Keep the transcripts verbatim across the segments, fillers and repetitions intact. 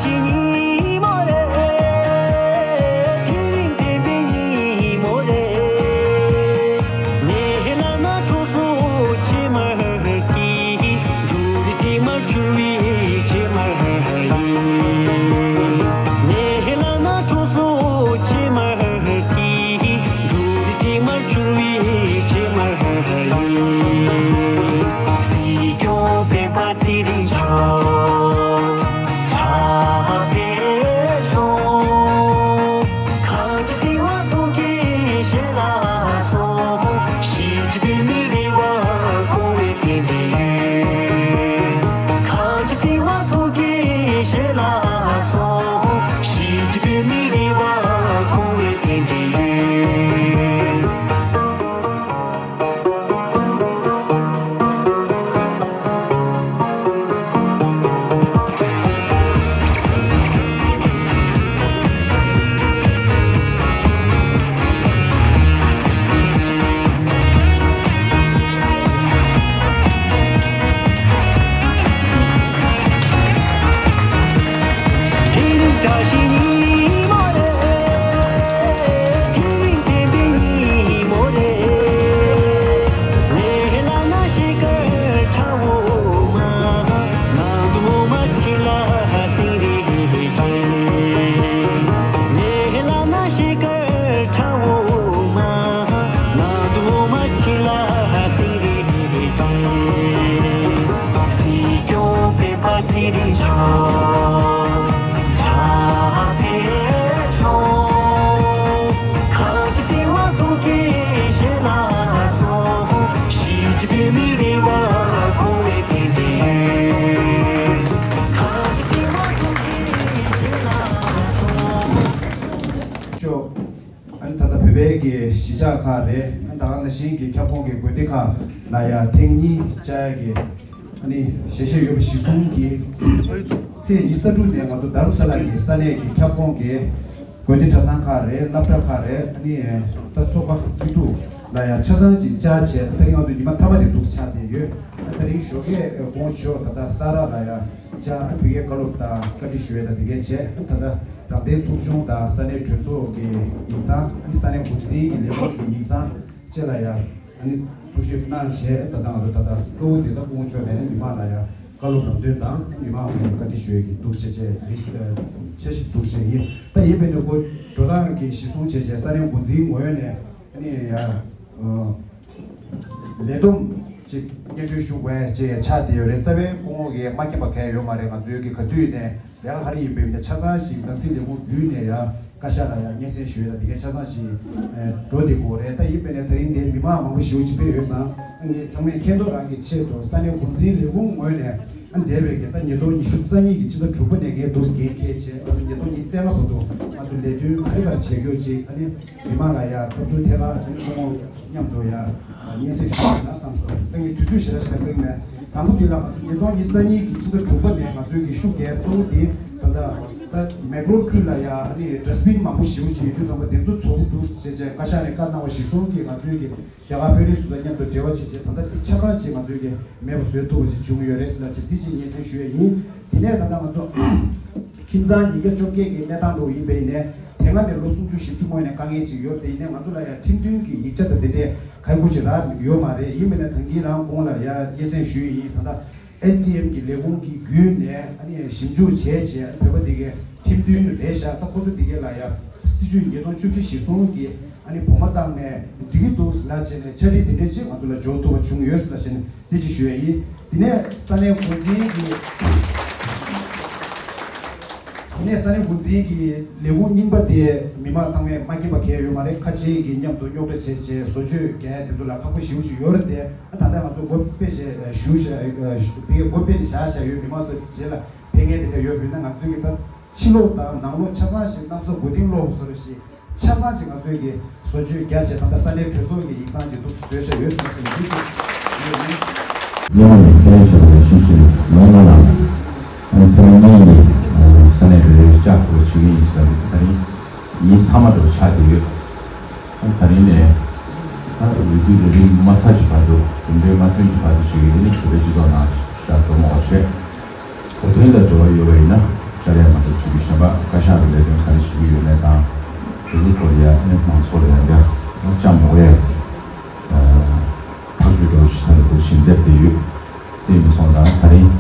ཉིན་མོ་རེད། དེ་རིང་བདེན་པའི་ཉིན་མོ་རེད། ངའི་ལག་ན་གྲོགས་སུ་ཕྱེ་མར་གྱིས། འབྲུ་རིགས་དྲི་མར་གྱུར་བའི་ཕྱེ་མར་ཡིན། ངའི་ལག་ན་གྲོགས་སུ་ཕྱེ་མར་གྱིས། འབྲུ་རིགས་དྲི་མར་གྱུར་བའི་ཕྱེ་མར་ཡིན། སྲིད་སྐྱོང་སྤེན་པ་ཚེ་རིང་མཆོག་ཕྱག་ཕེབས་སོང་། གངས་ཅན་སྲིད་དབང་ཐུགས་ཀྱི་ཞལ་ལ་སོགས། གཞིས་བྱེས་བོད་མིའི་རེ་བ་སྐོང་བའི་རྟེན་འབྲེལ་ཡོད། གངས་ཅན་སྲིད་དབང་ཐུགས་ཀྱི་ཞལ་ལ་སོགས། གཞིས་བྱེས་བོད་མིའི་རེ་བ་སྐོང་བའི་རྟེན་འབྲེལ་ཡོད། དེ་རིང་བཀྲ་ཤིས་ཉི་མ་རེད། དེ་རིང་བདེན་པའི་ཉིན་མོ་རེད། ངའི་ལག་ན་ཞལ་དཀར་ཁྲ་འོ་མ། ནང་དུ་ངོ་མ་ཁྱི་ལ་སེང་རེ་སྐྱེས། ངའི་ལག་ན་ཞལ་དཀར་ཁྲ་འོ་མ། ནང་དུ་ངོ་མ་ཁྱི་ལ་སེང་རེ་སྐྱེས། སྲིད་སྐྱོང་སྤེན་པ་ཚེ་རིང་མཆོག་ཕྱག་ཕེབས་སོང་། གངས་ཅན་སྲིད་དབང་ཐུགས་ཀྱི་ཞལ་ལ་སོགས། གཞིས་བྱེས་བོད་མིའི་རེ་བ་སྐོང་བའི་རྟེན་འབྲེལ་ཡོད། གངས་ཅན་སྲིད་དབང་ཐུགས་ཀྱི་ཞལ་ལ་སོགས། ཅོ། ཨ་ནི་ད་ལྟ་བོད་པའི་གི་གཞིས་ཆགས་ཁག་རེད། ཨ་ནི་ད་ག་ནང་བཞིན་གྱི་ཁྱབ་ཁོངས་ཀྱི་དགོན་སྡེ་ཁག་ལ་ཡང་ཐེངས་གཉིས་བཅར་ཡ་གི་ཨ་ནི་ཞལ་བཞེས་ཡོད་པ་གཞིར་བཟུང་གིས། ཚེས་ཉི་ཤུ་རྩ་དྲུག་ནས་ང་ཚོ་རྡ་རམ་ས་ལ་གི་ས་གནས་ཀྱི་ཁྱབ་ཁོངས་ཀྱི་དགོན་སྡེ་གྲྭ་ཚང་ཁག་རེད། སློབ་གྲྭ་ཁག་རེད། ཨ་ནི་ད་ཚོགས་པ་སྐྱིད་སྡུག་ལ་ཡང་ཆ་ཚང་ཅིག་བཅར་བྱས། ད་རིང་ང་ཚོ་ཉི་མ་མཐའ་མ་དེ་འདུག་ཆགས་བསྡད་ཡོད། ཨ་ད་རིང་ཞོགས་ཀས་དགོང་ཞོགས་ད་ལྟ་ས་ར་ལ་ཡང་བཅར། ཨ་བོད་སྐད་བཀའ་སློབ་དང་བཀའ་འདྲི་ཞུ་ཡས་དང་དེ་གས་བྱས། ཨ་ད་ལྟ་རང་བདེན་ཚོགས་ཆུང་དང་ས་གནས་གྲོས་ཚོགས་ཀྱི་ཡིག་ཚང་། ཨ་ནི་ས་གནས་འགོ་འཛིན་གྱི་ལས་ཁུངས་ཀྱི་ཡིག་ཚང་བཅས་ལ་ཡང་ཨ་ནི་ཐུགས་ཞིབ་གནང་བྱས། ད་ལྟ་ང་ཚོ་ད་ལྟ་གཙོ་བོ་དེ་ད་སྐུ་ངོ་མཆོག་ནས་མི་མང་ལ་ཡང་བཀའ་སློབ་ལམ་སྟོན་དང་མི་མང་ལ་ཡང་བཀའ་འདྲི་ཞུ་ཡས་ཀྱི་འདུག་བྱས་བྱས་རེ་ཞིག་འཆར་གཞི་འདུག་བྱས་ཡིན། ད་ཡིན་པས་ན་ཁོ་འགྲོ་སྟངས་ཀྱི་གཞི་བཟུང་བྱས་བྱས་ས་གནས་འགོ་འཛིན་ངོས་ནས་ཨ་ནི་ཡང་ལས་བསྡོམས་ཅིག་སྙན་སྒྲོན་ཞུ་དགོས་ཡ་ཅིག་ཆགས་བསྡད་ཡོད་རེད། རྩ་བའི་སྐུ་ངོ་གིས་མ་མཁྱེན་པ་གང་ཡང་ཡོད་མ་རེད། ང་ཚོའི་གི་ག་དུས་ནས་ལས་ཀ་ག་རེ་ཡིན་པའི་ཡིན་ན་ཆ་ཚང་ཞིག་ནང་སྲིད་ལས་ཁུངས་བརྒྱུད་ནས་ཡ་བཀའ་ཤག་ལ་ཡ་སྙན་སེང་ཞུ་ཡ་དང་དེ་གའི་ཆ་ཚང་ཞིག་འགྲོ་བསྡད་ཀྱི་ཡོད་རེད། ད་ཡིན་པས་ན་དེ་རིང་འདིར་མི་མང་མང་པོ་ཞེ་པོ་ཅིག་ཕེབས་ཡོད་ཙང་ངས་ཚང་མས་མཁྱེན་རྟོགས་རང་གི་ཆེད་དུ་ས་གནས་འགོ་འཛིན་ལས་ཁུངས་ངོས་ནས་ཨ་འདས་པའི་གི་ད་ཉིས་སྟོང་ཉི་ཤུ་རྩ་གཉིས་ཀྱི་ཕྱི་ཟླ་དྲུག་པ་ནས་ངས་འདུག་འགན་འཁྱེར་བྱས། ཨ་ནི་ཉིས་སྟོང་ཉི་ཤུ་རྩ་ལྔ་བར་དུ་ང་ཚོ་ལས་དོན་ག་རེ་ག་རེ་བྱེད་ཀྱི་ཡོད་ཅིག་ཨ་ནི། མི་མང་ལ་ཡ་སྐབས་དུས་ཐད་ཀར་ཁོང་མཉམ་དུ་ཡ་སྙན་སེང་ཞུ་དགོས་ན་བསམ་སོང་། ད་ངས་དུས་ཚོད་ཞེ་དྲག་ཞེ་དྲག་སྤྲད་མེད། དང་པོ་འདི་ལ་ང་ཚོ་ཉིས་སྟོང་ཉི་ཤུ་རྩ་གཉིས་ཀྱི་ཕྱི་ཟླ་དྲུག་པ་ནས་ང་ཚོའི་གི་ཤུགས་རྒྱག་གཙོ་བོ་འདི་ད་ལྟ་ད་མེག་ལོར་ཁུལ་ལ་ཡ་ཨ་ནི་ཌ་སི་བིན་མང་པོ་ཞེ་པོ་ཅིག་ཡོད་དུས། དང་པོ་དེ་ཚོ་བཙོག་པོ་འདུག་ཅེས་བྱས་བཀའ་ཤག་ནས་བཀའ་གནང་བ་གཞིར་བཟུང་གིས་ང་ཚོའི་གི་རྒྱ་གར་དཔོན་རིགས་སུ་དང་མཉམ་དུ་འབྲེལ་བ་བྱས་བྱས། ད་ལྟ་འདི་ཆ་ཚང་ཅིག་ང་ཚོའི་གི་མེད་པ་བཟོས་ཐུབ་པ་ཞིག་བྱུང་ཡོད་རེད་ཟེར་ལ་ཅིག་འདི་ཅིག་སྙན་སེང་ཞུ་ཡ་ཡིན། དེ་ནས་ད་ལྟ་ང་ཚོ་ཁྱིམ་ཚང་ཉིས་བརྒྱ་བཅོ་བརྒྱད་ཀྱི་གནས་སྟངས་འདྲ་བོ་ཡིན་པ་ཡིན་ནའི། དེ་སྔ་ནས་ལོ་སུམ་ཅུ་བཞི་བཅུ་སྔོན་ནས་དཀའ་ངལ་ཅིག་ཡོད་དེ། ཡིན་ནའི་ང་ཚོ་ལ་ཡང་ཁྲིམས་མཐུན་གྱི་ཡིག་ཆ་དང་དེ་འདྲའི་ག་རེ་ཅིག་རག་ཡོད་མ་རེད། ཡིན་པ་ཡིན་ནའི་ད་གིན་རང་གོང་ལ་ཡང་སྙན་སེང་ཞུས་ཡིན། ད་ལྟ་ཨེས་ཌི་ཨེམ་གྱི་ལས་ཁུངས་ཀྱི་བརྒྱུད་ནས་ཨ་ནི་ཞིབ་འཇུག་བྱས་བྱས་བོད་པ་དེ་གའི་ཁྲིམས་མཐུན་རེད་ཤག་ད་ཁོ་ཚོ་དེ་གའི་ལ་ཡང་སྲིད་ཇུས་ཉིས་སྟོང་བཅུ་བཞི་གཞིར་བཟུང་གིས་ཨ་ནི་བོགས་མ་བཏང་ནས་འགྲིག་གི་འདུག་ལབ་བྱས་ནས་ཕྱག་བྲིས་དེ་འདྲས་ཅིག་ང་ཚོ་ལ་འབྱོར་ཐུབ་པ་བྱུང་ཡོད་ལབ་བྱས་ནས་དེ་ཅིག་ཞུ་ཡ་ཡིན། དེ་ནས་ས་གནས་འགོ་འཛིན་གྱི་དེ་ནས་ས་གནས་འགོ་འཛིན་གྱི་ལས་ཁུངས་རྙིང་པ་དེ་མི་མང་ཚང་མས་མ་མཁྱེན་པ་གང་ཡང་ཡོད་མ་རེད། ཁ་ཆེ་གི་མཉམ་དུ་རྙོག་དྲ་བྱས་བྱས་བཟོ་བཅོས་རྒྱག་ཡ་དེ་ཚོ་ལ་ཁག་པོ་ཞེ་པོ་ཅིག་ཡོད་རེད་དེ། ད་ལྟ་ང་ཚོ་སྒོ་ཕྱེ་བྱས་ཞུ་བྱས་དེ་གའི་སྒོ་ཕྱེ་ནས་བཞག་བཞག་ཡོད། མི་མང་ཚོ་རྗེས་ལ་ཕེབས་མཁན་དེ་འདྲ་ཡོད་པ་ཡིན་ན་ང་ཚོའི་གི་ད་ཕྱི་ལོགས་དང་ནང་ལོགས་ཆ་ཚང་ཞིག་གནམ་ས་མགོ་རྟིང་སློག་བཟོ་འདྲ་ཞིག་ཆ་ཚང་ཞིག་ང་ཚོའི་གི་བཟོ་བཅོས་རྒྱག་བྱས། ད་ལྟ་ས་གནས་གྲོས་ཚོགས་ཀྱི་ཡིག་ཚང་ཅིག་འདུག་བཟོས་བཞག་ཡོད་ཟེར་བ་ཞིག་འདི་ཅིག་ཡོད་ཡིན། སྔོན་མ་ནས་ཁས་ལེན་བྱས་པ་ནང་བཞིན་ཞིག་ལོ་ལྔ་ལ་ཨ་ནི་ཁྱེད་རང་གཉིས་ནས་ས་གནས་རེ་རེར་བཅར་ཐུབ་པ་བྱེད་ཀྱི་ཡིན་ཟེར་བ་ད་རིང་ཉིན་མཐའ་མ་འདྲ་བོ་ཆགས་བསྡད་ཡོད། ཨ་ནི་ད་རིང་ནས་ད་འོས་བསྡུ་རེ་རེ་མ་ཚར་གྱི་བར་དུ་གྲུབ་འབྲས་མ་ཐོན་གྱི་བར་དུ་བྱེད་ཀྱི་ཡིན། བོད་པའི་སྤྱི་ཚོགས་ནང་ཤར་འགྲོ་མ་བ་བྱས། བོད་དོན་ལ་འབྲེལ་བ་ཡོད་པ་ཡིན་ན་ ཤར་ཡ་མ་གཏོགས་ཆུ་གི་གཞན་པ་བཀའ་ཤག་གི་ལས་དོན་ག་རེ་ཞུ་གི་ཡོད་མེད་དང་། དེ་ཚོ་ཐོག་ལ་ཡ་ཨ་ནི་མང་ཚོགས་ལ་ཡང་བསྐྱར་ཅང་མ་དགོས་ཡ་ཐག་གཅོད་འདྲ་བོ་ཞིག་ས་ལ་འདུག་ཕྱིན་སླེབས་བསྡད་ཡོད། དེ་ཡིན་པ་སོང་ཙང་ད་རིང་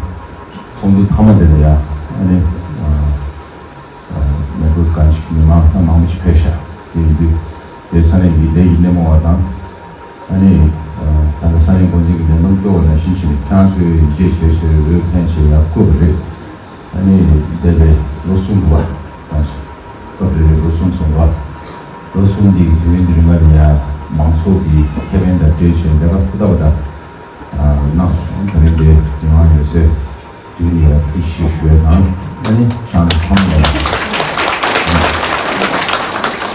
ཚོགས་འདུ་མཐའ་མ་འདི་ལ་ཡ་ཨ་ནི་མེག་ལོར་གྷན་ཇི་གི་མི་མང་ད་མང་པོ་ཞིག་ཕེབས་ཤག་དེ་ཡིན་དུས་དེ་ས་གནས་ཀྱི་ལས་ཀྱི་སྣེ་མོ་བ་དང་། ཨ་ནི་ད་ལྟ་ས་གནས་འགོ་འཛིན་གྱི་ལས་བསྡོམས་སྤྲོད་པ་ནང་བཞིན་བྱས་ནས་ཁྱེད་རང་ཚོས་ཡིད་ཆེས་བྱས་བྱས་འོས་འཕེན་བྱས་ཡར་བསྐོས་པ་རེད། ཨ་ནི་འདས་པའི་ལོ་གསུམ་འདུག་བ། ད་སྐབས་རེ་རེ་ལོ་གསུམ་སོང་བ། ལོ་གསུམ་འདི་གི་དུས་ཡུན་འདི་རིང་ལ་ནི་ཡང་མང་ཚོགས་ཀྱི་ཁེ་ཕན་དང་འབྲེལ་བྱས་ལས་ཀ་ཧུར་ཐག་པ་དང་གནང་སོང་། ད་རིང་འདི་མི་མང་ཡོད་སའི་དུས་ནི་ཡང་ཐུགས་རྗེ་ཆེ་ཞུ་བའི་ནང་ཨ་ནི་ཆང་ཚང་ལ་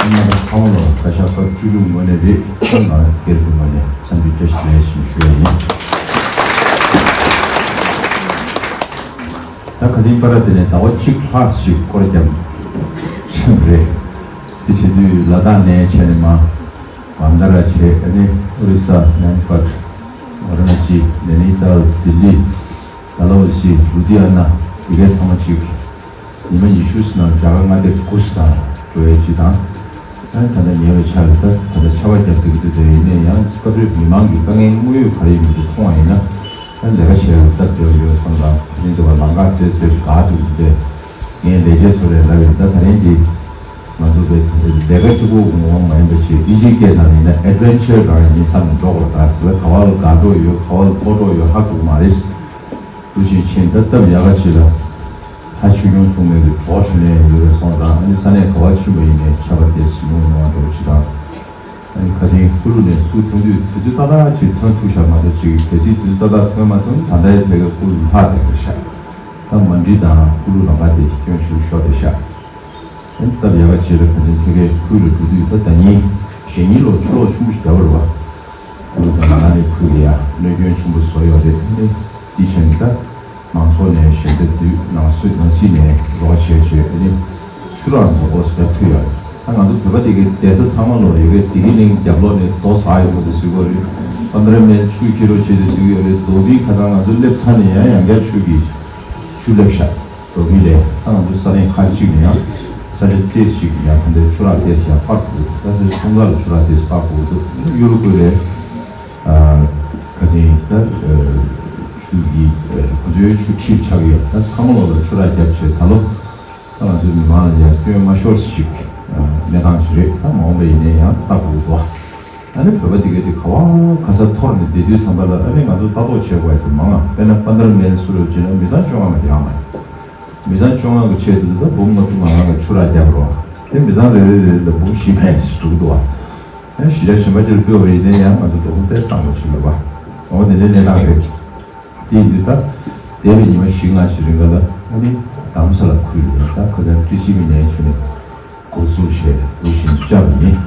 ཨ་ནི་ཚང་ལ་བཀའ་ཤག་སྐབས་བཅུ་དྲུག་ངོས་ནས་རེད། ང་སྒེར་གྱི་ངོས་ནས་འཚམས་འདྲི་བཀྲ་ཤིས་བདེ་ལེགས་ཞུ་ཞུ་ཡ་ཡིན། ད་ག་དེང་པར་དེ་ནས་ཟླ་བ་གཅིག་ལྷག་ཞིག་སྐོར་རྒྱབ་ཕྱིན་པ་རེད། དེ་བྱེད་དུས་ལ་དྭགས་ནས་བྱས་ནས་མ་མན་དཱ་ར་བྱས། ཨ་ནི་ཨོ་རི་ས་མེན་ཀོཊ། ཝ་ར་ཎ་སི། ནཻ་ནི་ཏཱལ། ལྡི་ལི། ཌལ་ཧོ་སི། ལུ་དྷི་ཡ་ན། འདི་གའི་ཚང་མ་གཅིག་ཉི་མ་ཉི་ཤུ་ཙམ་ནང་རྒྱ་གར་མངའ་སྡེ་དགུ་ཙམ་འགྲོ་ཡས་གཅིག་དང་། ཨ་ནི་ད་ལྟ་ཉེ་བའི་ཆར་ད་ད་ལྟ་ཆར་པ་བརྒྱབ་བསྡད་ཀྱི་འདུག་དེ་ཡིན་ན་ཡང་སྐབས་རེ་མི་མང་གི་དཀའ་ངལ་དངོས་ཡོད་ག་རེ་ཡིན་མིན་དེ་མཐོང་བ་ཡིན་ན། ཨ་ནི་ལས་ཀ་བྱས་པ་སྟབས་བདེ་བ་ཡོད་བསམ་དང་། དེ་འདུག་པ་ལམ་ཁ་བཙལ་བཙལ་དགའ་འདུག་འདུག་པས། ངས་ལས་བྱེད་ཚོ་ལས་ལབ་ཡིན། ད་ད་རིང་འདི་ང་ཚོ་བའི་ལས་ཀ་གཅིག་པོ་ངོ་མ་ཡིན་པ་ཞིག་ཨིན་ཇིའི་སྐད་ནང་ཡིན་ན་ཨེ་ཌི་ཝེན་ཅར་རང་ཡིན་བསམ་ནས་འགྲོ་དགོས་པ་དང་། ཟེར་བ་ག་བ་ལ་དགའ་སྤྲོ་ཡོད། ག་བ་ལ་སྤོ་སྤྲོ་ཡོད་ཧ་གོ་གི་མ་རེད། དུ་ཞིག་ཕྱིན་ད་སྟབས་ཡག་ག་ཅིག་ལ། ཧ་ཆུ་སྐྱོང་ཚུགས་མེད་པའི་གྲོགས་ཁྲིད་ནས་ཡོད་པའི་སོང་ཙང་། ཨ་ནི་ས་གནས་ག་བ་ཕྱིན་པ་ཡིན་ནའི་ཆར་པ་དེ་སི་ཉུང་ཉུང་བ་འགྲོ་ཅིག་དང་། ཨ་ནི་ཁ་སང་ཀུ་ལུ་ནས་ཚུར་ཐོན་དུས་དུས་ཚོད་ཏག་ཏག་ཅིག་ཐོན་ཐུབ་ཤག་མ་གཏོགས་ཅིག་གལ་སྲིད་དུས་ཚོད་ཏག་ཏག་ཐོན་མ་ཐུབ་ན་ད་ལྟའི་ཕ་གིའི་ཀུ་ལུ་ལྷག་བསྡད་པ་ཤག་ད་མན་ཌི་དང་ཀུ་ལུ་ལམ་ཁ་དེ་སྐྱོན་ཞིག་ཤོར་བསྡད་ཤག་ཨ་ནི་སྟབས་ཡག་ག་ཅིག་ལ་ཁ་སང་ཕ་གིའི་ཁུལ་ལ་འགྲོ་དུས་ད་ཟླ་ཉིན་གཞེས་ཉིན་ལོ་ཆུ་ལོག་ཆེན་པོ་ཞིག་བརྒྱབ་པ་རེད་བ། ཀུ་ལུ་དང་ན་ནི་ཁུལ་ལ་ཡ་གནོད་སྐྱོན་ཆེན་པོ་བཟོ་ཡོད་རེད། ཨ་ནི་དེ་བཞིན་ད་མང་ཚོགས་ནས་ཞལ་འདེབས་བསྡུས། ནང་སྲིད་ནང་སྲིད་ནས་རོགས་བྱས་བྱས། ཨ་ནི་ཆུ་རགས་འཛོག་པོ་སུ་ད་ཐུ་ཡོད་རེད། ད་ང་ཚོ་བོད་པ་དེ་གའི་བསྡད་ས་ཚང་མ་ལོ་ཡོད་རེད། དེ་གི་གླིང་རྒྱབ་ལོགས་ནས་རྡོ་ཟ་ཡོང་གི་འདུག་ཟེར་གྱི་ཡོད་རེད། པ་ཏར་མེལ་ཆུ་འཁྱེར་རོགས་བྱེད་དུ་ཟེར་གྱི་ཡོད་རེད། རྡོ་སྦིས་ཁ་སང་ང་ཚོ་སླེབས་ཚར་ནས་ཡང་ཡང་བསྐྱར་ཆུ་གི་ཆུ་སླེབས་ཤག་རྡོ་སྦིས་ལས་ད་ང་ཚོ་ས་གནས་ཁག་ཅིག་ནས་ཡང་ས་ཆ་ཏོག་ཙམ་ཞིག་ཡང་ད་ལྟའི་ཆུ་རགས་ཏོག་ཙམ་ཡང་སྤར་དགོས་འདུག་ད་ལྟའི་ཚོང་ཁང་ལ་ཆུ་རགས་ཏོག་ཙམ་སྤར་དགོས་འདུག་ཡུ་རོབ་ཁུལ་ལས་ཁ་སང་ད་ཆུ་གི་ཁོ་ཚོའི་ཆུ་ཁྱིམ་ཆགས་ཀྱི་ཡོད། ད་ཚང་མ་ལོ་ལ་ཆུ་རགས་བརྒྱབ་བྱས་ད་ལོ། ད་ང་ཚོའི་མི་མང་ལ་ཡང་སྐྱོན་མ་ཤོར་ཞིག་གནས་སྟངས་ཤིག་རེད། ད་མ་འོངས་པ་ཡིན་ནའི་ཡང་ལྟ་དགོས་འདུག་ཨ་ནི་བོད་པ་འདི་གས་དེ་ག་བ་ག་ས་འཐོར་ནས་བསྡད་དུས་ཙམ་པ་ལ་ཨ་ནི་ང་ཚོ་ལྟ་རྟོག་བྱེད་དགོས་ཡ་དེ་མང་ང་། དཔེར་ན་པ་ཏར་མེལ་སུ་རུ་བྱས་ན་མི་ཚང་བཅོ་ལྔ་མ་དེ་རང་མ་རེད། མི་ཚང་བཅོ་ལྔ་གི་ཆེད་དུ་ད་འབུམ་ལྔ་བཅུ་ང་ལྔ་གི་ཆུ་རགས་བརྒྱབ་རོགས། དེ་མི་ཚང་རེ་རེ་རེ་ལ་འབུམ་བཞི་ཕན་ཞིག་འགྲོ་གི་འདུག་བ། ཨ་ནི་གཞིས་ཆགས་གཞན་པ་ཅིག་ལ་སྤོས་པ་ཡིན་ནའི་ཡང་ང་ཚོ་དོ་དགོང་ཏོག་ཙམ་བཏང་དགོས་ཀྱི་རེད་བ། འོ་དེ་འདྲའི་གནས་སྟངས་རེད། དེ་ཡིན་དུས་ད་འདས་པའི་ཉི་མ་བཞི་ལྔ་ཞིག་རིང་ག་ལ་ཨ་ནི་རྡ་རམ་ས་ལ་ཁུལ་ནས་ད་ཁ་སང་ཊི་སི་ཝི་ནས་བྱས་ནས་འགོ་འཛུགས་བྱས་འདུག་བཞིན་བཅར་བ་ཡིན།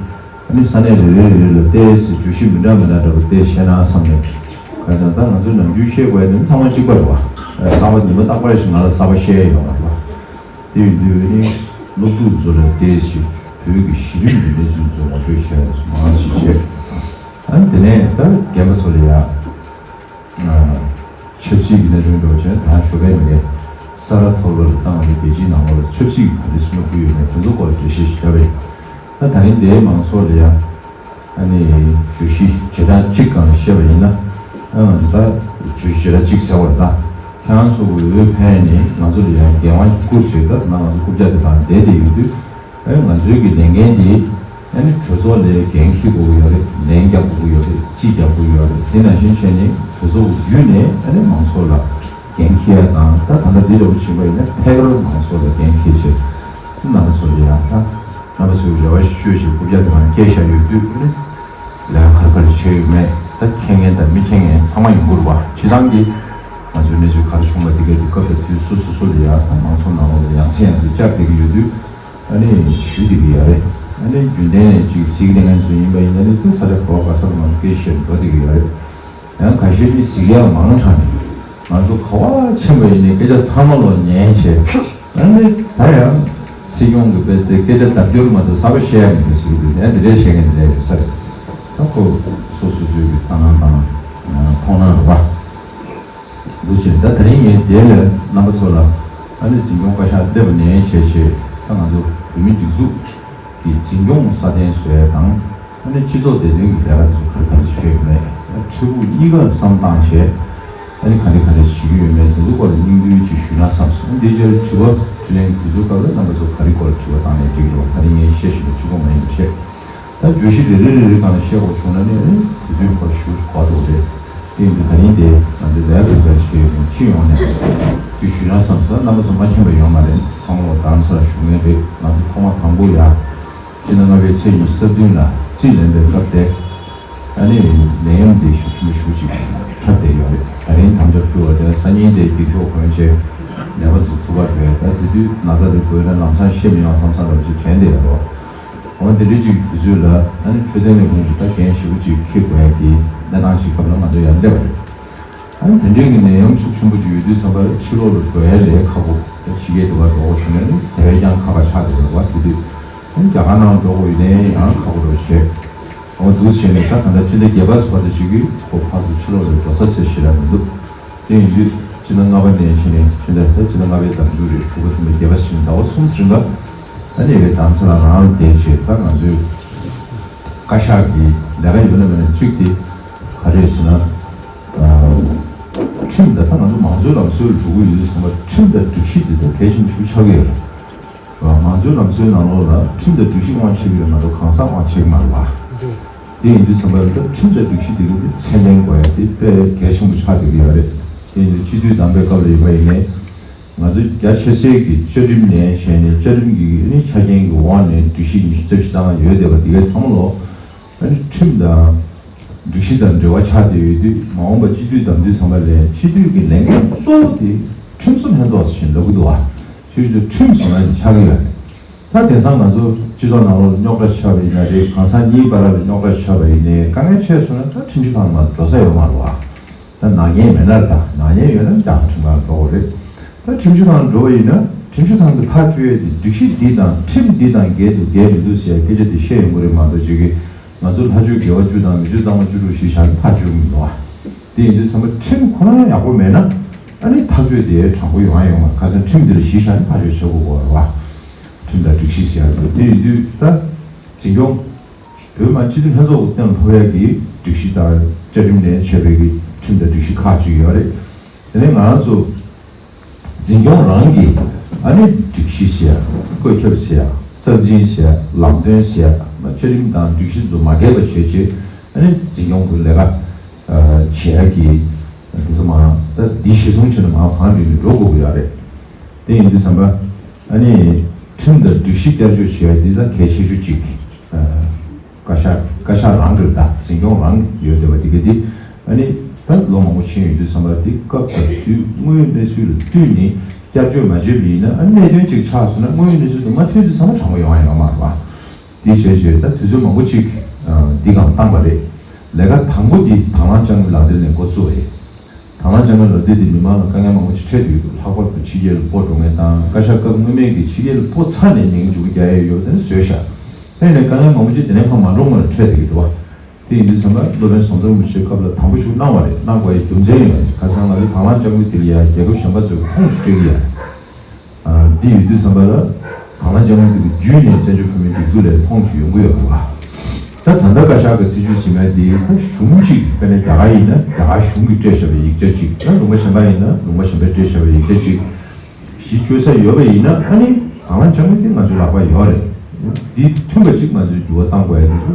ཨ་ནི་ས་གནས་རེ་རེ་རེ་རེ་ལ་ཏོག་ཙམ་བརྗོད་གཞི་མི་འདྲ་མི་འདྲ་འདྲ་པོ་ཏོག་ཙམ་བཤད་ན་བསམ་ནས། ག་ཚང་ད་ང་ཚོའི་ནམ་རྒྱུན་བཤད་དགོས་ཡ་དེ་ཚང་མ་གཅིག་པ་རེད་བ། གསར་པ་ཉི་མ་རྟག་པར་ཞིག་ང་ལ་གསར་པ་བཤད་ཡ་ཡོད་མ་རེད་བ། དེ་ཡིན་དུས་ཨ་ནི་སློབ་ཕྲུག་ཚོ་ལ་ཏོག་ཙམ་བོད་ཀྱི་གཞི་རིམ་གྱི་གནས་ཚུལ་ཚོ་ངོ་སྤྲོད་བྱས་མང་ཞིག་བྱས། ཨ་ནི་དེ་ནས་ད་རྒན་པ་ཚོ་ལ་ཡ། ཆབ་སྲིད་ཀྱི་གནད་དོན་འགྲོ་བྱས་ད་ཞོགས་པའི་མི་རེད། ས་རཱ་ཐོག་ལ་བཏང་བའི་རྒྱལ་སྤྱིའི་ནང་ལོགས་ལ་ཆབ་སྲིད་ཀྱི་ག་རེ་སྨོས་ཀྱི་ཡོད་མེད་དེ་ཚོ་སྐོར་འགྲེལ་བཤད་ཞིག་བརྒྱབ་པས། ད་ད་རིང་འདིའི་མང་ཚོགས་ལ་ཡང་ཨ་ནི་བརྗོད་གཞི་བྱེ་བྲག་གཅིག་སྒང་ལ་བཤད་པ་ཡིན་ན། ཨ་ང་ཚོ་ད་བརྗོད་གཞི་བྱེ་བྲག་གཅིག་ཟེར་བ་ད་ཁྱེད་རང་ཚོ་གི་འོས་འཕེན་ནས་ང་ཚོ་ལ་ཡང་འགན་དབང་ཞིག་བསྐུར་བྱས། ད་ད་ང་ཚོ་རྐུབ་བཀྱག་དེ་དང་བསྡད་བསྡད་ཡོད་དུས། ཨ་ང་ཚོའི་གི་ལས་འགན་འདི་ཨ་ནི་གྲོས་ཚོགས་ལ་འགན་འཁྱེར་དགོས་ཀྱི་ཡོད་རེད། ལན་རྒྱག་དགོས་ཀྱི་ཡོད་རེད། རྩིས་རྒྱག་དགོས་ཀྱི་ཡོད་རེད། དེ་ནང་བཞིན་བྱས་ནས་གྲོས་ཚོགས་བརྒྱུད་ནས་ཨ་ནི་མང་ཚོགས་ལ་འགན་འཁྱེར་ཡ་དང་། ད་ད་ལྟ་འདི་འདྲ་བོ་ཕྱིན་པ་ཡིན་ན་ཐད་ཀར་མང་ཚོགས་ལ་འགན་འཁྱེར་བྱས། རྣམ་པ་ཚོ་ལ་ཡང་ད་རྣམ་པ་ཚོའི་རེ་བ་ཞུ་ཞིག་རྐུབ་བཀྱག་དེ་རང་སྐྱེས་བཞག་ཡོད་དུས་ཨ་ནི་ལས་ཀ་ག་རེ་ག་རེ་བྱས་ཡོད་མེད་ད་མཁྱེན་མཁན་དང་མི་མཁྱེན་མཁན་ཚང་མ་ཡོང་གི་རེད་བ། སྤྱིར་བཏང་གི་ང་ཚོའི་གནས་ཚུལ་ག་རེ་བྱུང་བ་དེ་གའི་དུས་སྐབས་དང་དུས་སུ་སོ་སོ་ལ་ཡང་ད་མང་ཚོགས་ནང་ལོགས་ལ་ཡང་སེ་ཡང་སེ་བཅར་བསྡད་ཀྱི་ཡོད་དུས། ཨ་ནི་ཞུ་བསྡད་ཀྱི་ཡོད་རེད། ཨ་ནི་རྒྱུན་ལྡན་ནས་ཅིག་གཟིགས་བསྡད་མཁན་ཚོ་ཡིན་པ་ཡིན་ན་ནི་དེ་ས་ཆ་ག་བ་ག་ས་ལ་ང་ཚོ་སྐད་ཆ་བཤད་འགྲོ་བསྡད་ཀྱི་ཡོད་རེད། ཡང་ཁ་ཤས་ནི་གཟིགས་ཡག་མང་དྲགས་ནས་ང་ཚོ་ག་བ་ཕྱིན་པ་ཡིན་ནའི་སྐད་ཆ་ཚང་མ་ལོག་ཉན་བྱས། ཨ་ནི་ད་ཡང་སྲིད་སྐྱོང་གི་དཔེ་དེ་སྐད་ཆ་ལྡབ་སྐྱོར་མ་གཏོགས་གསར་པ་བཤད་ཡག་མི་འདུག་ཟེར་གྱི་འདུག་ཡང་དེ་འདྲའི་བཤད་མཁན་དེ་འདྲ་ཡོད་ས་རེད། ད་ཁོ་སོ་སོ་སོའི་གི་ལྟ་སྣང་དང་མཐོང་སྣང་རེད་བ། འདུག་ཅེས་ད་དེ་རིང་ངས་དེ་ལ་རྣམ་པ་ཚོ་ལ་ ཨ་ནི་འཛིན་སྐྱོང་བཀའ་ཤག་སླེབས་ནས་བྱས་བྱས་ད་ང་ཚོ་བོད་མི་སྒྲིག་འཛུགས་ཀྱི་འཛིན་སྐྱོང་སྲ་བརྟན་བཟོ་ཡ་དང་། ཨ་ནི་སྤྱི་ཚོགས་བདེ་དོན་གྱི་ལས་ཀ་དེ་ཚོ་ག་རེ་ག་རེ་བྱས་ཡོད་མེད། ཕྲུ་གུ་གཉིས་ཀ་བསམ་བཏང་བྱས། ཨ་ནི་ག་འདྲ་ག་འདྲ་བྱེད་ཀྱི་ཡོད་མེད་དེ་ཚོ་སྐོར་ལ་སྙིང་བསྡུས་ཅིག་ཞུས་ན་བསམ་སོང་། འདི་རྗེས་དྲི་བ་དྲིས་ལན་དུས་ཚོད་སྐབས་ལ་རྣམ་པ་ཚོ་ག་རེ་སྐོར་ལ་དྲི་བ་བཏང་ནས་འགྲིག་འགྲོ་བ། ད་རིང་ངས་བཤད་བཞིན་པ་གཅིག་པོ་མ་ཡིན་པ་བཤད། ད་བརྗོད་གཞི་རེ་རེ་རེ་རེ་སྒང་ལ་བཤད་དགོས་བྱུང་ན་ནི་ཨ་ནི་དུས་ཚོད་ཁོ་ཞུ་དགོས་འདུག་རེད། དེ་ཡིན་དུས་ད་རིང་དེ་ང་ཚོ་ལས་དོན་ག་རེ་བྱས་ཡོད་མེད་སྤྱི་ཡོངས་ནས་ཅིག་ཞུས་ན་བསམ་སོང་། རྣམ་པ་ཚོ་མ་མཁྱེན་པ་ཡོད་མ་རེད། ཚང་མ་རྡ་རམ་ས་ལ་བཞུགས་མཁན་རེད། ང་ཚོ་ཐོག་མ་དང་པོ་ཡ། ཕྱི་ཟླ་ལྔ་པའི་ཚེས་ཉི་ཤུ་རྩ་བདུན་ལ་རྩིས་ལེན་པའི་སྐབས་དེ། ཨ་ནི་ནད་ཡམས་འདི་ཞུ་ཆེན་པོ་ཞེ་པོ་ཅིག་ཁྱབ་བསྡད་ཡོད་རེད། ད་རིང་དམ་བཅའ་ཕུལ་བ་དེ་སང་ཉིན་དེ་འགྱིག་ཤོག་གོན་བྱས་ནད་པ་ཚོ་ཚུགས་པར་བྱས། ད་དེ་དུས་ན་ཚ་དེ་འགོས་ན་ལམ་སང་ཤི་མི་ཡོང་བསམ་བསམ་འདྲ་བོ་ཅིག་དྲན་བསྡད་ཡོད་རེད། འོ་དེ་འདྲའི་ཅིག་དུས་ཚོད་ལ་ཨ་ནི་འཕྲོད་བསྟེན་ལས་ཁུངས་ཀྱིས་ད་འགན་ཞེ་པོ་ཅིག་འཁྱེར་དགོས་ཡ་གི་གནས་སྟངས་ཤིག་སྐབས་ལ་ང་ཚོ་ཡར་སླེབས་པ་རེད། ཨ་ནི་དེ་འདྲའི་གི་ནད་ཡམས་ཤུགས་ཆེན་པོ་ཅིག་ཡོད་དུས་ཙམ་པར་ཕྱི་ལོགས་ལ་འགྲོ་ཡ་ལས་ཁག་པོ། ད་ཕྱི་རྒྱལ་དུ་བ་འགྲོ་དགོས་བྱུང་ན་ནི་དེ་བས་ཀྱང་ཁག་པ་ཆགས་བསྡད་ཡོད་རེད་བ། དེ་དུས་ཨ་ནི་རྒྱ་གར་ནང་འགྲོ་དགོས་ཡིན་ནའི་ཡང་ཁག་པོ་རེད་བྱས། འོ་འདུག་བྱས་ནས་ད་ད་ལྟ་སྤྱི་ཟླ་བརྒྱད་པ་ཚོ་བར་དུ་ཅིག་གི་ཁོ་ཕར་ཚུར་ཕྱི་ལོགས་ལ་འགྲོ་ས་ཟེར་ཞེ་དྲག་མི་འདུག་དེ་ཡིན་དུས་སྤྱི་ཟླ་ལྔ་པ་ནས་བྱས་ནས་ཕྱི་ཟླ་ད་སྤྱི་ཟླ་ལྔ་པའི་ཟླ་མཇུག་རེད། དྲུག་པ་བདུན་པ་བརྒྱད་པ་ཟེར་ནས་ཟླ་བ་གསུམ་རིང་ལ་ཨ་ནི་ཡ་གི་རྡ་རམ་ས་ལ་རང་བསྡད་བྱས། ད་ང་ཚོའི་བཀའ་ཤག་གི་ལས་ཀ་ཡོད་ན་མེད་ན་གཅིག་དེ་ག་རེ་ཟེར་ན། ཨ་ཁྲིམས་དང་། ད་ང་ཚོ་མང་གཙོའི་ལམ་སྲོལ་འགྲོ་གི་ཡོད་དུས་ཙམ་པ་ཁྲིམས་དང་སྒྲིག་གཞི་འདི་ད་གལ་ཆེན་པོ་ཞིག་ཆགས་ཀྱི་ཡོད་རེད། མང་གཙོའི་ལམ་སྲོལ་ནང་ལོགས་ལ་ཁྲིམས་དང་སྒྲིག་གཞི་དབང་ཆ་ཡོད་མ་གཏོགས་གང་ཟག་དབང་ཆ་མ་རེད་བ། དེ་ཡིན་དུས་ཙམ་པ་ལ་ད་ཁྲིམས་དང་སྒྲིག་གཞི་འདི་ག་དེ་ཚད་ལྡན་དགོས་ཡ་དེ་དཔེ་གལ་ཆེན་པོ་ཆགས་བསྡད་ཀྱི་ཡོད་རེད། དེ་ཡིན་དུས་སྤྱི་འཐུས་བདམས་པའི་སྐབས་ལ་ཡིན་པ་ཡིན་ནའི། ང་ཚོ་རྒྱ་ཆེ་སའི་གི་བཅའ་ཁྲིམས་ནས་བྱས་ནས་བཅའ་ཁྲིམས་ཀྱི་ཨ་ནི་ཆ་རྐྱེན་གྱི་འོག་ནས་སྒྲིག་གཞི་ཉི་ཤུ་རྩ་བཞི་ཙམ་ཡོད་བསྡད་པ་འདི་གའི་ཚང་མ་ལོ། ཨ་ནི་ཁྲིམས་དང་སྒྲིག་གཞི་དང་འབྲེལ་བ་ཆགས་བསྡད་ཡོད་དུས། མ་འོངས་པ་སྤྱི་འཐུས་བདམས་དུས་ཙམ་པ་ལ་སྤྱི་འཐུས་ཀྱི་ལས་འགན་གཙོ་བོ་དེ་ཁྲིམས་སྲུང་ལྷན་ཚོགས་ཞེས་འདོགས་ཀྱི་འདུག་བ། ཤུལ་ཤུལ་ཁྲིམས་བཟོ་ན་ཆགས་ཀྱི་ཡོད་རེད། ད་དེང་སང་ང་ཚོ་སྤྱི་ཚོགས་ནང་ལོགས་ལ་རྙོག་དྲ་ཆགས་པ་ཡིན་ན་རེད། གང་ཟག་གཉིས་བར་ལ་རྙོག་དྲ་ཆགས་པ་ཡིན་ནའི་དཀའ་ངལ་ཆེ་སོང་ན་ད་ཁྲིམས་གཞི་ཁང་ལ་འགྲོ་ས་ཡོད་མ་རེད་བ། ད་ནག་ཉེས་མེད་ན་རེད། ད་ནག་ཉེས་ཡོད་ན་རྒྱལ་ཁབ་ཁྲིམས་ཁང་ལ་འགྲོ་དགོས་རེད། ད་ཁྲིམས་ཞིབ་ཁང་ལ་འགྲོ་བ་ཡིན་ན་ཁྲིམས་ཞིབ་ཁང་གི་ཐག་གཅོད་ཡས་དེ་སྒྲིག་གཞི་འདི་དང་ཁྲིམས་འདི་དང་འགལ་འདུག་འགལ་མི་འདུག་ཟེར་སྐད་ཆ་དེ་བཤད་ཡོང་གི་རེད་མ་གཏོགས། ཅིག་གིས་ང་ཚོ་ལྷ་ཆོས་དགེ་བ་བཅུ་དང་མི་ཆོས་གཙང་མ་བཅུ་དྲུག་གཞི་བཞག་ནས་ཐག་གཅོད་མི་འདུག་ཨ། དེ་ཡིན་དུས་ཙམ་པ་ཁྲིམས་ཁོ་རང་ཡག་པོ་མེད་ན་ཨ་ནི་ཐག་གཅོད་དེ་དྲང་པོ་ཡོང་ཡ་ཡོད་མ་རེད། ཁ་སང་ཁྲིམས་འདི་ལ་གཞི་བཞག་ནས་ཐག་གཅོད་བྱེད་དགོས་པ་རེད་བ། ཁྲིམས་དང་སྒྲིག་གཞི་ཟེར་ཡ་འདུག་དེ་ཡིན་དུས་ད་འཛིན་སྐྱོང་བོད་མི་སྤྱི་འཐུས་ལྷན་ཚོགས་ཀྱི་སྟེང་ལ་ཕབ་ཡ་གི་སྒྲིག་གཞི་དང་བཅའ་ཁྲིམས་ནས་བྱས་པའི་གི་ཁྲིམས་དང་སྒྲིག་གཞི་ཁག་ཅིག་ཡོད་རེད། དེ་ནས་ང་རང་ཚོ་འཛིན་སྐྱོང་རང་གི་ཨ་ནི་སྒྲིག་གཞི་ཟེར་ཡ། བཀོད་ཁྱབ་ཟེར་ཡ། རྩ་འཛིན་ཟེར་ཡ། ལམ་སྟོན་ཟེར་ཡ། བཅའ་ཁྲིམས་དང་སྒྲིག་གཞི་ཚོ་མ་འགལ་བ་བྱས་རྗེས་ཨ་ནི་འཛིན་སྐྱོང་གི་ལས་ཀ་བྱེད་ཡ་གི་དེ་ཚོ་མ་ད་འདི་གཞི་བཟུང་བྱས་ནས་མ་བང་སྒྲིག་ནས་འགྲོ་དགོས་ཀྱི་ཡོད་རེད། དེ་ཡིན་དུས་ཙམ་པ་ཨ་ནི་ཁྲིམས་དང་སྒྲིག་གཞི་བསྐྱར་བཅོས་བྱེད་ཡ་འདི་ད་གལ་ཆེ་ཤོས་གཅིག་བཀའ་ཤག་བཀའ་ཤག་རང་གི་ད་འཛིན་སྐྱོང་རང་ཡོད་བསྡད་པ་དེ་ག་དེ་ཨ་ནི་ད་ལོ་མང་པོ་ཕྱིན་ཡོད་དུས་ཙམ་པ་དེ་སྐབས་དང་དུས་དངོས་ཡོད་གནས་ཚུལ་ལ་བསྟུན་ནས་བསྐྱར་བཅོས་མ་བྱས་པ་ཡིན་ན། ཨ་ནི་གནད་དོན་གཅིག་ཆགས་སོང་ན་དངོས་ཡོད་གནས་ཚུལ་དང་མ་མཐུན་དུས་ཙམ་པ་དྲང་པོ་ཡོང་ཡ་ཡོད་མ་རེད་བ། དེ་བྱས་རྗེས་ད་དུས་ཚོད་མང་པོ་གཅིག་འདི་སྒང་བཏང་པ་རེད། ལས་ཀ་དང་པོ་འདི་དང་བླངས་དཔྱ་དངུལ་ལག་དེབ་ནས་འགོ་བཙུགས་པ་རེད། དང་བླངས་དཔྱ་དངུལ་ལག་དེབ་འདི་མི་མང་ལ་དཀའ་ངལ་མང་པོ་ཞིག་འཕྲད་ཀྱི་ཡོད་འདུག་ལྷག་པར་དུ་ཕྱི་རྒྱལ་ལ་སྤོ་འགྲོ་མཁན་དང་། བཀའ་ཤག་སྐབས་སྔོན་མའི་གི་ཕྱི་རྒྱལ་ལ་སྤོ་ཚར་ནས་མིང་མཇུག་རྒྱག་ཡས་ཡོད་དེ་ནས་བཟོས་བཞག་དེ་ནས་དཀའ་ངལ་མང་པོ་ཞིག་དེ་ནས་ཕར་མ་འགྲོ་སྔོན་ལ་འཕྲད་བསྡད་ཀྱི་འདུག་བ། དེ་ཡིན་དུས་ཙམ་པ་སློབ་དཔོན་ཟམ་གདོང་རིན་པོ་ཆེའི་སྐབས་ལ་དམ་པོ་ཞིག་གནང་བ་རེད། གནང་དགོས་ཡའི་རྒྱུ་མཚན་ཡོད་རེད། ཁ་སང་ལ་ལས་དང་བླངས་དཔྱ་དངུལ་དེ་ལ་ཡ་རྒྱལ་ཁབ་གཞན་པ་ཚོས་ཁོངས་སུ་སྤྲད་ཀྱི་ཡ། ཨ། འདི་ཡོད་དུས་ཙམ་པ་ལ་དང་བླངས་དཔྱ་དངུལ་དེ་གི་བརྒྱུད་ནས་བཙན་བྱོལ་བོད་མིའི་སྒྲིག་འཛུགས་ལ་ཁོངས་སུ་ཡོང་གི་ཡོད་རེད་བ། ད་ད་ལྟ་བཀའ་ཤག་གི་སྲིད་བྱུས་ཟིན་མཁན་དེ་ད་གཞུང་གཅིག་དཔེར་ན་རྒྱ་གར་ཡིན་ན་རྒྱ་གར་གཞུང་གིས་སྤྲད་བཞག་པའི་ཡིག་ཆ་གཅིག་ད་ལུང་པ་གཞན་པ་ཡིན་ན་ལུང་པ་གཞན་པས་སྤྲད་བཞག་པའི་ཡིག་ཆ་གཅིག་གཞི་བཅོལ་ས་ཡོད་པ་ཡིན་ན་ཨ་ནི་དང་བླངས་དཔྱ་དངུལ་དེ་ང་ཚོའི་ལག་པར་ཡོད་རེད། འདི་མཐུན་པ་གཅིག་ང་ཚོས་འགྱུར་བ་གཏང་དགོས་ཡ་དེ་ཚོ་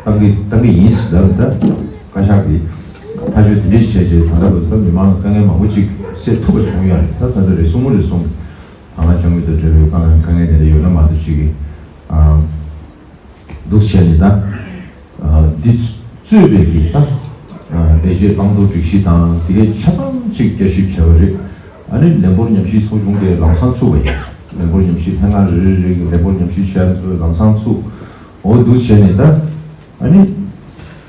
གཏང་གི་གཏང་གི་ཡིན་ཟེར་ལབ། ད་བཀའ་ཤག་གིས་ཐག་གཅོད་དེ་འདྲ་བྱས་རྗེས་ད་ལྟ་ལོ་ད་མི་མང་ལ་དཀའ་ངལ་མང་པོ་ཅིག་སེལ་ཐུབ་པ་བྱུང་ཡོད་རེད། ད་ད་ལྟ་རེ་ཟུང་རེ་ཟུང་དང་བླངས་དཔྱ་དངུལ་དང་འབྲེལ་བའི་དཀའ་ངལ་དཀའ་ངལ་དེ་འདྲ་ཡོད་ན་མ་གཏོགས་ཅིག་གིས་ཨ་འདུག་བྱས་ནས་ད་ཨ་འདི་གཙོས་པའི་གི་ད་ཨ་ལས་བྱེད་བླང་དོར་སྒྲིག་གཞི་དང་དེ་གའི་ཆ་ཚང་ཅིག་བསྐྱར་ཞིབ་བྱས་པ་རེད། ཨ་ནི་ལས་འབོར་ཉམས་ཞིབ་ཚོགས་ཆུང་དེ་ལམ་སང་ཚུགས་པ་ཡིན། ལས་འབོར་ཉམས་ཞིབ་ལྷན་ཁང་རེ་རེ་རེ་གི་ལས་འབོར་ཉམས་ཞིབ་བྱས་ཚོ་ལམ་སང་ཚུགས། འོ་འདུག་བྱས་ནས་ད། ཨ་ནི།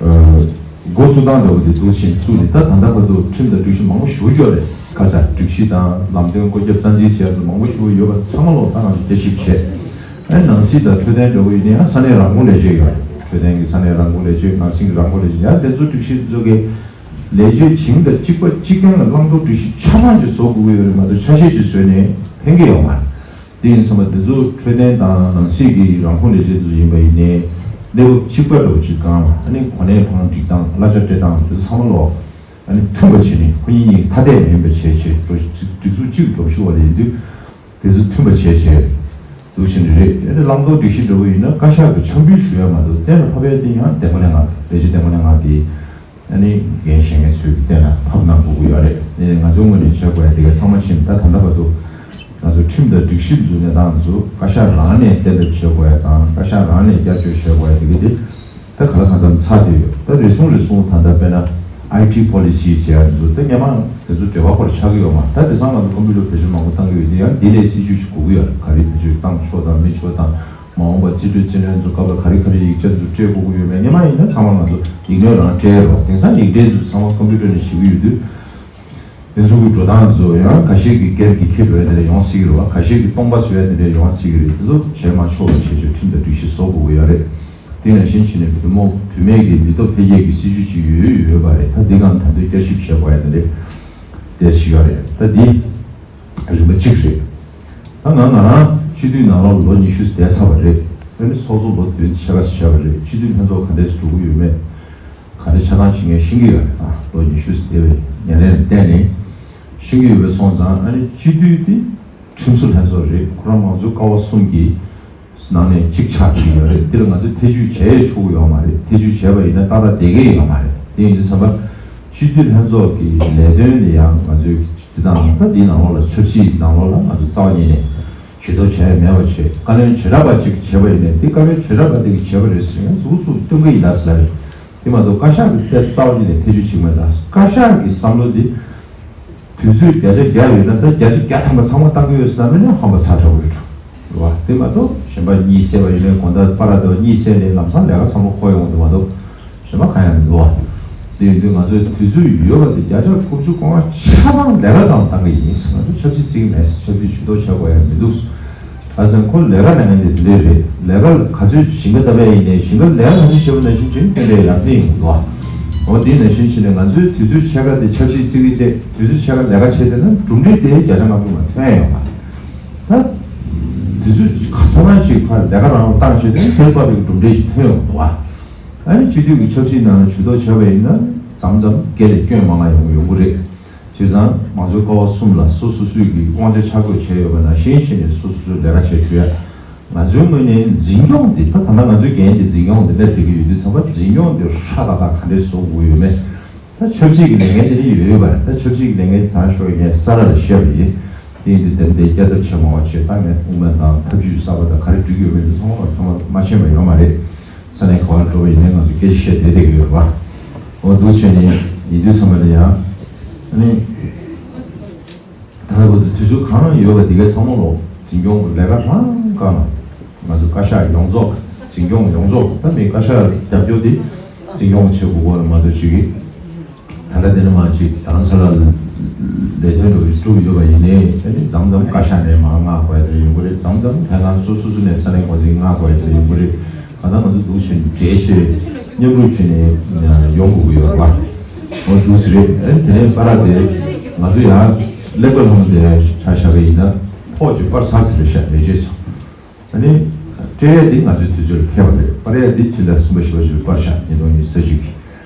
ཨ། འགོ་བཙུགས་སྟངས་འདྲ་བོ་དེ་འདུག་བཞིན་བཙུགས་ནས་ད་ད་ལྟ་བར་དུ་ཁྲིམས་དང་སྒྲིག་གཞི་མང་པོ་ཞེ་པོ་ཡོད་རེད། ཁ་ཚ་སྒྲིག་གཞི་དང་ལམ་སྟོན་བཀོད་ཁྱབ་རྩ་འཛིན་བྱས་ཚོ་མང་པོ་ཞེ་པོ་ཡོད་པ་ཚང་མ་ལོག་ད་ང་ཚོ་བསྐྱར་ཞིབ་བྱས། ཨ་ནི་ནང་སྲིད་དང་འཕྲོད་བསྟེན་འདྲ་བོ་ཡིན་ན་ཡང་ས་གནས་རང་ཁོངས་ལས་བྱེད་ཡོད་རེད། འཕྲོད་བསྟེན་གྱི་ས་གནས་རང་ཁོངས་ལས་བྱེད། ནང་སྲིད་ཀྱི་རང་ཁོངས་ལས་བྱེད། ཡང་དེ་ཚོ་སྒྲིག་གཞི་དེ་ཚོ་གི་ལས་བྱེད་བྱིངས་དང་གཅིག་པ་གཅིག་རྐྱང་ལ་བླང་དོར་སྒྲིག་གཞི་ཆ་ཚང་ཅིག་བཟོ་དགོས་ཀྱི་ཡོད་རེད་མ་གཏོགས་ཆ་ཤས་ཅིག་བཟོས་ནས་ ཕན་གྱི་ཡོད་མ་རེད། དེ་ཡིན་ཙང་དེ་ཚོ་འཕྲོད་བསྟེན་དང་ནང་སྲིད་ཀྱི་རང་ཁོངས་ལས་བྱེད་ཚོ་ཡིན་པ་ཡིན་ནའི་གནས་བབ་གཅིག་པ་འདྲ་བོ་ཅིག་སྒང་ལ་ཨ་ནི་གོ་གནས་ཁོ་རང་སྒྲིག་སྟངས་གླ་ཆ་སྤྲད་སྟངས་དེ་ཚོ་ཚང་མ་ལོག་ཨ་ནི་མཐུན་པ་བྱས་ནས་ཁོ་གཉིས་གཉིས་ཀྱི་ཐ་དད་མ་ཡིན་པ་བྱས་བྱས་འགྲོ་སྒྲིག་འཛུགས་གཅིག་འགྲོ་ཤུགས་པ་ལ་ཡིན་དུས། དེ་ཚོ་མཐུན་པ་བྱས་བྱས་འདུག་བཞིན་རེད། ཨ་ནི་བླང་དོར་སྒྲིག་གཞི་འདྲ་བོ་ཡིན་ན་བཀའ་ཤག་གི་འཆམ་འབུལ་ཞུ་ཡ་མ་གཏོགས་གཏན་ལ་ཕབ་ཡ་དེ་ཡང་བདེ་མོ་ལས་ང་བདེ་ཆེ་བདེ་མོ་ལས་ང་གི་ཨ་ནི་འགན་བཞེས་མཁན་ཚོས་གཏན་ལ་ཕབ་གནང་དགོས་ཀྱི་ཡོད་རེད། ཨ་ནི་ང་ཚོའི་ངོས་ནས་བྱེད་དགོས་ཡ་དེ་ག་ཚང་མ་ཕྱིན། ད་ད་ལྟ་བར་དུ་ང་ཚོ་ཁྲིམས་དང་སྒྲིག་གཞི་འཛུགས་གནས་སྟངས་ཚོ་བཀའ་ཤག་རང་ནས་གཏན་འབེབས་བྱེད་དགོས་ཡ་དང་བཀའ་ཤག་རང་ནས་བསྐྱར་བཅོས་བྱེད་དགོས་ཡ་དེ་ག་དེ། ད་ག་ལ་གང་འཚམ་ཚར་བསྡད་ཡོད། ད་རེ་ཟུང་རེ་ཟུང་ད་ལྟ་དཔེར་ན་ཨའི་ཊི་པོ་ལི་སི་བྱས་ཡ་ཚོ་ད་སྔོན་མ་དེ་ཚོ་འབྲེལ་བ་ཁོ་རང་ཆགས་ཀྱི་ཡོད་མ་རེད། ད་དེང་སང་ང་ཚོ་ཀམ་པུ་ཊར་བེད་སྤྱོད་མང་པོ་བཏང་གི་ཡོད་དེ་ཡང་དེ་ལས་སྲིད་ཇུས་ཤིག་དགོས་ཀྱི་ཡོད་རེད། ག་རེ་བེད་སྤྱོད་བཏང་ཆོག་དང་མི་ཆོག་དང་མ་འོངས་པ་རྩིས་སྤྲོད་རྩིས་ལེན་ཚོ་སྐབས་ལ་ག་རེ་ག་རེ་ཡིག་ཆ་ཚོ་སྤྲད་དགོས་ཀྱི་ཡོད་མེད་སྔོན་མ་ཡིན་ན་ཚང་མ་ང་ཚོ་ཡིག་ནོར་རང་སྤྲད་ཡོད་རེད་བ། དེང་སང་ཡིག་འབྲེལ་ཚོ་ཚང་མ་ཀམ་པུ་ཊར་ནས་ཞུ་གི་ཡོད་དུས། དེ་ཚོ་གི་འགྲོ་སྟངས་ཚོ་ཡང་འགའ་ཤས་ཀྱིས་སྒེར་གྱི་ཁེ་འགྲོ་ཡ་དེ་འདྲ་ཡོང་སྲིད་ཀྱི་རེད་བ། འགའ་ཤས་ཀྱིས་སྟོང་པ་བཟོ་ཡ་དེ་འདྲ་ཡོང་སྲིད་ཀྱི་རེད། དེ་ཚོ་བྱས་མ་ཆོག་པ་བྱས་བྱས་ཁྲིམས་དང་སྒྲིག་གཞི་བཟོ་དགོས་ཀྱི་ཡོད་རེད། དེ་ནང་བཞིན་བྱས་ནས་བུ་མོ་བུད་མེད་ཀྱི་མི་ཐོབ་འཕེལ་རྒྱས་ཀྱི་སྲིད་ཇུས་ཅིག་ཡོད་ཡོད་པ་རེད། ད་འདི་གང་ད་དུང་བསྐྱར་ཞིབ་བྱེད་དགོས་ཡ་དེ་འདྲ་དེ་ཞིག་ཡོད་རེད། ད་འདི་རིམ་པ་གཅིག་རེད། ད་ང་ང་རང་སྤྱི་འཐུས་ནང་ལོགས་ལོ་ཉི་ཤུ་བསྡད་ཚར་བ་རེད། ཨ་ནི་ཚོགས་གཙོ་ལོ་བདུན་ཕྱེད་ཀ་ཙམ་བྱས་པ་རེད། སྤྱི་འཐུས་ལྷན་ཚོགས་ག་འདྲས་སུ་འགྲོ་གི་ཡོད་མེད། ག་རེ་ཆ་ཚང་བྱེད་མཁན་ཤེས་ཀྱི་ཡོད་རེད། ད་ལོ་ཉི་ཤུ་ཙམ་བསྡད་པའི་ཉམས་ལེན་ལ་བརྟེན་ནས་ཤེས་ཀྱི་ཡོད་པའི་སོང་ཙང་ཨ་ནི་སྤྱི་འཐུས་དེ་ཁྲིམས་བཟོ་ལྷན་ཚོགས་རེད། ཁོ་རང་མང་གཙོའི་ཀ་བ་གསུམ་གྱི་ནང་ནས་གཅིག་ཆགས་ཀྱི་ཡོད་རེད། འདི་ལ་ང་ཚོས་ཐེ་བྱུས་བྱས་ཆོག་གི་ཡོད་མ་རེད། ཐེ་བྱུས་བྱས་པ་ཡིན་ན་ཏག་ཏག་བསྡད་ཀྱི་ཡོད་མ་རེད། དེ་ཡིན་དུས་ཙམ་པ་སྤྱི་འཐུས་ལྷན་ཚོགས་ཀྱི་ལས་དོན་ལ་ཡང་ང་ཚོས་སྤྱི་བཏང་ད་འདིའི་ནང་ལོགས་ལ་ཆབ་སྲིད་ནང་ལོགས་ལ་ང་ཚོ་རྩ་བ་ཉིད་ནས་ཇུས་གཏོགས་བྱས་མེད་པ་བྱས། བཀའ་བློན་བྱེ་བྲག་པ་གཅིག་བྱས་པ་ཡིན་ནའི་འདི་བཀའ་བློན་བྱེ་བྲག་པ་དེ་གིས་བྱས་པ་རེད་ཟེར་ཡང་གཟུགས་གཟུགས་སྟོན་གི་ཡིན་ད་ཟེར་ལ་རེད། དེ་མ་གཏོགས་བཀའ་ཤག་གིས་དེ་རྩ་བ་ཉིད་ནས་ཐེ་བྱུས་བྱེད་མེད་ད། བཀའ་ཤག་གི་བསམ་བློ་འདི་དུས་ཚོད་བརྒྱ་ཆ་བརྒྱ་ཡོད་ན་ད་བརྒྱ་ཆ་བརྒྱ་ཐམ་པ་ཚང་མ་བཏང་གི་ཡོད་ཟེར་ན་མིན་ན་ཧམ་པ་ཚ་དྲགས་ཡོད་འགྲོ་བ། དེ་མ་གཏོགས་གཞན་པ་གཉིད་སད་པ་ཡིན་ནའི་དགོང་དག་པ་ར་དེ་བ་གཉིད་སད་ནས་ལམ་སང་ལས་ཀ་བསམ་བློ་འཁོར་ཡོང་དུས་མ་གཏོགས་གཞན་པ་གང་ཡང་མི་འདུག་བ། དེ་ཡིན་དུས་ང་ཚོས་དུས་ཚོད་ཡོད་པ་དེ་བརྒྱ་ཆ་དགུ་བཅུ་གོ་ལྔ་ཆ་ཚང་ལས་ཀ་སྒང་བཏང་གི་ཡིན་ཟེར། ང་ཚོས་ཆབ་སྲིད་བརྩི་གི་མེད་ཟེར། ཆབ་སྲིད་ཇུས་གཏོགས་བྱ་དགོས་ཡ་མི་འདུག་ཟེར། ཨ་ཙང་ཁོ་ལས་ཀ་གནང་མཁན་དེ་དེ་འདྲས་རེད། ལས་ཀ་ག་ཚོད་ཞིང་ཁ་བཏབ་ཡ་ཡིན་ནའི་ཞིང་ཁ་ལས་ཀ་ག་ཚོད་བྱེད་པ་ནང་བཞིན་བྱེད་ན་ཏན་ཏན་ཡག་ཏན་ཡིན་འདུག་བ། འོ་དེ་ནང་བཞིན་བྱས་ནས་ང་ཚོའི་དུས་ཚོད་ཕྱེད་ཀ་དེ་ཆབ་སྲིད་བརྩི་གི་དེ་དུས་ཚོད་ཕྱེད་ཀ་ལས་ཀ་བྱས་བསྡད་ན་གྲུབ་འབྲས་དེ་བརྒྱ་ཆ་ལྔ་བཅུ་མ་ཐོན་ཡ་ཡོད་མ་རེད། ད་དུས་ཚོད་ག་ཚོད་ཅིག་ཁ་ལས་ཀ་རང་བཏང་བྱས་ཏེ་དེར་བབ་པའི་གྲུབ་འབྲས་ཤིག་ཐོན་ཡོང་འདུག་བ། ཨ་ནི་སྤྱི་འཐུས་ཀྱི་ཆབ་སྲིད་ནང་ཇུས་གཏོགས་བྱས་པ་ཡིན་ན་མཚམས་མཚམས་སྒེར་ལ་སྐྱོན་མང་ང་ཡོང་གི་ཡོང་གི་རེད། བྱས་ཙང་མང་གཙོའི་ཀ་བ་གསུམ་ལ་སོ་སོ་སོའི་གི་དབང་ཆ་ཆ་བགོས་བྱས་ཡོད་པ་ནང་བཞིན་བྱས་ནས་སོ་སོ་སོའི་ལས་ཀ་བྱེད་ཐུབ་ཡ། ང་ཚོའི་ངོས་ནས་འཛིན་སྐྱོང་འདི་ད་ད་ལྟ་ང་ཚོའི་འགན་འདི་འཛིན་སྐྱོང་འདི་སླེབས་བསྡད་ཀྱི་ཡོད་དུས་ཙམ་པ་འཛིན་སྐྱོང་འདི་ཧྲ་ཏག་ཏག་ག་འདྲས་བཟོ་དགོས་ཡོད་མེད། ད་ཆབ་སྲིད་ཀྱི་ལས་འགན་དེ་ནི་ཡོད་ཡོད་པ་རེད། ད་ཆབ་སྲིད་ཀྱི་ལས་འགན་དེ་ད་ཞོགས་ངས་ས་ར་ལ་བཤད་པ་ཡིན། དེ་ཡིན་དུས་དེ་འདྲའི་བསྐྱར་ལྡབ་བྱེད་མང་བ་བྱས་ད་ངས་དབུ་མ་དང་ཐབས་ཇུས་གསར་པ་དང་ག་རེ་སྒྲིག་ཡོད་མེད་དེ་ཚང་མ་ཚང་མ་མ་ཤེས་པ་ཡོད་མ་རེད། ས་གནས་ག་བར་འགྲོ་བ་ཡིན་ནའི་ང་ཚོ་སྐད་ཆ་བཤད་བསྡད་བསྡད་ཀྱི་ཡོད་རེད་པ། འོ་འདུག་བྱས་ནས་ཡིན་དུས་ཚང་མ་ལ་ཡང་ཨ་ནི། ད་ལྟ་བར་དུ་དུས་ཚོད་གང་ཡོད་པ་འདི་གའི་ཚང་མ་ལོ་འཛིན་སྐྱོང་གི་ལས་ཀ་རང་བཀའ་གནང་། ང་ཚོ་བཀའ་ཤག་ཡོངས་རྫོགས་འཛིན་སྐྱོང་ཡོངས་རྫོགས་ད་མི་བཀའ་ཤག་རྒྱབ་སྐྱོར་འདི་འཛིན་སྐྱོང་བྱེད་དགོས་སྐོར་ལ་མ་གཏོགས་ཅིག་གིས་ད་ལྟ་དེ་ནས་མ་ཅིག་རྡ་རམ་ས་ལ་ལ་ལས་དོན་འགྲོ་བའི་སྒྲུབ་ཡོད་པ་ཡིན་ནའི་ཨ་ནི་མཚམས་མཚམས་བཀའ་ཤག་ནས་མར་མངགས་དགོས་ཡ་དེ་ཡོང་གི་རེད། མཚམས་མཚམས་དེ་ག་སོ་སོ་སོ་ནས་ས་གནས་འགོ་འཛིན་མངགས་དགོས་ཡ་དེ་ཡོང་གི་རེད། གང་ལྟར་ང་ཚོ་འདུག་བྱས་ནས་གྲོས་བྱས་མཉམ་རུབ་བྱས་ནས་ཡོང་དགོས་ཀྱི་ཡོད་རེད་པ། འོ་འདུག་སེ་རེད། ཨ་ནི་དེ་ནས་པ་ར་དེ་ང་ཚོ་ཡང་ཀླད་པ་ལྷམ་དེ་ཆ་བཞག་པ་ཡིན་ན་ཕོགས་ཀྱི་པར་ཚར་ཟེར་བཞག་ལས་བྱེད་ཚོ། ཨ་ནི་སྤྲད་ཡས་དེ་ང་ཚོའི་དུས་ཚོད་ལ་འཁེལ་བ་རེད། པར་ཡས་དེ་ཕྱི་ཟླ་གསུམ་པ་བཞི་པ་བཞི་པའི་པར་བཞག་ཉིས་སྟོང་ཉི་ཤུ་རྩ་གཅིག་གི།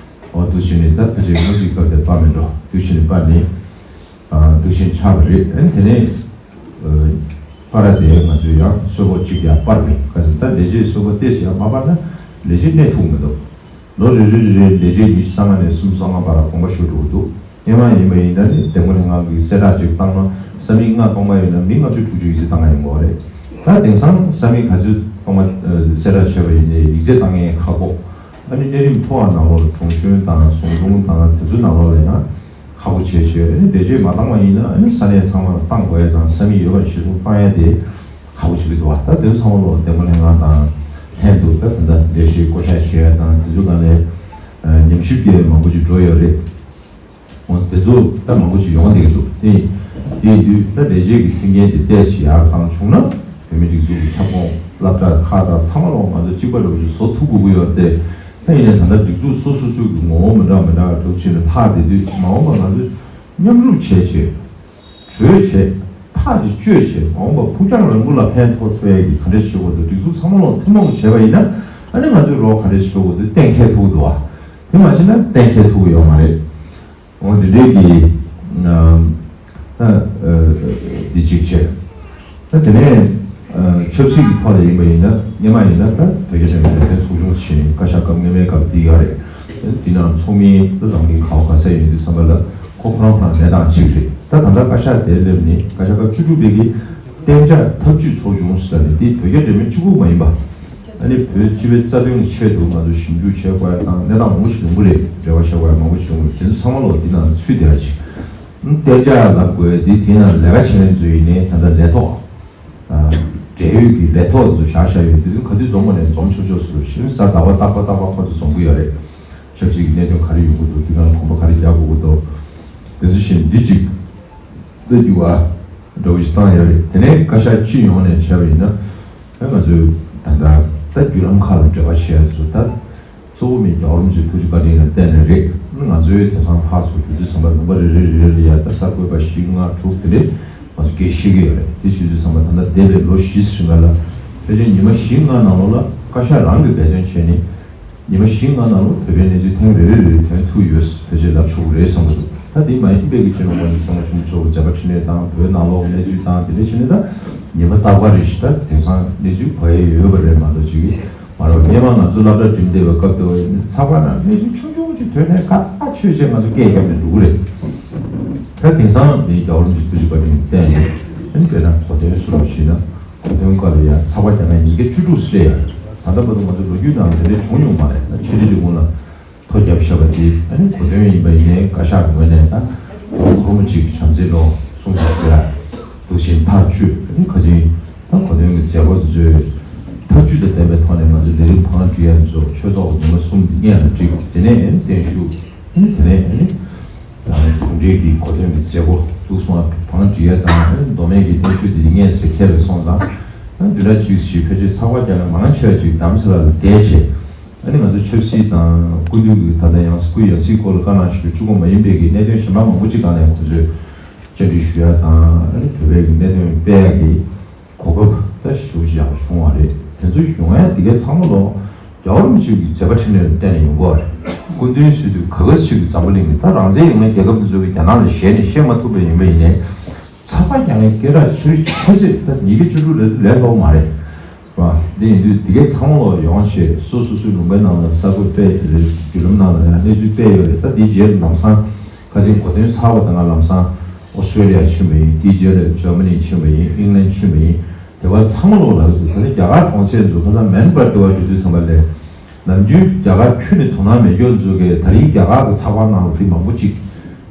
འོ་འདུག་བྱས་ནས་ད་ཕལ་ཆེར་ལོ་གཅིག་སྐབས་དེ་པར་མི་འགྲོ་འདུག་བྱས་ནས་པར་ནི། ཨ་འདུག་བྱས་ཆགས་པ་རེད། ཨ་ནི་དེ་ནས་ཨ་པར་དེ་ང་ཚོས་ཡང་གསོལ་ཕོགས་གཅིག་ཀྱང་སྤར་མེད། ག་ཚོད་ད་ལས་བྱེད་གསོལ་ཕོགས་ཏོག་ཙམ་ཡང་མ་སྤར་ན་ལས་བྱེད་གནས་ཐུབ་མི་འདུག་ལོ་རེ་རེ་རེ་རེ་ལས་བྱེད་ཉི་ཤུ་རྩ་ལྔ་ནས་སུམ་ཅུ་སོ་ལྔ་བར་ལ་དགོངས་པ་ཞུ་འགྲོ་གི་འདུག་སྔོན་མ་ཡིན་པ་ཡིན་ན་ནི་བདེ་མོ་ལྷན་ཁང་གིས་གསལ་བསྒྲགས་ཅིག་བཏང་ན་ས་མིག་ལྔ་གཏོང་མ་ཡོད་ན་མི་ལྔ་བཅུ་དྲུག་ཅུ་ཡིག་ཚད་བཏང་ཡ་ཡོང་གི་རེད། ད་དེང་སང་ས་མིག་ག་ཚོད་གཏོང་མ་གསལ་བསྒྲགས་བྱས་པ་ཡིན་ནའི་ཡིག་ཚད་བཏང་མཁན་ཁག་པོ། ཨ་ནི་གནས་རིམ་མཐོ་བ་ནང་ལོགས་ལ་གྲོང་གཞོན་དང་ཟུང་འབྲུམ་དང་དེ་ཚོའི་ནང་ལོགས་ལ་ཡང་ཁག་པོ་བྱས་བྱས་ཨ་ནི་བེད་སྤྱོད་མ་བཏང་བ་ཡིན་ན་ཨ་ནི་ས་གནས་ཚང་མར་བཏང་དགོས་ཡ་དང་ས་མིག་ཡོད་པ་གཞིར་བཟུང་བཏང་ཡ་དེ་ཁག་པོ་བྱེད་ཀྱི་འདུག་བ། ད་དེ་ཚང་མ་ལོག་བདེ་མོ་ལྷན་ཁང་དང་ལྷན་དུ་ད་ད་ལྟ་ལས་བྱེད་བསྐོ་བཞག་བྱེད་ཡ་དང་དེ་ཚོ་སྒང་ནས་ཉམས་ཞིབ་རྒྱག་ཡ་མང་པོ་ཅིག་འགྲོ་ཡོད་རེད། འོ་དེ་ཚོ་ད་མང་པོ་ཅིག་ཡོང་བསྡད་ཀྱི་འདུག་དེ་དེ་ཡིན་དུས་ད་ལས་བྱེད་ཀྱི་མཐུན་རྐྱེན་དེ་ཏོག་ཙམ་ཡག་བཏང་བྱུང་ན་བོད་མི་སྒྲིག་འཛུགས་ཀྱི་ཁྱབ་ཁོངས་སློབ་གྲྭ་ཁག་དང་ཚང་མ་ལོག་ང་ཚོ་གཅིག་པ་འདྲ་བོ་ཞིག་བཟོ་ཐུབ་དགོས་ཀྱི་ཡོད་རེད་དེ། ད་ཡིན་ནའི་ད་ལྟ་སྒྲིག་འཛུགས་སོ་སོ་སོ་གི་ངོ་བོ་མི་འདྲ་མི་འདྲ་བ་འདྲ་བོ་བྱས་ནས་ལྷག་བསྡད་དུས་མ་འོངས་པ་ང་ཚོས་མཉམ་རུབ་བྱས་བྱས། གྲོས་བྱས། ཐག་གཅོད་བྱས་མ་འོངས་པ་ཕུགས་རྒྱང་རིང་པོ་ལ་ཕན་ཐོགས་ཐུབ་ཡས་ཀྱི་ག་འདྲ་ཞིག་བྱེད་དགོས་འདུག་སྒྲིག་འཛུགས་ཚང་མ་ལ་ཐུན་མོང་བྱས་པ་ཡིན་ན་ཨ་ནི་ང་ཚོས་རོགས་ག་འདྲ་ཞིག་བྱེད་དགོས་འདུག་གཏན་འཁེལ་ཐུབ་འདུག་བ། དེ་མ་བྱས་ན་གཏན་འཁེལ་ཐུབ་ཡོད་མ་རེད། འོ་དེ་འདྲའི་གི་ད་འདི་གཅིག་བྱས། ད་དེ་ནས་ཆབ་སྲིད་ཀྱི་ཐོག་ལ་ཡིན་པ་ཡིན་ན་སྔོན་མ་ཡིན་ན་ད་བོད་རྒྱ་འབྲེལ་མོལ་ལས་དོན་ཚོགས་ཆུང་ཞིག་བཀའ་ཤག་སྐབས་སྔོན་མའི་སྐབས་འདི་ཡོད་རེད། དེ་ནང་ཚོགས་མི་ད་འཛམ་གླིང་ག་བ་ག་ས་ཡོད་དུས་ཙམ་པ་ལ་ཁོ་ཁོ་རང་ཁོ་རང་གནས་སྟངས་གཅིག་རེད། ད་ད་ལྟ་བཀའ་ཤག་དེ་སླེབས་ནས་བཀའ་ཤག་སྐབས་བཅུ་དྲུག་པའི་གི་གཏན་འཇགས་ཐབས་ཇུས་ཚོགས་ཆུང་ཟེར་ནས་འདི་བོད་རྒྱ་འབྲེལ་མོལ་གཅིག་པུ་མ་ཡིན་པ། ཨ་ནི་བོད་སྤྱི་པའི་རྩ་དོན་གྱི་ཆེད་དུ་ང་ཚོ་ཞིབ་འཇུག་བྱེད་དགོས་ཡ་དང་གནས་སྟངས་མང་པོ་ཞིག་ཡོང་གི་རེད། འབྲེལ་བ་བྱེད་དགོས་ཡ་མང་པོ་ཞིག་ཡོང་གི་རེད། དེ་ཚོ་ཚང་མ་ལོག་འདི་ནང་ཚུད་བསྡད་ཡ་ཅིག་གཏན་འཇགས་ལབ་དགོས་དེ་དེ་ནང་ལས་ཀ་བྱེད་མཁན་ཚོ་ཡིན་ནའི་ད་ལྟ་ལས་ཐོག་འབྲེལ་ཡོད་ཀྱི་ལས་ཐོག་ཚོ་བཞག་བཞག་ཡོད་དེ་ཚོ་ག་དུས་འཛོམས་པ་ནས་འཛོམས་ཆོག་ཆོག་སུ་ཞིམ་ཟ་ཟླ་བ་རྟག་པ་རྟག་པ་ཁོ་ཚོ་འཛོམས་ཀྱི་ཡོད་རེད། ཆབ་སྲིད་ཀྱི་གནད་དོན་ག་རེ་ཡོང་གི་འདུག་དེ་ག་ལ་གོམ་པ་ག་རེ་རྒྱག་དགོས་ཀྱི་འདུག་དེ་ཚོ་བཞིན་འདི་གཅིག་ད་འགྱུར་བ་འདྲ་བོ་ཞིག་བཏང་ཡོད་རེད། དེ་ནས་བཀའ་ཤག་སྤྱི་ཡོངས་ནས་བྱས་པ་ཡིན་ན་ང་ཚོས་ད་ལྟ་ད་བརྒྱུད་ལམ་ཁག་ལ་འབྲེལ་བ་བྱས་ཚོ་ད། གཙོ་བོ་མི་རྒྱལ་བ་རིན་པོ་ཆེ་ཐུགས་རྗེ་བཀའ་དྲིན་ལ་བརྟེན་ནས་རེད། ང་ཚོའི་དེང་སང་ཕར་ཚུར་བརྒྱུད་དུས་ཙམ་པ་ལུང་པ་རེ་རེ་རེ་རེ་ལ་ཡ་ད་གསར་འགོད་པ་བཞི་ལྔ་དྲུག་དེ་འདྲས་ང་ཚོ་སྐད་ཤེས་ཀྱི་ཡོད་རེད། དེ་བྱེད་དུས་ཙམ་པ་ད་ལྟ་འདས་པའི་ལོ་བཞི་ཟིན་པ་ལ་ཕལ་ཆེར་ཉི་མ་བཞི་ལྔ་ནང་ལོགས་ལ་བཀའ་ཤག་རང་གིས་འབད་བརྩོན་བྱས་ནས་ཉི་མ་བཞི་ལྔ་ནང་ལོགས་བོད་པའི་གནས་ཚུལ་ཐེངས་རེ་རེ་རེ་རེ་ཐོན་ཐུབ་ཡོད་ཕལ་ཆེར་ལབ་ཆོག་གི་རེད་བསམ་གྱི་འདུག་ད་དེ་མ་ཡིན་པའི་གི་སྤྱི་ནོར་གོང་ས་སྐྱབས་མགོན་ཆེན་པོ་མཆོག་གི་མཛད་པ་འཕྲིན་ལས་དང་བོད་ནང་ལོགས་གནས་ཚུལ་དང་དེ་འདྲས་བྱས་ནས་ད་ཉི་མ་རྟག་པར་རེ་བཞིན་ད་དེང་སང་གནས་ཚུལ་བ་ཡས་ཡོད་པ་རེད་མ་གཏོགས་ཅིག་གི་མ་རེད། སྔོན་མ་ང་ཚོ་སློབ་གྲྭ་འགྲིམ་བསྡད་པའི་སྐབས་དུ་ཚགས་པར་ནང་གནས་ཚུལ་ཆུང་ཆུང་ཅིག་ཐོན་ནས་ཁ་ཐག་ཆོད་བྱས་ང་ཚོ་སྐད་བརྒྱབ་ནས་འགྲོ་གི་རེད། ད་དེང་སང་མི་རྒྱལ་བ་རིན་པོ་ཆེ་ཐུགས་རྗེ་བཀའ་དྲིན་བརྟེན་ནས་ཨ་ནི་དཔེར་ན་གོ་སྟོན་སུ་ལ་ཞུས་ན་གོ་སྟོན་སྐབས་ལ་ཡང་ཚགས་པར་རྒྱག་མཁན་ཉིས་བརྒྱ་བཅུ་དྲུག་སླེབས་ཡོད་རེད། ད་ལྟ་བར་དུ་ང་ཚོ་ལོ་རྒྱུས་ནང་དེ་འདྲ་བྱུང་མྱོང་མ་རེད། ད་ཕྱི་དྲིལ་ལས་ཁུངས་ལ་ཐོ་བརྒྱབ་བཞག་པ་དེ་ཨ་ནི་གོ་སྟོན་ཡིན་པ་ཡིན་ནའི་བཀའ་ཤག་གི་ངོས་ནས་ད་ཁོ་རང་ཁོར་མོ་གཅིག་བྱམས་བརྩེ་ལོ་གསུང་ཆོས་ཞུ་ཡ་འདུག་ཕྱིན་ཐག་ཆོད་ཨ་ནི་ག་ཅིག་ད་གོ་སྟོན་གྱི་མཛད་སྒོ་དེ་ཚོའི་ཐབས་ཇུས་དང་ལྡན་པའི་ཐོག་ནས་ང་ཚོའི་ལས་རིམ་བང་སྒྲིག་ཡ་དེ་ཚོ་ཆོས་ཚོགས་ཉི་མ་གསུམ་དེ་སྔོན་ལ་བསྒྲིགས། དེ་ནས་ཨ་ནི་བརྟན་བཞུགས་ཨ་ནི་དེ་ནས་ཨ་ནི། གཞུང་འབྲེལ་གྱི་གོ་སྟོན་གྱི་མཛད་སྒོ་འདུག་སོང་བ་བང་སྒྲིག་ཡ་དང་མདོ་སྨད་ཀྱི་བརྟན་བཞུགས་དེ་སྔས་སུ་འཁེལ་བས་སོང་ཙང་བདུན་ཕྲག་གཅིག་ཞིག་ཕལ་ཆེར་ཚགས་པར་རྒྱག་ན་མང་ཆེ་བ་ཅིག་དམ་ཚིག་ལ་བསྡད་བྱས་ཨ་ནི་ང་ཚོ་ཆབ་སྲིད་དང་སྐུ་མདུན་གྱི་ད་ལྟ་ཡང་སྲིད་སྐུའི་ཡང་སྲིད་སྐོར་ལ་བཀའ་གནང་ཞུ་རྒྱུ་གཅིག་པོ་མ་ཡིན་པའི་གི་གནད་དོན་གཞན་པ་མང་པོ་ཅིག་སྒང་ནས་ཁོ་ཚོས་བཅར་འདྲི་ཞུ་ཡ་དང་ཨ་ནི་བོད་པའི་གི་གནད་དོན་སྤེལ་ཡ་གི་གོ་སྐབས་ད་ཞུ་ཞིག་ཡང་བྱུང་བ་རེད། དེ་ཚོ་ཡོང་ཡ་དེ་གའི་ཚང་མ་ལོ་རྒྱལ་བ་རིན་པོ་ཆེ་གི་མཛད་པ་འཕྲིན་ལས་ལ་བརྟེན་ནས་ཡོང་གི་བ་རེད། སྐུ་མདུན་ཟེར་དུས་ག་ག་ཞིག་གི་འཛམ་བུ་གླིང་གི་ད་རང་བཙན་ཡོད་མཁན་རྒྱལ་ཁབ་དེ་ཚོ་གི་རྒྱ་ནག་ལ་ཞེད་ནས་བཤད་མ་ཐུབ་པ་ཡིན་པ་ཡིན་ནའི་ཚགས་པར་རྒྱག་མཁན་སྐད་གྲགས་ཆེ་ཆེ་ཚེ་ད་ཉིས་བརྒྱ་བཅུ་དྲུག་ལས་ལས་ལྷག་མ་རེད། བ། འདི་ཡིན་དུས་འདི་གའི་ཚང་མ་ལོ་ཡོང་བྱས་སོ་སོ་སོའི་ལུང་པའི་ནང་ལ་གསར་འགོད་སྤེལ་རེད། བརྒྱུད་ལམ་ནང་ལ་ཡང་གནས་ཚུལ་སྤེལ་ཡོད་རེད། ད་འདིའི་རྗེས་ལ་ལམ་སང་ཁ་སང་གོ་སྟོན་ཚར་བ་དང་ལམ་སང་ཨོ་སི་ཀྲོ་ལི་ཡ་ཕྱིན་པ་ཡིན། དེའི་རྗེས་ལ་འཇར་མ་ནི་ཕྱིན་པ་ཡིན། ཨིང་ལན་ཕྱིན་པ་ཡིན། དེ་བར་ཚང་མ་ལོ་ལགས་འདུག་ད་ནི་རྒྱ་གར་གྲོང་གསེབ་འདུག་ཁ་སང་མེན་པར་དེ་བར་འགྲོ་དུས་ཙམ་པ་ལས་ནམ་རྒྱུན་རྒྱ་གར་ཁྱོན་ནས་དོ་སྣང་མེད་མཁན་ཚོ་གིས་ད་རིང་རྒྱ་གར་གྱི་ཚགས་པར་ནང་ལ་དེ་མང་པོ་ཅིག་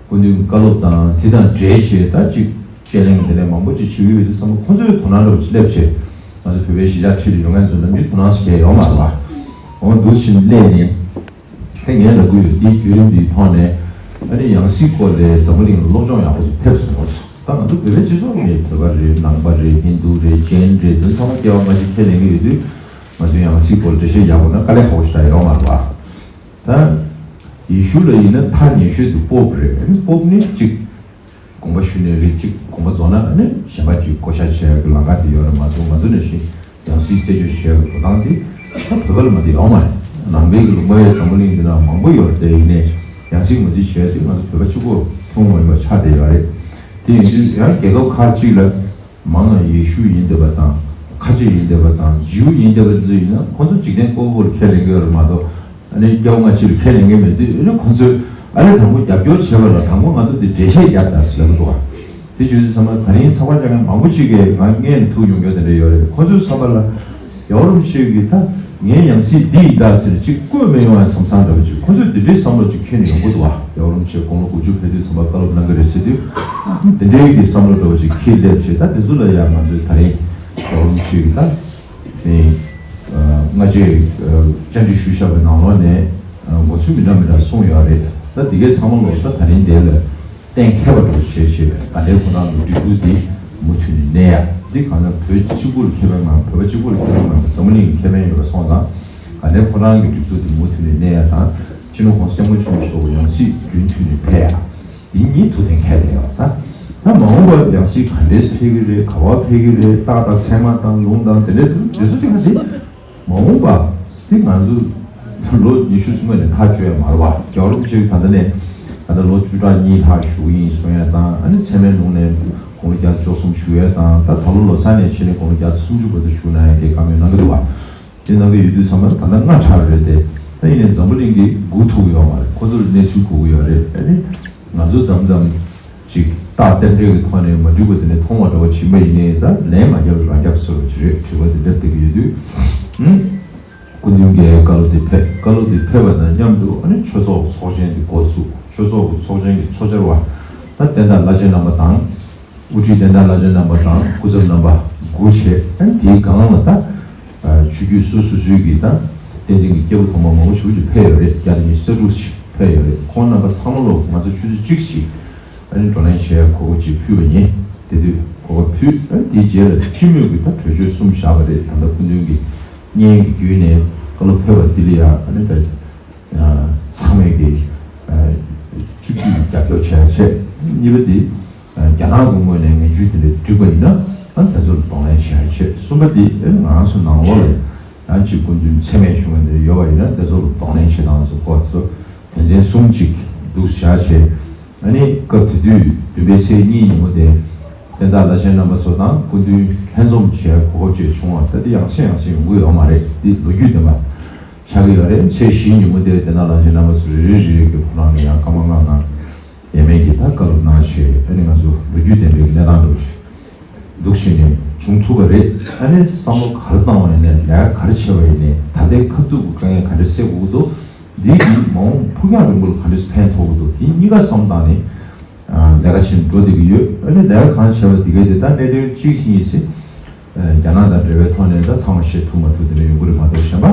སྐུ་མདུན་གྱི་བཀའ་སློབ་དང་དེ་དང་འབྲེལ་བྱས་ད་ཅིག་དཔྱད་གླེང་དེ་ནས་མང་པོ་ཅིག་བྱེད་ཀྱི་ཡོད་དུས་ཙམ་པ་ཁོ་ཚོའི་དོ་སྣང་འདྲ་བོ་ཅིག་སླེབས་བྱས་ང་ཚོ་བོད་པའི་གཞིས་ཆགས་ཁྲིད་དུ་ཡོང་མཁན་ཚོ་ནམ་རྒྱུན་དོ་སྣང་ཞིག་བྱས་ཡོད་མ་རེད་བ། འོ་འདུག་བཞིན་སླེབས་ནས་དེ་ངས་ལབ་ཀྱི་ཡོད། འདིའི་བརྒྱུད་རིམ་འདིའི་ཐོག་ནས་ཨ་ནི་ཡང་སྲིད་སྐོར་ལས་འཛམ་བུ་གླིང་ལ་སློབ་སྦྱོང་ཡག་པོ་ཞིག་ཐེབས་སོང་། ད་ང་ཚོ་བོད་པའི་སྤྱི་ཚོགས་ནས་བོད་པ་རེད། ནང་པ་རེད། ཧིན་རྡུ་རེད། ཇེན་རེད། འདི་ཚང་མ་སྐྱེ་བ་སྔ་ཕྱི་ཁས་ལེན་གྱི་ཡོད་དུས་ང་ཚོས་ཡང་སྲིད་སྐོར་འགྲེལ་བཤད་ཡག་པོ་ན་དཀའ་ལས་ཁག་པོ་ཞིག་ད་ཡོད་མ་རེད་བ། ད་ཡེ་ཤུ་ལ་ཡིན་ན་ཐ་སྙད་ཤོད་དུ་པོབ་རེད། ཨ་ནི་པོབ་ནི་གཅིག་དགོངས་པ་ཞུས་ནས་རེད། གཅིག་དགོངས་པ་རྫོགས་ན་ཨ་ནི་གཞན་པ་གཅིག་བསྐོ་བཞག་བྱེད་ཡག་གི་ལམ་ཁ་དེ་ཡོད་རེད་མ་གཏོགས་ང་ཚོ་ནང་བཞིན་ཡང་སྲིད་རྩད་གཅོད་བྱེད་ཡག་གི་འགྲོ་སྟངས་དེ་ད་བོད་པ་ལ་མ་གཏོགས་ཡོད་མ་རེད། ནང་པའི་གི་ལུང་པ་ཡོད། འཛམ་བུ་གླིང་འདི་ན་མང་པོ་ཡོད་རེད། དེ་ཡིན་ནའི་ཡང་སྲིད་ངོས་འཛིན་བྱེད་ཡག་དེ་ང་ཚོ་བོད་པ་གཅིག་པོ་ཐུན་མོང་མ་ཡིན་པ་ཆགས་བསྡད་ཡོད་རེད། དེ་ཡིན་དུས་ཡང་རྒྱལ་ཁབ་ཁག་ཅིག་ལ་མང་ང་ཡེ་ཤུ་ཡིན་བསྡད་པ་དང་། ཁ་ཆེ་ཡིན་བསྡད་པ་དང་། ཇིའུ་ཡིན་བསྡད་པ་ཚོ་ཡིན་ན་ཁོ་ཚོ་འཇིག་རྟེན་ཀོ་བོར་ཁས་ལེན་གྱི་ཡོད་རེད་མ་གཏོགས་ཨ་ནི་སྐྱ་བོ་ང་ཕྱིར་ཁས་ལེན་གྱི་མེད་དུས་ཨ་ནི་ཁོ་ཚོས་ཨ་ལས་དང་པོ་རྒྱབ་སྐྱོར་བྱས་པ་ལ་དང་པོ་ང་ཚོ་འདི་འགྲེལ་བཤད་རྒྱབ་དང་ཟེར་ལབ་འདུག་བ། དེ་བྱས་དུས་ཚང་མ་ད་རིང་ཚགས་པར་རྒྱག་མཁན་མང་པོ་ཅིག་གིས་ང་སྔོན་ཐུག་ཡོང་རྒྱུ་དེ་འདྲ་ཡོད་རེད། ཁོ་ཚོའི་བསམ་པ་ལ་ཡ་ཝ་རུམ་ཆེ་གི་ད། ངའི་ཡང་སྲིད་འདི་ཡིན་ད་ཟེར་ཅིག་བཀོད་མི་ཡོང་བའི་བསམ་བསམ་འདྲ་བོ་ཅིག་ཁོ་ཚོས་འདི་འདྲའི་བསམ་བློ་ཅིག་འཁྱེར་ནས་ཡོང་གི་འདུག་བ། ཡ་ཝ་རུམ་ཆེ་དགུང་ལོ་དགུ་བཅུ་ཕེབས་དུས་ཙམ་པ་བཀའ་སློབ་གནང་གི་རེད་ཟེར་དུས་འདི་འདྲའི་གི་བསམ་བློ་འདྲ་བོ་ཅིག་འཁྱེར་སླེབས་བྱས། ད་འདི་ཚོ་ལ་ཡང་ང་ཚོས་ད་རེས་ཡ་ཝ་རུམ་ཆེ་གི་ད་ནི་སྔ་རྗེས་བཅར་འདྲི་ཞུས་བཞག་པའི་ནང་ལོགས་ནས་འགོ་ཚུལ་མི་འདྲ་མི་འདྲ་གསུངས་ཡོད་རེད། ད་འདི་གའི་ཚང་མ་ལོ་ད་ད་རིང་འདི་ལ། གཏན་འཁེལ་བ་འདྲ་བོ་བྱས་བྱས་པའི་དགའ་ལྡན་ཕོ་བྲང་གི་སྒྲིག་འཛུགས་འདི་མུ་མཐུད་ནས་གནས་ཡ། འདི་གང་ལྟར་བོད་གཅིག་པུ་ལ་ཁེ་ཕན་མ་རེད། བོད་པ་གཅིག་པུ་ལ་ཁེ་ཕན་མ་རེད། འཛམ་བུ་གླིང་གི་ཁེ་ཕན་ཡོད་པ་སོང་ཙང་དགའ་ལྡན་ཕོ་བྲང་གི་སྒྲིག་འཛུགས་འདི་མུ་མཐུད་ནས་གནས་ཡ་དང་། སྤྱི་ནོར་༸གོང་ས་༸སྐྱབས་མགོན་ཆེན་པོ་མཆོག་ཡང་སྲིད་རྒྱུན་མཐུད་ནས་ཕེབས་ཡ། འདི་གཉིས་ཐུགས་གཏན་འཁེལ་བསྡད་ཡོད། ད་ ད་མ་འོངས་པར་ཡང་སྲིད་ག་འདྲས་འཕེལ་གི་རེད། ག་བ་འཕེལ་གི་རེད། རྟགས་དང་མཚན་མ་དང་ལུང་དང་དེ་འདྲས་དེ་ཚོ་ཚིག་ག་དེ་མ་འོངས་པ་དེ་ང་ཚོ་ལོ་ཉི་ཤུ་སྔོན་ནས་ཐག་གཅོད་ཡ་མ་རེད་བ། རྒྱལ་བ་རིན་པོ་ཆེ་གིས་ད་ལྟ་ནས་ད་ལྟ་ལོ་བཅུ་ཕྲག་གཉིས་ལྷག་བཞུགས་ཡིན་གསུང་ཡ་དང་། ཨ་ནི་ཚད་མའི་ལུང་ནས་དགུང་ལོ་བརྒྱ་དང་བཅུ་གསུམ་བཞུགས་ཡ་དང་། ད་ད་ལོ་ལོ་གསར་ནས་བྱས་ནས་དགུང་ལོ་བརྒྱ་དང་སུམ་ཅུ་བར་དུ་བཞུགས་གནང་ཡ་གི་བཀའ་མོལ་གནང་གི་འདུག་བ། དེ་གནང་གི་ཡོད་དུས་ཙམ་པ་ད་ལྟ་སྔ་དྲགས་རེད་དེ། ད་ཡིན་ནའི་འཛམ་བུ་གླིང་གིས་སྒུག་ཐུབ་ཀྱི་ཡོད་མ་རེད། ཁོ་ཚོར་གནས་ཚུལ་གོ་གི་ཡོད་རེད། ཨ་ནི་ང་ཚོ་མཚམས་མཚམས་ཅིག་རྟགས་རྟེན་འབྲེལ་གྱི་ཐོག་ནས་མ་འགྲིག་པ་དེ་ནས་མཐོང་བ་འདྲ་བོ་བྱིན་པ་ཡིན་ནའི། ད་ལན་མ་རྒྱབ་རང་རྒྱབ་བཟོ་འདྲ་བོ་ཅིག་རེད། དྲི་བ་དེ་སླེབས་བསྡད་ཀྱི་ཡོད་དུས། ཧུམ། སྐུ་མདུན་གྱིས་བཀའ་སློབ་དེ་ཕེབས། བཀའ་སློབ་དེ་ཕེབས་པ་དང་མཉམ་དུ། ཨ་ནི་ཆོས་ཚོགས་ཚོགས་ཆེན་དེ་འགོ་བཙུགས། ཆོས་ཚོགས་ཀྱི་ཚོགས་ཆེན་གྱི་ཚོགས་བཅར་བ་ད་བསྟན་བདག་བླ་ཆེན་རྣམ་པ་དང་། དབུ་ཁྲིད་བསྟན་བདག་བླ་ཆེན་རྣམ་པ་དང་སྐུ་ཚབ་རྣམ་པ་དགུ་བྱས། ཨ་ནི་དེའི་སྒང་ལ་ད་ཆོས་བརྒྱུད་སོ་སོ་སོའི་གི་ད་བསྟན་འཛིན་གྱི་སྐྱེས་བུ་དམ་པ་མང་པོ་ཞིག་ཅིག་ཕེབས་ཡོད་རེད། བརྒྱ་དང་ཉི་ཤུ་རྩ་དྲུག་ཅིག་ཕེབས་ཡོད་རེད། ཁོང་རྣམ་པ་ཚང་མ་ལོ་ང་ཚོ་ཆུ་ཚོད་གཅིག་ཅིག་ཨ་ནི་བགྲོ་གླེང་བྱེད་ཡ་གོ་སྐབས་ཅིག་ཕུལ་བ་ཡིན། དེ་དུས་གོ་སྐབས་ཕུལ། ཨ་ནི་དེའི་རྗེས་ལ་སྤྱི་མོས་ཀྱི་ད་གྲོས་ཆོད་གསུམ་བཞག་པ་རེད། ད་ལྟ་སྐུ་མདུན་གྱི་བརྙན་གྱི་བརྒྱུད་ནས་བཀའ་སློབ་ཕེབས་པ་འདི་ལ་ཡ། ཨ་ནི་ད་ཚང་མས་ཀྱི་སྤྱི་འཐུས་ཀྱི་རྒྱབ་སྐྱོར་བྱེད་ཡ་བྱས། གཉིས་པ་འདི་རྒྱ་ནག་གི་ངོས་ནས་ངན་ཇུས་དེ་འདྲ་བསྒྲིགས་པ་ཡིན་ན། ཨ་ནི་དེ་ཚོ་ལ་གདོང་ལེན་བྱེད་ཡ་བྱས། གསུམ་པ་འདི་ཨ་ནི་ང་རང་ཚོ་ནང་ལོགས་ལ་ཡང་ཅིག་སྐུ་མདུན་མཚན་སྨད་བྱུང་བ་འདི་ཡོད་པ་ཡིན་ན། དེ་ཚོ་ལ་གདོང་ལེན་བྱེད་སྟངས་སུ་སྐོར་ཚོ་དོན་ཚན་གསུམ་ཅིག་འདུག་བཞག་བྱས། ཨ་ནི་སྐབས་དེ་དུས་བདུན་པའི་ཚེས་གཉིས་ཉིན་མོ་དེ་བསྟན་བདག་བླ་ཆེན་རྣམ་པ་ཚོ་དང་སྐུ་མདུན་ལྷན་འཛོམས་བྱེད་གོ་སྐབས་ཅིག་བྱུང་བ། ད་དེ་ཡང་སེ་ཡང་སེ་ཡོང་གི་ཡོད་མ་རེད། འདི་ལོ་རྒྱུས་ལྡན་པ་ཆགས་ཀྱི་ཡོད་རེད། ཚེས་བཞི་ཉིན་མོ་དེ་བསྟན་བདག་བླ་ཆེན་རྣམ་པ་ཚོ་རེ་རེ་རེ་རེ་གི་ཁོ་རང་ནས་ཡང་བཀའ་མོལ་གནང་གནང་། ཡས་མས་ཀྱིས་ད་བཀའ་སློབ་གནང་བྱས། ཨ་ནི་ང་ཚོ་ལོ་རྒྱུས་ལྡན་པའི་གནས་སྟངས་འདྲ་བོ་ཞིག་འདུག་བྱས་ནས་བྱུང་ཐུབ་པ་རེད། ཨ་ནི་བསམ་བློ་ག་རེ་བཏང་བ་ཡིན་ནའི། ལས་ཀ་ག་རེ་བྱས་པ་ཡིན་ནའི། ད་ལྟའི་ཁ་ཐུག་གི་དཀའ་ངལ་ག་འདྲས་སེལ་དགོས་ཀྱི་འདུག་འདི་གིས་མ་འོངས་ཕུགས་རྒྱང་རིང་པོ་ལ་ག་འདྲས་ཕན་ཐོགས་ཀྱི་འདུག་དེ་གཉིས་ཀ་བསམ་བཏང་ནས་ལས་ཀ་བྱེད་འགྲོ་བསྡད་ཀྱི་ཡོད། ཨ་ནི་ལས་ཀ་གང་བྱས་པ་དེ་གའི་དེ་ད་གནད་དོན་གཅིག་ཤིང་ཡིན་སྲིད། རྒྱ་ནག་དང་འབྲེལ་བའི་ཐོག་ནས་ད་ཚང་མ་བཤད་ཐུབ་མ་ཐུབ་དེ་འདྲ་ཡོང་གི་རེད་མ་གཏོགས། གཞན་པ་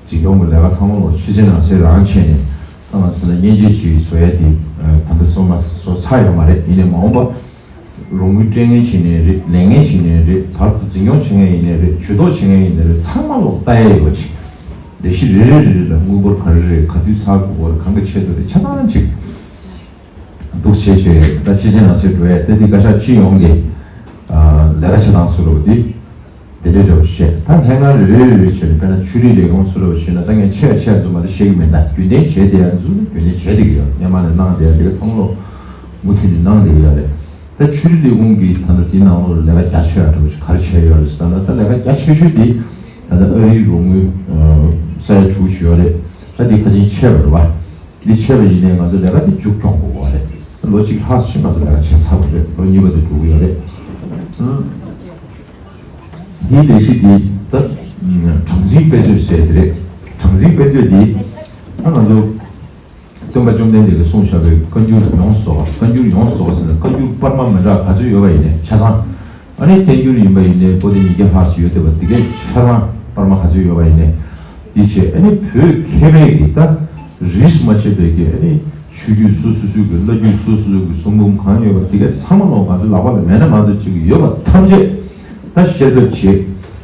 འཛིན་སྐྱོང་གི་ལས་ཀ་ཚང་མ་ལོ་ཕྱི་གསལ་ནང་གསལ་རང་བྱས་ནས། ད་ང་ཚོ་ལ་མཉེན་ཆས་ཅིག་བཟོ་ཡ་དེ་ད་ལྟ་བཟོ་མ་བཟོ་ཚར་ཡོད་མ་རེད། ཡིན་ནའི་མ་འོངས་པ་རོགས་དངུལ་སྤྲད་མཁན་བྱས་ནའི་རེད། ལེན་མཁན་བྱས་ནའི་རེད། བར་དུ་འཛིན་སྐྱོང་བྱེད་མཁན་ཡིན་ནའི་རེད། ཇུས་གཏོགས་བྱེད་མཁན་ཡིན་ནའི་རེད། ཚང་མ་ལོ་ལྟ་ཡ་ཡོད་ཅིག་ལས་གཞི་རེ་རེ་རེ་རེ་ལ་དངུལ་འབོར་ག་རེ་རེད། ག་དུས་ཚར་དགོས་པ་རེད། གང་གི་ཆེད་དུ་རེད། ཆ་ཚང་ཅིག་འདུག་བྱས་བྱས་ད་ཕྱི་གསལ་ནང་གསལ་འགྲོ་ཡ་དེ། འདི་བཀའ་ཤག་སྤྱི་ཡོངས་ཀྱི་ལས་ཀ་བྱེད་སྟངས་ཚུ་རུ་འདི་དེ་འདྲའི་འདྲ་བོ་བཤད། ད་ལྷན་ཁང་རེ་རེ་རེ་རེ་བྱས་ནས། དཔེར་ན་ཆོས་རིག་ལས་ཁུངས་ཚུ་རུ་བྱས་ན། ད་ངས་ཆེ་ཡ་ཆེ་ཡ་ཚུ་མ་གཏོགས་བཤད་ཀྱི་མེད། ད་རྒྱུན་ལྡན་བྱས་བསྡད་ཡ་ཚུ་རྒྱུན་ལྡན་བྱས་བསྡད་ཀྱི་ཡོད། སྔོན་མ་ནས་གནང་བསྡད་ཡ་དེ་ག་ཚང་མ་ལོ་མུ་མཐུད་ནས་གནང་བསྡད་ཀྱི་ཡོད་རེད། ད་ཆོས་རིག་ལས་ཁུངས་ཀྱིས་ད་ལྟ་དེའི་ནང་ལོགས་ལ་ལས་ཀ་རྒྱ་ཆེ་བ་འདྲ་བོ་ཞིག་ག་རེ་བྱས་ཡོད་རེད་ཟེར་ན། ད་ལས་ཀ་རྒྱ་ཆེ་ཤོས་དེ་ད་ལྟ་ཨ་རིའི་རོགས་དངུལ་ས་ཡ་དྲུག་ཅུ་ཡོད་རེད། ད་དེ་ཁ་ཆེན་ཆེ་བ་རེད་བ། འདི་བྱས་པ་ཡིན་ནའི་ང་ཚོ་ལས་ཀ་འདི་མཇུག་སྐྱོང་དགོས་པ་རེད། ལོ་གཅིག་ལྷག་ཕྱིན་ང་ཚོ་ལས་ཀ་བྱས་ཚར་བ་རེད། ལོ་གཉིས་པ་དེ་འགྲོ་གི་ཡོད་རེད། ཨང་། འདིའི་ལས་གཞི་འདི་ད་གྲངས་འཛིན་དཔེ་མཛོད་ཟེར་དེ་རེད། གྲངས་འཛིན་དཔེ་མཛོད་འདི་ད་ང་ཚོ་སྟོན་པ་བཅོམ་ལྡན་འདས་ཀྱིས་གསུངས་བཞག་པའི་བཀའ་འགྱུར་ཡོངས་སུ་རྫོགས་པ། བཀའ་འགྱུར་ཡོངས་སུ་རྫོགས་པ་ཟེར་ན་བཀའ་འགྱུར་སྤར་མ་མི་འདྲ་ག་ཚོད་ཡོད་པ་ཡིན་ནའི་ཆ་ཚང་། ཨ་ནི་བསྟན་འགྱུར་ཡིན་པ་ཡིན་ནའི་པོ་ཏི་ཉིས་བརྒྱ་ལྷག་ཙམ་ཡོད་བསྡད་པ་འདི་གའི་ཆ་ཚང་སྤར་མ་ག་ཚོད་ཡོད་པ་ཡིན་ནའི། འདི་བྱས་ཨ་ནི་བོད་མཁས་པའི་གི་ད་རིས་སུ་མ་ཆད་པའི་གི་ཨ་ནི་ཆོས་བརྒྱུད་སོ་སོ་སོའི་གི་བླ་བརྒྱུད་སོ་སོ་སོའི་གི་གསུང་འབུམ་གང་ཡོད་པ་འདི་གའི་ཚང་མ་ལོ་ང་ཚོའི་ལག་པ་ལ་མེད་ན་མ་གཏོགས་ཅིག་ཡོད་པ་ཐམས་ཅད་ད་བཤེར་འབེབས་བྱས།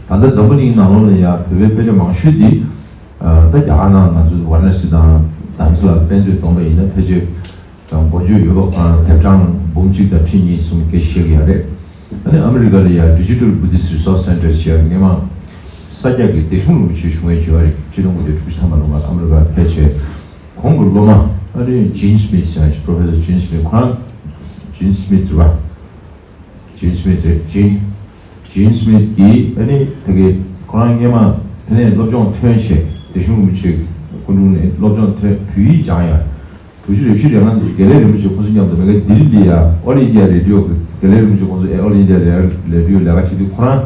ད་ལྟ་འཛམ་བུ་གླིང་ནང་ལོགས་ལ་ཡང་བོད་པའི་དཔེ་ཆ་མང་ཤོས་འདི་ད་རྒྱ་གར་ནང་ང་ཚོའི་ཝཱ་ར་ཎ་སི་དང་དྷ་རམ་ས་ལར་དཔེ་མཛོད་བསྡོམས་པ་ཡིན་ན་ཕལ་ཆེར་དང་མགོ་མཇུག་ཡོད་པ་གང་དེབ་གྲངས་འབུམ་གཅིག་དང་ཁྲི་གཉིས་གསུམ་སྐད་ཆ་བཤད་ཀྱི་ཡོད་རེད། ཨ་ནི་ཨ་མི་རི་ཀ་ལ་ཡང་Digital Buddhist Resource Center ཞེས་སྔོན་མ་ས་སྐྱ་གི་བདེ་གཤོམ་རིན་པོ་ཆེའི་གཞུང་འབྲེལ་བྱས་པ་རེད། སྤྱི་ལོ་སྟོང་དགུ་བརྒྱ་དྲུག་ཅུ་ཐམ་པ་ལོ་ལ་ཨ་མི་རི་ཀར་ཕེབས་བྱས། ཁོང་གི་སློབ་མ་ཨ་ནི་Gene Smith ཞེས་Professor Gene Smith། ཁོ་རང་Gene Smith རེད་པ། Gene Smith རེད། Gene Gene Smith གིས་ཨ་ནི་ད་གི་ཁོ་རང་སྔོན་མ་དེ་ནས་སློབ་སྦྱོང་ཐོན་བྱས། བདེ་གཤོམ་རིན་པོ་ཆེའི་སྐུ་དྲུང་ནས་སློབ་སྦྱོང་ཐོན། བོད་ཡིག་སྦྱངས་ཡ། གྲུ་བཞི་རེ་བཞི་རེ་ལྔ་འདི་དགེ་ལེགས་རིན་པོ་ཆེ་ཁོང་ཚོ་མཉམ་དུ་མེ་ག་ལྡི་ལི་ལ་ཡ་All India Radio གི་དགེ་ལེགས་རིན་པོ་ཆེ་ཁོང་ཚོ་All India Radio ལ་ཡ་ལས་དུས་ལས་ཀ་བྱེད་དུས་ཁོ་རང་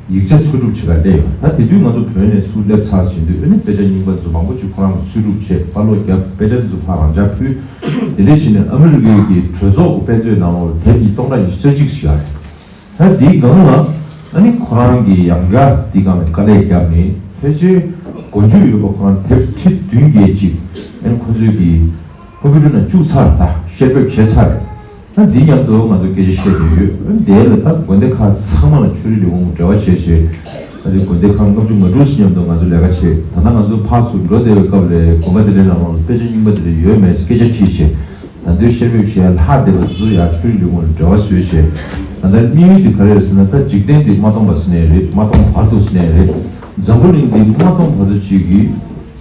ཡིག་ཆ་འཚོལ་སྒྲུབ་བྱེད་གར་བསྡད་ཡོད། ད་དེ་དུས་ང་ཚོ་བོད་ནས་ཚུར་སླེབས་ཚར་ཟིན་དུས་ཨ་ནི་དཔེ་ཆ་རྙིང་པ་ཚོ་མང་པོ་ཅིག་ཁོ་རང་གིས་འཚོལ་སྒྲུབ་བྱས། པར་སློག་བརྒྱབ། དཔེ་ཆ་དེ་ཚོ་ཕར་རང་འཇགས་ཕུལ། དེ་འདྲས་བྱས་ནས་ཨ་མི་རི་ཀའི་གི་གྲོས་ཚོགས་ཀྱི་དཔེ་མཛོད་ནང་ལོགས་ལ་དེབ་ཉིས་སྟོང་ཕྲག་ཉི་ཤུ་རྩ་གཅིག་ཞིག་ཡོད་རེད། ད་འདིའི་སྒང་ལ་ཨ་ནི་ཁོ་རང་གིས་ཡང་བསྐྱར་འདིའི་སྒང་ལ་དཀའ་ལས་བརྒྱབ་ནས་ཕལ་ཆེར་མགོ་མཇུག་ཡོད་པ་ཁོ་རང་དེབ་ཁྲི་བདུན་བརྒལ་ཅིག་ཨ་ནི་ཁོ་ཚོས་ཀྱིས་ཀོམ་པུ་ཊར་ནང་བཅུག་ཚར། ད་བཤེར་འབེབས་བྱས་ཚར། ད་འདི་མཉམ་དུ་ང་ཚོ་སྐད་ཆ་བཤད་བསྡད་ཡོད། ཨ་ནི་དེ་ལ་ད་དགོན་སྡེ་ཁག་ཚང་མ་ལ་ཆོས་རིག་ལས་ཁུངས་འབྲེལ་བ་བྱས་བྱས། ཨ་ནི་དགོན་སྡེ་ཁག་ལྔ་བཅུ་ང་དྲུག་ཙམ་མཉམ་དུ་ང་ཚོ་ལས་ཀ་བྱས། ད་ལྟ་ང་ཚོ་ཕར་ཚུར་འགྲོ་བསྡད་པའི་སྐབས་ལ་དགོན་པ་དེ་འདྲའི་ནང་ལ་དཔེ་ཆ་རྙིང་པ་དེ་འདྲ་ཡོད་མེད་སྐད་ཆ་དྲིས་བྱས། ད་དུང་ཤེས་མེད་བཤད་ལྷག་བསྡད་པ་དེ་ཚོ་ཡར་ཆོས་ལུགས་ལ་འབྲེལ་བ་བཟོས་བྱས། ད་ལྟ་དམིགས་ཡུལ་དེ་ག་རེ་རེད་ཟེར་ན། ད་འཇིག་རྟེན་འདི་མ་སྟོངས་པ་ཟེར་ནའི་རེད། མ་སྟོངས་བར་དུ་ཟེར་ནའི་རེད། འཛམ་བུ་གླིང་འདི་མ་སྟོངས་བར་དུ་ཅིག་གིས་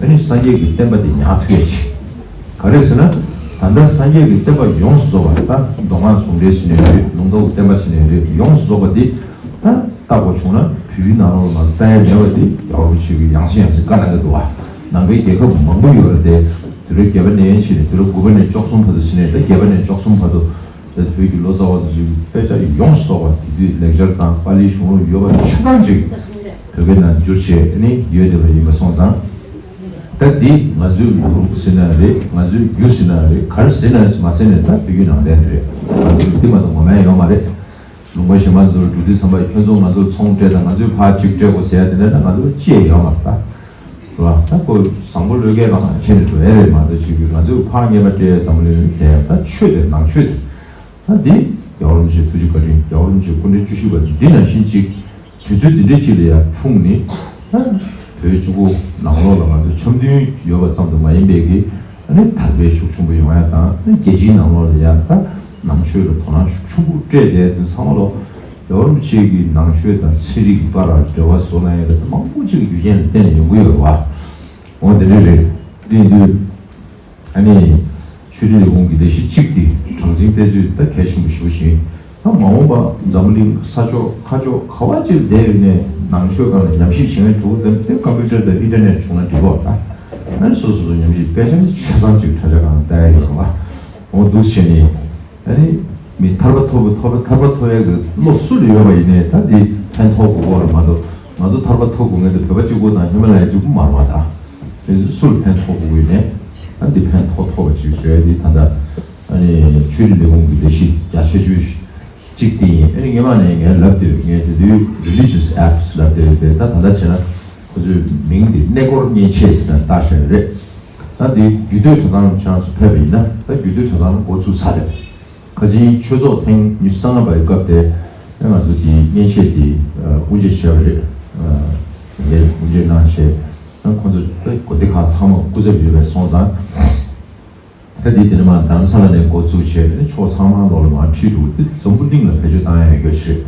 ཨ་ནི་སངས་རྒྱས་ཀྱི་བསྟན་པ་འདི་ཉར་ཐུབ་ཡ་ཅིག་ག་རེ་ཟེར་ན། ད་ལྟ་སངས་རྒྱས་ཀྱི་བསྟན་པ་ཡོངས་སུ་རྫོགས་པ། ད་མདོ་སྔགས་ཟུང་འབྲེལ་ཟེར་ནའི་རེད། ལུང་རྟོགས་ཀྱི་བསྟན་པ་ཟེར་ནའི་རེད། ཡོངས་སུ་རྫོགས་པ་འདི་ད་ལྟ་དགོས་བྱུང་ན། བོད་ཡུལ་ནང་ལོགས་ལ་ལྟ་ཡ་མེད་པ་འདི་རྒྱལ་བ་རིན་པོ་ཆེ་གིས་ཡང་སེ་ཡང་སེ་བཀའ་གནང་གི་འདུག་བ། ནང་པའི་རྒྱལ་ཁབ་མང་པོ་ཡོད་རེད་དེ། དུས་རབས་བརྒྱད་པ་ནས་བྱས་ནས་དུས་རབས་དགུ་པ་ནས་བཅུ་གསུམ་བར་དུ་ཟེར་ནའི། ད་བརྒྱད་པ་ནས་བཅུ་གསུམ་བར་དུ། ད་བོད་ཀྱི་ལོ་ཙཱ་བ་ཚོ་ཞིག་དཔེ་ཆ་ཡོངས་སུ་རྫོགས་པ་དེ་དུས་ལེགས་སྦྱར་དང་པཱ་ལིའི་གཞུང་ལུགས་ཡོད་པ་ཆ་ཚང་ཅིག་བོད་སྐད་ནང་བསྒྱུར་བྱས་ནི་ཡོད་བསྡད་པ་ཡིན་པ་སོང་ཙང་། ད་འདི་ང་ཚོའི་ལུགས་ཟེར་ན་རེད། ང་ཚོའི་རྒྱུ་ཟེར་ན་རེད། ག་རེ་ཟེར་ན་མ་ཟེར་ནའི་ད་བོད་ཀྱི་ནང་བསྟན་རེད། ང་ཚོའི་འདི་མ་གཏོགས་ངོ་མ་ཡོད་མ་རེད། ལུང་པ་གཞན་པ་ཚོར་འགྲོ་དུས་ཙམ་པ། ཁྱོད་ཚོ་ང་ཚོར་ཚོང་སྤྲད་དང་། ང་ཚོས་ཕར་གཅིག་སྤྲད་དགོས་ཟེར་ཡ་དེ་འདྲ་ད་ང་ཚོར་ཅི་ཡང་ཡོད་མ་རེད་ད། རེད་བ། ད་ཁོ་བཟང་པོ་བློས་འགེལ་གང་བྱས་ནས་འགྲོ་ཡ་རེད་མ་གཏོགས། ཅིག་གིས་ང་ཚོས་ཕར་རྔན་པ་སྤྲད་ཡ་འཛམ་གླིང་གས་ད་ཆོས་དེ་ནང་ཆོས་དེ། ད་འདི་རྒྱལ་བ་རིན་པོ་ཆེ་ཐུགས་རྗེ་བཀའ་དྲིན། རྒྱལ་བ་རིན་པོ་ཆེ་སྐུ་ཕྲེང་བཅུ་བཞི་པ་འདི་ནང་བཞིན་ཅིག་དུས་ཚོད་འདི་འདྲའི་ཅིག་ལ་ཡར་འཁྲུངས་ནས། ད་བོད་སྤྱི་ཁོག་ནང་ལོགས་ལ་ང་ཚོ་འཆམ་མཐུན་ཡོད་པ་ཙམ་དུ་མ་ཡིན་པའི་གི། ཨ་ནི་དར་སྤེལ་ཤུགས་ཆེན་པོ་ཡོང་ཡ་དང་། ཨ་ནི་རྒྱལ་སྤྱིའི་ནང་ལོགས་ལ་ཡང་ད་ནང་ཆོས་ལ་དོ་སྣང་ཤུགས་ཆེན་པོ་སྤྲད་དེ། དེ་ཚང་མ་ལོ་རྒྱལ་བ་རིན་པོ་ཆེ་གི་ནང་ཆོས་དང་ཚན་རིག་གི་བར་ལ་འབྲེལ་བ་བཟོ་གནང་ཡ་དེ་མང་པོ་ཅིག་རྒྱུ་རྐྱེན་ལ་བརྟེན་ནས་ཡོང་གི་ཡོད་རེད་བ། འོ་དེ་འདྲ་རེད། དེ་ཡིན་དུས་ཨ་ནི་ཆོས་རིག་ལས་ཁུངས་ཀྱི་ལས་གཞི་གཅིག་དེ་གྲངས་འཛིན་སྤེལ་ཚུལ་ད་གལ་ཆེན་པོ་ཞེ་པོ་ཅིག་ཡིན། ད་མ་འོངས་པ་འཛམ་བུ་གླིང་ས་ཕྱོགས་ཁ་ཕྱོགས་ག་བ་ཅིག་བསྡད་ཡོད་ནའི་ནང་ཆོས་སྒང་ལ་ཉམས་ཞིབ་བྱེད་མཁན་འགྲོ་གི་འདུག་ན། དེ་ཀམ་པུ་ཊར་དང་ཨིན་ཊར་ནེཊ་བྱུང་ན་འགྲིག་གོ། ད་ཨ་ནི་སོ་སོ་སོ་ཉམས་ཞིབ་སྤེལ་ཆ་ནི་ཆ་ཚང་ཅིག་དྲ་རྒྱ་སྒང་ལ་ལྟ་ཡ་ཡོད་རེད་བ། འོ་འདུག་བྱས་ནས་ཨ་ནི་མི་ཐར་པ་ཐོབ་པ་ཐོབ་པ་ཐར་པ་ཐོབ་ཡ་གི་བློ་སུ་ལ་ཡོད་པ་ཡིན་ནའི་ད་འདི་ཕན་ཐོགས་དགོས་ཀྱི་རེད་མ་གཏོགས། ང་ཚོ་ཐར་པ་ཐོབ་དགོས་མཁན་དེ་བོད་པ་གཅིག་པོ་དང་ཧི་མ་ལ་ཡ་གཅིག་པོ་མ་རེད་བ། ད་དེ་ཚོ་སུ་ལ་ཕན་ཐོགས་དགོས་ཀྱི་ཡོད་ནའི། ད་འདི་ཕན་ཐོགས་ཐོགས་པ་ཅིག་བཟོ་ཡ་འདི་ད་ལྟ་ཨ་ནི་ཆོས་རིག་ལས་ཁུངས་ཀྱི་ལས་གཞི་རྒྱ་ཆེ་ཤོས་གཅིག་དེ་ཡིན། ཨ་ནི་སྔོན་མ་ནས་ངས་ལབ་དུས། ངས་དེ་དུས་Religious Apps ལབ་དུས་དེ་ད་ད་ལྟ་བྱས་ན་ཁོ་ཚོའི་མིང་དེ་གནས་སྐོར་མཉེན་ཆས་ཟེར་ནས་བཏགས་བཞག་ཡོད་རེད། ད་དེ་རྒྱུད་སྟོད་གྲྭ་ཚང་ལ་ཁྱེད་རང་ཚོ་ཕེབས་པ་ཡིན་ན། ད་རྒྱུད་སྟོད་གྲྭ་ཚང་ལ་འགོ་ཚུགས་ཚར་རེད། ཁ་ཆེའི་ཆོས་ཚོགས་ཐེངས་ཉི་ཤུ་རྩ་ལྔ་པ་ཡི་སྐབས་དེ་ང་ཚོ་དེ་མཉེན་ཆས་དེ་དབུ་འབྱེད་བྱས་པ་རེད། ངས་དབུ་འབྱེད་གནང་བྱས། ཁོ་ཚོ་དགོན་སྡེ་ཁག་ཚང་མ་སྐུ་ཚབ་ཡོད་པའི་སོང་ཙང་། ད་དེ་དེ་ནས་མར་རྡ་རམ་ས་ལ་ནས་འགོ་བཙུགས་བྱས་ནས་ཕྱོགས་ཚང་མ་ལོག་ལ་མར་ཁྲིད་འགྲོ་གི། དེ་འཛམ་བུ་གླིང་ལ་བེད་སྤྱོད་བཏང་ཡ་ཡོད་རྒྱུ་ཞིག་རེད།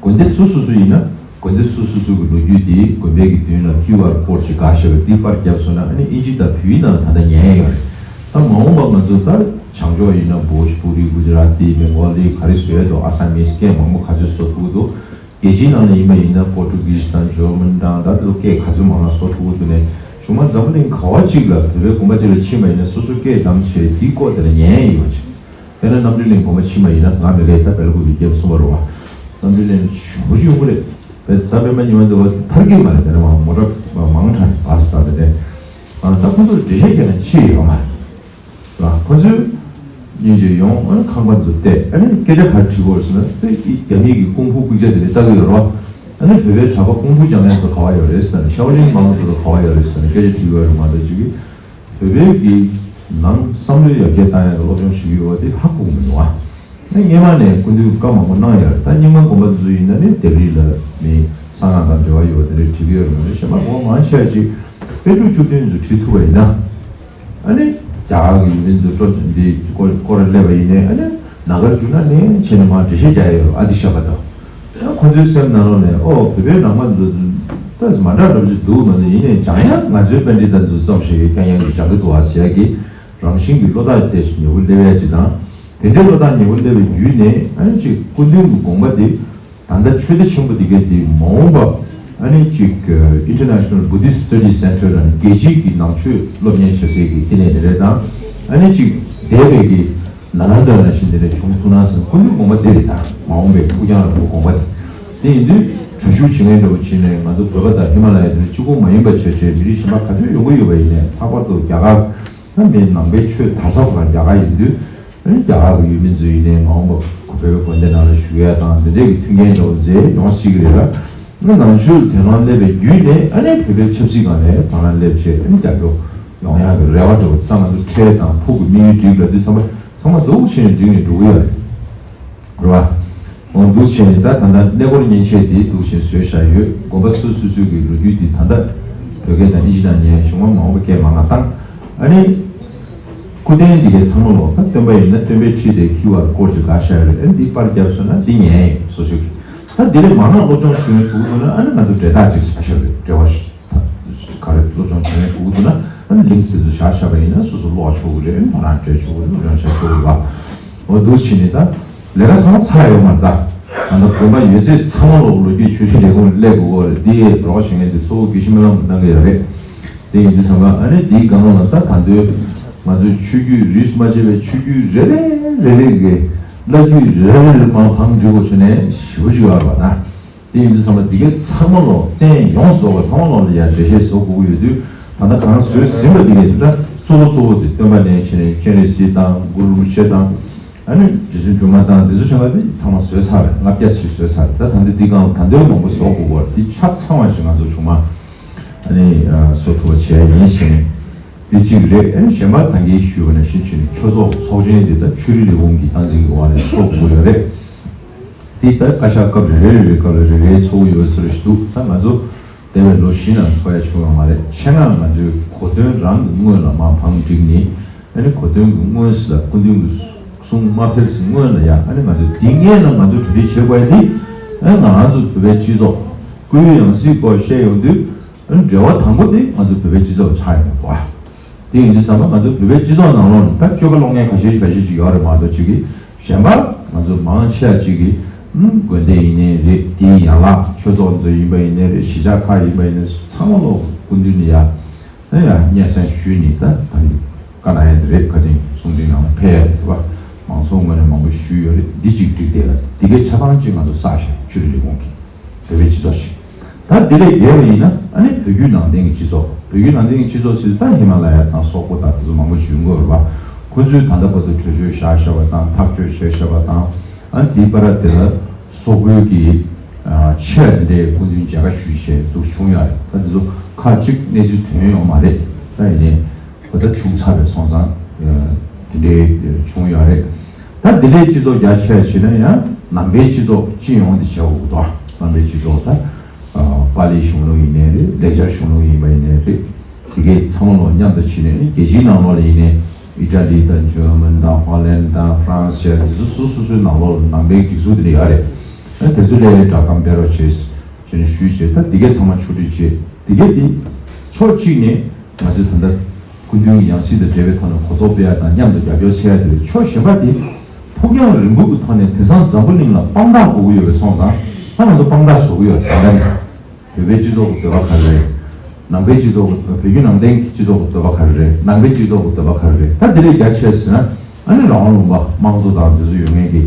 དགོན་སྡེ་སོ་སོ་སོ་ཡིན་ན་དགོན་སྡེ་སོ་སོ་སོ་གི་ལོ་རྒྱུས་དེ་དགོན་པའི་གི་མདུན་ལ་ཀིའུ་ཨར་ཀོཌ་ཅིག་བཀག་བཞག་པ་འདི་པར་བརྒྱབ་སོང་ན། ཨ་ནི་ཨིན་ཇི་དང་བོད་ཡིག་ནང་ལ་ད་ལྟ་ཉན་ཡ་ཡོད་རེད། ད་མ་འོངས་པ་ང་ཚོ་ད་བྱང་ཕྱོགས་ཡིན་ན་བྷོ་ཇ་པུ་རི། གུ་ཇ་ར་ཏི། བེང་གོ་ལི། ག་རེ་བཟོས་འདུག་ཨ་སམ་མིས་སྐད་མང་པོ་ག་ཚོད་བཟོ་ཐུབ་ཀྱི་འདུག་རྒྱལ་སྤྱིའི་ནང་ལ་ཡིན་པ་ཡིན་ན་པོར་ཊུ་གིས་དང་ཇར་མན་དང་ད་དེ་ཚོ་སྐད་ག་ཚོད་མང་ང་བཟོ་ཐུབ་ཀྱི་འདུག་ནས། གཞུག་མ་འཛམ་བུ་གླིང་ག་བ་ཅིག་ལ་བོད་པའི་དགོན་པ་ཅིག་ལ་ཕྱིན་པ་ཡིན་ན་སོ་སོ་སྐད་བདམས་བྱས་དེའི་སྐོར་དེ་ལ་ཉན་ཡ་ཡོད་ཅིག་དཔེར་ན་རྣམ་གྲོལ་གླིང་དགོན་པ་ཕྱིན་པ་ཡིན་ན། ང་མི་རེད། ད་བལ་ཀུ་པའི་རྒྱལ་པོ་གསུམ་པ་རེད་བ། རྣམ་གྲོལ་གླིང་ཞུ་བ་ཞུ་དགོས་རེད། བལ་གཟའ་སྤེན་པ་ཉི་མ་འདི་བ་ཐར་གི་མ་རེད། དེ་ནས་མ་མོ་ཊ་མང་དྲགས་བ་སི་ད་དེ་ནས། ཨ་ད་ཁོ་ཚོར་འགྲེལ་བཤད་རྒྱག་མཁན་ཅི་ཡོད་མ་རེད། ལ་ཁོ་ཚོས་སྙིང་རྗེ་ཡོང་། ཨ་ནི་ཁང་པ་ཚོ་བལྟས། ཨ་ནི་སྐད་ཆ་ག་རེ་དྲིས་དགོས་ཟེར་ན། དེ་རྒྱ་མི་གི་ཀུང་ཧྥུ་སྐུལ་ལྕག་དེ་འདྲ་ལྟ་གི་ཡོད་རེད་བ། ཨ་ནི་བོད་པའི་གྲྭ་པ་ཀུང་ཧྥུ་སྦྱང་མཁན་ཚོ་ག་བ་ཡོད་རེད་ཟེར་ནས། ཤའོ་ལིན་མང་ཚོ་ག་བ་ཡོད་རེད་ཟེར་ནས་སྐད་ཆ་དྲིས་ཡོད་རེད་མ་གཏོགས། ཅིག་གིས་བོད་པའི་གི་ནང་བསམ་བློའི་ཡར་རྒྱས་བཏང་ཡག་གི་སློབ་སྦྱོང་ཞུ་གི་ཡོད་པ་དེ་ཧ་གོ་གི་མི་འདུག་བ། ཨ་ནི་སྔོན་མ་ནས་སྐུ་མདུན་བཀའ་མང་པོ་གནང་ཡོད་རེད། ད་རྙིང་མ་དགོན་པ་ཚོ་ཡིན་ན་ནི་ལྡེབས་རིས་ལ་མི་གསང་སྔགས་དང་འབྲེལ་བ་ཡོད་པ་དེ་འདྲ་བྲིས་ཀྱི་ཡོད་རེད་མ་གཏོགས། གཞན་པ་སྒོ་མང་ཆེ་བ་ཅིག་དཔེ་ཕྲུག་བཅུ་བདུན་ཚོ་ཁྲིད་ཐུབ་པ་ཡིན་ན། ཨ་ནི་རྒྱ་གར་གྱི་ཡུལ་མི་ཚོ་སྤྲོ་འདི་སྐོར་སྐོར་ར་སླེབས་པ་ཡིན་ནའི། ཨ་ནི་ནཱ་ག་ར་ཇུ་ན་ནས་བྱས་ནས་མར་འགྲེལ་བཤད་རྒྱག་ཡ་ཡོད། ཨ་ཏི་ཤ་པ་དང་། ཨ་ཁོ་ཚོའི་སེམས་ནང་ལོགས་ནས། ཨོ་བོད་པའི་ནང་པ་ཚོ་ད་མ་འདྲ་འདྲ་པོ་ཅིག་འདུག་མ་གཏོགས། ཡིན་ནའི་སྦྱང་ཡ་ང་ཚོའི་པཎྜི་ཏ་ཚོ་ཙམ་ཞིག་གིས་ཀྱང་ཡང་གི་སྦྱང་གི་འདུག་ཨ་ཟེར་ཡ་གི་རང་བཞིན་གྱི་བློ་ཐག་དེ་ཉེ་པོ་སླེབས་ཡ་ཅིག་དང་། དེ་འདྲའི་བློ་ཐག་ཉེ་པོ་སླེབས་པའི་བརྒྱུད་ནས། ཨ་ནི་ཅིག་སྐུ་མདུན་གྱི་དགོངས་པ་དེ། ད་ལྟ་ཆོས་སྡེ་ཆེན་པོ་འདི་གའི་འདི་མ་འོངས་པ་ཨ་ནི་ཅིག་International Buddhist Studies Center ལ་ནི་རྒྱལ་སྤྱིའི་གི་ནང་ཆོས་སློབ་གཉེར་བྱ་སའི་གི་བསྟི་གནས་དེ་རེད་དང་། ཨ་ནི་ཅིག་འདས་པའི་གི་ན་ལན་ད་ནང་བཞིན་དེ་འདྲ་བྱུང་ཐུབ་ན་བསམ། སྐུ་མདུན་དགོངས་པ་འདི་རེད། ད་མ་འོངས་པའི་ཕུགས་རྒྱང་རིང་པོ་དགོངས་པ་དེ། དེ་ཡིན་དུས་གྲོས་ཞུ་བྱེད་མཁན་འདྲ་པོ་བྱས་ནས། ང་ཚོ་བོད་པ་དང་ཧི་མ་ལ་ཡ་དེ་གཅིག་པོ་མ་ཡིན་པ་བྱས་བྱས། མི་རིགས་གཞན་པ་ག་ཚོད་ཡོང་གི་ཡོད་པ་ཡིན་ནའི། ལྷག་པར་དུ་རྒྱ་གར། ད་མི་ནང་པའི་ཆོས་དར་ས་བ་རྒྱ་གར་ཡིན་དུས། ཨ་ནི་རྒྱ་གར་གྱི་ཡུལ་མི་ཚོ་ཡིན་ནའི་མ་འོངས་པ་ཁོ་བོད་པའི་དགོན་སྡེ་ནང་ལ་བཞུགས་ཡ་དང་། འདི་འདྲའི་གི་མཐུན་རྐྱེན་འདྲ་པོ་མཛད་ཡོང་སྲིད་ཀྱི་རེད་ལ། ཨ་ནི་ནང་ཆོས་དོ་སྣང་སླེབས་པའི་བརྒྱུད་ནས། ཨ་ནི་བོད་པའི་ཆབ་སྲིད་སྒང་ནས་དོ་སྣང་སླེབས་བྱས། ཨ་ནི་རྒྱབ་སྐྱོར་ཡོང་ཡ་གི་རེ་བ་འདྲ་པོ། ད་ང་ཚོ་འཕྲལ་དང་ཕུགས་ཀྱི་དམིགས་ཡུལ་འགྲིག་ལབ་དུས་ཙམ་པ་ཚང་མ་འདུག་བྱས་ནས་འགྲིག་ནས་འགྲོ་གི་ཡོད་རེད། རེད་བ། འོ་འདུག་བྱས་ནས་ད་ད་ལྟ་གནས་སྐོར་མཉེན་ཆས་འདི་འདུག་བྱས་བཟོས་བཞག་ཡོད། དགོན་པ་སོ་སོ་སོ་སོའི་གི་ལོ་རྒྱུས་འདི་ད་ལྟ་བོད་སྐད་དང་ཨིན་ཇི་ནང་ཉན། གཞུག་མ་མ་འོངས་པ་སྐད་མང་ང་བཏང་། ཨ་ནི་སྐུ་ ཐུགས་རྟེན་འདི་གའི་ཚང་མ་ལོ་ད་སྟོན་པ་ཡིན་ན་སྟོན་པའི་ཁྲི་དེ་ཁྱི་བར་སྐོར་གྱི་དགའ་ཤ་རེད། ཨ་འདི་པར་བརྒྱབ་སོང་ན་འདི་ཉན་ཡིན་སོ་སོ་གི། ད་འདི་ལས་མང་ན་སློབ་སྦྱོང་བྱུང་བའི་གུ་དུ་ན་ཨ་ནི་ང་ཚོ་འབྲེལ་ཐག་ཅིག་ས་ཤ་རེད། འབྲེལ་བ་ཞིག་ག་རེ་སློབ་སྦྱོང་བྱུང་བའི་གུ་དུ་ན་ཨ་ནི་ལིང་དེ་ཚོ་བཞག་བཞག་པ་ཡིན་ན་སོ་སོ་ཀློག་ཆོག་གི་རེད། མོ་རང་འབྲེལ་ཆོག་གི་རེད། སློབ་སྦྱོང་བྱ་ཆོག་གི་རེད་བ། འོ་འདུག་ཕྱིན་ནི་ད། ལས་ཀ་ཚང་མ་ཚར་ཡོད་མ་རེད་ད། ད་ལྟ་དགོན་པ་ཡོད་ཚད་ཚང་མ་ལོག་ལོ་རྒྱུས་ཆོས་ཁྲིད་ལས་ཁུངས་སླེབས་དགོས་ཀྱི་རེད། འདི་རོགས་བྱེད་མཁན་དེ་གཙོ་བོ་དགེ་བཤེས་སྨོན་ལམ་གནང་གི་ཡོད་རེད། དེ་ཡིན་དུས་ཙམ་པ་ཨ་ནི་འདིའི་སྒང་ལ་ད་ད་དུང་ང་ཚོའི་ཆོས་བརྒྱུད་རིས་སུ་མ་ཆད་པའི་ཆོས་བརྒྱུད་རེ་རེ་རེ་རེ་གི་བླ་བརྒྱུད་རེ་རེ་རེ་མར་བང་སྒྲིག་དགོས་བྱུང་ནས་ཞེ་པོ་ཅིག་ཡོད་རེད་པ་ད། དེ་ཡིན་དུས་ཙམ་པ་འདི་གའི་ཚང་མ་ལོག་རྟེན་ཡོངས་སུ་རྫོགས་པ་ཚང་མ་ལོག་ལ་ཡང་འགྲེལ་བཤད་བཟོ་དགོས་ཀྱི་ཡོད་དུས། ད་ལྟ་གང་བཟོས་ཟིན་པ་འདི་གའི་དེ་ད་གཙོ་བོ་གཙོ་བོ་དེ་སྟོན་པ་ནས་བྱས་ནས་སྤྱན་རས་གཟིགས་དང་གུ་རུ་རིན་པོ་ཆེ་དང་། ཨ་ནི་རྗེ་བཙུན་སྒྲོལ་མ་དང་འདི་ཚོ་བྱས་པ་དེ་ཚང་མ་བཟོས་ཚར་རེད། ལྔ་བརྒྱ་ཞིག་བཟོས་ཚར་རེད། ད་ད་འདི་འདི་གང་ད་འདོད་མང་པོ་བཟོ་དགོས་པར་འདི་ཆ་ཚང་བ་ཞིག་ང་ཚོ་བྱུང་མ་ཨ་ནི་བཟོ་ཐུབ་པ་བྱས་ཡིན་ཞེས་ནས་འདི་གཅིག་རེད། ཨ་ནི་གཞན་པ་ད་གིན་ཞུས་པ་ནང་བཞིན་བྱས་ནས་ཆོས་ཚོགས་ཚོགས་ཆེན་འདི་ད་ཆོས་རིག་ལས་ཁུངས་ཀྱི་སྟངས་འཛིན་གྱི་འོག་ནས་ཚོགས་དགོས་ཡོད་རེད། འདི་ལྟར་བཀའ་ཤག་སྐབས་རེ་རེ་རེ་རེ་སྐབས་ལ་རེ་རེའི་ཚོགས་ཡོད་ཟེར་ཞིག་འདུག་ད་ང་ཚོ་འདས་པའི་ལོ་བཞི་ནང་ཚོགས་ཡ་བྱུང་ཡོད་མ་རེད། ཆེད་མངགས་ང་ཚོའི་གོ་སྟོན་རང་གི་སྔོན་ལ་མར་བང་བསྒྲིགས་ནས་ཨ་ནི་གོ་སྟོན་གྱི་སྔོན་ལ་སྐུ་མདུན་གྱི་གསུང་མ་ཕེབས་སྔོན་ལ་ཡ་ཨ་ནི་ང་ཚོ་འདི་སྔོན་ལ་ང་ཚོ་གྲ་སྒྲིག་བྱེད་དགོས་ཡ་འདི་ཨ་ནི་ང་རང་ཚོ་བོད་པའི་སྤྱི་ཚོགས་སྐུའི་ཡང་སྲིད་སྐོར་བཤད་ཡོང་དུས། འབྲེལ་བ་དང་པོ་དེ་ང་ཚོ་བོད་པའི་སྤྱི་ཚོགས་ཆགས་ཡོང་བ། དེ་ཡིན་དུས་ཙམ་པ་ང་ཚོ་བོད་པའི་སྤྱི་ཚོགས་ནང་ལོགས་ནས་ད་སྤྱོད་པ་སློང་མཁན་ཁ་ཤས་ཁ་ཤས་ཅིག་ཡོད་རེད་མ་གཏོགས་ཅིག་གིས་གཞན་པ་ང་ཚོ་མང་ཆེ་བ་ཅིག་གིས་དགོན་སྡེ་ཡིན་ནའི་རེད། དེའི་ཡན་ལག་ཆོས་ཚོགས་ཚོ་ཡིན་པ་ཡིན་ནའི་རེད། གཞིས་ཆགས་ཁག་ཡིན་པ་ཡིན་ནའི་ཚང་མ་ལོག་སྐུ་མདུན་ནས་ཡ་ཨ་ཡ་སྙན་སེང་ཞུས་ནས་ད་ད་ནི་བཀའ་གནང་ཡ་དེ་རེད། ཁ་ཆེམས་གསུང་འཕྲིན་ནང་ལ་ཕེབས་ཡ་རེད་བ། མང་ཚོགས་ངོས་ནས་མང་པོ་ཞུས་ཡོད་རེད། འདི་གཅིག་བསྒྲིགས་བསྡད་ཡོད་རེད། འདི་གའི་ཆ་ཚང་གཅིག་ང་ཚོ་བསགས་ཤིང་ཆོས་རིག་ལས་ཁུངས་ཀྱིས། བོད་པའི་སྤྱི་ཚོགས་ཤིག་ད་འདི་ལས་བརྒལ་བ་ཡིན་ན་ཨ་ནི་བོད་བརྒྱུད་ནང་བསྟན་གྱི་སྤྱི་ཚོགས། བོད་བརྒྱུད་ནང་བསྟན་གྱི་སྤྱི་ཚོགས་ཟེར་ད་ཧི་མ་ལ་ཡ་དང་སོག་པོ་དང་དེ་ཚོ་མང་པོ་ཞིག་ཡོང་གི་ཡོད་རེད་པ། ཁོ་ཚོས་ད་ལྟ་བར་དུ་གྲོས་ཆོད་བཞག་བཞག་པ་དང་ཐག་གཅོད་བྱས་བཞག་པ་དང་། ཨ་ནི་དེའི་བར་དེ་ལ་སོག་པོའི་གི་ཆེད་དེ་འདྲའི་སྐུ་མདུན་མཇལ་ཁ་ཞུས་བྱས་འདུག་བྱུང་ཡོད་རེད། ད་དེ་ཚོ་ཁག་ཅིག་གནས་ཚུལ་ཐོན་ཡོད་མ་རེད། ད་ཡིན་ནའི། ཁོ་ད་བྱུང་ཚར་བའི་སོང་ཙང་དེ་འདྲའི་བྱུང་ཡོད་རེད། ད་དེ་འདྲའི་སྤྱི་ཚོགས་རྒྱ་ཆེ་བ་བྱས་ན་ཡང་ནང་པའི་སྤྱི་ཚོགས་སྤྱི་ཡོངས་དེ་བྱ་འུ་དོ། ནང་པའི་སྤྱི་ཚོགས་ད་པཱ་ལིའི་གཞུང་ལུགས་ཡིན་ནའི་རེད། ལེགས་སྦྱར་གཞུང་ལུགས་ཡིན་པ་ཡིན་ནའི་རེད། དེ་གའི་ཚང་མ་ལོ་མཉམ་དུ་བྱས་ནས་རྒྱལ་སྤྱིའི་ནང་ལོགས་ལ་ཡིན་ནའི་ཨི་ཊ་ལི་དང་ཇར་མན་དང་ཧོ་ལན་དང་ཧྥ་རན་སི་བྱས་དེ་ཚོ་སོ་སོ་སོའི་ནང་ལོགས་ལ་ནང་པའི་སྒྲིག་འཛུགས་དེ་འདྲ་ཡོད་རེད། ཨ་དེ་ཚོ་ལ་བསྒྲགས་གཏམ་སྤེལ་རོགས་བྱས། ཅེས་ཞུས་བྱས། ད་འདི་གས་ཚང་མ་ཆོག་སྒྲིག་བྱས། འདི་གས་འདི་ཕྱོགས་གཅིག་ནས་ང་ཚོས་ད་ལྟ་སྐུ་མདུན་གྱི་ཡང་སྲིད་དང་འབྲེལ་བའི་ཐོག་ནས་གོ་རྟོགས་སྤེལ་ཡ་དང་མཉམ་དུ་རྒྱབ་སྐྱོར་བྱེད་ཡ་དེ་རེད། ཕྱོགས་གཞན་པ་དེ་ཕུགས་རྒྱང་རིང་པོ་གི་ཐོག་ནས་དེང་སང་འཛམ་བུ་གླིང་ལ་དཔང་རྟགས་དགོས་ཀྱི་ཡོད་པའི་སོང་ཙང་ད་ང་ཚོ་དཔང་རྟགས་བཟོ་གི་ཡོད། ད་ལྟ་ནས་བོད་པའི་སྤྱི་ཚོགས་ཀྱི་འདོད་པ་ག་རེ་རེད། ནང་པའི་སྤྱི་ཚོགས་ཀྱི་བོད་བརྒྱུད་ནང་བསྟན་གྱི་སྤྱི་ཚོགས་ཀྱི་འདོད་པ་ག་རེ་རེད། ནང་པའི་སྤྱི་ཚོགས་ཀྱི་འདོད་པ་ག་རེ་རེད། ད་དེ་ལས་རྒྱ་ཆེ་ཟེར་ན་ཨ་ནི་རང་དབང་ལུང་པ་དམངས་གཙོ་དང་དེ་ཚོ་ཡོད་མཁན་གྱི་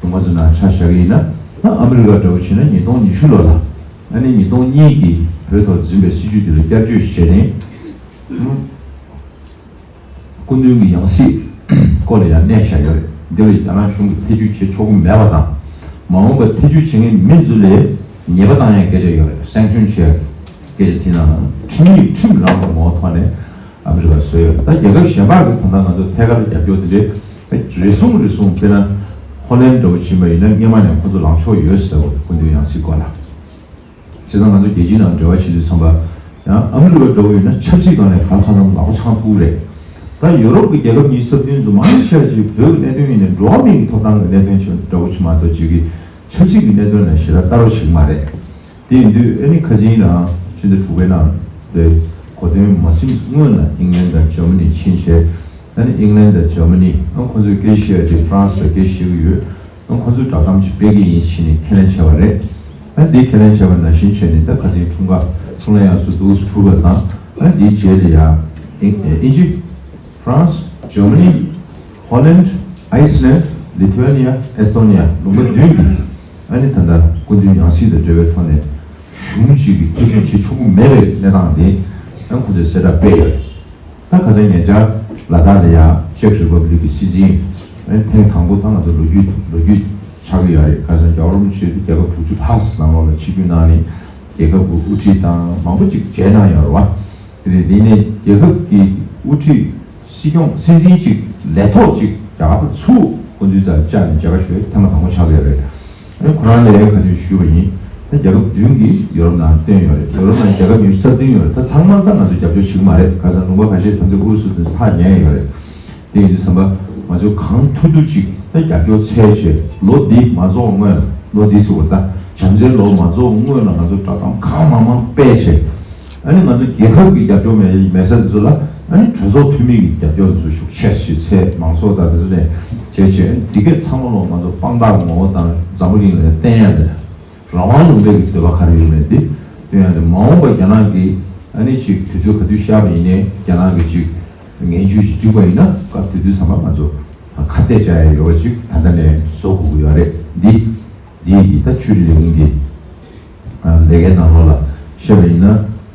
ལུང་པ་ཚོ་ནང་ཆ་བཞག་གི་ཡིན་ན། ད་ཨ་མི་རི་ཀ་འདྲ་བོ་བྱས་ན་ཉིས་སྟོང་ཉི་ཤུ་ལོ་ལ་ཨ་ནི་ཉིས་སྟོང་གཉིས་ཀྱི་བོད་ཐོག་འཛིན་པའི་སྲིད་བྱུས་དེ་ལ་བསྐྱར་བཅོས་བྱས་ནས་སྐུ་མདུན་གྱི་ཡང་སྲིད་སྐོར་ལ་ཡང་གནས་བཞག་ཡོད་རེད། འདི་ལ་རྒྱ་ནག་གཞུང་གིས་ཐེ་བྱུས་བྱེད་ཆོག་གི་མེད་པ་དང་། མ་འོངས་པར་ཐེ་བྱུས་བྱེད་མཁན་མི་ཚོ་ལ་ཉེས་པ་བཏང་ཡའི་སྐད་ཆ་ཡོད་རེད། སེང་ཤོན་བྱེད་ཡའི་སྐད་ཆ། དེ་ནང་ཁྲིམས་ཡིག་ཁྲིམས་རང་གི་ངོ་བོ་ཐོག་ནས་ཨ་མི་རི་ཀར་བཟོས་ཡོད་རེད། ད་རྒྱལ་ཁབ་གཞན་པ་གི་ད་ལྟ་ང་ཚོ་ཐད་ཀར་རྒྱབ་སྐྱོར་དེ་འདྲའི་རེ་ཟུང་རེ་ཟུང་། དཔེར་ན་ཧོ་ལན་འདྲ་བོ་ཕྱིན་པ་ཡིན་ན་སྔོན་མ་ནས་ཁོ་ཚོ་ལངས་ཕྱོགས་ཡོད་ཟེར་བ་རེད། སྐུ་མདུན་ཡང་སྲིད་སྐོར་ལ། བྱས་ཙང་ང་ཚོ་རྒྱལ་སྤྱིའི་ནང་འབྲེལ་བ་བྱེད་དུས་ཙམ་པ་ཡང་ཨ་མི་རི་ཀ་འདྲ་བོ་ཡིན་ན་ཆབ་སྲིད་སྒང་ནས་ག་ལ་གང་འཚམ་ལག་པ་འཆང་ཐུབ་རེད། ད་ཡོ་རོབ་ཀྱི་རྒྱལ་ཁབ་ཉི་ཤུ་རྩ་བདུན་ཚོ་མང་ཆེ་བ་ཅིག་བོད་ཀྱི་གནད་དོན་ཡིན་ནའི་འགྲོ་བ་མིའི་ཐོབ་ཐང་གི་གནད་དོན་ཆེ་འདྲ་བོ་ཅིག་མ་གཏོགས་ཅིག་གི་ཆབ་སྲིད་ཀྱི་གནད་དོན་ལ་ཞེ་དྲག་ལྟ་རོགས་བྱེད་ཀྱི་མ་རེད། དེ་ཡིན་དུས་ཨ་ནི་ཁ་ཆེན་རང་ཕྱི་ཟླ་དྲུག་པའི་ནང་དེ་གོ་སྟོན་མ་ཟིན་སྔོན་ལ་ཨིང་ལན་དང་འཇར་མ་ནི་ཕྱིན་བྱས། ཨ་ནི་ཨིང་ལན་དང་འཇར་མ་ནི་ཨ་ཁོ་ཚོས་སྐད་ཆ་བཤད་ཡ་དེ་ཧྥ་རན་སི་ལ་སྐད་ཆ་བཤད་ཀྱི་ཡོད། ཨ་ཁོ་ཚོས་བསྒྲགས་གཏམ་ཅིག་སྤེལ་གྱི་ཡིན་ཟེར་ནས་ཁས་ལེན་བྱས་པ་རེད། ཨ་དེ་ཁས་ལེན་བྱས་པ་ནང་བཞིན་བྱས་ནས་ད་ཁ་ཆེན་འཁྲུངས་སྐར་འཁྲུངས་ལྷ་དབྱར་གསོལ་འདུག་སེ་གྲུབ་པ་དང་། ཨ་དེའི་རྗེས་ལ་ཡ་ཨིང་ཨིན་ཇི། ཧྥ་རན་སི། འཇར་མ་ནི། ཧོ་ལན། ཨའི་སི་ལན། ལི་ཐུ་ཝེ་ནི་ཡ། ཨེ་སི་ཐོ་ནི་ཡ། ལུང་པ་བདུན་གྱིས་ཨ་ནི་ད་ལྟ་སྐུ་མདུན་ཡང་སྲིད་དང་འབྲེལ་བའི་ཐོག་ནས་གཞུང་གཅིག་གིས་ཐེ་བྱུས་བྱེད་ཆོག་གི་མེད་པའི་གནས་སྟངས་དེ་ཨ་ཁོ་ཚོས་གསལ་བསྒྲགས་སྤེལ་ཡོད། ད་ཁ་སང་ཉེ་ཆར་ལ་དྭགས་ལ་ཡ་ཅེཀ་རི་པབ་ལིག་གི་སྲིད་འཛིན་ཨ་ནི་ཐེངས་དང་པོ་ད་ང་ཚོ་ལོ་རྒྱུས་ལོ་རྒྱུས་ཆགས་ཀྱི་ཡོད་རེད། ཁ་སང་རྒྱལ་བ་རིན་པོ་ཆེ་རྒྱལ་ཁབ་དྲུག་ཅུ་ལྷག་ཙམ་ནང་ལོགས་ལ་ཆིབས་བསྒྱུར་གནང་ནས་རྒྱལ་ཁབ་ཀྱི་དབུ་ཁྲིད་དང་མང་པོ་ཅིག་མཇལ་གནང་ཡོད་རེད་བ། དེ་ནས་དེ་ནས་རྒྱལ་ཁབ་ཀྱི་དབུ་ཁྲིད་སྲིད་སྐྱོང་སྲིད་འཛིན་གཅིག་ལས་ཐོག་གཅིག་རྒྱ་གར་ཚུར་སྐུ་མདུན་རྩ་བཅར་ནས་མཇལ་ཁ་ཞུ་བའི་ཐེངས་མ་དང་པོ་ཆགས་ཡོད་རེད། ཨ་ཁོ་རང་ལ་ཡང་ག་ཚོད་ཞུས་པ་ཡིན། ད་རྒྱལ་ཁབ་བདུན་གྱིས་ཡོ་རོབ་ནང་བཏོན་ཡོད་རེད། ཡོ་རོབ་ནང་རྒྱལ་ཁབ་ཉི་ཤུ་རྩ་བདུན་ཡོད་རེད། ད་ཚང་མ་ད་ང་ཚོ་རྒྱབ་སྐྱོར་བྱེད་ཀྱི་མ་རེད། ཁ་སང་ལུང་པ་ཁ་ཤས་ད་ལྟ་ཨུ་རུ་སུ་དེ་ཐག་ཉེ་ཡོད་རེད། དེ་ཡིན་དུས་ཙམ་པ་ང་ཚོས་གང་ཐུབ་ཐུབ་ཅིག་ད་རྒྱབ་སྐྱོར་འཚོལ་བྱས། ལོ་འདི་མ་རྫོགས་སྔོན། ལོ་འདི་ཟེར་བ་ད་བྱམས་བརྩེའི་ལོ་མ་རྫོགས་སྔོན་ལ་ང་ཚོ་བསྒྲགས་གཏམ་གང་མང་མང་སྤེལ་བྱས། ཨ་ནི་ང་ཚོ་རྒྱལ་ཁབ་ཀྱི་རྒྱབ་སྐྱོར་མེད་མེད་ས་དེ་ཚོ་ལ། ཨ་ནི་གྲོས་ཚོགས་འཐུས་མི་གི་རྒྱབ་སྐྱོར་དེ་ཚོ་ཤུགས་ཆེ་ཞིག་འཚོལ། མང་ཚོགས་དང་དེ་ཚོ་ནས་བྱས་བྱས། འདི་གས་ཚང་མ་ལོ་ང་ཚོ་དཔང་རྟགས་ངོ་བོ་དང་འཛམ་བུ་གླིང་ལ་བསྟན་ཡ་དེ། རང་དབང་ལུང་པའི་གི་འདོད་པ་ག་རེ་ཡོད་མེད་དེ་སྟོན་ཡ་དེ། མ་འོངས་པ་རྒྱ་ནག་གིས་ཨ་ནི་ཅིག་དུས་ཚོད་ག་དུས་ཤར་བ་ཡིན་ནའི། རྒྱ་ནག་གིས་ཅིག་ངན་ཇུས་ཅིག་བསྒྲིགས་པ་ཡིན་ན། སྐབས་དེ་དུས་ཙམ་པ་ང་ཚོ་ཁ་གཏད་བཅག་ཡ་ཡོད་པ་ཅིག་ད་ལྟ་ནས་བཟོ་དགོས་ཀྱི་ཡོད་རེད། འདི་འདི་ཡི་ད་ཆོས་རིག་ལས་ཁུངས་ཀྱི་ལས་ཀའི་ནང་ལོགས་ལ་བཤད་པ་ཡིན་ན།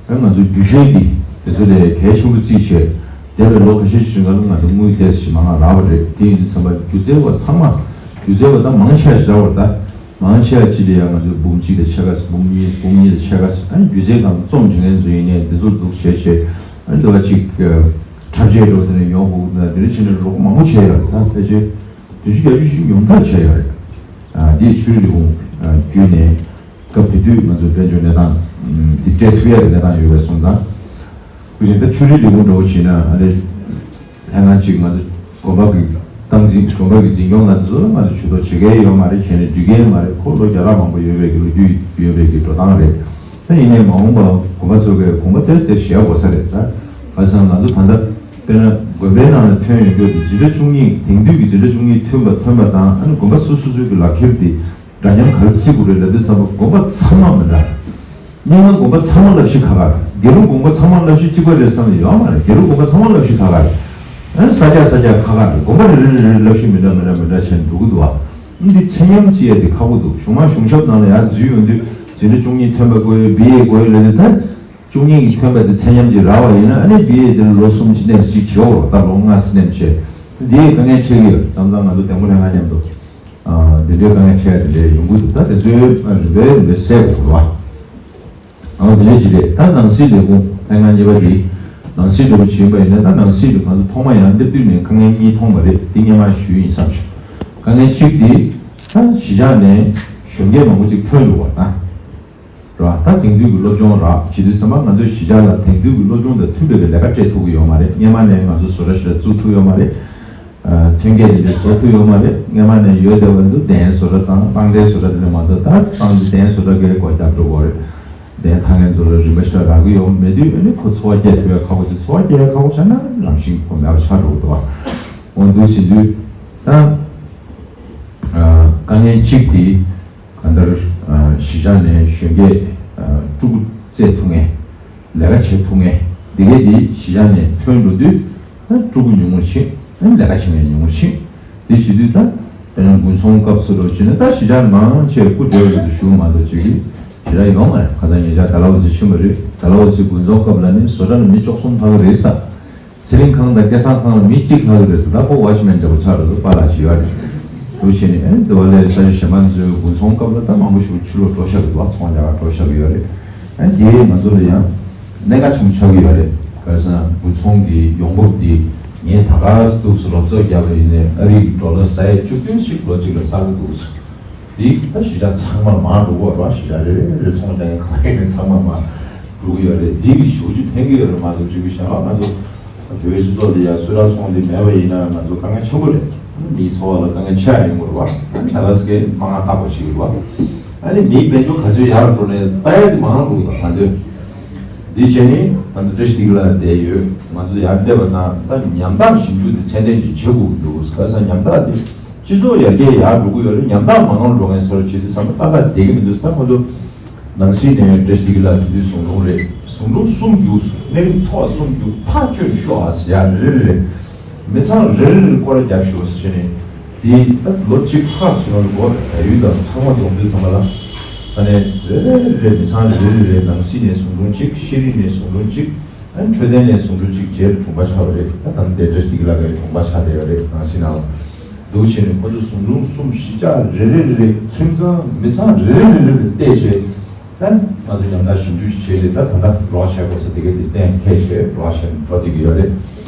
ཨ་ང་ཚོ་རྒྱུ་ཆེན་འདི་དེ་ཚོ་ལས་གལ་ཆེན་པོ་བརྩིས་བྱས། འདས་པའི་ལོ་ཁ་ཤས་ཤིག་རིང་ལ་ང་ཚོ་དངུལ་དེ་ཞིག་མང་ང་རག་པ་རེད། དེ་ཡིན་དུས་ཙམ་པ་སྒྱུ་རྩལ་བ་ཚང་མ། སྒྱུ་རྩལ་བ་ད་མང་ཆེ་བ་བཞག་པར་ད། མང་ཆེ་བ་ཅིག་ལ་ཡང་ང་ཚོས་འབུམ་གཅིག་དང་ཕྱེད་ཀ། འབུམ་གཉིས། འབུམ་གཉིས་དང་ཕྱེད་ཀ། ཨ་ནི་སྒྱུ་རྩལ་སྒང་རྩོམ་བྱེད་མཁན་ཚོ་ཡིན་ནའི་འདི་ཚོ་འདུག་བྱས་བྱས། ཨ་ནི་འདི་བ་ཅིག་འཁྲབ་ཆས་འགྲོ་དེ་ནས་ཡོང་དགོས་ན། དེ་འདྲ་བྱས་ནས་རོགས་མང་པོ་བྱས་ཡོད་རེད། ད་ཕལ་ཆེར་བདུན་ཅུ་བརྒྱད་ཅུ་ཞིག་ཡོང་ཐབས་བྱས་ཡོད་རེད། ཨ་འདིས་ཆོས་རིག་ལས་ཁུངས་བརྒྱུད་ནས་སྐབས་དེ་དུས་ང་ཚོ་དཔལ་འབྱོར་གནས་སྟངས་འདི་སྤྲད་ཐུབ་ཡ་གི་གནས་སྟངས་ཡོད་པའི་སོང་ཙང་། དེ་བཞིན་ད་ཆོས་རིག་ལས་ཁུངས་འདྲ་བོ་བྱས་ན། ཨ་ནི་ལྷན་ཁང་གཅིག་ང་ཚོ་དགོན་པ་གི་སྟངས་འཛིན། དགོན་པ་གི་འཛིན་སྐྱོང་ལ་དེ་ཚོ་ལ་ང་ཚོ་ཇུས་གཏོགས་བྱེད་མཁན་ཡོད་མ་རེད། བྱས་ནས་འགྲིག་མཁན་མ་རེད། ཁོ་ལོ་བརྒྱ་ཕྲག་མང་པོ་ཡོད་པའི་གི་ལོ་རྒྱུས་ཡོད་པའི་གི་འགྲོ་སྟངས་རེད། ད་ཡིན་ནའི་མ་འོངས་པ་དགོན་པ་ཚོ་གི་དགོངས་པ་དེ་དེ་བཞེས་དགོས་ས་རེད། ད་ག་རེ་ཟེར་ན་ང་ཚོ་ད་ལྟ་དཔེར་ན་དགོན་པའི་ནང་ལ་ཐོན་ཡོང་དུས་འཛིན་གྲྭ་བཅུ་གཉིས། དེང་དུས་ཀྱི་འཛིན་གྲྭ་བཅུ་གཉིས་ཐོན་པ་ཐོན་པ་དང་། ཨ་ནི་དགོན་པ་སོ་སོ་སོའི་གི་ལག་ཁྱེར་དེ་འདྲ་མཉམ་ག་རེ་བརྩི་དགོས་རེད་ལབ་དུས་ཙམ་པ། དགོན་པ་ཚང་མ་མི་འདྲ། སྙེ་མ་དགོན་པ་ཚང་མ་བསླབ་གཞི་ཁག་ཁག་རེད། དགེ་ལུགས་དགོན་པ་ཚང་མ་བསླབ་གཞི་གཅིག་པ་རེད་བསམ་ཡོད་མ་རེད། དགེ་ལུགས་དགོན་པ་ཚང་མ་བསླབ་གཞི་ཁག་ཁག་རེད། ཨ་ནི་ས་སྐྱ་ས་སྐྱ་ཁག་ཁག་རེད། དགོན་པ་རེ་རེ་རེ་རེ་བསླབ་གཞི་མི་འདྲ་མི་འདྲ་མི་འདྲ་བྱས་ནས་འགྲོ་གི་འདུག་བ། འདི་ཚད་མཉམ་བརྩི་ཡ་དེ་ཁག་པོ་འདུག་གཞུང་མང་གཞུང་ཞབས་ནང་ལ་ཡར་འཛུལ་ཡོང་དུས་འཛིན་གྲྭ་བཅུ་གཉིས་ཐོན་པ་དགོས་ཡོད། བི་ཨེ་དགོས་ཡོད་ལབ་དུས། ད་བཅུ་གཉིས་ཀྱི་ཐོན་པ་དེ་ཚད་མཉམ་ཅིག་རག་པ་ཡིན་ན། ཨ་ནི་བི་ཨེ་དེ་ལ་ལོ་གསུམ་ཅིག་ནེམ་ཞིག་བྱེད་འོ། ད་ལོ་ལྔ་ཙམ་ནེམ་བྱས། འདི་དཀའ་ངལ་འཕྲད་ཀྱི་ཡོད། མཚམས་མཚམས་ང་ཚོ་དེ་མོ་ལྷན་ཁང་མཉམ་དུ། ཨ་འདི་འདྲའི་དཀའ་ངལ་འཕྲད་ཡ་དེ་འདྲའི་ཡོང་གི་འདུག་ད་དེ་ཚོའི་རིམ་པས་རིམ་པས་སེལ་དགོས་རེད་བ། ཨ་འདི་འདྲའི་ཅིག་རེད། ད་ནང་སྲིད་ལས་ཁུངས་ལྷན་ཁང་གཉིས་པ་དེ། ནང་སྲིད་འདྲ་བོ་བྱིན་པ་ཡིན་ན། ད་ནང་སྲིད་དུ་ང་ཚོ་ཐོག་མ་ཡང་སླེབས་དུས་ནས་དཀའ་ངལ་གཉིས་མཐོང་བ་རེད། འདི་སྔོན་མ་ཞུས་ཡིན་བསམ་བྱུང་། དཀའ་ངལ་གཅིག་དེ་ད་གཞིས་ཆགས་ནས་གཞོན་སྐྱེས་མང་པོ་ཅིག་ཐོན་འགྲོ་བ་དང་། ར། ད་དེང་དུས་ཀྱི་སློབ་སྦྱོང་རག་བྱེད་དུས་ཙམ་པ། ང་ཚོའི་གཞིས་ཆགས་ལ་དེང་དུས་ཀྱི་སློབ་སྦྱོང་དང་མཐུན་པའི་ལས་ཀ་སྤྲད་ཐུབ་ཀྱི་ཡོད་མ་རེད། སྔོན་མ་ནས་ང་ཚོ་བཟོ་གྲྭ་ཞིག་ལ་བཙུགས་ཐུབ་ཡོད་མ་རེད། ཨ་ཐོན་སྐྱེད་དེ་འདྲ་བཟོ་ཐུབ་ཡོད་མ་རེད། སྔོན་མ་ནས་ཡོད་བསྡད་པ་ཚོ་གདན་བཟོ་གྲྭ་དང་། སྤང་གདན་བཟོ་གྲྭ་དེ་འདྲ་མ་གཏོགས། ད་སྤང་གདན་བཟོ་གྲྭ་གའི་སྒོ་རྒྱག་འགྲོ་གི་རེད། གདན་འཐག་མཁན་ཚོ་ལ་རིན་པ་ཞེ་དྲག་རག་གི་ཡོད་མེད་དུས། ཨ་ནི་ཁོ་འཚོ་བ་སྐྱེལ་ཐུབ་ཡ་ཁག་པོ་ཅིག་འཚོ་བ་སྐྱེལ་ཡ་ཁག་པོ་ཆགས་ན་རང་བཞིན་ཁོ་མེད་པ་ཆགས་འགྲོ་གི་འདུག་བ། འོ་འདུག་ཟེར་དུས་ད། ཨ་དཀའ་ངལ་གཅིག་དེ། གང་ལྟར་ཨ་གཞིས་ཆགས་ནས་གཞོན་སྐྱེས་ཨ་ཕྲུ་གུ་བཙས་ཐུབ་མཁན། ལས་ཀ་བྱེད་ཐུབ་མཁན་འདི་གས་དེ་གཞིས་ཆགས་ནས་ཐོན་འགྲོ་དུས། ཨ་ཕྲུ་གུ་ཉུང་ངུར་ཕྱིན། ཨ་ལས་ཀ་བྱེད་མཁན་ཉུང་ངུར་ཕྱིན། དེ་བྱེད་དུས་ད་དཔེར་ན་དགུན་ཚོང་སྐབས་སུ་ལོ་ཕྱིན་ན། ད་གཞིས་ཆགས་མང་ཆེ་སྐུ་བགྲེས་པ་ཚོ་བཞུགས་མ་གཏོགས་ཅིག་གི་གཞིས་ཆགས་ཡོད་མ་རེད། ཁ་སང་ཉེ་ཆར་ད་ལའོ་ཙི་ཕྱིན་པ་རེད། ད་ལའོ་ཙི་དགུན་ཚོང་སྐབས་ལ་ནི་བཟོ་གྲྭ་ལ་མི་བཅུ་གསུམ་ལྷག་གི་རེད་ས། ཚེ་རིང་ཁང་དང་སྐལ་བཟང་ཁང་ལ་མི་གཅིག་ལྷག་གི་རེད་ཟེར། ད་ཁོ་ཝོཆ་མེན་འདྲ་པོ་ཆགས་འགྲོ་འདུག་པཱ་ལགས་ཤིག་ཡོད་རེད། འདུག་བྱས་ནས་ཨ་ནི་འདི་བ་ལས་ས་ཆ་གཞན་པ་ཚོའི་དགུན་ཚོང་སྐབས་ལ་ད་མང་པོ་ཞིག་ཕྱི་ལོགས་འགྲོ་བཞག་གི་འདུག་ཚོང་རྒྱག་ག་འགྲོ་བཞག་གི་ཡོད་རེད། ཨ་ནི་དེ་ང་ཚོ་ལ་ཡང་གནད་འགག་ཆེན་པོ་ཆགས་ཀྱི་ཡོད་རེད། ག་རེ་ཟེར་ན་དགུན་ཚོང་གི་ཡོང་འབབ་འདི་ངས་ད་ག་ཙམ་འདུག་སེ་སློབ་གསོ་རྒྱག་པ་ཡིན་ནའི་ཨ་རི་གི་ཌོ་ལར་ས་ཡ་བཅུ་བདུན་ཞིག་ལོ་གཅིག་ལ་བསགས་ཀྱི་འདུག་འདི་ད་གཞིས་ཆགས་ཚང་མར་མར་འགྲོ་གི་ཡོད་རེད་བ། གཞིས་ཆགས་རེ་རེ་རེ་ཚོང་རྒྱག་མཁན་ག་པར་ཡིན་ནའི་ཚང་མར་མར་འགྲོ་གི་ཡོད་རེད། འདི་གི་ཞེ་པོ་ཅིག་ཕན་གི་ཡོད་རེད་མ་གཏོགས། ཅིག་གི་བྱས་ན་ང་ཚོ་བོད་པའི་སྤྱི་ཚོགས་འདི་ཡ་གསོལ་རས་ཚོང་འདི་མེད་པ་ཡིན་ན་ང་ཚོ་དཀའ་ངལ་ཆེན་པོ་རེད། མིའི་འཚོ་བ་ལ་དཀའ་ངལ་ཆེ་ཡ་ཡོང་གི་རེད་བ། ད་ག་ཟེ་གའི་མ་ང་རྟག་པར་བྱེད་ཀྱི་རེད་བ། ཨ་ནི་མིའི་དཔལ་འབྱོར་ག་ཚོད་ཡར་འགྲོ་ནས་ལྟ་ཡ་དེ་མང་འགྲོ་གི་འདུག་ད་འདོད་འདི་བྱས་ནས་ད་འདི་བཀྲ་ཤིས་སྡེ་དགེ་ལ་བསྡད་ཡོད། ང་ཚོ་ཡར་བལྟས་པ་ན་ད་ཉམ་ཐག་ཞིབ་འཇུག་འདི་ཚད་ལྡན་ཅིག་བྱེད་དགོས་ཀྱི་འདུག་ག་ས་ཉམ་ཐག་འདི་སྤྱི་ཚོགས་ཡར་རྒྱས་ཡར་འགྲོ་གི་ཡོད་རེད། ཉམ་ཐག་མ་འོངས་འགྲོ་མཁན་ཚོར་བྱེད་དུས་ཙམ་པ་ཏག་ཏག་བསྡད་ཀྱི་མི་འདུག་ད་ཁོ་ཚོ་ནང་སྲིད་ནས་བཀྲ་ཤིས་སྡེ་དགེ་ལ་དེ་དུས་ཟུང་དྲུང་རེད། ཟུང་དྲུང་གསུམ་རྒྱུགས། གནས་རིམ་མཐོ་བ་གསུམ་རྒྱུགས། ཐག་གཅོད་ཤོག་ཨ་ཟེར་ཡ་རེ་རེ་རེ། མི་ཚང་རེ་རེ་རེ་སྐོར་ར་རྒྱབ་ཤོག་ཟེར་ནས། དེ་ད་ལོ་གཅིག་ལྷག་སོང་བའི་སྐོར་བལ་ཡུལ་དང་ཚང་མ་འཛོམས་དུས་ཐོག་མ་ལ། ས་གནས་རེ་རེ་རེ་རེ། མི་ཚང་རེ་རེ་རེ། ནང་སྲིད་ནས་ཟུང་དྲུང་གཅིག་ཤེས་རིག་ནས་ཟུང་དྲུང་གཅིག་ཨ་ནི་འཕྲོད་བསྟེན་ནས་ཟུང་དྲུང་གཅིག་བྱས་དྲུང་པ་ཆགས་པ་རེད། ད་ད་ལྟ་དེ་བཀྲ་ཤིས་སྡེ་དགེ་ལ་གའི་དྲུང་པ་ཆགས་བསྡད་ཡོད་རེད། ནང་སྲིད་ནང་ལ། འདུག་བྱས་ནས་ཁོ་ཚོ་ཟུང་དྲུང་གསུམ་གཞིས་ཆགས་རེ་རེ་རེ་རེ། ཁྱིམ་ཚང་མི་ཚང་རེ་རེ་རེ་རེ་ལ་བལྟས་བྱས། ད་ང་ཚོ་ཉམ་ཐག་ཞིབ་འཇུག་བྱས་ཏེ། ད་ད་ལྟ་རོགས་བྱས་དགོས་ས་དེ་ག་དེ་གཏན་འཁེལ་བྱས་རོགས་བྱས་ནས་འགྲོ་བསྡད་ཀྱི་ཡོད་རེད།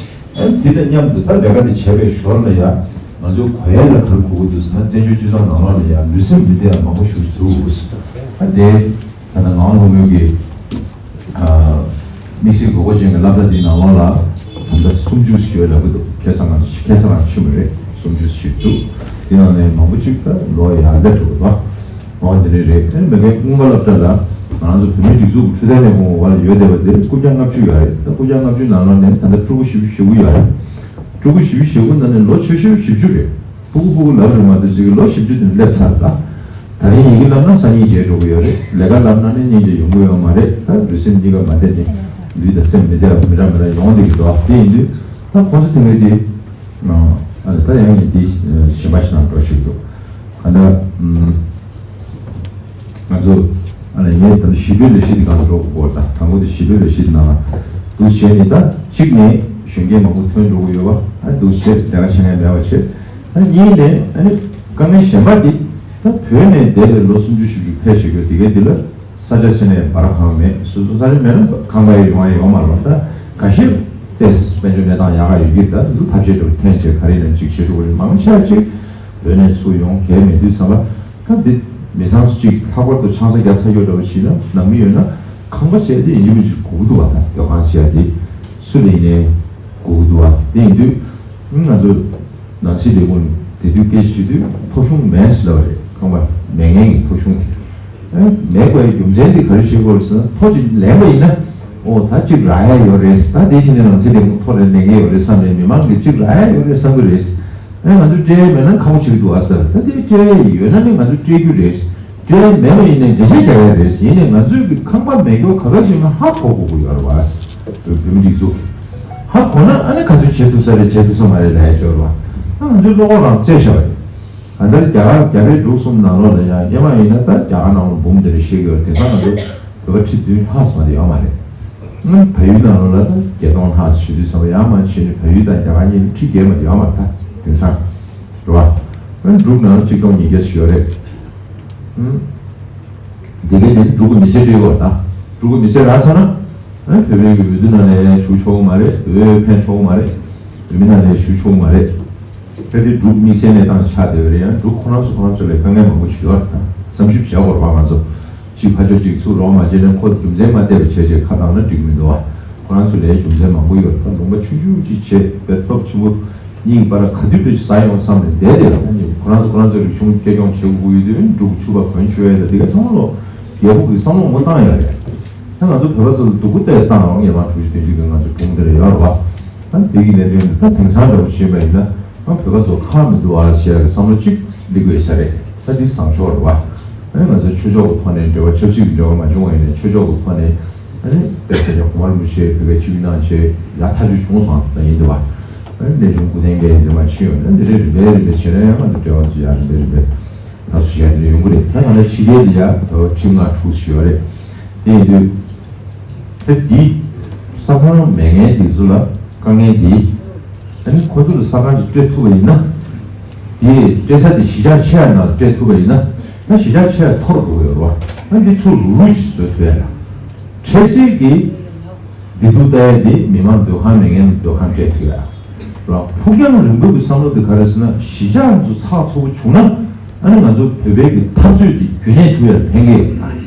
ཨ་ནི་དེ་དང་མཉམ་དུ་ད་ལས་ཀ་དེ་བྱས་པའི་ཞོར་ལ་ཡ། ང་ཚོ་གོ་ཡ་ལ་ག་རེ་གོ་གི་འདུག་ཟེར་ན། བཙན་བྱོལ་སྤྱི་ཚོགས་ནང་ལོགས་ལ་ཡ་ལུས་སེམས་མི་བདེ་བ་མང་པོ་ཞིག་འདུག་ཨ་དེ། ད་ལྟ་ངག་དབང་ལྷོ་མོན་གྱི་ཨ་དམིགས་བསལ་དགོས་མཁོ་ཅན་གྱི་སློབ་གྲྭ་འདིའི་ནང་ལོགས་ལ་ ད་ལྟ་སུམ་ཅུ་ཞིག་ཡོད་ལབ་ཀྱི་འདུག་ཁ་སང་ང་ཁ་སང་ང་ཕྱི་མོ་རེད། སུམ་ཅུ་ཞིག་འདུག་དེ་ནང་ནས་མང་པོ་ཅིག་ད་ལོ་ཡར་སླེབས་འགྲོ་གི་འདུག་འོ་འདི་འདྲ་རེད། ཨ་ནི་མ་གིའི་སྔོན་མ་སློབ་གྲྭ་ལ་ང་ཚོ་བོད་མིའི་སྒྲིག་འཛུགས་ཀྱི་འཕྲོད་བསྟེན་ལས་ཁུངས་འོག་ལ་ཡོད་བསྡད་པ་དེ་སྐུ་བརྒྱ་ལྔ་བཅུ་ཡོད་རེད། ད་སྐུ་བརྒྱ་ལྔ་བཅུ་ནང་ལོགས་ནས་ད་ལྟ་ཕྲུ་གུ་བཞི་བཅུ་ཞེ་དགུ་ཡོད་རེད། ཕྲུ་གུ་བཞི་བཅུ་ཞེ་དགུ་ནང་ནས་ལོ་ཆུང་ཤོས་བཞི་བཅུ་རེད། ཕྲུ་གུ་ཕྲུ་གུ་ལབ་རེད་མ་གཏོགས་ཅིག་ལོ་བཞི་བཅུ་དེ་སླེབས་ཚར་ལ། ད་རིང་ཡི་གེ་བསླབ་ན་སང་ཉིན་བརྗེད་འགྲོ་གི་ཡོད་རེད། ལས་ཀ་བསླབ་ན་ནི་སྙིང་རྗེ་ཡོང་གི་ཡོད་མ་རེད། ད་ལུས་སེམས་གཉིས་ཀ་མ་བདེ་ནི་ལུས་དང་སེམས་མི་བདེ་བ་མི་འདྲ་མི་འདྲ་ཡོང་བསྡད་ཀྱི་འདུག་དེ་ཡིན་དུས་ད་ཁོང་ཚོ་དེ་འདྲ་དེ་ཨ་ད་ཡང་ཡིན་དེ་གཞན་པ་ཞིག་ནང་འགྲོ་ཤེས་ཀྱི་འདུག་ཨ་ད་ང་ཚོ་ཨ་ནི་ངས་ད་ལྟ་ཞི་བདེའི་ལས་གཞི་འདི་གང་འགྲོ་དགོས་པ་དང་དང་པོ་དེ་ཞི་བདེའི་ལས་གཞི་ནང་འདུག་བྱས་ནས་ད་གཅིག་ནས་གཞོན་སྐྱེས་མང་པོ་ཐོན་འགྲོ་གི་ཡོད་པ། ཨ་འདུག་བྱས་ལས་ཀ་བྱེད་མཁན་མེད་པ་བྱས། ཨ་གཉིས་ནས་ཨ་ནི་དཀའ་ངལ་གཞན་པ་འདི་ད་བོད་ནས་འདས་པའི་ལོ་སུམ་ཅུ་བཞི་བཅུ་ཕལ་ཆེ་གེ་དེ་གའི་འདི་ལ་ས་ཆ་ཕྱེ་ནས་སྦ་ར་ཁང་མེད། སོ་སོ་ས་ཆ་མེད་ན་ཁང་པ་ཡོང་བ་ཡོང་མ་རེད། ད་ཁ་ཤས་ཏེས་དཔལ་འབྱོར་གནས་སྟངས་ཡག་ག་ཡོད་ཀྱི་ད་འདུག་ཐབས་ཤེས་འགྲོ་འཐེན་བྱས་ག་རེ་ཡིན་ན་གཅིག་བྱེད་ཐུབ་པ་རེད། མང་ཆེ་བ་གཅིག་བོད་ནས་ཚུར་ཡོང་གལ་མེད་དུས་ཙམ་པ་ད་འདི་མི་ཚང་གཅིག་ལྷག་པར་དུ་ཆང་ས་རྒྱབ་ཚར་ཡོད་འདྲ་བ་བྱས་ན་ནང་མི་ཡོད་ན་ཁང་པ་བྱས་ཏེ་ཡིན་གཅིག་མིན་གཅིག་དགོས་ཀྱི་འདུག་བ། ད་སྡོད་ཁང་བྱས་ཏེ་སུ་ལ་ཡིན་ནའི་དགོས་ཀྱི་འདུག་བ། དེ་ཡིན་དུས་ང་ཚོ་ནང་སྲིད་ལས་ཁུངས་དེ་དུས་སྐད་ཆ་དྲིས་དུས་ཐོ་གཞུང་མེད་ཟེར་ལབ་པ་རེད། ཁང་པ་མེད་མཁན་གྱི་ཐོ་གཞུང་དེ། ཨ་མེད་དགོས་ཡའི་རྒྱུ་མཚན་དེ་ག་རེ་བྱེད་དགོས་རེད་ཟེར་ན་ཐོ་གཅིག་ལེན་པ་ཡིན་ན་ཨོ་ད་གཅིག་རག་ཡ་ཡོད་རེད། ད་དེ་བྱས་ནས་ནང་སྲིད་ལས་ཁུངས་ཐོ་རེ་ལེན་གྱི་ཡོད་རེད་བསམ་ནས་མི་མང་གིས་གཅིག་རག་ཡ་ཡོད་རེད་བསམ་གྱི་རེད། ཨ་ང་ཚོ་སྤྲད་ཡ་མེད་ན་ཁག་པོ་བྱེད་ཀྱི་འདུག་ཨ་ཟེར། ད་དེ་སྤྲད་ཡ་ཡོད་ན་ནི་ང་ཚོ་སྤྲད་རྒྱུ་རེད། སྤྲད་ཡ་མེད་པ་ཡིན་ནའི་འགྲེལ་བཤད་རྒྱག་ཡ་རེད། ཡིན་ནའི་ང་ཚོས་ཀྱི་ཁང་པ་མེད་རྒྱུ་ག་ག་ཞིག་ན་ཧ་གོ་དགོས་ཀྱི་ཡོད་རེད་བ། བོད་མི་སྒྲིག་འཛུགས་ཀྱི་ཧ་གོ་ན་ཨ་ནི་ག་ཚོད་བྱེད་ཐུབ་ས་རེད་བྱེད་ཐུབ་ས་མ་རེད་ལབ་ཡ་ཅིག་ཡོད་རེད་བ། ཨ་ང་ཚོའི་བློ་ཁོག་རང་བཙལ་བཞག་པ་རེད། ད་ལྟ་རྒྱ་གར་རྒྱ་བལ་འབྲུག་གསུམ་ནང་ལོགས་ལ་ཡང་སྔོན་མ་ཡིན་ན་ད་རྒྱ་གར་ནང་ལ་འབུམ་དེ་འདྲ་བཤད་ཀྱི་ཡོད་རེད། དེང་སང་ང་ཚོ་བོད་པ་ཁྲི་བདུན་ལྷག་ཙམ་མ་གཏོགས་ཡོད་མ་རེད། ཨ་ནི་བལ་ཡུལ་ནང་ལོགས་ལ་ད་བརྒྱད་སྟོང་ལྷག་ཙམ་ཞུ་དུས་ཙམ་པ་ཡར་མར་བྱས་ནས་བལ་ཡུལ་དང་རྒྱ་གར་གཉིས་ལ་ཁྲི་བརྒལ་མ་གཏོགས་ཡོད་མ་རེད། ད་དེང་སང་རེད་བ། ཨ་ནི་འབྲུག་ནང་ལ་གཅིག་སྟོང་ཉིས་བརྒྱ་ཞིག་ཡོད་རེད། ཨ་འདི་གའི་ནི་འབྲུག་གི་མི་སེར་སྤྲད་ཡོད་པ་དང་འབྲུག་གི་མི་སེར་རག་ཚར་ན་ཨ་ནི་བོད་པའི་གི་འོས་བསྡུ་ནང་ལ་ཞུགས་ཆོག་གི་མ་རེད། འོས་འཕེན་ཆོག་གི་མ་རེད། འོས་མི་ནང་ལ་ཞུགས་ཆོག་གི་མ་རེད། གལ་ཏེ་འབྲུག་དམིགས་བསལ་གནས་སྟངས་ཆགས་བསྡད་པ་རེད། ཡང་འབྲུག་ཁོ་རང་ཚོ་ཁོ་རང་ཚོ་ལ་དཀའ་ངལ་མང་པོ་ཞིག་ཡོད་རེད། ད་བསམ་ཞིབ་བྱེད་དགོས་རེད་པ། ང་ཚོ་གཅིག་ཕར་ཕྱོགས་གཅིག་ཚུར་རོགས་མ་བྱས་ན་ཁོ་རྒྱུ་མཚན་མ་བལྟས་པ་བྱས་བྱས་ཁ་བཏང་ན་འགྲིག་མི་འདུག་བ། ཁོ་རང་ཚོ་ལ་རྒྱུ་མཚན་མང་པོ་ཡོད་རེད། ད་ལུང་པ་ཆུང་ཆུང་གཅིག་བྱས་པའི་སྟོབས་ཆེན་པོ་གཉིས་པར་ག་དུས་དུ་ཟ་ཡོང་བསམ་ནས་བསྡད་དེ་རེད། ཁོ་རང་ཚོ་ཁོ་རང་ཚོའི་རིག་གཞུང་གཅེས་སྐྱོང་བྱེད་དགོས་ཀྱི་ཡོད་དུས་འབྲུག་ཕྱུ་པ་གོན་ཆོད་ཡ་ད་འདི་ག་ཚང་མ་ལོ་རྒྱལ་པོ་གི་བསམ་བློ་ངོ་བཏང་ཡ་རེད། ད་ང་ཚོ་བོད་པ་ཚོ་ལ་སྡུག་པོ་ཏོག་ཙམ་བཏང་རོགས། ངས་མ་གྲོས་གཞི་དོན་གཅིག་གི་ང་ཚོ་གྲོང་སྡེ་རེ་ཡོད་རེད་བ། ད་དེ་གི་ལས་དོན་འདི་ད་དེང་སང་འདྲ་བོ་བྱེད་པ་ཡིན་ན་ང་བོད་པ་ཚོ་ཁག་མི་འདུག་ཨ་ཟེར་ཡ་གི་བསམ་བློ་གཅིག་སླེབས་དགོས་ས་རེད། ད་འདི་བཟང་ཕྱོགས་རེད་བ། ཨ་ནི་ང་ཚོ་ཆོས་ཕྱོགས་ཀྱི་ཐོག་ནས་འབྲེལ་བ་ཆབ་སྲིད་ཀྱི་འབྲེལ་བ་མ་བྱུང་བ་ཡིན་ནའི་ཆོས་ཕྱོགས་ཀྱི་ཐོག་ནས་ཨ་ནི་དཔེ་ཆ་ནས་གོང་མ་རིན་པོ་ཆེ་བོད་པའི་སྤྱི་འཐུས་གནང་བྱས་ཡག་ཐག་ཆོད་བྱུང་སོང་། ད་ཡིན་འདུག་བ། ཨ་ནི་གནས་ཆུང་སྐུ་རྟེན་འགའ་ཡིན་འདི་མ་ཕྱིན་ཡོད་ན་འདི་འདྲའི་རིམ་པས་རིམ་པས་བྱས་ན་ཡང་ང་ཚོ་འབྲེལ་བ་ཚོ་ཡག་རིམ་པས་རིམ་པས། ད་སུ་ཞིག་ཡོང་གི་རེད། ད་ང་ལ་ཕྱི་རྒྱལ་དུ་ཡ་ད་ཁྲི་ལྔ་དྲུག་ཞིག་ཡོད་རེད། དེ་ཡིན་དུས་ད་འདི་ས་ཁང་མེད་མཁན་འདི་ཚོ་ལ་དཀའ་ངལ་འདི་ཨ་ནི་ཁོ་ཚོ་ལ་ས་ཁང་ཅིག་སྤྲད་ཐུབ་པ་ཡིན་ན་དེ་སྤྲད་ས་དེ་གཞིས་ཆགས་ཆེ་བ་ནང་སྤྲད་ཐུབ་པ་ཡིན་ན་ད་གཞིས་ཆགས་ཆེ་བ་མཐོ་རུ་འགྲོ་གི་ཡོད་རེད་བ། ཨ་འདི་ཚུར་རུག་རུག་ཅིག་བཟོ་ཐུབ་ཡ་ལ་འཕྲལ་སེལ་གྱི་བདེ་སྡུག་ལྟ་ཡ་དེ་མི་མང་སྡོད་ཁང་མེད་མཁན་ལ་སྡོད་ཁང་སྤྲད་ཐུབ་ཡ། རང་ཕུགས་རྒྱང་རིང་པོ་གི་བསམ་བློ་དེ་ག་རེ་ཟེར་ན་གཞིས་ཆགས་ཚོ་ཚགས་ཚུད་པོ་བྱུང་ན་ཨ་ནི་ང་ཚོ་བོད་པའི་གི་འཐབ་རྩོད་དེ་རྒྱུན་གནས་ཐུབ་ཡ་ལ་ཕན་གི་ཡོད།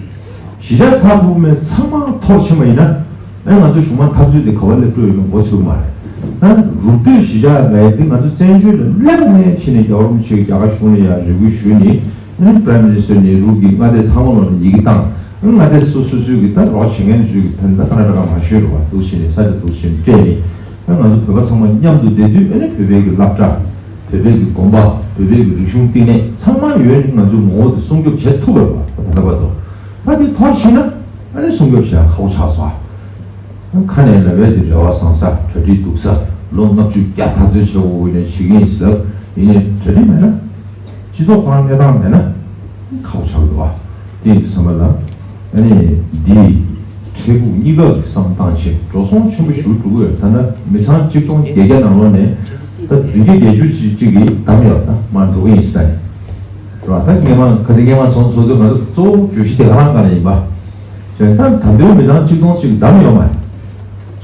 གཞིས་ཆགས་ཚགས་ཚུད་པོ་མེད་ཚང་མ་འཐོར་ཕྱིན་པ་ཡིན་ན་ཨ་ནི་ང་ཚོ་གཞུང་མང་འཐབ་རྩོད་དེ་ག་བ་སླེབས་འགྲོ་ཡོད་མེད་མགོ་ཚོས་ཀྱི་མ་རེད། ཨ་ནི་རུབ་སྡོད་གཞིས་ཆགས་ལ་ཡ་དེ་ང་ཚོ་བཙན་བྱོལ་ལ་སླེབས་ནས་ཕྱིན་ནས་རྒྱལ་བ་རིན་པོ་ཆེ་གི་རྒྱ་གར་གཞུང་ལ་ཡ་རེ་སྐུལ་ཞུས་ནས། ཨ་ནི་Prime Minister ནེ་རུ་གིས་མངའ་སྡེ་ཚང་མ་ལ་ཡི་གེ་བཏང་། ཨ་ནི་མངའ་སྡེ་སོ་སོ་སོའི་གི་ད་རོགས་བྱེད་མཁན་ཚོའི་གི་ཕན་ད་ཀ་ན་ཀྲ་ཀ་མ་ཤོད་རུ་བ་འདུག་བྱས་ནས་ས་ཆ་འདུག་བྱས་ནས་སྤྲད་ནས། ཨ་ང་ཚོ་བོད་པ་ཚང་མ་མཉམ་དུ་བསྡད་དུས་ཨ་ནི་བོད་པའི་གི་སློབ་གྲྭ། བོད་པའི་གི་དགོན་པ། བོད་པའི་གི་རིག་གཞུང་བསྟི་གནས་ཚང་མ་ཡོད་ནི་ང་ཚོའི་ངོ་བོ་དེ་སྲུང་སྐྱོབ་བྱེད་ཐུབ་པ་རེད་བ། ད་ལྟ་བར་དུ་ད་དེ་འཐོར་ཕྱིན་ན་ཨ་ནི་སྲུང་སྐྱོབ་བྱེད་ཡ་ཁག་པོ་ཆགས་སོང་། ཁ་ནས་ལབ་ཡ་དེ་རེ་བ་བཟང་ས་གྲ་སྒྲིག་སྡུག་ས་ལོ་ལྔ་བཅུ་བརྒྱ་འཐབ་རྩོད་བྱེད་དགོས་ཀྱི་ནས་བྱེད་ཀྱི་ཡིན་ཟེར་ལབ་ཡིན་ནའི་གྲ་སྒྲིག་མེད་ན་སྤྱི་ཚོགས་ཁོ་རང་གནས་སྟངས་མེད་ན་ཁག་པོ་ཆགས་འདུག་བ། དེ་ཡིན་དུས་ཙམ་པ་ལ་ཨ་ནི་འདི་འཕྲལ་ཕུགས་གཉིས་ཀ་གི་བསམ་བློ་བཏང་བྱས་འགྲོ་སོང་ཆེན་པོ་ཞིག་འགྲོ་གི་ཡོད། ད་ལྟ་མི་ཚང་གཅིག་སྟོང་བརྒྱད་བརྒྱ་ནང་ལོགས་ནས་ད་བདུན་བརྒྱ་བརྒྱད་ཅུ་ཅིག་ཅིག་གིས་བདམས་ཡོད། ད་མར་འགྲོ་གི་ཡིན་ཟེར་ནས་རེད་བ། ད་སྔས་མ་ཁ་སང་སྔས་མ་ཚོང་ཚོགས་ཚོས་ང་ཚོ་གཙོ་བོ་བརྗོད་གཞི་དེ་ག་རང་ག་ནས་ཡིན་པ། བྱས་ཙང་ད་ལྟའི་མི་ཚང་གཅིག་སྟོང་ཞིག་བདམས་ཡོད་མ་རེད།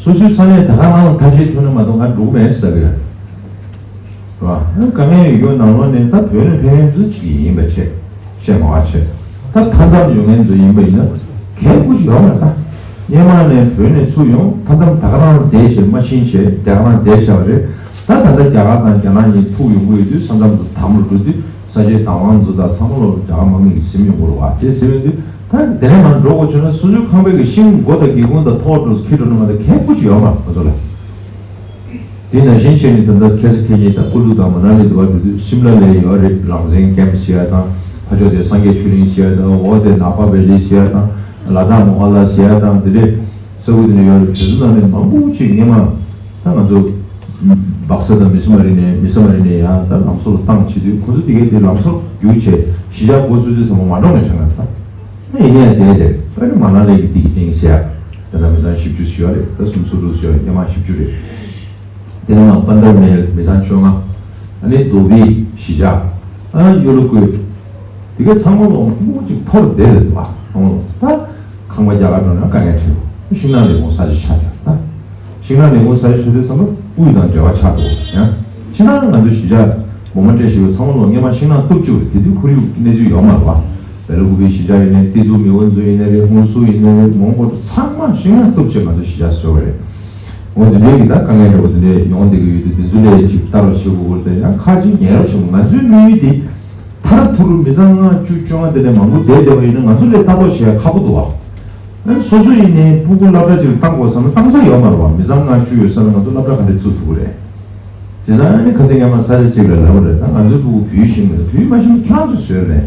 སོ་སོའི་ས་གནས་ད་ག་རང་ལ་ཐབས་ཤེས་ཐོན་ན་མ་གཏོགས་ང་འགྲོ་གི་མེད་ཟེར་གི་ཡོད་རེད་བ། དཀའ་ངལ་ཡོད་ནང་ལོགས་ནས་ད་བོད་ནས་ཕེབས་མཁན་ཚོ་ཅིག་ཡིན་པ་བྱས་བཤད་མ་བ་བྱས་ད་མཐའ་མཚམས་ཡོང་མཁན་ཚོ་ཡིན་པ་ཡིན་ན་གལ་སྤུ་ཅིག་ཡོད་མ་རེད་ད། སྔོན་མ་ནས་བོད་ནས་ཚུར་ཡོང་མཐའ་མཚམས་ད་ག་རང་བསྡད་བྱས་མ་ཕྱིན་བྱས་དེ་ག་རང་བསྡད་བཞག་པ་རེད། ད་ད་ལྟ་རྒྱ་གར་དང་རྒྱ་ནག་གཉིས་ཐུག་ཡོང་གི་ཡོད་དུས་ས་མཚམས་དུ་དམ་ལ་འགྲོ་དུས་ས་ཆའི་བདག་དབང་ཚོ་དང་ཚང་མ་ལོ་རྒྱ་གར་དམག་མི་གིས་ཟིན་ཡོང་གི་རེད་བ། དེ་ཟིན་ཡོང་དུས་ད་དེ་ནས་མར་འགྲོ་དགོས་བྱུང་ན་སོ་སོའི་ཁང་པའི་གི་ཤིང་སྒོ་དང་སྒེའུ་ཁུང་དང་ཐོག་འགྲོ་ཁྱེར་འགྲོ་ན་མ་གཏོགས་ཁེ་སྤུ་ཅིག་ཡོད་མ་རེད་ཁོ་ཚོ་ལ། དེ་ནང་བཞིན་བྱས་ནས་ད་ལྟ་ཁ་སང་ཁ་ཉིན་ད་ཀུ་ལུ་དང་མ་ན་ལི་དུ་བ་འགྲོ་དུས་ཤིམ་ལ་ལ་ཡོད་རེད། རང་བཙན་ཀེམ་ཟེར་ཡ་དང་ཕར་ཕྱོགས་དེ་སངས་རྒྱས་ཆོས་གླིང་ཟེར་ཡ་དང་འོ་དེ་ནག་པ་བེ་ལི་ཟེར་ཡ་དང་ལ་དྭགས་མོ་ཧ་ལ་ཟེར་ཡ་དང་དེ་འདྲའི་ས་ཁུལ་དེ་ནས་ཡོད་རེད། དེ་ཚོ་ནང་ནས་མང་པོ་ཅིག་སྔོན་མ་ད་ང་ཚོ་སྦག་ས་དང་མི་སི་མ་རི་ནས་མི་ས་མ་རི་ནས་ཡང་ད་ལམ་བཟོ་ལ་བཏང་བྱེད་དུས་ཁོ་ཚོ་དེ་གའི་དེ་ལམ་བཟོ་བརྒྱུད་བྱས་གཞིས་ཆགས་འགོ་བཙུགས་དུས་ཚང་མ་མ་འགྲོ་ནས་བྱུང་ཡ་ད། ཨ་ཡིན་ནའི་དེ་དེ་ཨ་ནི་མ་ན་ལི་གི་འདི་གི་སྟེང་ཟེར་ཡ། ད་ལྟ་མི་ཚང་བཞི་བཅུ་ཞུ་བ་རེད། ད་སུམ་ཅུ་སོ་དྲུག་ཞུ་བ་རེད། སྔོན་མ་བཞི་བཅུ་རེད། དེ་ནས་མ་པན་དར་མེལ་མི་ཚང་བཅོ་ལྔ། ཨ་ནི་རྡོ་སྦིས་གཞིས་ཆགས། ཨ་ཡོ་ལོ་ཀོས། དེ་ག་ཚང་མ་ལོ་མང་པོ་ཅིག་འཐོར་བསྡད་རེད་པ། ཨོ་ད་ཁང་པ་རྒྱ་གར་འགྲོ་ན་དཀའ་ངལ་འཕྲད་འགྲོ། ཤིང་ནགས་ལས་ཁུངས་ས་ཆ་ཆགས་ཀྱང་ད། ཤིང་ནགས་ལས་ཁུངས་ས་ཆ་ཆགས་དུས་ཚང་མ་དབུས་དང་འབྲེལ་བ་ཆགས་འགྲོ་ཡང་། ཤིང་ནགས་ང་ཚོའི་གཞིས་ཆགས་འོ་མ་སྤྲད་བཞིན་པའི་ཚང་མ་ལོ་སྔོན་མ་ཤིང་ནགས་གཏུབ་བཅུག་རེད། དེ་དུས་ཁོར་ཡུག་གནས་ཚུལ་ཡོད་མ་རེད་པ། བེ་ལ་ཀུ་པེའི་གཞིས་ཆགས་ཡིན་ནའི་ཏི་ཛུ་མི་དབོན་ཚོ་ཡིན་ནའི་རེད། ཧུན་སུར་ཡིན་ནའི་རེད། མོན་གྷོ་ཚང་མ་ཤིང་ནགས་གཏུབ་བྱས་ང་ཚོ་གཞིས་ཆགས་བཟོས་པ་རེད། འོ་དེ་འདྲའི་གི་ད་དཀའ་ངལ་འདྲ་བོ་དེ་འདྲས་ཡོང་བསྡད་ཀྱི་ཡོད་དུས་དེ་ཚོ་ལས་ཅིག་ལྟ་རོགས་བྱེད་དགོས་ཀྱི་རེད། དེ་ཡང་ཁག་ཅིག་ཉན་རོགས་བྱེད་དགོས། ང་ཚོའི་དམིགས་ཡུལ་དེ་མཐར་ཐུག་མི་ཚང་ལྔ་བཅུ་བཅོ་ལྔ་དེ་ནས་མང་པོ་བསྡད་བསྡད་པ་ཡིན་ན་ང་ཚོ་ལས་ལྟ་རྟོག་བྱེད་ཡ་ཁག་པོ་འདུག་བ། ཨ་ནི་སོ་སོ་ཡིན་ནའི་སྤུ་གུ་སློབ་གྲྭ་ཅིག་བཏང་དགོས་བསམ་ན་བཏང་ས་ཡོད་མ་རེད་བ། མི་ཚང་ལྔ་བཅུ་ཡོད་ས་ལ་ང་ཚོ་སློབ་གྲྭ་ག་འདྲས་བཙུགས་ཐུབ་ཀྱི་རེད། བྱས་ཙང་ཨ་ནི་ཁ་སང་སྔོན་མ་ས་ཆ་གཅིག་ལ་ལབ་པ་རེད། ད་ང་ཚོའི་སྤུ་གུ་བོད་ཡིག་ཤེས་མེད། བོད་ཡིག་མ་ཤེས་ན་ཁྱེད་རང་ཚོས་བཟོས་རེད།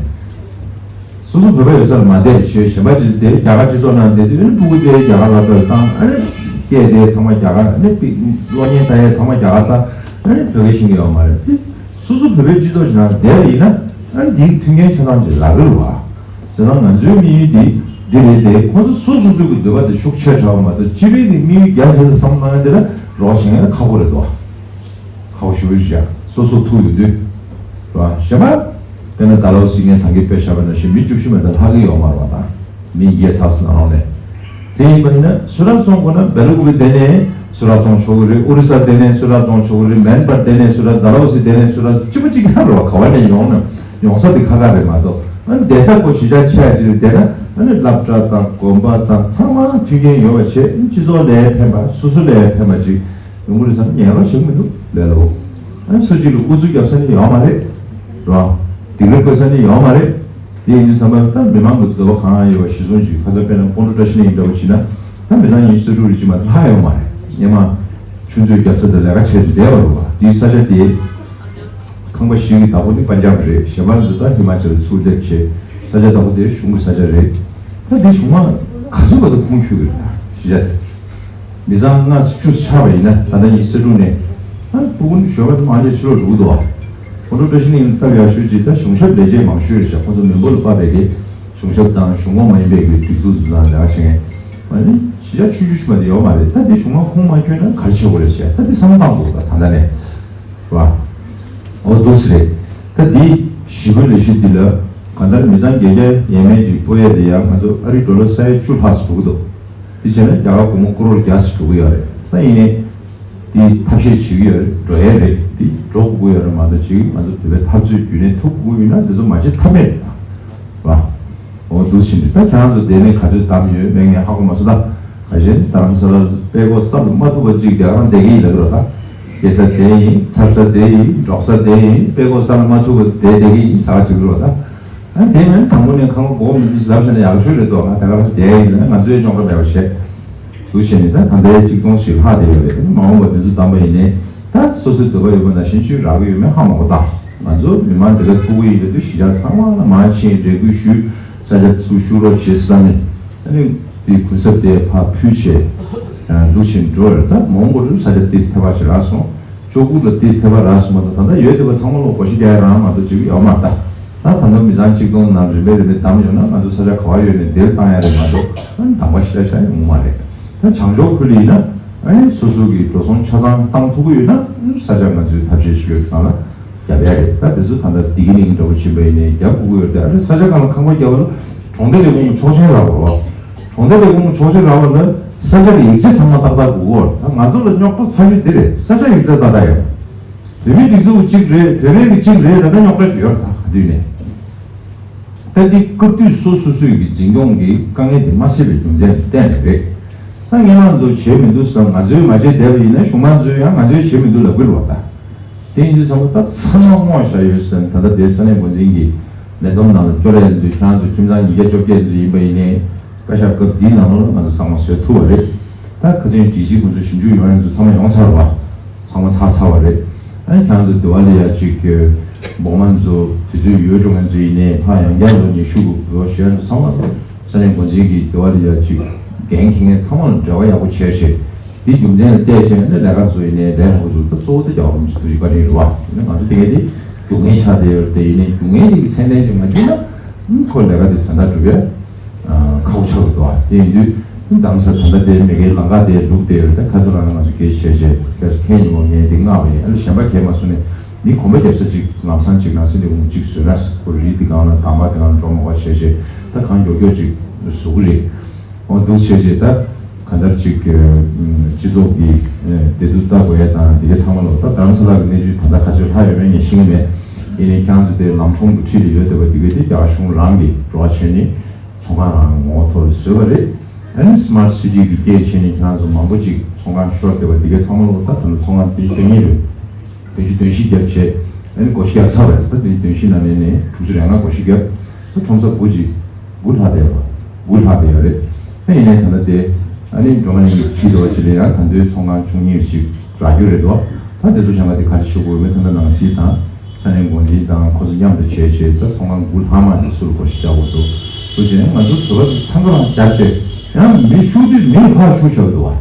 སོ་སོ་བོད་པ་ཡོད་ས་ལ་མ་བསྡད་པའི་ཆོས་གཞན་པ་ཅིག་དེ་རྒྱ་གར་སྤྱི་ཚོགས་ནང་བསྡད་དུས་ཨ་ནི་སྤུ་གུ་དེ་རྒྱ་གར་སློབ་གྲྭར་བཏང་། ཨ་ནི་སྐད་དེ་ཚང་མ་རྒྱ་གར། ཨ་ནི་པི་གློག་བརྙན་ལྟ་ཡས་ཚང་མ་རྒྱ་གར་ལྟ། ཨ་ནི་བོད་སྐད་ཤེས་ཀྱི་ཡོད་མ་རེད། དེ་སོ་སོ་བོད་པའི་སྤྱི་ཚོགས་ཤིག་ནང་བསྡད་པ་ཡིན་ན་ཨ་ནི་དེའི་མཐུན་རྐྱེན་ཆ་ཚང་ཅིག་རག་གི་རེད་བ། བྱས་ཙང་ང་ཚོའི་དམིགས་ཡུལ་དེ་འདི་རེད་དེ། ཁོ་ཚོ་སོ་སོ་སོ་གི་འདོད་པ་དེ་ཤུགས་ཆེ་དྲགས་པ་མ་གཏོགས་སྤྱི་པའི་གི་དམིགས་ཡུལ་རྒྱ་ཆེ་ས་བསམ་བློ་བཏང་ཡ་དེ་ལ་རོགས་བྱེད་མཁན་ཁག་པོ་རེད་དོ། ཁག་པོ་ཞེ་པོ་ཞིག་བྱས། སོ་སོ་ཐུག་ཡོང་དུས། རེད་བ། གཞན་པ། དཔེར་ན་ཌལ་ཧོ་སི་ངས་ད་གིན་དཔེ་བཞག་པ་ནང་བཞིན་མི་བཅུ་བཞི་མ་གཏོགས་ལྷག་གི་ཡོད་མ་རེད་བ། ད་མི་བརྒྱད་ཚར་སོང་ནང་ལོགས་ནས། དེ་ཡིན་པ་ཡིན་ན་སུ་རག་སོང་དགོས་ན་བེ་ལ་ཀུ་པེ་བསྡད་ནའི་སུ་རག་སོང་ཆོག་གི་རེད། ཨོ་རི་ས་བསྡད་ནའི་སུ་རག་སོང་ཆོག་གི་རེད། མེན་པར་བསྡད་ནའི་སུ་རག་ཌལ་ཧོ་སི་བསྡད་ནའི་སུ་རག་གཅིག་པ་གཅིག་རྐྱང་རེད་བ། ག་བ་ནས་ཡོང་ན་ཡོང་ས་དེ་ཁག་ཁག་རེད་མ་གཏོགས། ཨ་ནི་བསྡད་ས་ཁོ་གཞིས་ཆགས་ཆེ་ཡ་ཅིག་རེད། བསྡད་ན་ཨ་ནི་སློབ་གྲྭ་དང་དགོན་པ་དང་ཚང་མ་མཐུན་རྐྱེན་ཡོད་པ་བྱས། སྤྱི་ཚོགས་ལ་ཕན་པ་སོ་སོ་ལ་ཕན་པ་ཅིག་ཡོང་གི་རེད་བསམ་ཉན་རོགས་བྱེད་ཀྱི་མི་འདུག་ལས་སླ་པོ། ཨ་ནི་སུ་གཅིག་ལ་ཨུ་ཚུགས་རྒྱབ་ས་ནི་ཡོད་མ་རེད། རོ། སྡིགས་ར་བསྐུལ་ས་ནི་ཡོད་མ་རེད། དེ་ཡིན་དུས་ཙམ་པ་ད་མི་མང་གི་འདོད་པ་གང་ཡོད་པ་གཞིར་བཟུང་ཅིག་ཁ་ཚ་དཔེར་ན་ཀོང་ཀྲོ་བཀྲ་ཤིས་གླིང་འདྲ་བོ་བྱས་ན་ད་མི་ཚང་ཉི་ཤུ་རྩ་དྲུག་རེ་ཅིག་མ་གཏོགས་ལྷག་ཡོད་མ་རེད། སྔོན་མ་ཆུ་མཛོད་རྒྱབ་ས་དང་ལས་ཀ་བྱས་ཏེ་བསྡད་པ་རེད་བ། དེའི་ས་ཆ་དེ། ཁང་པ་བཞི་གི་བདག་པོ་ནི་པན་ཇབ་རེད། གཞན་པ་ཚོ་ད་ཧི་མ་ཅལ་ཚུར་སླེབས་བྱས། ས་ཆ་བདག་པོ་དེ་གཞུང་གི་ས་ཆ་རེད། ད་འདི་གཞུང་མང་ག་ཚོད་བར་དུ་ཁུངས་འཁྱོལ་གི་རེད། ད་གཞིས་ཆགས་དེ་མི་ཚང་ལྔ་བཅུ་ཆགས་པ་ཡིན་ན་ད་ལྟ་ཉི་ཤུ་རྩ་དྲུག་ནས་ད་སྤུ་གུ་ནི་ཞོགས་པ་དུ་མང་ཆེ་ཕྱི་ལོགས་འགྲོ་གི་འདུག་བ། ཁོང་ཁྲོ་བཀྲ་ཤིས་གླིང་སྟབས་ཡག་ཤོས་ཅིག་ད་གཞུང་ཞབས་ལས་བྱེད་མང་ཤོས་རེད་ཤག་ཁོང་ཚོ་མི་འབོར་ལ་དཔག་པའི་གི་གཞུང་ཞབས་དང་གཞུང་ཁོངས་མ་ཡིན་པའི་གི་སྒྲིག་འཛུགས་ཚོ་དང་ལས་ཀ་བྱེད་མཁན་མ་ནི་གཞིས་ཆགས་ཆུང་ཆུང་ཞིག་མ་དེ་ཡོད་མ་རེད། ད་འདི་གཞུང་མང་ཁུངས་མ་འཁྱོལ་ན་ག་རེ་བྱེད་དགོས་རེད་ཤག་ད་འདི་བསམ་བློ་བཏང་དགོས་ད་ད་ལྟ་ནས། རེད་བ། འོ་འདུག་སེ་རེད། ད་འདི་ཞི་རྒོལ་ལས་གཞི་འདི་ལ་གང་ལྟར་མི་ཚང་བརྒྱད་བརྒྱ་ཡས་མས་ཅིག་སྤོ་ཡས་དེ་ཡང་ང་ཚོ་ཨ་རི་ཌོ་ལར་ས་ཡ་བཅུ་ལྷག་ཙམ་འགྲོ་གི་འདུག་འདི་བྱས་ན་རྒྱ་གར་སྒོར་མོ་ཀོ་རོར་བརྒྱ་ཙམ་འགྲོ་གི་ཡོད་རེད། ད་ཡིན་ནའི་འདི་ཐབས་ཤེས་བྱེད་ཀྱི་ཡོད་རེད། འགྲོ་ཡས་རེད། འདི་འགྲོ་དགོས་ཀྱི་ཡོད་རེད་མ་གཏོགས་ཅིག་ང་ཚོ་བོད་པའི་འཐབ་རྩོད་རྒྱུན་གནས་ཐུབ་དགོས་ཡོད་ན་འདི་ཚོ་མ་བྱེད་ཐབས་མེད་རེད་ད། རེད་བ། འོ་འདུག་སེ་འདི་ད་ཁྱེད་རང་ཚོ་དེ་ནས་ག་ཚོད་བདམས་ཡོད་མེད་ངས་ཧ་གོ་མ་སོང་ད། ག་གཞན་རྡ་རམ་ས་ལར་དཔྲལ་ཀོ་གསར་དུ་མ་ཐུག་པ་ཅིག་རྒྱ་གར་བསྡད་ཀྱི་ཡིན་ལབ་རོགས་ད། སྐྱེས་ས་དེ་ཡིན། འཚར་ས་དེ་ཡིན། འབྲོག་ས་དེ་ཡིན། དཔྲལ་ཀོ་གསར་དུ་མ་ཐུག་པ་བསྡད་བསྡད་ཀྱི་ཡིན་ཟེར་བ་ཅིག་རོགས་ད། ཨ་དེ་མིན་དང་པོ་ནས་ཁང་པ་སྒོ་མི་འདི་ལབ་བྱས་ན་ཡག་ཤོས་རེད་དོ། ང་ད་ག་རང་བསྡད་ཡིན་ན་ང་ཚོའི་སྙོག་དྲ་མེད་པ་བྱས། འདུག་བྱས་ནས་ད་ད་ལྟའི་གཅིག་སྟོང་ཞིག་ལྷག་བསྡད་ཡོད་རེད། མ་འོངས་པ་དེ་ཚོ་བདམས་པ་ཡིན་ནའི་ད་སོ་སོའི་འདོད་པ་ཡོད་པ་ནང་བཞིན་ཅིག་རག་གི་ཡོད་མེད་ཧ་མ་གོ་ད། ང་ཚོ་མི་མང་དེ་ག་ཐུག་གི་ཡིན་པ་དུས་གཞིས་ཆགས་ཚང་མ་ལ་མར་ཕྱིན་རེ་སྐུལ་ཞུས། ས་ཆ་ཚུར་བཞུགས་རོགས་བྱེད་བསམ་ནས་ཨ་ནི་དེ་གུན་གསབ་དེ་ཕར་ཕུལ་བྱས་འདུག་བྱས་འགྲོ་བ་རེད། ད་མ་འོངས་པ་དུ་ས་ཆ་ཏིས་ཐེ་བ་ཞིག་རག་སོང་། ལྕོག་གུ་ལ་ཏིས་ཐེ་བ་རག་སོང་མ་གཏོགས་ད་ལྟ་ཡོད་བསྡད་པ་ཚང་མ་ལོ་གོ་ཤི་རྒྱག་ཡ་རང་མ་གཏོགས་ཅིག་ཡོད་མ་རེད་ད། ད་ད་ལྟ་མི་ཚང་གཅིག་སྟོང་ནང་རིམ་པས་རིམ་པས་བདམས་ཡོང་ན་ང་ཚོ་ས་ཆ་ག་བ་ཡོད་ནས་དེར་བཏང་ཡ་རེད་མ་གཏོགས་ཨ་ནི་དང་པ་ཤི་ལ་ཤ་ཡོང་མ་རེད། ད་བྱང་ཕྱོགས་ཁུལ་ཡིན་ན་ཨ་ནི་སོ་སོ་གི་འགྲོ་སོང་ཆ་ཚང་བཏང་ཐུབ་ཀྱི་ཡོད་ན་ས་ཆ་ང་ཚོའི་ཐབས་ཤེས་ཤིག་ཡོད་ནང་ལ་རྒྱབ་ཡ་རེད། ད་དེ་ཚོ་ད་ལྟ་བདེ་སྐྱིད་གླིང་འདྲ་བོ་ཕྱིན་པ་ཡིན་ནའི་རྒྱབ་དགོས་ཀྱི་ཡོད་དེ། ཨ་ནི་ས་ཆ་གང་ལ་ཁང་པ་རྒྱབ་པ་ལ་གྲོང་སྡེ་ལས་ཁུངས་ཆོག་མཆན་རག་པ་རོ། གྲོང་སྡེ་ལས་ཁུངས་ཆོག་མཆན་རག་པ་ལ་ས་ཆ་གི་ཡིག་ཆ་ཚང་མ་ཏག་ཏག་དགོས་ཀྱི་ཡོད། ད་ང་ཚོ་ལ་རྙོག་དྲ་ཚ་ཤོས་འདི་རེད། ས་ཆ་ཡིག་ཚད་ཏག་ཏག་ཡོད། བོད་མིའི་སྒྲིག་འཛུགས་གཅིག་རེད། བོད་པའི་གི་གཅིག་རེད། ད་ལྟ་རྙོག་དྲ་ཡོད་རེད་ད་ག་དུས་ནས། ད་འདི་སྐབས་དུས་སོ་སོ་སོའི་གི་འཛིན་སྐྱོང་གི་དཀའ་ངལ་དེ་མ་སེལ་བའི་རྒྱུ་མཚན་གཏན་ནས་རེད། ད་སྔོན་མ་ཚོ་བྱས་མི་འདུག་བསམ། ང་ཚོས་མ་བྱས་བསྡད་པ་ཡིན་ན་གཞུང་མང་ཚོས་ཡང་ང་ཚོས་བྱས་མི་འདུག་ལབ་ཀྱི་རེད་བ། ད་དེ་ཡིན་དུས་ཙམ་པ་ད་ཚང་མ་བསྔོགས་བཞག་ཡོད་ཟེར་ནས། ད་ལྟ་དེ་ས་གནས་འགོ་འཛིན་གྱི་ལས་བསྡོམས་ནང་ལ་སྐྱོར་ཡས་འདུག་ཁྱེད་རང་ཚོ་ཁྱིམ་ཚང་ཉིས་བརྒྱ་བཅོ་བརྒྱད་ཚོ་ཡིན་པ་ཡིན་ནའི་བཀའ་ཤག་སྐབས་འདིའི་ནང་ལོགས་ལ་ང་ཚོ་ཚང་མ་བཟོས་ཐུབ་པ་རེད། ད་ཁ་སང་སྒྲིག་གཞི་ཁོང་ཚོ་ཞིབ་འཇུག་ཡོང་ཡས་ཚོ་ཚང་མ་ཡོང་ཚར་བ། ཚང་མ་ཚར་ཚར་བ་རེད། ཨ་ནི་ཁྱེད་རང་ཚོ་འདི་པར་ལ་ཡ་གཅིག་གི་འབོག་མ་ཚོ་དུས་ཚོད་ཡོལ་འགྲོ་མཁན་ཚོ་ཡིན་ནའི་ཕར་ཡང་བསྐྱར་ལོ་ཉི་ཤུ་དགུ་ལོ་གཞོན་ཚོ་ཚང་མ་ས་གནས་འགོ་འཛིན་གྱི་འདི་པར་ལ་ཡ་གཅིག་འགན་འཁྱེར་མཁན་ཚང་མ་ལ་འབྲེལ་བ་ཡག་པོ་བྱས་བྱས། འདི་རྒྱུ་མཚན་ལ་བལྟས་བྱས་ནས་ལས་ཀ་ཚོ་ཡིན་ནའི་ལས་སླ་པོ་ཚོ་ད་གཙོ་བོ་དེ་རྒྱལ་བ་རིན་པོ་ཆེ་ཐུགས་རྗེ་བཀའ་དྲིན་རེད་བ། ཡིན་ན་ང་ཚོ་དེ་ག་དེ་རྒྱུ་ངན་ཆགས་བསྡད་ཡོད་རེད་དེ། ཡིན་ནའི་རྒྱུ་ངན་དེ་གི་ཚད་ལྡན་ཅིག་མ་བརྒྱུད་ན་ཁོ་ལས་ཀ་དེ་དོན་དག་སྒྲུབ་ཡ་ཁག་པོ་ཆགས་ཀྱི་འདུག་བ། དེ་ཡིན་དུས་དེང་སང་ད་ལྟ་དེ་མི་ཁའི་ལམ་ཁ་དེ་ལུག་དེ་ཡོད་ད་ཁ་ཚ་རང་ང་ཚོ་སྐད་ཆ་བཤད་བྱས་ཁས་ཉིན་མོ་ངས་འདི་མངགས་པ་ཡིན། ཨ་ནི་གཞན་པ་གས་མ་སོང་ནས་མི་གོམ་པ་རྒྱབ་ས་ཅིག་ལམ་སང་ཅིག་ནང་སྲིད་འདི་འོང་ཅིག་བཟོས་ན་ཁོ་རི་དེ་སྒང་ལ་དང་པ་དེ་སྒང་ལ་འགྲོ་མ་དགོས་བྱས་བྱས་ད་གང་མགྱོགས་མགྱོགས་ཅིག་བཟོ་གི་རེད། འོ་འདུག་བྱས་བྱས་ད་གང་ལྟར་ཅིག་སྤྱི་ཚོགས་ཀྱི་བདེ་སྡུག་ལྟ་དགོས་ཡ་དང་འདི་གའི་ཚང་མ་ལོ་ད་རྡ་རམ་ས་ལ་གི་གནས་ཚུལ་ད་ལྟ་ག་ཚོད་ལྷག་ཡོད་མེད་ངས་ཤེས་ཀྱི་མེད། ཡིན་ནའི་ཁྱེད་རང་ཚོ་དེ་ལམ་གྲོང་དུ་ཁྲིད་ལ་ཡོད་བསྡད་པ་འདི་གའི་དེ་རྒྱ་གར་གཞུང་རང་གིས་འགྲོ་བ་བྱས་ནས་ཚོང་ཁང་རང་ངོ་ཐོག་ལ་བཟོས་པ་རེད། ཨ་ནི་སི་མཱར་ཊི་སི་ཊི་གི་སྐད་བྱས་ནས་ཁྱེད་རང་ཚོ་མང་པོ་ཅིག་ཚོང་ཁང་ཤོར་བསྡད་པ་འདི་གའི་ཚང་མ་ལོ་ད་ད་ལྟ་ཚོང་ཁང་དེ་དོན་གཉིས་རེད། བདུན་ཅུ་དོན་བཞི་བརྒྱབ་བྱས། ཨ་ནི་སྒོ་བཞི་བརྒྱབ་ཚར་བ་རེད། ད་དེ་བདུན་བཞི་ནང་ནས་ནས་དྲུག་ཅུ་རེ་ལྔ་སྒོ་བཞི་བརྒྱབ། ད་ཁྲོམ་ས་དགུ་ཅིག་དགུ་ལྷག་བསྡད་པ། དགུ་ལྷག་བསྡད་ཡོད་རེད། ཨ་ཡིན་ནའི་ད་ལྟ་དེ་ཨ་ནི་འགྲོ་མ་ནས་ཁྲིད་འགྲོ་བ་ཅིག་ལ་ཡང་ད་དུང་ཚོང་ཁང་ཆུང་ངུ་ཞིག་རག་རྒྱུ་རེད་དོ། ད་དེ་ཚོ་བྱ་བ་དེ་ག་རེ་ཞུ་དགོས་མེད་ད་ལྟ་ནང་སྲིད་དང་ས་གནས་འགོ་འཛིན་དང་ཁོ་ཚོ་མཉམ་དུ་བྱས་བྱས་ད་ཚོང་ཁང་དགུ་ལྷག་མ་དེ་སུ་ལ་སྒོ་ཕྱེ་བྱ་དགོས་འདུག་སུ་བྱས་ན་ང་ཚོ་བོད་པ་ཚོ་འཚང་ཁ་རང་རྒྱབ་བྱས་ཡང་མི་ཤོར་དུས་མི་ཕར་ཤོར་བཞག་འདུག་བ།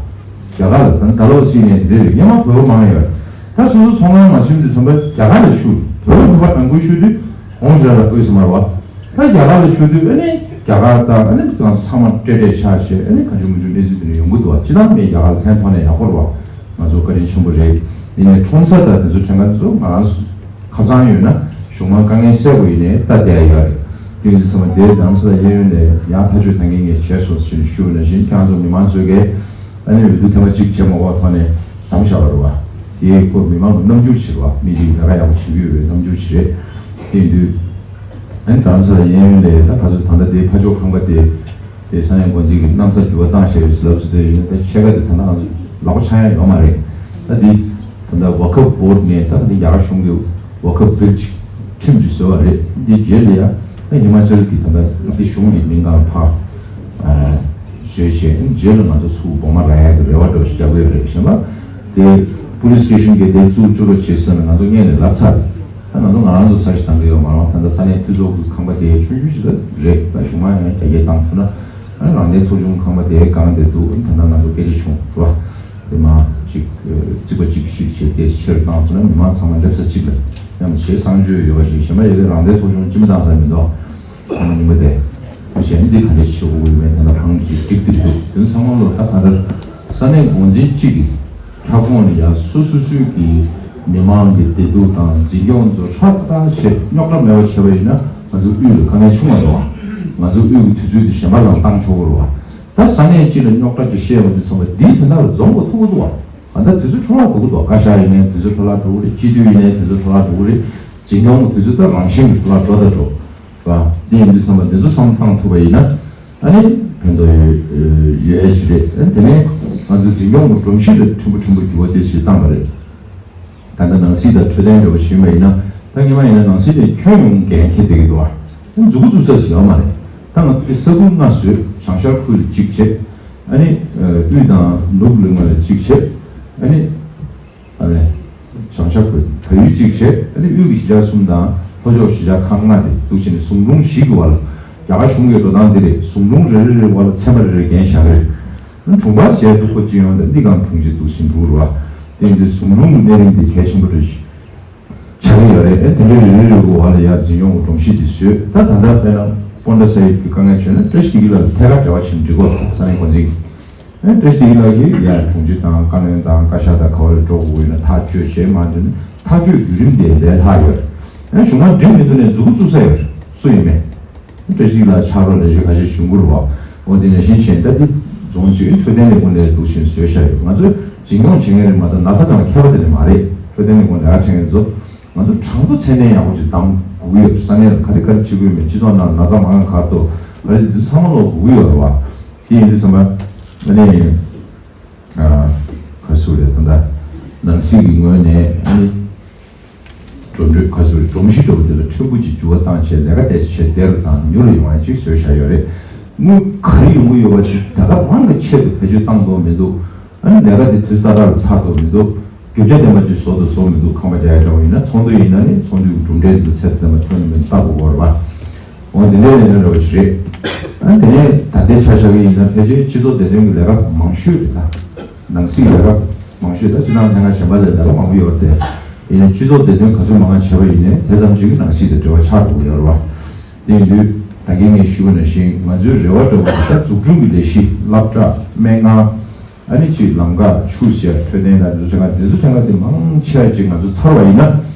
རྒྱ་གར་ལ་ད་ད་ལོ་སྲིད་ནས་དེ་འདྲ་རེད། སྔོན་མ་བོད་པ་མང་ཡོད། ད་སོ་སོ་ཚོང་ཁང་མ་ཕྱིན་དུས་ཙམ་པ་རྒྱ་གར་ལ་ཤོར། བོད་པ་བོད་པ་དང་པོའི་ཤོར་དུས་ཧོང་ཞེ་ལ་ཨོས་མར་བ། ད་རྒྱ་གར་ལ་ཤོར་དུས་ཨ་ནི་རྒྱ་གར་དང་ཨ་ནི་ང་ཚོ་ཚང་མ་སྤྲད་སྤྲད་ཆགས་བྱས་ཨ་ནི་ག་ཅུང་ག་ཅུང་གནས་ཚུལ་དེ་འདྲ་ཡོང་གི་འདུག་བ། སྤྱི་བཏང་མི་རྒྱ་གར་ལ་ཕན་ཐོགས་ནས་ཡག་པོ་རེད་བ། ང་ཚོ་བཀའ་དྲིན་ཆེན་པོ་རེད། ཡིན་ནའི་ཁྲོམ་ས་དང་དེ་ཚོ་དྲན་ག་དེ་ཚོ་ང་རང་ཚོ་ཁ་ཚང་ཡོད་ན་གཞུང་མང་དཀའ་ངལ་སེལ་དགོས་ཡིན་ནའི་ལྟ་བསྡད་ཡོད་རེད། དེ་ཡིན་དུས་ཚང་མ་དེའི་རྡ་རམ་ས་ལ་གཡས་གཡོན་ནས་ཡང་ཐག་གཅོད་གཏང་མཁན་ངས་བྱས་སོང་ཞེས་ཞུ་བ་ནང་བཞིན་ཁྱེད་རང་ཚོ་མི་མང་ཚོས་ཀྱིས་ཨ་ནི་འོས་བསྡུ་ཐེངས་མ་གཅིག་བྱས་མ་དགོས་ཐོག་ནས་བདམས་བཞག་པ་རེད་བ། དེ་ཁོ་མི་མང་གི་རྣམ་འགྱུར་ཅིག་རེད་བ། མི་གཅིག་ལས་ཀ་ཡག་པོ་བྱེད་ཀྱི་ཡོད་པའི་རྣམ་འགྱུར་ཅིག་རེད། དེ་ཡིན་དུས་ཨ་ནི་རྡ་རམ་ས་ལ་གཡས་གཡོན་ནས་ད་ག་ཚོད་ད་ལྟ་དེའི་ཕ་ཕྱོགས་ཁང་པ་དེ། དེ་ས་གནས་འགོ་འཛིན་གྱིས་གནམ་ས་འགྱུར་བ་བཏང་བཞག་ཡོད་ལབ་སོང་། དེ་ཡིན་ན་ད་ཕྱེད་ཀ་དེ་ད་ལྟ་ང་ཚོ་ལག་པ་འཆང་ཡ་ཡོད་མ་རེད། ད་འདི་ད་ལྟ་ཝ་ཁབ་བྷོར་ཌི་ནས་ད་འདི་རྒྱ་གར་གཞུང་གི་ཝ་ཁབ་བྷིལ་ཅིག་ཁྲིམས་ཅིག་བཟོས་པ་རེད། འདི་རྗེས་ལ་ཡ་ད་ཧི་མ་ཅལ་གྱི་ད་ལྟ་འདི་གཞུང་གི་མིང་སྒང་ལ་ཕར་བཟོས་བྱས་རྗེས་ལ་ང་ཚོ་ཚུར་བོགས་མ་རག་ཡ་གི་རེ་བ་འདྲ་བོ་ཞིག་རྒྱག་གི་ཡོད་རེད། གཞན་པ་དེ་པུ་ལིས་སི་ཊེ་ཤན་གྱིས་དེ་བཙུགས་བཅུག་རོགས་བྱེད་ཟེར་ནས་ང་ཚོ་སྔོན་ནས་ལབ་ཚར་རེད། ད་ང་ཚོ་ང་རང་ཚོ་ས་ཞིག་བཏང་གི་ཡོད་མ་རེད། ད་ལྟ་ས་གནས་འཐུས་ཚོགས་ཀྱི་ཁང་པ་དེ་ཆུང་ཆུང་ཞིག་ད་རེད། ད་གཞུང་མང་ཡང་རྒྱ་སྐྱེད་བཏང་ཐུབ་ན། ཨ་ནི་རང་བདེན་ཚོགས་ཆུང་ཁང་པ་དེ་གང་དེ་འདུག་ད་ལྟ་ང་ཚོ་སྐད་ཆ་བྱུང་རེད་བ། དེ་མ་ཅིག་རྩིག་པ་གཅིག་ཞིག་བྱས་ཏེ་ཕྱིར་བཏང་ཐུབ་ན་མི་མང་ཚང་མ་སླེབས་ས་གཅིག་ལ་མཉམ་དུ་བྱས་གསང་སྤྱོད་ཡོད་པ་ཞིག་གཞན་པ་ཡོད་དེ་རང་བདེན་ཚོགས་ཆུང་སྤྱི་མི་བཏང་ས་མི་འདུག་ཚང་མ་རྙིང་པ་དེ་གཞན་འདི་ག་འདྲ་ཞིག་དགོས་ཡོད་མེད་ད་ལྟ་གང་ཅིག་འགྲིག་འགྲིག་འདུག་དེ་ཚང་མ་ལོ་ད་གང་ལྟར་ས་གནས་འགོ་འཛིན་གཅིག་གིས། ཁྱབ་ཁོངས་ལ་ཡང་སོ་སོ་སོའི་གི་མི་མང་གི་བདེ་སྡུག་དང་འཛིན་སྐྱོང་ཚོ་ཧྲག་ཏག་བྱས་རྙོག་དྲ་མེད་པ་བྱས་པ་ཡིན་ན་ང་ཚོ་དབུས་ལ་དཀའ་ངལ་བྱུང་མ་འགྲོ་བ། ང་ཚོ་དབུས་ཀྱི་དུས་ཚོད་དེ་གཞན་པ་ལ་བཏང་ཆོག་གི་རེད་བ། ད་ས་གནས་གཅིག་ལ་རྙོག་དྲ་ཅིག་བཤད་ཡོང་དུས་ཙམ་པ་འདིའི་དོན་དག་ལ་འཛོམས་དགོས་ཐུག་གི་འདུག་བ། ད་ལྟ་དུས་ཚོད་འཕྲོ་བརླག་འགྲོ་གི་འདུག་བ། བཀའ་ཤག་ཡིན་ནའི་དུས་ཚོད་འཕྲོ་བརླག་འགྲོ་གི་རེད། སྤྱི་འཐུས་ཡིན་ནའི་དུས་ཚོད་འཕྲོ་བརླག་འགྲོ་གི་རེད། འཛིན་སྐྱོང་གི་དུས་ཚོད་ད་རང་བཞིན་གྱིས་འཕྲོ་བརླག་འགྲོ་ད་འགྲོ་བ། འདི་ཡིན་དུས་ཙམ་པ་འདི་ཚོ་བསམ་བློ་བཏང་ཐུབ་པ་ཡིན་ན། ཨ་ནི་ཕན་ཐོགས་ཡོད་ཡོད་ཡ་ཞིག་རེད། ཨ་ནི་དེ་ནས་ང་ཚོ་འཛིན་སྐྱོང་གི་སྒྲོམ་གཞི་ལ་ཕྲན་བུ་ཕྲན་བུ་འགྱུར་བ་དེ་ཞིག་བཏང་བ་རེད། ད་ལྟ་ནང་སྲིད་དང་འཕྲོད་བསྟེན་འདྲ་བོ་ཞུས་པ་ཡིན་ན་ད་སྔོན་མ་ཡིན་ན་ནང་སྲིད་ནས་ཁྱོན་ཡོངས་འགན་འཁྱེར་བསྡད་ཀྱི་འདུག་བ། ཨ་ནི་མཛུབ་གུ་བཙུགས་ས་ཞིག་ཡོད་མ་རེད། ད་ང་ཚོ་ས་ཁུལ་ལྔ་བཟོས། བྱང་ཤར་ཁུལ་ལ་གཅིག་བྱས། ཨ་ནི་དབུས་དང་ནུབ་ལ་ང་ལ་གཅིག་བྱས། ཨ་ནི། ཨ་ནི། བྱང་ཤར་བོད་བལ་ཡུལ་གཅིག་བྱས། ཨ་ནི་དབུས་ཀྱི་གཞིས་ཆགས་གསུམ་དང་ལྷོ་ཕྱོགས་གཞིས་ཆགས་ཁག་ལྔ་དེ་འདུག་བྱས་ནས་ཟུང་དྲུང་བཞི་གི་བར་ལ་རྒྱ་གར་གཞུང་གི་འགྲོ་སྟངས་འདི་རེད། ཟུང་དྲུང་རེ་རེ་རེ་བར་ལ་ཚན་པ་རེ་རེ་འགན་བཞག་གི་རེད། ཨ་ནི་དྲུང་འཕར་ཞེས་འདུག་པ་སྤྱི་ཡོངས་དང་ལི་སྒང་དྲུང་ཆེ་འདུག་བཞིན་འདུག་རེད་བ། དེ་ཡིན་དུས་ཟུང་དྲུང་གི་གནས་རིམ་འདི་གལ་ཆེན་པོ་རེད་ཆགས་ཀྱི་ཡོད་རེད། ཨ་ནི་དེ་འདྲའི་རེ་རེ་རེ་གི་བར་ལ་ཡར་འཛིན་སྐྱོང་གི་སྒྲོམ་གཞི་འདི་བཟོས། ད་ད་ལྟ་དཔེར་ན་པོན་ཊ་ས་ཡིབ་ཀྱི་དཀའ་ངལ་བྱུང་ན་བཀྲ་ཤིས་བདེ་སྐྱིད་ལགས་ཐད་ཀར་འབྲེལ་བ་བྱེད་འགྲིག་གོ་ས་གནས་འགོ་འཛིན་གྱིས། ཨེ་བཀྲ་ཤིས་བདེ་སྐྱིད་ལགས་ཀྱིས་ཡ་དྲུང་ཆེ་དང་བཀའ་བློན་དང་བཀའ་ཤག་དང་ག་བ་ལ་འགྲོ་དགོས་ཡོད་ན་ཐག་གཅོད་བྱེད་མ་འདུག་ན་ཐག་གཅོད་བརྒྱུད་རིམ་དེ་ལས་ལྷག་ཡོད། ཨེ་གཞུང་མང་འགྲིག་མི་འདུག་ནས་མཛུབ་གུ་བཙུགས་ས་ཡོད་སུ་ཡིན་མེད། བཀྲ་ཤིས་བདེ་སྐྱིད་ལགས་ཕྱག་རོགས་ལས་བྱེད་ཁ་ཤས་ཞུ་དགོས་རེད་བ། འོ་དེ་ནས་གཞན་གཞན་ད་འདི་རྫོང་གཅིག་འཕྲོད་བསྟེན་ལས་ཁུངས་ནས་འདུག་བཞིན་བཟོས་བཞག་ཡོད། ང་ཚོས་འཛིན་སྐྱོང་བྱེད་མཁན་རེད་མ་གཏོགས་ན་ཚ་དང་ཁྱད་པར་དེ་ནས་མ་རེད། འཕྲོད་བསྟེན་ལས་ཁུངས་ནས་ཨ་བྱེད་མཁན་ཚོ། ང་ཚོ་གྲངས་ཐོ་ཚད་ལྡན་ཡག་པོ་ཅིག་བདམས་དགོས་ཀྱི་ཡོད། ས་གནས་ལ་ག་རེ་ག་རེ་བྱེད་དགོས་མེད། སྤྱི་ཚོགས་ནང་ན་ཚ་མང་ག་ག་ཏོ་ག་རེ་འདི་ཚང་མ་ལོག་དགོས་ཀྱི་ཡོད་རེད་བ། དེ་ཡིན་དུས་ཙམ་པ་ཨ་ནི་ ཨ། ག་རེ་ཟེར་རེད། ད་ལྟ་ནང་སྲིད་ཀྱི་ངོས་ནས། ཨ་ནི་སྒྲོམ་གཞི། ག་རེ་ཟེར་རེད། སྒྲོམ་གཞི་འདྲ་བོ་དེ་ལ་ཕྲན་བུ་ཅིག་འགྱུར་བ་བཏང་བྱས། ལས་ཀ་དེ་བྱས་བདེ་རུ་དང་མྱུར་རུ་ཡོང་བ་ཅིག་བཟོས་བཞག་ཡོད་རེད། དངུལ་ག་རེ་ཡོང་གི་ཡོད་པ་དེ་ད་ག་རང་གི་ཆེད་དུ་བེད་སྤྱོད་བཏང་དགོས་མི་འདུག་ཨ་ནི་ལས་ཀ་དེ་དུས་ཏག་ཏག་ལ་ཚར་དགོས་མི་འདུག་རྒྱུ་ཆ་ལྡན་པ་ཅིག་བཟོ་དང་བཟོ་མི་འདུག་ཁང་པ་རྒྱག་ཡ་འདྲ་བོ་ཡིན་ན། ཚོགས་འདུ་ཡིན་ན་ནི་ཚོགས་འདུའི་གྲུབ་འབྲས་དེ་ཚོ་ཚད་ལྡན་པ་ཐོན་མིན་ལྟ་དགོས་པ་རེད་པ། འོ་དེ་འདྲའི་ལས་དོན་འདྲ་བོ་ཞིག་རེད། ཨ་ནི་དེ་ནས་ད་ལྟའི་ཆ་བཞག་གི་ཡིན་ན། ཕལ་ཆེར་སྤྱི་ཚོགས་བདེ་དོན་གྱི་ལས་ཀ་མང་ཤོས་རེད། ད་ནང་སྲིད་ལས་ཀ་མང་ཤོས། ད་སྤྱི་བཏང་ལྷན་ཁང་གཞན་པ་ལས་ལས་ཀ་མང་པོ་ཡོད་རེད་དེ། ཡིན་ནའི་སྤྱི་ཚོགས་བདེ་དོན་ག་ཚོད་མང་བྱས་པ་ཡིན་ནའི་དེ་ཙམ་ཞིག་གིས་ནང་སྲིད་དང་འབྲེལ་བ་ཆགས་འགྲོ་གི་ཡོད་རེད་པ། དེ་ཡིན་དུས་ད་གིན་ངས་ཞུས་པ་ནང་བཞིན། ང་ཚོའི་རེ་བ་འདྲ་བོ་ད་འཛུགས་སྐྲུན་གྱི་ལས་གཞི། སློབ་གྲྭ། སྨན་ཁང་། ཨ་ནི་ཅིག་ལམ་ཁ། ཆུ་བཤལ། འཕྲོད་བསྟེན་དང་འདི་ཚོ་ཆ་ཚང་། འདི་ཚོ་ཆ་ཚང་དེ་མང་ཆེ་བ་ཅིག་ང་ཚོ་ཚར་བ་ཡིན་ན།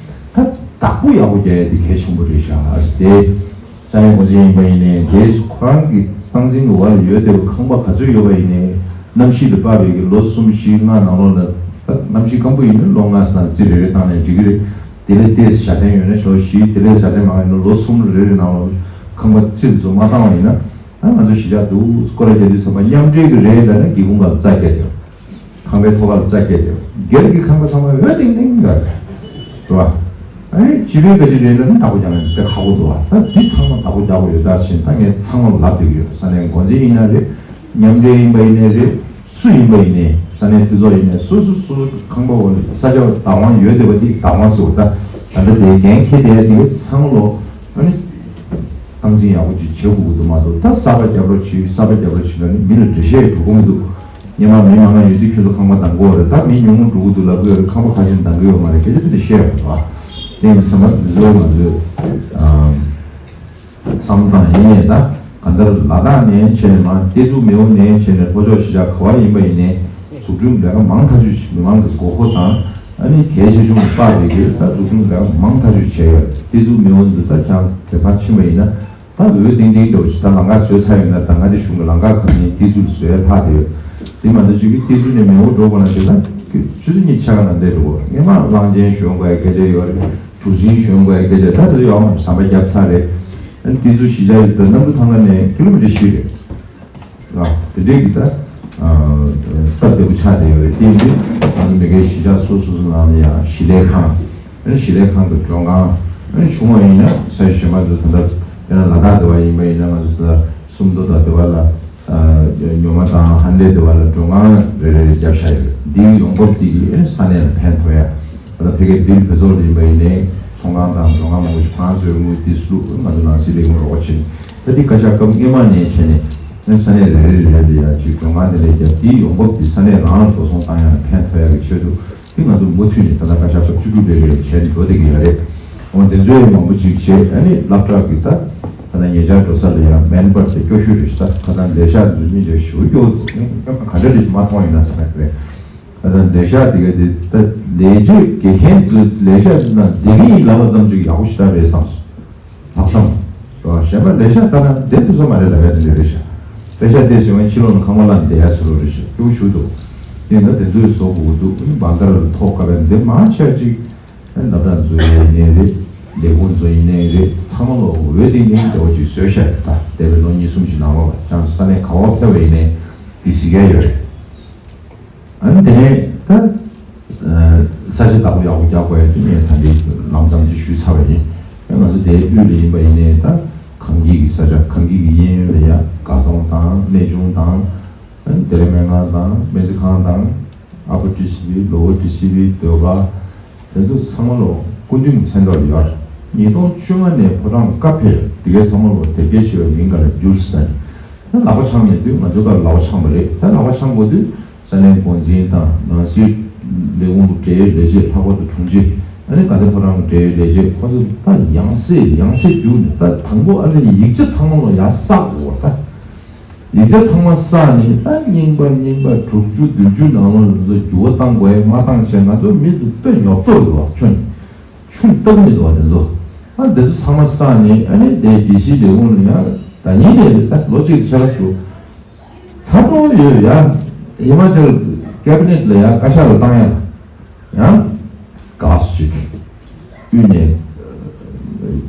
ད་བདག་པོ་ཡག་པོ་རྒྱག་ཡ་དེ་གལ་ཆེན་པོ་རེད་ཤག་ཟེར། ས་གནས་འགོ་འཛིན་ཡིན་པ་ཡིན་ནའི། དེ་ཁོ་རང་གི་སྟངས་འཛིན་གྱི་འོག་ལ་ཡོད་བསྡད་པའི་ཁང་པ་ག་ཚོད་ཡོད་པ་ཡིན་ནའི། གནམ་གཤིས་ལ་དཔག་པའི་གི་ལོ་གསུམ་བཞི་ལྔ་ནང་ལོགས་ལ། ད་གནམ་གཤིས་སྐམ་པོ་ཡིན་ན་ལོ་ལྔ་ཙམ་རྩི་རེ་རེ་བཏང་ནས་འགྲིག་གི་རེད། དེ་ལས་ཏོག་ཙམ་བཞའ་ཚན་ཡོད་ན་ལོ་བཞི། དེ་ལས་བཞའ་ཚན་མང་ཡོད་ན་ལོ་གསུམ་རེ་རེ་ནང་ལོགས་ཁང་པ་རྩི་འཛུགས་མ་བཏང་བ་ཡིན་ན། ད་ང་ཚོ་གཞིས་ཆགས་འདུག་སྐོར་ར་རྒྱག་དུས་ཙམ་པ། མཉམ་འབྲེལ་གྱི་རེད་ལབ་ན་སྒེའུ་ཁུང་སྒང་ལ་རྩྭ་བརྒྱབ་བསྡད་ཡོད། ཁང་པའི་ཐོག་ཁ་ལ་རྩྭ་བརྒྱབ་བསྡད་ཡོད། སྒེར་གྱི་ཁང་པ་ཚང་མ་འོད་ལྡིང་ལྡིང་འདྲ་རེད་པ། ཨ་ནི་སྤྱི་པའི་ག་ཅིག་རེད་ལབ་ན་བདག་པོ་རྒྱག་ན་དཔེ་ཁག་པོ་འདུག་པ། ད་འདི་ཚང་མ་བདག་པོ་རྒྱག་དགོས་ཡོད། ད་བཞིན་ད་ངས་ཚང་མ་ལ་ལབ་བསྡད་ཀྱི་ཡོད། ས་གནས་འགོ་འཛིན་ཡིན་ན་རེད། མཉམ་འབྲེལ་ཡིན་པ་ཡིན་ནའི་རེད། སུ་ཡིན་པ་ཡིན་ནའི། ས་གནས་འཐུས་ཚོགས་ཡིན་ནའི། སོ་སོ་སོ་སོ་ཁང་པ་འོག་ལ་ས་ཆ་བདག་དབང་ཡོད་བསྡད་པ་དེ་བདག་དབང་ཟེར་བ། ད་ད་ལྟ་དེའི་འགན་འཁྱེར་བསྡད་ཡ་དེ་ཚང་མ་ལོ། ཨ་ནི་སྟངས་འཛིན་ཡག་པོ་ཅིག་བྱེད་དགོས་ཀྱི་འདུག་མ་གཏོགས། ད་གསར་པ་རྒྱབ་རོགས་བྱེད། གསར་པ་རྒྱབ་རོགས་བྱེད་ལབ་ནས་མི་ལ་འགྲེལ་བཤད་འགྲོ་གི་མི་འདུག་སྔོན་མ་མི་མང་ང་ཡོད་དུས་ཁྱོད་ཚོ་ཁང་པ་འདང་གི་ཡོད་རེད། ད་མི་ཉུང་ངུ་འགྲོ་གི་འདུག་ལབ་ཀྱི་ཡོད་རེད། ཁང་པ་ཁ་ཤས་འདང་གི་ཡོད་མ་རེད། སྐད་ཆ་དེ་འདྲ་བཤད་ཡོད་རེད་པ། དེ་ཡིན་ཙང་མ་འདི་ཚོ་ང་ཚོས་བསམ་བློ་བཏང་ཡིན་ནའི། ད་གང་ལྟར་ལ་དྭགས་ནས་བྱས་ནས། མར་སྟེ་འཛུགས་མེས་པོ་ནས་བྱས་ནས། ལྷོ་ཕྱོགས་གཞིས་ཆགས་ག་བ་ཡིན་པ་ཡིན་ནའི། འཛུགས་སྐྲུན་ལས་ཀ་མང་ཐག་ཆོད་ཅིག་མི་མང་གི་དགོས་མཁོ་དང་། ཨ་ནི་གལ་ཆེ་ཆུང་དཔག་པའི་གི་ད་འཛུགས་སྐྲུན་ལས་ཀ་མང་ཐག་ཆོད་བྱས་ཡོད། སྟེ་འཛུགས་མེས་པོ་འདི་ད་ཅང་དེང་སང་ཕྱིན་པ་ཡིན་ན། ད་འོད་ལྡིང་ལྡིང་འདྲ་བོ་ཞིག་ད་ལམ་ཁ་བཟོས་ཚར་ཡོད་ན། ད་མངའ་སྡེ་གཞུང་གི་ལམ་ཁ་ཁ་ནས་སྟེ་འཛུགས་ལ་བཟོས་ལྷག་བསྡད་ཡོད། དེ་མ་གཏོགས་ཅིག་གི་སྟེ་འཛུགས་ནས་མེས་པོ་འགྲོ་དགོས་ན་དེ་ད་ཆུ་ཚོད་གཉིས་ཆ་ག་ནང་བསྡད་འགྲོ་དགོས། སྔོན་མ་གླང་ཆེན་ཞོན་དགོས་ཡ་སྐད་ཆ་ཡོད་རེད། གྲུ་གཟིངས་ཞོན་དགོས་ཡ་སྐད་ཆ། ད་དེ་ཚོ་ཡོད་མ་རེད། ཟམ་པ་བརྒྱབ་ཚར་རེད། ཨ་ནི་སྟེ་འཛུགས་གཞིས་ཆགས་ཡོད་ད་གནམ་གྲུ་ཐང་ཁ་ནས་ཀི་ལོ་མི་ཊར་བཞི་རེད། ཨ། དེ་འདྲའི་གི་ད་ཨ་སྟབས་བདེ་པོ་ཆགས་བསྡད་ཡོད་རེད། དེ་ཡིན་དུས་ང་ཚོ་མི་སྒེར་གཞིས་ཆགས་སོ་སོ་སོ་ནང་ལ་ཡང་གཞིས་ལས་ཁང་། ཨ་ནི་གཞིས་ལས་ཁང་གི་མགྲོན་ཁང་། ཨ་ནི་ཆུང་བ་ཡིན་ན་ས་ཆ་གཞན་པ་ཚོ། ད་ལྟ་དཔེར་ན་ལ་དྭགས་དེ་བ་ཡིན་པ་ཡིན་ན། ང་ཚོ་ད་སུམ་མདོ་དང་དེ་བ་ལ། ཨ། ཉོ་མ་དང་ཧན་ལེ་དེ་བ་ལ་མགྲོན་ཁང་རེ་རེ་རེ་བརྒྱབ་བཞག་ཡོད། འདིའི་ཡོང་འབབ་འདི་གིས་ཨ་ནི་ས་གནས་ལ་ཕན་ཐོགས་ཡ། ད་ལྟ་ཕ་གིའི་བིལ་བེ་ཚོགས་ལ་ཡིན་པ་ཡིན་ནའི་ཚོང་ཁང་དང་མགྲོན་ཁང་མང་པོ་ཞིག་ཁོ་རང་ཚོའི་དངུལ་འདི་བླུགས། ང་ཚོ་ནང་སྲིད་ལས་ཁུངས་རོགས་པ་བྱེད། ད་འདི་བཀའ་ཤག་སྐབས་སྔོན་མ་ནས་བྱས་ནས་ཨ་ནི་ས་གནས་རེ་རེ་རེ་རེ་ལ་ཡ་ཅིག་མགྲོན་ཁང་དེ་འདྲ་བརྒྱབ། འདིའི་ཡོང་འབབ་འདི་ས་གནས་རང་ལ་འགྲོ་སོང་བཏང་ཡ་ལ་ཕན་ཐོགས་ཡ་གི་ཆེད་དུ། དེ་ང་ཚོ་མུ་མཐུད་ནས་ད་ལྟ་བཀའ་ཤག་སྐབས་བཅུ་དྲུག་ལས་རེ་བྱས་ནས་འགྲོ་བསྡད་ཀྱི་ཡོད་རེད། འོ་དེ་ཚོའི་མང་པོ་ཅིག་བྱས། ཨ་ནི་སློབ་གྲྭ་གི་ད་ད་ལྟ་ཉེ་ཆར་འགྲོ་ས་ལ་ཡང་མེན་པར་དེ་སྐྱོ་ཤོས་རེད་ཤག་ད་ཁ་སང་ལས་ཤག་འཛུལ་མི་འདྲ་ཞེ་པོ་སྐྱོ་འདུག་ག་འདྲ་རེད་མ་མཐོང་ཡིན་ན་ཟེར་ན་རེད། ད་ལྟ་ལས་ཤག་དེ་ག་དེ་ད་ལས་བྱེད་དགེ་རྒན་ཚོ་ལས་ཤག་ནང་བསྡད་ཀྱི་ཡིན་ལབ་པ་ཙམ་ཅིག་ཡག་པོ་ཞེ་དྲག་རེད་བསམ་སོང་། ལྷག་བསམ། གཞན་པ་ལས་ཤག་ལྟ་ན་བསྡད་ཐུབ་ས་མ་རེད་ལབ་ཡ་དེ་འདྲ་རེད་ཤག་ལས་ཤག་བལྟས་སོང་བའི་ཕྱི་ལོགས་ནས་ཁང་པ་བླངས་བསྡད་ཡ་ཚོ་རེད་ཤག་སྐྱོ་པོ་ཞེ་པོ་འདུག་དེ་ཡིན་ན་དེ་ཚོས་བཟོ་དགོས་ཀྱི་འདུག་བང་སྒར་ལ་ཐོག་ཁ་བའི་འདི་མང་ཆེ་བ་ཅིག་སློབ་གྲྭ་ཚོ་ཡིན་ནའི་རེད། ལས་ཁུངས་ཚོ་ཡིན་ནའི་རེད། ཚང་མ་ལོ་འོད་ལྡིང་ལྡིང་འདྲ་བོ་ཅིག་བཟོས་ཤག་ད་འདས་པའི་ལོ་གཉིས་གསུམ་ཅིག་ནང་ལོགས་ལ། ཡང་ས་གནས་ག་བ་ཕེབས་པ་ཡིན་ནའི་འདི་གཟིགས་ཡ་ཡོད་རེད། ཨ་ནི་དེ་ནས་ད་ས་ཆ་བདག་པོ་ཡག་པོ་རྒྱག་དགོས་ཡ་དེ་ངས་ད་འདི་ལམ་སང་ཅིག་ཞུས་ཚར་བ་ཡིན། ཡང་ང་ཚོ་དེའི་དབུས་ལ་ཡིན་པ་ཡིན་ནའི་ད་གངས་སྐྱིད་ཀྱི་ས་ཆ། གངས་སྐྱིད་ཀྱི་གཡས་གཡོན་ལ་ཡ་དགའ་གདོང་དང་། སྨན་ཆུང་དང་། ཨ་ནི་བདེ་ལེགས་སྨན་ཁང་དང་། སྨན་རྩིས་ཁང་དང་། ཨ་པར་ཊི་སི་བི། ལོ་ཝར་ཊི་སི་བི། ཟློས་གར། དེ་ཚོ་ཚང་མ་ལོ་སྐུ་མདུན་མཚན་ཐོག་ལ་ཡོད། ཉིས་སྟོང་བཅོ་ལྔ་ནས་ཕོ་བྲང་བཀའ་ཕེབས། དེ་གའི་ཚང་མ་ལོ་དེབ་སྐྱེལ་བྱས་པའི་མིང་སྒང་ལ་བསྒྱུར་ཟེར། ད་ལག་པ་འཆང་མེད་དུས་ང་ཚོ་ག་ལག་པ་འཆང་བ་རེད། ད་ལག་པ་འཆང་དགོས་དུས་ས་གནས་འགོ་འཛིན་དང་། ནང་སྲིད་ལས་ཁུངས་ཀྱི་འབྲེལ་ཡོད་ལས་བྱེད། ལྷག་པར་དུ་དྲུང་ཆེ། ཨ་ནི་དགའ་ལྡན་ཕོ་བྲང་གི་འབྲེལ་ཡོད་ལས་བྱེད་ཁོ་ཚོ་ད་ཡང་སེ་ཡང་སེ་བརྒྱུགས་ནས། ད་དང་པོ་ཨ་ནི་ཡིག་ཆ་ཚང་མ་ལོ་ཡར་བསགས་དགོས་པ། ད་ཡིག་ཆ་ཚང་མ་བསགས་ནས་ད་རྙིང་པ་རྙིང་པ་དྲུག་ཅུ་བདུན་ཅུ་ནང་ལོགས་ལ་ཚོ་འགྱུར་བ་བཏང་དགོས་ཡ་མ་བཏང་བྱས། ང་ཚོ་མི་ཚོ་དཔེ་ཉོབ་ཏོ་རེད་བ། ཁྱོན་ཆུང་ལྟ་གི་མི་འདུག་བ། དེ་ཚོ་ཨ་དེ་ཚོ་ཚང་མ་བསགས་ནས། ཨ་ནི་དེ་ཌི་སི་ལས་ཁུངས་ལ་ཡང་ཟླ་ཉིན་ནས་རེད། ད་ལོ་གཅིག་ཕྱེད་ཀ་ཞུ་ཚར་ཏོ་ཡོད་ཡ། ཧི་མ་ཅལ་ཀེ་བི་ནེ་ཊི་ལ་ཡ་བཀའ་ཤག་ལ་བཏང་ཡ་ལ་ཡང་དགའ་སུ་ཅིག་དབུས་ནས་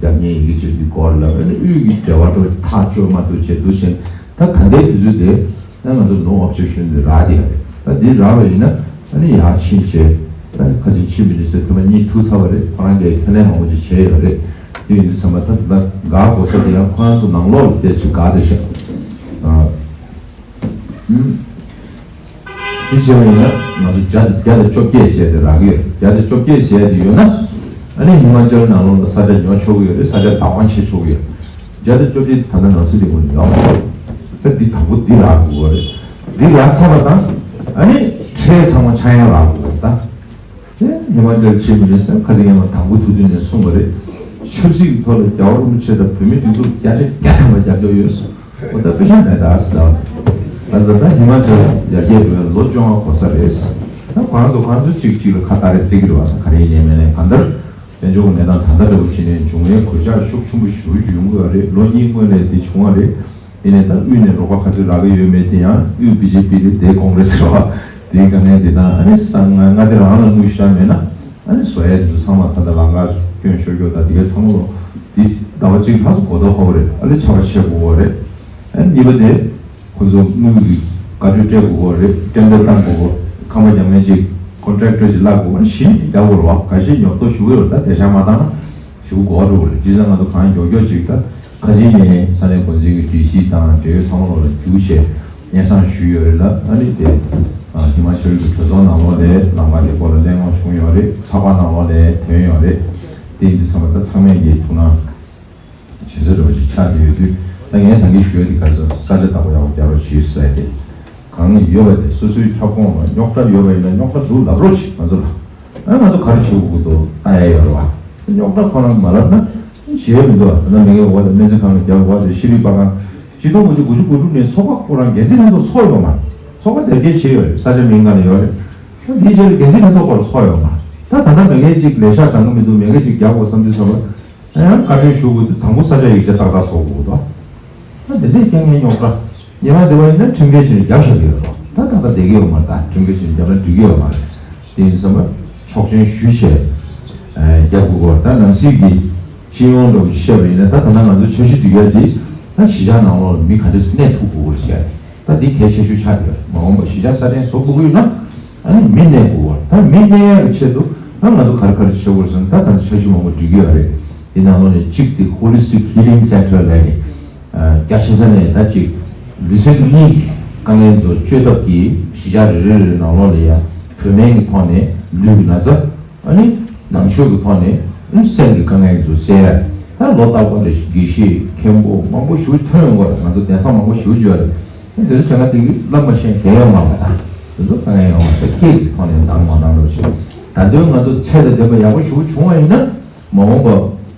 རྒྱབ་གཉེར་ཡི་གེ་བྱེད་དུས་སྐོར་ལ། ཨ་ནི་དབུས་ཀྱི་འབྲེལ་བ་འགྲོ་ཐག་གཅོད་མ་ཐུབ་བྱེད་དུས་ཕྱིན། ད་ད་ལྟའི་དུས་ཚོད་དེ་ད་ང་ཚོ་ནོ་ཨོབ་ཇེག་ཤན་དེ་རག་བསྡད་ཡ་རེད། ད་འདི་རག་པ་ཡིན་ན་ཨ་ནི་ཡར་ཕྱིན་བྱས་ད་ཁ་ཆེ་ཕྱིན་པ་ཡིན་ཟེར་དུ་མ་གཉིད་ཐུག་ཚར་བ་རེད། ཁོ་རང་གིས་ཁས་ལེན་མང་པོ་ཅིག་བྱས་ཡོད་རེད། དེ་ཡིན་དུས་ཚང་མ་ད་ད་དགའ་དགོས་ས་དེ་ཡང་ཁོ་རང་ཚོ་ནང་ལོགས་ལ་བལྟས་ཚུལ་དགའ་བསྡད་ཤག་ཨ། ཨུམ། དེ་བྱས་པ་ཡིན་ན་ང་ཚོ་བརྒྱ་བརྒྱ་དང་བཅོ་བརྒྱད་ཟེར་དེ་རག་གི་ཡོད། བརྒྱ་དང་བཅོ་བརྒྱད་ཟེར་དེ་ཡོད་ན་ཨ་ནི་ཧི་མ་ཅལ་ནང་ལོགས་ལ་ས་ཆ་ཉོ་ཆོག་གི་ཡོད་རེད། ས་ཆ་བདག་དབང་བྱེད་ཆོག་གི་ཡོད། བརྒྱ་དང་བཅོ་བརྒྱད་ད་ལྟ་ནང་སྲིད་དེ་ངོས་ནས་ཡོད་མ་རེད། ད་འདི་དང་པོ་འདི་རག་དགོས་པ་རེད། འདི་རག་ཚར་བ་དང་ཨ་ནི་ཁྲལ་ཚང་མ་ཆག་ཡང་རག་དགོས་པ་རེད་ད། དེ་ཧི་མ་ཅལ་ཆེད་མི་རེད་ཟེར་ཁ་ཅིག་ཡང་དང་པོ་དུས་དུས་ནས་གསུངས་པ་རེད། ཆབ་སྲིད་ཀྱི་ཐོག་ལ་རྒྱལ་བ་རིན་པོ་ཆེ་དང་བོད་མི་སྒྲིག་འཛུགས་བརྒྱ་ཆ་བརྒྱ་ཐམ་པ་རྒྱབ་སྐྱོར་ཡོད། འོ་ད་དཔེ་ཆ་མེད་ད་ཟེར་ད། ད་ཟེར་ད་ཧི་མ་ཅལ་ཡར་རྒྱས་འགྲོ་བའི་ལོ་བཅོ་ལྔ་འགོར་ས་རེད། ད་ཁོ་རང་ཚོ་ཁོ་རང་ཚོ་གཅིག་གཅིག་ལ་ཁ་བཏགས་རེ་བརྩི་གི་རེད་བ། ད་ག་རེ་ཡིན་ནའི་མིན་ནའི་གང་ལྟར་དཔལ་འབྱོར་གྱི་གནས་སྟངས་ད་ལྟ་འདྲ་བོ་བྱས་ནས་འབྱུང་བའི་གོད་ཆག་ཤུགས་ཆེན་པོ་ཞེ་པོ་ཅིག་ཡོང་གི་ཡོད་རེད། ལོ་གཉིས་སྔོན་ནས་དེ་བྱུང་བ་རེད། ཡིན་ནའི་ད་དབུས་ནས་རོགས་པ་ག་ཚོད་རག་གི་ཡོད་མེད་དེ་ཡང་དབུས་བི་ཇེ་པི་རེད། དེ་ཀོང་རེས་རེད་བ། དེའི་དཀའ་ངལ་དེ་དང་ཨ་ནི་ས་ང་ང་དེ་རང་ལ་དངུལ་ཤར་མེད་ན་ཨ་ནི་བཟོ་ཡས་དེ་ཚོ་ཚང་མ་ད་ལྟ་ལམ་ཁ་སྐྱོན་ཤོར་ཤོར་ད་དེ་གའི་ཚང་མ་ལོ་དེ་ཟླ་བ་གཅིག་ལྷག་ཙམ་འགོར་མདོག་ཁ་པོ་རེད། ཨ་ནི་ཆར་པ་ཆད་དགོས་པ་རེད། ཨ་ནི་གཉིས་པ་དེ་ཁོ་ཚོ་དངུལ་གྱི་བཀའ་འཁྲོལ་སྤྲད་དགོས་པ་རེད། ཊེན་ཌར་བཏང་དགོས་པ། ཁང་པ་རྒྱག་མཁན་ཅིག་ཀོན་ཊེག་ཊར་ཅིག་གླ་དགོས་པ། ཨ་ནི་གཞི་ནས་རྒྱག་དགོས་རེད་བ། འགའ་ཤས་ཉོབ་ཏོ་ཞུ་གི་ཡོད་རེད། ད་དེ་ཤ་མ་བཏང་ན། ཞུ་དགོས་འགྲོ་གི་རེད། བྱས་ཙང་ང་ཚོ་གང་མགྱོགས་མགྱོགས་ཅིག་ད་ཁ་ཆེ་ནས་ས་གནས་འགོ་འཛིན་གྱི་ཌི་སི་དང་འབྲེལ་ཡོད་ཚང་མ་ལོག་ལ་རྒྱུགས་བྱས་སྙན་སེང་ཞུས་ཡོད་རེད་ལ། ཨ་ནི་དེ་ཧི་མ་ཅལ་གྱི་གྲོས་ཚོགས་ནང་ལོགས་ལས་ལམ་ཁ་དེ་སྐོར་ལ་གླེང་སློང་བྱུང་ཡོད་རེད། ཚགས་པར་ནང་ལོགས་ལས་ཐོན་ཡོད་རེད། དེ་ཡིན་དུས་ཚང་མ་ད་ཚང་མས་ཀྱི་ཐུགས་སྣང་བྱེད་ས་འདྲ་བོ་ཞིག་ཆགས་བསྡད་ཡོད་དུས། ད་ངས་ད་གིན་ཞུ་ཡ་དེ་ག་རེ་ཟེར་ན་ས་ཆ་བདག་པོ་ཡག་པོ་རྒྱག་རོགས་བྱེད་ཟེར་ཏེ། གང་ཡོད་པ་དེ་སོ་སོའི་ཁྱབ་ཁོངས་ལ་རྙོག་དྲ་ཡོད་པ་ཡིན་ན་རྙོག་དྲ་འདུག་ལབ་རོགས་བྱེད། ང་ཚོ་ལ་ཨ་ང་ཚོ་ག་རེ་བྱེད་དགོས་ཀྱི་འདུག་ལྟ་ཡ་ཡོད་རེད་བ། རྙོག་དྲ་ཁོ་རང་མ་ལབ་ན་བྱེད་ཡ་མི་འདུག་བ། ད་ལྟ་མི་ངན་འོག་ལ་སྨན་རྩིས་ཁང་ལ་རྒྱག་དགོས་པ་དེ་ཤེས་རིག་པ་ཁང་། ཆིག་སྟོང་དགུ་བརྒྱ་དགུ་བཅུ་གོ་དྲུག་ནས་ཚོགས་པ་ཁོ་རང་འགན་འཛིན་ལྷན་ཚོགས་ཚོགས་ཡོད་མ་རེད། ཚོགས་པ་དེབ་སྐྱེལ་བྱས་ཡོད་རེད། ས་ཆ་མིང་ག་ལ་ཡོད་རེད། ད་འདིའི་རྗེས་ལ་འགན་འཛིན་ལྷན་ཚོགས་སྐོར་ཚོགས་ཡོད་མ་རེད། ད་ད་ལྟ་མི་ངན་གཅིག་ལས་ཤག་འདང་གི་མི་འདུག་མི་ངན་གཅིག་རྒྱག་དགོས་བསམ་དུས་ཚོགས་པ། ཡང་བཀའ་འཁྲོལ་ཞུ་དགོས་དུས་དང་པོ་ས་ཆ་ཡིག་ཆ་ཏག་ཏག་བཟོ་དགོས་འདུག་ད་འདི་འདྲའི་རྐྱང་ངན་རྙོག་དྲ། ཉེ་བ་འདི་བ་ཡིན་ན་ཁྲིམས་འགལ་བྱས་ནས་རྒྱབ་བཞག་གི་ཡོད་རེད། ད་ད་ལྟ་བསྡད་ཀྱི་ཡོད་མ་རེད། ད་ཁྲིམས་འགལ་བྱས་ནས་རྒྱབ་ན་འགྲིག་གི་ཡོད་མ་རེད། དེ་ཡིན་ཙང་ཆོག་མཆན་ཞུས་བྱས་རྒྱབ་དགོས་གོ། ད་ནང་སྲིད་ཀྱི་སྤྱི་ཡོངས་འདྲ་བོ་བཤད་པ་ཡིན་ན་ད་ད་ལྟ་ང་ཚོ་འཆར་གཞི་འདི་ག་འདི་ད་གཞིས་ཆགས་ནང་ལོགས་ལ་མི་ག་འདྲ་གནས་ཐུབ་དགོས་གོ་བཤད། ད་འདི་གལ་ཆེ་ཤོས་ཆགས་ཡོད་རེད། མ་འོངས་པ་གཞིས་ཆགས་སྲ་བརྟན་བཟོ་དགོས་ཀྱི་ཡོད་ན། ཨ་ནི་མི་གནས་དགོས་པ། ད་མི་གནས་ཡག་གི་ཆེད་དུ་ད་ང་ཚོ་ག་རེ་ག་རེ་བྱེད་དགོས་ཟེར་ན། ད་ད་འཆར་གཞི་མང་པོ་སྒྲིག་གི་ཡོད་རེད། དེ་ནང་ལོགས་ནས་གཅིག་དེ་Holistic Healing Center་ལབ་ནས་རྒྱ་ཆེ་ས་ནས་ད་ཅིག་ལུས་སེམས་གཉིས་ཀྱི་དཀའ་ངལ་ཚོ་བཅོས་ཐབས་ཀྱིས་གཞིས་ཆགས་རེ་རེ་རེ་ནང་ལོགས་ལ་ཡ་བོད་སྨན་གྱི་ཐོག་ནས་ལུས་ཀྱི་ན་ཚ། ཨ་ནི་ནང་ཆོས་ཀྱི་ཐོག་ནས་ཨ་ནི་སེམས་ཀྱི་དཀའ་ངལ་ཚོ་སེལ་ཡ། ད་ལོ་རྟག་པར་ལ་དགེ་བཤེས་མཁན་པོ་མང་པོ་ཞིག་ཐོན་ཡོང་གི་རེད། ང་ཚོ་གདན་ས་མང་པོ་ཞིག་འབྱོར་རེད། དེ་ཚོ་བྱས་ན་དེ་གི་བསླབ་མ་ཤེས་མཁན་ཡོད་མ་རེད། ད་དེ་ཚོ་དཀའ་ངལ་ཡོད་མ་རེད། སྐད་ཀྱི་ཐོག་ནས་འདང་མ་འདང་རོགས་བྱེད། ད་དུང་ང་ཚོ་ཚད་དང་ལྡན་པ་ཡག་པོ་ཞིག་བྱུང་བ་ཡིན་ན་མ་འོངས་པ་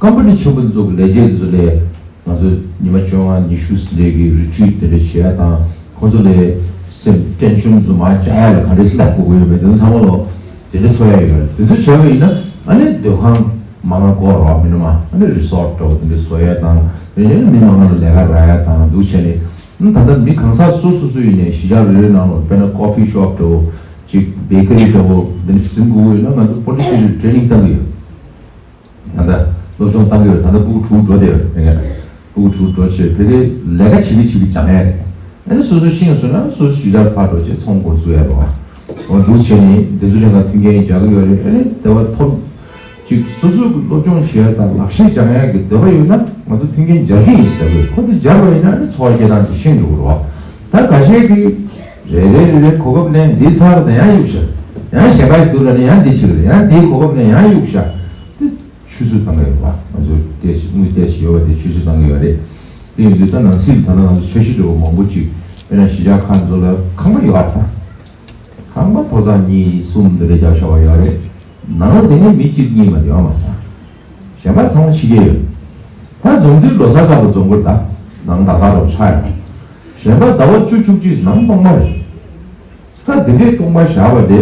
ཀམ་པ་ནི་ཆེན་པོ་འདི་ཚོ་གི་ལས་བྱེད་འདི་ཚོ་ལས་ང་ཚོ་ཉི་མ་བཅོ་ལྔ་ཉི་ཤུ་ལས་ཀྱི་རི་ཊི་རིཊ་དེ་འདྲ་བྱེད་ཡ་དང་། ཁོ་ཚོ་ལས་སེམས་ཊེན་ཤན་ཚོ་མར་བཅག་ཡ་ལ་ག་འདྲ་སེ་ལབ་དགོས་ཀྱི་ཡོད་མེད་དེ་ཚོ་ཚང་མ་ལོ་དེ་འདྲ་ཚོར་ཡ་ཡོད་རེད། དེ་ཚོ་བྱས་པ་ཡིན་ན་ཨ་ནི་སྡོད་ཁང་མང་ང་དགོས་རེད་བ། མི་ནི་མ་ཨ་ནི་རི་སོཊ་འདྲ་བོ་དེ་འདྲ་བཟོ་ཡ་དང་། དེ་བཞིན་མི་མང་ང་ལ་ལས་ཀ་རག་ཡ་དང་འདུག་བྱས་ནས། ཨ་ནི་ད་ལྟ་མི་གང་ཟག་སོ་སོ་སོ་ཡིན་ནའི་གཞིས་ཆགས་རེ་རེ་ནང་ལ་དཔེར་ན་ཀོ་ཕི་ཤོབ་འདྲ་བོ་ཅིག་བེ་ཀ་རི་འདྲ་བོ་དེ་འདྲ་ཞིག་འཛིན་དགོས་ཀྱི་ཡོད་ན་ང་ཚོ་པོ་ཊི་ཊི་ཊེ་ནིང་བཏང་གི་ཡོད། ད་ལྟ་སློབ་སྦྱོང་བཏང་གི་ཡོད། ད་ལྟ་ཕྲུ་གུ་དྲུག་འགྲོ་བསྡད་ཡོད། དེ་ནས་ཕྲུ་གུ་དྲུག་འགྲོ་བྱས་ཕ་གིར་ལས་ཀ་བྱེད་ཀྱི་བྱེད་ཀྱི་སྦྱང་ཡ་རེད། ཨ་ནི་སོ་སོ་ཤེས་སོང་ན་སོ་སོ་གཞིས་ཆགས་ཕར་འགྲོ་བྱས་ཚོང་འགོ་བཙུགས་ཡ་རེད་བ། འོ་འདུག་བྱས་ནས་འདི་ཚོ་ལས་ཀ་མཐུན་རྐྱེན་སྦྱར་གི་ཡོད་རེད། ཨ་ནི་དེ་བ་ཐོབ་ཅིག་སོ་སོ་གི་སློབ་སྦྱོང་བྱེད་ཡ་དང་ལག་ཤེས་སྦྱང་ཡ་གི་འདོད་པ་ཡོད་ན་ང་ཚོ་མཐུན་རྐྱེན་སྦྱར་གི་ཡིན་ཟེར་དགོས། ཁོ་འདི་སྦྱར་བ་ཡིན་ན་ཨ་ནི་འཚོ་བ་སྐྱེལ་སྟངས་ཅིག་ཤེས་འགྲོ་གི་རེད་བ། ད་འགའ་ཤས་ཀྱིས་རེ་རེ་རེ་རེ་གོ་སྐབས་ལེན་འདི་ཚར་ད་ཡང་གཡུག་བཞག་ཡང་གཞན་པ་ཞིག་འདུག་ལབ་ནས་ཡང་འདི་བྱེད་གི་རེད། ཡང་འདིའི་གོ་སྐབས་ལེན་ཡང་གཡུག་བཞག་ཆུད་ཟོས་བཏང་གི་ཡོད་པ། ང་ཚོ་ཏོག་ཙམ་དངུལ་ཏོག་ཙམ་ཡོད་པ་དེ་ཆུད་ཟོས་བཏང་གི་ཡོད་རེད། དེ་ཡིན་དུས་ད་ནང་སྲིད་ད་ལྟ་ང་ཚོ་འཆར་གཞི་འདྲ་བོ་མང་པོ་ཅིག་དཔེར་ན་གཞིས་ཆགས་ཁག་ཚོ་ལ་ཁང་པ་ཡོད་པ། ཁང་པ་ཐོག་ཚང་གཉིས་གསུམ་འདི་འདྲ་རྒྱབ་བཞག་པ་ཡོད་རེད། ནང་ལ་དེ་ནས་མི་གཅིག་གཉིས་མ་ཡོད་མ་རེད། གཞན་པ་ཚང་མ་ཕྱི་རྒྱལ་ཡོད། ད་འཛོམས་དུས་ལོ་གསར་སྐབས་ལ་འཛོམས་དགོས་རེད། ད་ནང་ཏག་ཏག་རུ་ཆགས་ཡོད། གཞན་པ་ཟླ་བ་བཅུ་བཅུ་གཅིག་ནང་སྟོང་པ་རེད། ད་དེ་འདྲའི་སྟོང་པ་བཞག་པ་དེ་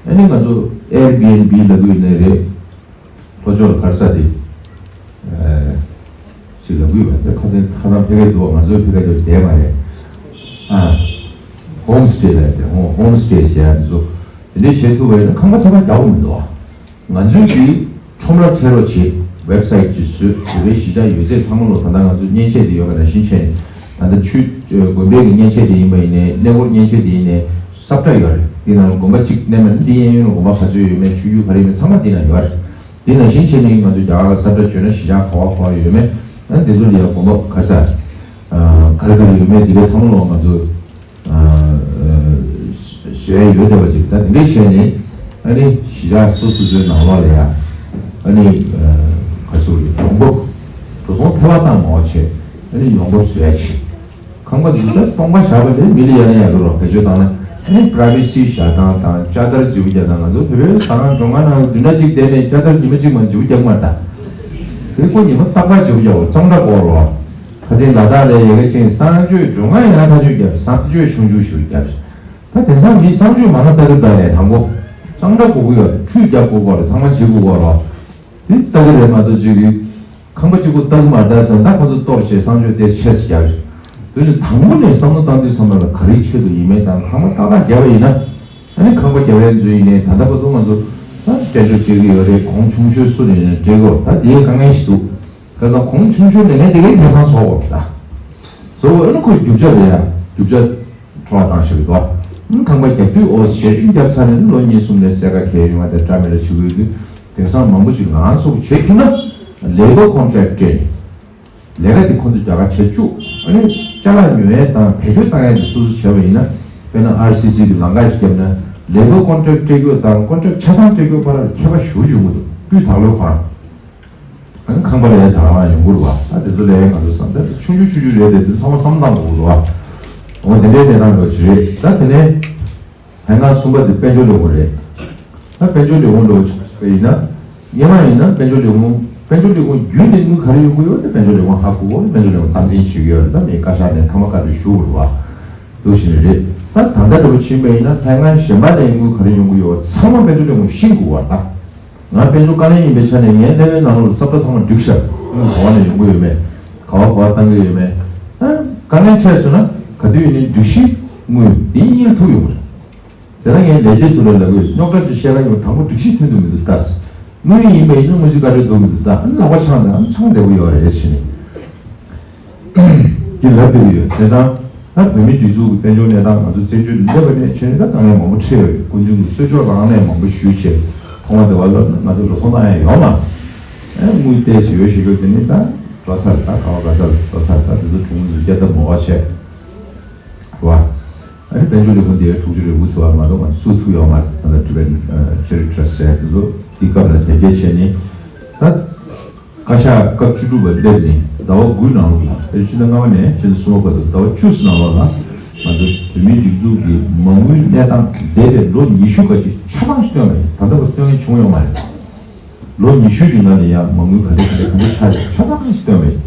ཨ་ནི་ང་ཚོ་ཨེར་བི་ཨེན་བི་ལབ་ཀྱི་ཡོད་ནའི་རེད། ལྷོ་ཕྱོགས་ལ་ག་རེ་ཟེར་དེ། ཨ། ཅིག་ལབ་ཀྱི་ཡོད་པ་དེ་ཁ་སང་ཁ་སང་ཕ་གིར་འདུག་ང་ཚོའི་ཕ་གིར་འདུག་བསྡད་མ་རེད། ཨ། ཧོམ་སི་ཊེ་ལབ་དེ་ཧོམ་ཧོམ་སི་ཊེ་ཟེར་ཡ་འདི་ཚོ་དེ་འདྲའི་བྱེད་ཐུབ་པ་ཡིན་ན་ཁང་པ་ཚང་མ་རྒྱག་དགོས་མི་འདུག་ང་ཚོའི་གི་ཁྲོམ་ར་འཚོལ་རོགས་བྱེད། ཝེབ་སའིཊ་ཅིག་བཟོས། བོད་པའི་གཞིས་ཆགས་ཡོད་ཚད་ཚང་མ་ལོ་ད་ལྟ་ང་ཚོ་མཉེན་ཆས་དེ་ཡོད་པ་ནང་བཞིན་བྱས་ནས། ད་ལྟ་ཆུ་དགོན་པའི་གི་མཉེན་ཆས་དེ་ཡིན་པ་ཡིན་ནའི་གནས་སྐོར་མཉེན་ཆས་དེ་ཡིན་ནའི་ ས་བཀྲ་ཡོད་རེད། འདི་ནང་དགོན་པ་གཅིག་གནས་མ་འདི་གཡས་གཡོན་ལ་དགོན་པ་ག་ཚོད་ཡོད་མེད་ཆོས་བརྒྱུད་ག་རེ་ཡོད་མེད་ཚང་མ་འདི་ན་ཡོད་རེད། འདི་ནང་བཞིན་བྱས་ནས་ང་ཚོ་རྒྱ་གར་ལ་ས་བཀྲ་བརྗོད་ན་གཞིས་ཆགས་ག་བ་ག་བ་ཡོད་མེད་ཨ་འདི་ཚོ་ལ་ཡང་དགོན་པ་ག་རེ་ཟེར་ག་རེ་ག་རེ་ཡོད་མེད་འདི་གའི་ཚང་མ་ལོག་ང་ཚོ་བཟོས་ཡོད་བསྡད་པ་ཅིག་ད་དེ་འདྲས་བྱས་ནས་ཨ་ནི་གཞིས་ཆགས་སོ་སོ་སོའི་ནང་ལོགས་ལ་ཡང་ཨ་ནི་ག་རེ་ཟེར་ཡོང་འབབ་འགྲོ་སོང་ཐེ་བ་བཏང་མ་བྱས་ཨ་ནི་ཡོང་འབབ་བཟོ་ཡ་བྱེད། ཁང་པ་འདི་ལྟར་སྟོང་པ་བཞག་པ་ལས་མི་ལ་ཡ་ན་ཡ་གི་རོགས་བེད་སྤྱོད་བཏང་ན་ཨ་ནི་པྲ་བེ་སི་བཞག་སྟངས་དང་ལྕགས་དར་བརྗེ་པོ་རྒྱག་སྟངས། ང་ཚོ་བོད་པའི་ཟ་ཁང་མགྲོན་ཁང་ནང་བདུན་ཕྲག་གཅིག་བསྡད་ནས་ལྕགས་དར་ཉི་མ་གཅིག་མ་བརྗེ་པོ་རྒྱག་མ་ད། དེ་ཁོ་ཉི་མ་རྟག་པར་བརྗེ་པོ་རྒྱག་འོ་གཙང་སྦྲ་དགོས་རོགས། ཁ་སང་ལ་དྭགས་ལ་ཡ་གི་ཅིང་གསང་སྤྱོད་མགྲོན་ཁང་ཡ་ན་ཐག་གཅོད་རྒྱབ་གསང་སྤྱོད་ཆུང་ཆུང་ཞུ་རྒྱབ། ད་དེང་སང་མི་གསང་སྤྱོད་མ་ན་ལྟ་གི་ལྟ་ནས་དང་པོ་གཙང་སྦྲ་དགོས་ཀྱི་ཡོད་རེད། ཁྲུས་རྒྱག་དགོས་ཀྱི་རེད། ཚང་མ་བྱེད་དགོས་ཀྱི་རོགས། དེ་ལྟ་གི་རེད་མ་གཏོགས་ཅིག་གི་ཁང་པ་གཅིག་པོ་ལྟ་གི་མ་ལྟ་ཟེར་ན་ཁོ་ཚོ་གཏོར་བྱས་གསང་སྤྱོད་དེ་ཆེ་ས་རྒྱག་རེད། དེ་ནི་དང་པོ་ནས་བསམ་བློ་བཏང་དུས་ཚང་མ་ལ་ག་རེའི་ཆེད་དུ་ཡིན་མེད་དང་ཚང་མ་ཏག་ཏག་བརྒྱབ་པ་ཡིན་ན་ཨ་ནི་ཁང་པ་རྒྱབ་ཡས་ཚོ་ཡིན་ནའི་ད་ལྟ་བར་དུ་ང་ཚོ་ད་སྤྲད་རྒྱུ་སྤྲད་ཀྱི་ཡོད་རེད། གོང་ཆུང་ཤོས་སུ་ནས་ནས་སྤྲད་དགོས་ད་དེའི་དཀའ་ངལ་ཞིག་འདུག་ཁ་སང་གོང་ཆུང་ཤོས་ནས་ནས་དེ་གའི་ཁ་སང་བཟོ་དགོས་རེད་ད། བཟོ་དགོས་ཨ་ནི་ཁོ་རྒྱུ་ཆ་རེད་ཡ་རྒྱུ་ཆ། འཕྲོ་བརླག་བཏང་ཞིག་འདུག་ཁང་པ་རྒྱབ་དུས་ཨོ་ཞེ་ཅིག་བརྒྱབ་ཚར་ནས་ལོ་གཉིས་གསུམ་ནས་སེ་ཀ་ཁེ་ཡོང་བ་དེ་འདྲ་མི་འདྲ་བྱེད་དགོས་དུས་དེང་སང་མང་པོ་ཞིག་ང་རང་ཚོ་བྱེད་ཐུབ་ན་ལེ་བར་ཀོན་ཊེག་སྤྲད་ལས་ཀ་དེ་ཁོང་ཚོས་རྒྱ་གར་བྱེད་བཅུག་ཨ་ནི་ཅ་ལག་ཉོ་ཡས་དང་བེད་སྤྱོད་བཏང་ཡས་དེ་སོ་སོ་བྱས་པ་ཡིན་ན་དཔེར་ན་ཨར་སི་སི་གི་ལམ་ཁ་ཞིག་བརྒྱབ་ན་ལེ་བར་ཀོན་ཊེག་སྤྲད་དགོས་དང་ཀོན་ཊེག་ཆ་ཚང་སྤྲད་དགོས་བར་ལ་ཁྱད་པར་ཞེ་པོ་ཡོང་གི་འདུག་སྤུས་དག་ལོས་ཁོ་རང་། ཨ་ནི་ཁང་པ་ལ་ཡང་ད་རང་ཡོང་གི་རེད་བ། ད་དེ་ཚོ་ལ་ཡང་ང་ཚོ་བསམ་ད་ཆུང་ཆུང་ཆུང་ཆུང་རེད་དེ་དེ་ཚང་མ་བསམ་བློ་བཏང་དགོས་རེད་བ། འོ་དེ་འདྲའི་གནས་སྟངས་འགྲོ་གི་རེད། ད་དེ་ནས་ལྷན་ཁང་གསུམ་པ་དེ་དཔལ་འབྱོར་ལས་ཁུངས་རེད། ད་དཔལ་འབྱོར་ལས་ཁུངས་འགྲོ་གི་ཡིན་ན་སྔོན་མ་ཡིན་ན་དཔལ་འབྱོར་ལས་ཁུངས་དཔལ་འབྱོར་ལས་ཁུངས་བརྒྱུད་ནས་དངུལ་ག་རེ་ཡོང་གི་ཡོད་དེ་དཔལ་འབྱོར་ལས་ཁུངས་ཧ་གོ་གོ་དཔལ་འབྱོར་ལས་ཁུངས་སྟངས་འཛིན་བྱེད་ཀྱི་ཡོད་རེད། ད་མི་བཀའ་ཤག་ནས་མཐའ་མ་བཀའ་འཁྲོལ་ཞུ་དགོས་རེད་བ། འདུག་བཞིན་རེད། ད་ད་ལྟ་འདྲ་པོ་ཕྱིན་པ་ཡིན་ན་ལྷན་ཁང་གཞན་པ་ནས་དངུལ་ག་རེ་ཡོང་གི་ཡོད་ཚང་མ་དཔལ་འབྱོར་ལས་ཁུངས་ཤེས་དགོས་བ་ད། ང་དཔལ་འབྱོར་བཀའ་བློན་ཡིན་པའི་ཆ་ནས་ངའི་ལས་བའི་ནང་ལོགས་ལ་ས་བཀྲ་ཚང་མ་བསྒྲིགས་ཤག་དངུལ་ག་བ་ནས་ཡོང་གི་ཡོད་མེད། ག་བ་ག་བ་བཏང་གི་ཡོད་མེད། ཨ། བཀའ་བློན་ཆགས་སོང་ན་ག་དུས་ཡིན་ནའི་སྒྲིག་གཞི་དངུལ་འདི་གཉིས་ཐུག་ཡོང་གི་རེད། དེ་ལ་ངས་ལས་བྱེད་ཚོ་ལ་ལབ་གི་ཡོད། རྙོག་དྲ་ཅིག་བཤད་ག་ཡོང་དང་པོ་སྒྲིག་གཞི་མཐུན་དུ་མི་འདུག་ལྟ། དངུལ་ཡིན་པ་ཡིན་ན་དངུལ་ཆུ་དཀའ་སྤྱད་འདུག་མི་འདུག་ལྟ། ཨ་ནི་ལག་པ་འཆང་དང་འཆང་བདེ་པོ་ཡོད་རེད་ཟེར་ནས། ཀྱི་ལབ་བསྡད་ཡོད། དེ་དང་ད་བོད་མིའི་སྒྲིག་འཛུགས་ཀྱི་དཔལ་འབྱོར་གནས་སྟངས་ང་ཚོ་བཙན་བྱོལ་སླེབས་པ་ནས་ཕྱིན་ད་དཀའ་ངལ་མང་པོ་འཕྲད་ཡོད་རེད། སྐུ་མདུན་གྱི་གསོལ་ལྕོག་རང་ནས་མང་པོ་ཞུས་བྱས་མཐོང་བ་དེ་བ་ལབ་ན་ང་ཚོ་འགྲོ་སོང་བཏང་ཡ་ཡོད་མ་རེད། དངུལ་ཏོག་ཙམ་ཡོད་ཞེས་ཡོད་དེ་ནི་ད་འགྲོ་ཚར་ད་ག་བ་ག་ཚར་འགྲོ་ཚར་ད་དེ་ཚོ་གྲོང་ཚོ་རྒྱ་ད་མོ་བ་བྱས་རེད་བ། ཨ་ནི་དཔལ་འབྱོར་ལས་ཁུངས་དེ་དྲུག་ཅུ་རེ་དགུ་ཐུབ་པ་མ་གཏོགས་ང་ཚོ་ཐུབ་ཡོད་མ་རེད། ད་ལྟ་ཊི་རི་བེཊ་ཆེ་རི་ཊི་ར་སི་ཊི་ཟེར་དེ་ཚོ་དེ་སྐབས་ལ་དེབ་སྐྱེལ་བྱས་ནི་ད། བཀའ་ཤག་སྐབས་བཅུ་དྲུག་པ་སླེབས་ནས་ཟླ་བ་དགུའི་ནང་ལོགས་ལ་ཕྱི་ཟླ་ལྔ་པ་ནས་ཕྱི་ཟླ་གསུམ་པ་བར་དུ་ཟླ་བ་བཅུ་ཙམ་ནང་ལོགས་ལ་ང་ཚོ་བོད་མིའི་སྒྲིག་འཛུགས་ཀྱི་མ་དངུལ་གནས་སྟངས་འདས་པའི་ལོ་ཉི་ཤུ་ག་ཅིག་ཆ་ཚང་ཞིག་སྟོན་པ་ཡིན། ད་ལྟ་བར་སྟོན་མཁན་བྱུང་ཡོད་མ་རེད། ལོ་ཉི་ཤུ་རིང་ལ་ནས་ཡང་མ་དངུལ་ག་འདྲ་ག་འདྲ་ག་འདྲ་ཆགས་ཡོད་ཆ་ཚང་ཞིག་སྟོན་པ་ཡིན།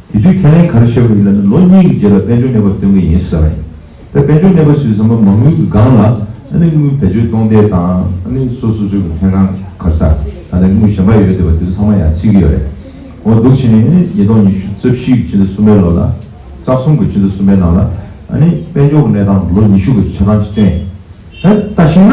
དེ་དུས་ཁས་ལེན་ག་རེ་བྱས་པ་ཡིན་ལབ་ན་ལོ་གཉིས་ཀྱི་རྗེས་ལ་དཔལ་འབྱོར་གནས་བབ་སྟོན་གྱི་ཡིན་ཟེར་བ་ཡིན། ད་དཔལ་འབྱོར་གནས་བབ་ཟེར་དུས་ཙམ་པ་མ་དངུལ་གྱི་སྒང་ལ་ཨ་ནི་དངུལ་བེད་སྤྱོད་གཏོང་སྟེགས་དང་ཨ་ནི་སོ་སོ་སོའི་ལྷན་ཁང་ག་རེ་ཟེར་ད་ནི་དངུལ་གཞན་པ་ཡོད་བསྡད་པ་དེ་ཚོ་ཚང་མ་ཡང་བརྩི་གི་ཡོད་རེད། འོ་འདུག་བྱས་ནས་ཨ་ནི་ཉིས་སྟོང་ཉི་ཤུ་རྩ་བཞི་གི་ཕྱི་ཟླ་གསུམ་པའི་ལོ་ལ་རྩ་གསུམ་གྱི་ཕྱི་ཟླ་གསུམ་པའི་ནང་ལ་ཨ་ནི་དཔལ་འབྱོར་གྱི་གནས་སྟངས་ལོ་ཉི་ཤུ་གི་ཆ་ཚང་ཅིག་བཏོན། ད་ལྟ་ཤེས་ན་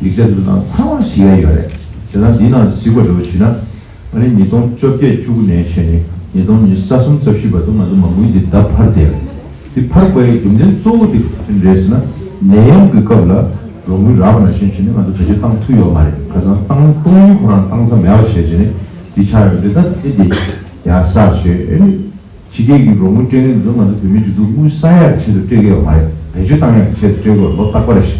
ཡིག་ཆ་འདི་ཚོ་ཚང་མ་གཟིགས་ཡ་ཡོད་རེད། དེ་ན་འདི་ནང་གཟིགས་པ་འདྲ་བོ་བྱས་ན་ཨ་ནི་ཉིས་སྟོང་བཅོ་བརྒྱད་བཅུ་དགུ་ནས་བྱས་ནས་ཉིས་སྟོང་ཉི་ཤུ་རྩ་གསུམ་རྩ་བཞི་བར་དུ་ང་ཚོ་མ་དངུལ་འདི་ལྡབ་འཕར་བསྡད་ཡོད་རེད། འདི་འཕར་དགོས་ཡའི་རྒྱུ་མཚན་གཙོ་བོ་འདི་ག་རེ་རེད་ཟེར་ན་ནད་ཡམས་ཀྱི་སྐབས་ལ་རོགས་དངུལ་རག་པ་ནང་བཞིན་བྱས་ནས་ང་ཚོ་བེད་སྤྱོད་བཏང་ཐུབ་ཡོད་མ་རེད། ཁ་སང་བཏང་གཏོང་ཡུལ་ཁོ་རང་བཏང་ས་མེད་པ་བྱས་བྱས་ནས་འདི་ཆགས་ཡོད་འདི་ད་འདི་འདི་ཡར་གསར་བྱས་ཨ་ནི། ཕྱི་རྒྱལ་གྱི་རོགས་དངུལ་སྤྲད་མཁན་ཚོ་ང་ཚོ་བོད་མི་སྒྲིག་འཛུགས་དངུལ་བསགས་ཡག་ཆེད་དུ་སྤྲད་ཀྱི་ཡོད་མ་རེད། བེད་སྤྱོད་བཏང་ཡག་ཆེད་དུ་སྤྲད་དགོས་ལོ་རྟག་པར་རེད།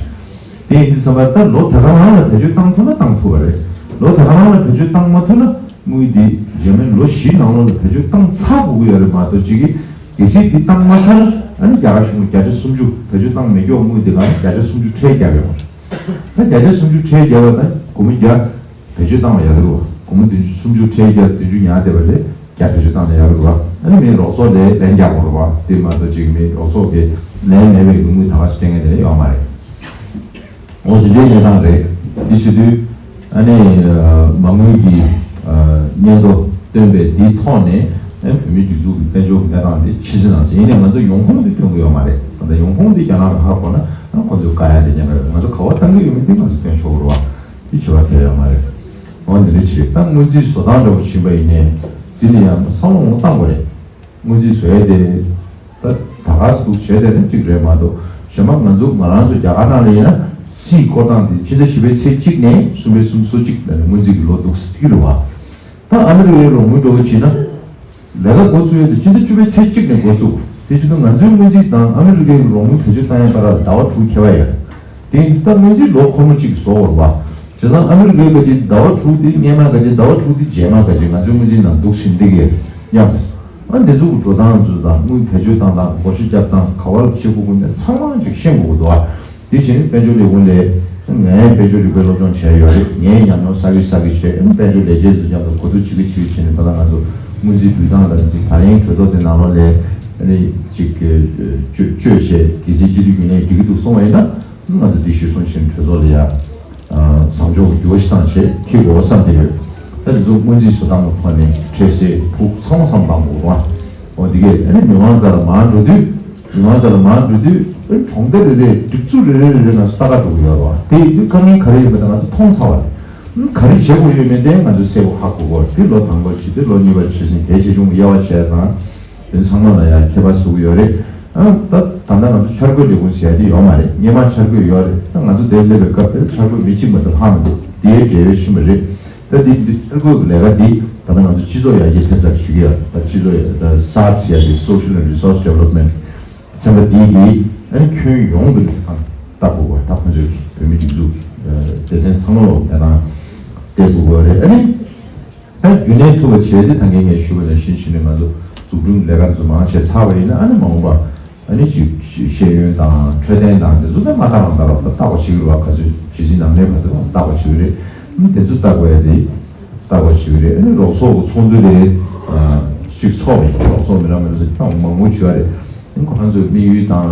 དེ་ཡིན་དུས་ཙམ་པ་ད་ལོ་ད་ག་རང་ལ་བེད་སྤྱོད་བཏང་ཐུབ་ན་བཏང་ཐུབ་པ་རེད། ལོ་ད་ག་རང་ལ་བེད་སྤྱོད་བཏང་མ་ཐུབ་ན་དངུལ་འདི་རྗེས་མའི་ལོ་བཞི་ནང་ལོགས་ལ་བེད་སྤྱོད་བཏང་ཚར་དགོས་ཀྱི་ཡོད་རེད་མ་གཏོགས་ཅིག་གི་གལ་སྲིད་འདི་བཏང་མ་ཚར་ན་ཨ་ནི་རྒྱ་གར་གཞུང་གིས་བརྒྱ་ཆ་སུམ་ཅུ་བེད་སྤྱོད་བཏང་མེད་མཁན་དངུལ་འདི་ག་ལ་བརྒྱ་ཆ་སུམ་ཅུ་ཁྲལ་བརྒྱབ་ཡོང་བ་རེད། ད་བརྒྱ་ཆ་སུམ་ཅུ་ཁྲལ་བརྒྱབ་པ་དང་སྒོར་མོ་བརྒྱ། བེད་སྤྱོད་བཏང་བ་ཡག་གི་རེད་བ། སྒོར་མོ་བདུན་ཅུ་སུམ་ཅུ་ཁྲལ་བརྒྱབ་བདུན་ཅུ་ཉར་བསྡད་པ་ལས་བརྒྱ་བེད་སྤྱོད་བཏང་ན་ཡག་གི་རེད་བ། ཨ་ནི་མི་རོགས་ཚོགས་ལས་ལན་རྒྱག་དགོས་རེད་བ། དེ་མ་གཏོགས་ཅིག་མི་རོགས་ཚོགས་ཀྱི་ལན་མེད་པའི་དངུལ་ད་ག་ཅིག་སྤྲད་མཁན་དེ་ཡོད་མ་རེད། འོ་དེ་འདྲའི་གནས་སྟངས་རེད། དེ་བྱེད་དུས་ཨ་ནི་མ་དངུལ་གྱི་སྙན་ཐོ་བཏོན་པའི་དེའི་ཐོག་ནས་ཨ་ནི་བོད་མིའི་སྒྲིག་འཛུགས་ཀྱི་དཔལ་འབྱོར་གྱི་གནས་སྟངས་དེ་ཕྱི་ཚེ་ནང་ཚེ་ཡིན་ནའི་ང་ཚོ་ཡོང་ཁུངས་དེ་སྟོན་གྱི་ཡོད་མ་རེད། ད་ལྟ་ཡོང་ཁུངས་དེ་རྒྱ་ནག་ལ་ཧ་གོ་ན་ཨ་ཁོ་ཚོས་དཀའ་ཡ་དེ་ཉན་གི་རེད། ང་ཚོ་ག་བ་བཏང་གི་ཡོད་མེད་དེ་ང་ཚོ་སྟོན་ཆོག་གི་རེད་བ། དེ་བྱེད་པ་གལ་ཡོད་མ་རེད། འོ་འདི་འདྲ་ཅིག་རེད། ད་སྔོན་རྩིས་བཟོ་སྟངས་འདྲ་བོ་ཕྱིན་པ་ཡིན་ནའི་འདི་ལ་ཡང་བསམ་བློ་ངོ་བཏང་དགོས་རེད། སྔོན་རྩིས་བཟོ་ཡས་དེ་ད་ད་ག་སུ་བྱས་དེ་ནི་གཅིག་རེད་མ་གཏོགས་ གཞན་པ་ང་ཚོ་ང་རང་ཚོ་རྒྱ་གར་ནང་ལ་ཡིན་ན་རྩིས་སྐོར་སྟངས་དེ་ཕྱི་ཟླ་བཞི་པའི་ཚེས་གཅིག་ནས་གསུམ་པའི་གསུམ་སོ་གཅིག་ལ་སྔོན་རྩིས་ཀྱི་ལོ་འདུག་ཟེར་གྱི་རེད་བ། ད་ཨ་མི་རི་ཀའི་རོགས་དངུལ་འགྲོ་བ་བྱས་ན། ལས་ཀ་འགོ་བཙུགས་ཡས་དེ་ཕྱི་ཟླ་བཅུ་པའི་ཚེས་གཅིག་ནས་འགོ་བཙུགས། དེ་བྱས་ན་ང་ཚོའི་སྔོན་རྩིས་དང་ཨ་མི་རི་ཀའི་རོགས་དངུལ་བེད་སྤྱོད་བཏང་ཡས་བར་ལ་ཟླ་བ་དྲུག་ཁྱད་པར་ཡོད་རེད། དེ་ཡིན་དུས་ད་སྔོན་རྩིས་ལོ་འཁོར་མོ་གཅིག་བཟོ་དགོས་རེད་བ། བྱས་ཙང་ཨ་མི་རི་ཀའི་ག་དེ་ཟླ་བ་དྲུག་དེ་སྔོན་མ་ག་དེ་ཟླ་བ་དྲུག་དེ་རྗེས་མ་ག་དེ་ང་ཚོའི་སྔོན་རྩིས་ནང་འདུག་ཟིན་བསྡད་ཀྱི་ཡོད་སྙམ། ཨ་འདི་ཚོ་གི་འགྲོ་སྟངས་ཚོ་དང་དངུལ་བེད་སྤྱོད་བཏང་སྟངས་བགོ་བཤའ་རྒྱབ་སྟངས་ག་བར་བྱེད་དགོས་དགོས་ནས་ཚང་མ་ཅིག་ཤེས་དགོས་ཀྱི་འདུག་ཨ། དེ་བཞིན་དཔལ་འབྱོར་ལས་ཁུངས་ལས་ངས་དཔལ་འབྱོར་རིག་པའི་སློབ་སྦྱོང་བྱས་ཡོད་རེད། ངས་ཉམས་མྱོང་བསགས་ཀྱི་བསགས་ཀྱི་བྱས་དཔལ་འབྱོར་ལས་བྱེད་ཚོ་མཉམ་དུ་གོ་བསྡུར་བྱེད་ཀྱི་བྱེད་ཀྱི་བྱས་ནས་ད་ལྟ་ང་ཚོ་སྔོན་རྩིས་འབུལ་སྟངས་དང་འདི་ཚོ་ད་རིང་གྲོས་ཚོགས་དེ་ནང་ལོགས་ལས་ཨ་ནི་ཅིག་བཅོས་བཅོས་བྱས་རྒྱལ་སྲིད་སྤྱི་འཐུས་རྒྱུན་ལས་འགྲིག་གི་འདུག་གསུངས་པ་ཡིན་ན། ང་ཚོ་འདི་ཞུས་སོང་བཞིན་གྲོས་ཚོགས་ལ་ཡ། བཟང་ཕྱོགས་ཀྱི་འགྱུར་བ་ཞིག་བཏང་བྱས་འཁྱེར་དགོས་པ་བསམ་བསྡད་ཡོད། ད་དེ་ཚོ་སྔོན་རྩིས་བཟོ་སྟངས་ཀྱི་ཐོག་ནས་འཕྲལ་སེལ་ཕུགས་ཚང་མ་བསམ་བློ་བཏང་དགོས་རེད་བ། འོ་དེ་གས་ཨ་ནི་མི་མང་རྩ་ལ་མར་འགྲོ་དུས། མི་མང་རྩ་ལ་མར་འགྲོ་དུས་ཨ་ནི་གྲོང་སྡེ་རེ་རེ་སྒྲིག་འཛུགས་རེ་རེ་རེ་རེ་ང་ཚོ་ལྟ་ག་འགྲོ་གི་ཡོད་རེད་བ། དེ་ཡིན་དུས་དཀའ་ངལ་ག་རེ་ཡོད་མེད་ད་ང་ཚོ་མཐོང་ཚར་བ་རེད། ཨ་ནི་ག་རེ་བྱེད་དགོས་ཡོད་མེད་དེ་ང་ཚོ་གསལ་པོ་ཧ་གོ་དགོས་རེད། དེ་ལོ་དང་པོ་བྱེད་དུས་ལོ་གཉིས་པ་བྱེད་ཟིན་གལ་ཆེ་ཆུང་གི་དབྱེ་བ་བྱས་དང་། དེ་ཚང་མ་ལ་ཡང་ཁྱད་པར་བཟོ་གི་ཡོད་རེད། ཨ་ད་ད་ལྟ་ང་ཚོ་འཆར་འགོད་ལས་ཁུངས་ཟེར་ཡ་དེ་ཡོད་མ་རེད། སྔོན་མ་འཆར་འགོད་ཡོད་རེད། ད་ང་ཚོ་འདིར་སླེབས་པའི་སྐབས་དེར་འཆར་འགོད་མི་གཅིག་མ་གཏོགས་ལྷག་མི་འདུག་དེའི་འབྲེལ་ཡོད་ཕྱིན་པ་རེད། ད་འདི་འདི་འཆར་འགོད་ཀྱི་ལས་ཀ་འདི་ད་ལྟ་ང་ཚོ་སྤྱི་ཚོགས་ཡར་རྒྱས་ཐེབས་རྩ་ཞུ་གི་ཡོད། ད་སྤྱི་ཚོགས་ཡར་ད་སཱ་ཟེར་ཡ་དེ་Social and Resource Development ཚན་པ་འདིའི་གི་ཨ་ནི་ཁྱོན་ཡོངས་ཀྱི་ལས་ཀ་ལྟ་དགོས་པ། ད་ཁོང་ཚོའི་བོད་མི་སྒྲིག་འཛུགས་སྡེ་ཚན་ཚང་མ་ལ་དེ་དང་བལྟ་དགོས་པ་རེད། ཨ་ནི། ད་རྒྱུན་ལས་ཐུབ་པ་བྱས་ཏེ་ད་གིན་ངས་ཞུས་པ་ནང་བཞིན་བྱས་ནས་ང་ཚོ་འཛུགས་སྐྲུན་ལས་ཀ་ཚོ་མང་ཆེ་ཚར་བ་ཡིན་ན་ཨ་ནི་མ་འོངས་པ་ཨ་ནི་ཅིག་ཤེས་ཤེས་ཡོན་དང་འཕྲོད་བསྟེན་དང་དེ་ཚོ་ད་མ་ད་རང་ད་རང་ད་བརྟག་པ་བྱེད་ཀྱི་རེད་བ། ག་ཚོད་ཇི་སྲིད་ནམ་ལས་བར་དུ་ད་བརྟག་པ་བྱེད་ཀྱི་རེད། ཨ་ནི་དེ་ཚོ་བརྟག་པ་ཡ་དེ་བརྟག་པ་བྱེད་ཀྱི་རེད། ཨ་ནི་རོགས་ཚོགས་ཀྱི་ཚོགས་འདུ་དེ་ཅིག་ཚོགས་པ་ཡིན། རོགས་ཚོགས་མི་འདྲ་མི་འདྲ་ཚོ་ད་མང་པོ་བྱུང་བ་རེད། ཨ་ནི་ཁོ་རང་ཚོའི་དམིགས་ཡུལ་དང་།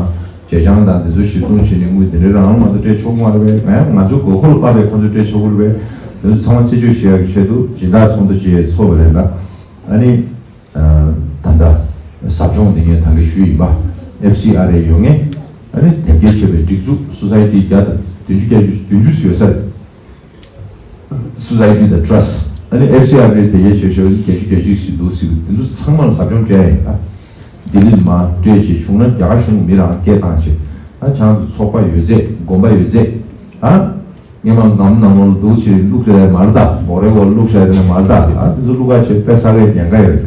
བྱེད་སྟངས་དང་དེ་ཚོ་གཞིར་བཟུང་བྱས་ནས་དངུལ་དེ་འདྲའི་རང་མ་གཏོགས་སྤྲད་ཆོག་གི་མ་རེད་པས། ང་ཚོའི་དགོས་མཁོ་ལ་དཔག་པའི་ཁོ་ཚོས་སྤྲད་ཆོག་གི་རེད་པས། དེ་ཚོ་ཚང་མ་རྩད་གཅོད་བྱེད་ཡག་གི་ཆེད་དུ་སྦྱིན་བདག་ཚོགས་འདུ་ཅིག་ཚོགས་པ་རེད་ལ། ཨ་ནི། ད་ལྟ་ཟབ་སྦྱོང་དེ་ངས་ད་གིན་ཞུས་ཡིན་པ། F C R A ཡོད་ངེས། ཨ་ནི་དེབ་སྐྱེལ་བྱས་པའི་སྒྲིག་འཛུགས་Society བརྒྱ་དང་བདུན་ཅུ་བརྒྱད་ཅུ་བདུན་ཅུ་ཡོད་ས་རེད། Society དང་Trust ཨ་ནི་F C R A དེ་ཡས་བྱོས་བྱོས་བརྒྱད་ཅུ་བརྒྱད་ཅུ་ཞིག་འདུག་ཟེར་གི་དེ་ཚོ་ཚང་མ་ལ་ཟབ་སྦྱོང་སྤྲད་ཡིན་ད། ལྡི་ལི་ལ་མར་སྤྲད་བྱས་བྱུང་ན་རྒྱ་གར་གཞུང་གི་མི་རང་སྐད་བཏང་བྱས་ད་ཆང་དུ་ཚོགས་པ་ཡོད་ཚད་དགོན་པ་ཡོད་ཚད་ཨ། སྔོན་མ་འགྲམ་ནང་ལོགས་ལ་འདུག་བྱས་བླུགས་བྱས་མར་ད་འབོག་རའི་འོག་བླུགས་བྱས་དེ་ནས་མར་ད་ཨ་དེ་ཚོ་བླུགས་ཁ་བྱས་དཔེ་ས་གའི་ཉེན་ཁ་ཡོད་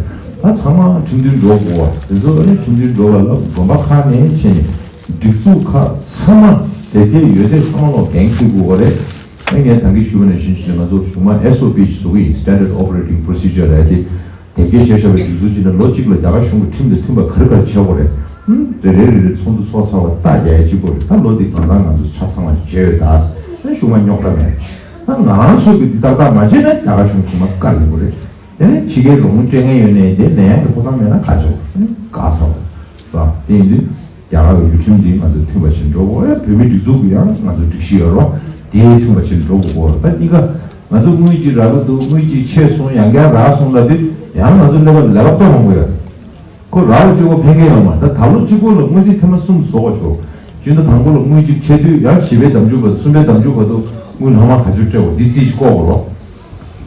ད་ཚང་མ་ཁྲིམས་མཐུན་འགྲོ་དགོས་པ་དེ་ཚོ་ཨ་ནི་ཁྲིམས་མཐུན་འགྲོ་བ་ལ་དགོན་པ་ཁག་ནས་བྱས་ནས་སྒྲིག་འཛུགས་ཁག་ཚང་མ་དེ་གའི་ཡོད་ཚད་ཚང་མ་ལོག་འགན་འཁྱེར་དགོས་པ་རེད། ཨ་ངས་ད་གིན་ཞུས་པ་ནང་བཞིན་བྱས་ནས་ང་ཚོ་གཞུང་མང་S O P ཞིག་བཟོ་གི་ཡིན། Standard Operating Procedure ལབ་ཡ་དེ། དེབ་སྐྱེལ་བྱས་བཞག་པའི་སྒྲིག་འཛུགས་ཅིག་ནས་ལོ་གཅིག་ལ་རྒྱ་གར་གཞུང་གི་ཁྲིམས་དང་མཐུན་པ་ག་རེ་ག་རེ་བྱེད་དགོས་རེད། ཨུམ། རེ་རེ་རེ་རེ་ཚོགས་འདུ་ཚོགས་ཚར་བ་ལྟ་རྒྱ་ཡ་གཅིག་པོ་རེད། ད་ལོ་འདི་གང་ཚང་ང་ཚོ་ཆ་ཚང་བ་ཞིག་བྱས་ཡོད་ད། ཨ་གཞུང་མང་རྙོག་དྲ་མེད། ད་ང་རང་ཚོས་གི་འདི་ཏག་ཏག་མ་བྱས་ན་རྒྱ་གར་གཞུང་གཞུང་མང་བཀའ་ལེན་དགོས་རེད། དེ་ནས་ཕྱི་རྒྱལ་རོགས་དངུལ་སྤྲད་མཁན་ཡོད་ནའི་དེ་ལེན་ཡག་གི་ཐོབ་ཐང་མེད་ན་ག་བྱེད་དགོས། ཨ་དགའ་ཚ་བ། རེད་བ། དེ་ཡིན་དུས། རྒྱ་གར་གྱི་ཡུལ་ཁྲིམས་འདི་ང་ཚོ་མཐུན་པ་ཞིག་འགྲོ་དགོས་རེད། བོད་མིའི་སྒྲིག་འཛུགས་ཀྱི་ཡང་ང་ཚོ་སྒྲིག་གཞི་ཡོད་རེད་བ། དེའི་མཐུན་པ་ཞིག་འགྲོ་དགོས་རེད། ད་གཉིས་ཀ་ང་ཚོ་དངུལ་གཅིག་རག་གི་འདུག་དངུལ་གཅིག་ཆད་སོང་ཡང་བསྐྱར་རག་སོང་ལབ་དུས་ཡང་ང་ཚོ་ལས་ཀ་ལས་ཀ་དཔེ་མང་པོ་ཡོད། ཁོ་རག་ལ་གཅིག་པོ་ཕན་གྱི་ཡོད་མ་རེད། ད་ད་ལོ་གཅིག་པོ་ལ་དངུལ་རྩིས་ཐེངས་མ་གསུམ་བཟོ་དགོས་བྱུང་། སྤྱི་ཟླ་དང་པོ་ལ་དངུལ་གཅིག་ཆད་དུས་ཡང་བཞི་པའི་ཟླ་མཇུག་བར་དུ་གསུམ་པའི་ཟླ་མཇུག་བར་དུ་དངུལ་ལྷག་མ་ག་ཚོད་སྤྲད་དགོས་འདི་རྩིས་ཤིག་བཀོག་དགོས་རོགས།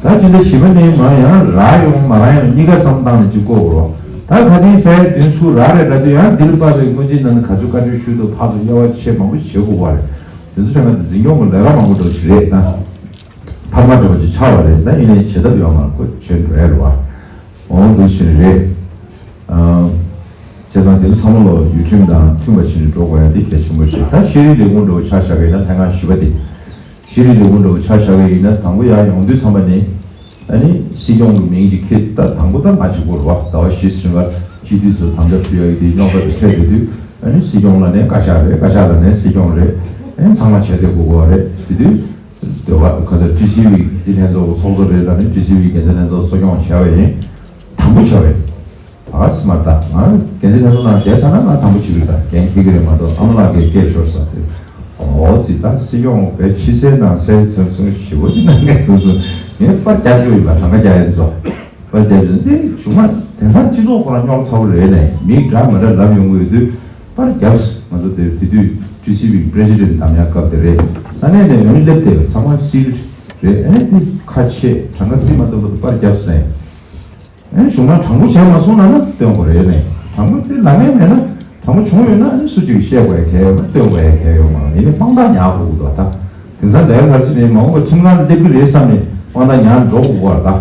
ད་ཅི་འདྲ་ཞིབ་པ་ནས་མ་ཡང་རག་ཡོང་མ་རག་ཡོང་གཉིས་ཀ་བསམ་བཏང་ནས་ཅིག་བཀོད་དགོས་རོགས། ད་ཁ་སང་ཟས་བདུན་ཚུགས་རག་རེད་ལབ་དུས་ཡང་འདིར་དཔག་པའི་སྔོན་རྩིས་ནང་ནས་ག་ཚོད་བཀའ་འཁྲོལ་ཞུས་འདུག་ཕར་ཚུར་དབྱེ་བ་ཕྱེ་མང་པོ་བྱེད་དགོས་པ་རེད། དེ་ཚོ་ཆ་ནས་འཛིན་སྐྱོང་གི་ལས་ཀ་མང་པོ་འགྲོ་ཞིག་རེད་ད། འཕར་མ་འགྲོ་བ་ཅིག་ཆགས་པ་རེད། ད་ཡིན་ནའི་བྱེད་ཐབས་ཡོད་མ་རེད། ཁོ་བྱེད་འགྲོ་ཡ་རེད་བ། འོང་འདུག་ཕྱིན་རེད། བྱས་ཙང་དེ་ཚོ་ཚང་མ་ལོ་ཡུལ་ཁྲིམས་དང་མཐུན་པ་བྱས་ནས་འགྲོ་དགོས་ཡ་དེ་གལ་ཆེན་པོ་རེད། ད་ཤེས་རིག་ལས་ཁུངས་འགྲོ་བ་ཆ་བཞག་པ་ཡིན་ན་ལྷན་ཁང་བཞི་པ་དེ། ཤེས་རིག་ལས་ཁུངས་འགྲོ་བ་ཆ་བཞག་པ་ཡིན་ན་དང་པོ་ཡར་ཡོང་དུས་ཙམ་པ་ནས་ཨ་ནི་སྲིད་སྐྱོང་གི་མིང་ཅིག་འཁྱེར། ད་དང་པོ་ད་ང་གཅིག་པོ་རེད་བ། ཟླ་བ་བཞི་ཟིན་པ་སྤྱི་འཐུས་ཚོ་དམ་བཅའ་ཕུལ་ཡ་ཡོད་དེ་རྙོག་དྲ་དེ་འཕྲད་ཡོད་དུས་ཨ་ནི་སྲིད་སྐྱོང་ལབ་ནས་བཀའ་ཤག་རེད། བཀའ་ཤག་ལབ་ནས་སྲིད་སྐྱོང་རེད། ཨ་ནི་ཚང་མ་བྱས་ཏེ་དགོས་དགོས་རེད། དེ་དུས་ཟློས་གར་ག་ཚོད་ཊི་སི་ཝི་འདི་ལྷན་ཚོགས་ཚོགས་གཙོ་རེད་ལབ་ནས་ཊི་སི་ཝི་འགན་འཛིན་ལྷན་ཚོགས་གཙོ་སྐྱོང་བྱས་པ་ཡིན། དང་པོ་བྱས་པ་ཡིན། ཨ་སི་མ་ད་ང་འགན་འཛིན་ལྷན་ཚོགས་ནང་བསྡད་ཚར་ན་ང་དང་པོ་བྱེད་ཀྱི་རེད། ད་འགན་འཁྱེར་གྱི་རེད་མ་གཏོགས་ཨ་མ་ལགས་ཀྱིས་སྐད་ཤོར་ས་དེ། ཨོ་ཙི་ད་སྲིད་སྐྱོང་བའི་ཕྱི་གསལ་ནང་གསལ་ཚོན་ཚོན་ཞིབ་པོ་ཅིག་གནང་མཁན་འདུག་སོང་། ངས་པར་རྒྱག་རྒྱུ་ཡིན་པ། གྲངས་ཀ་རྒྱག་ཡས་ཚོ་པར་རྒྱག་རྒྱུ་འདི་གཞུང་མ་དེང་སང་སྤྱི་ཚོགས་ཁོ་རང་རྙོག་ཚ་པོ་རེད་ནས་མི་འདྲ་མི་འདྲ་ལབ་ཡོང་གི་ཡོད་དུས་པར་རྒྱབ། ང་ཚོ་དེ་དེ་དུས་ཊི་སི་ཝི་པི་རེ་སི་ཌེན་ཊི་བདམས་ཡག་སྐབས་དེ་རེད། ས་གནས་ནས་འོས་སླེབས་ཏེ་ཚང་མ་སིལ་རེད། ཨ་ནི་དེ་ཁ་ཕྱེ་གྲངས་ཀ་རྩིས་མ་ཐུབ་པ་དུ་པར་རྒྱབ་ཟེར་ནས། ཨེ་གཞུང་མང་དྲང་པོ་བྱས་མ་སོང་ན་ན་སྟོན་དགོས་རེད་ནས། དྲང་པོ་དེ་ལབ་མཁན་མེད་ན་ དྲང་པོ་བྱུང་ཡོད་ན་ཨ་ནི་སུ་གཅིག་བཤད་དགོས་ཡ་གལ་ཡོད་མ་རེད། སྟོན་དགོས་ཡ་གལ་ཡོད་མ་རེད། ཡིན་ནའི་དཔང་རྟགས་ཉར་དགོས་ཀྱི་འདུག་ད་དེང་སང་ལས་ཀ་ག་རེ་བྱས་ནའི་མ་འོངས་པར་ཁྲིམས་ཁང་སླེབས་ཀྱི་རེད་བསམ་ནས་དཔང་རྟགས་ཉར་འགྲོ་དགོས་ཀྱི་རེད་ད།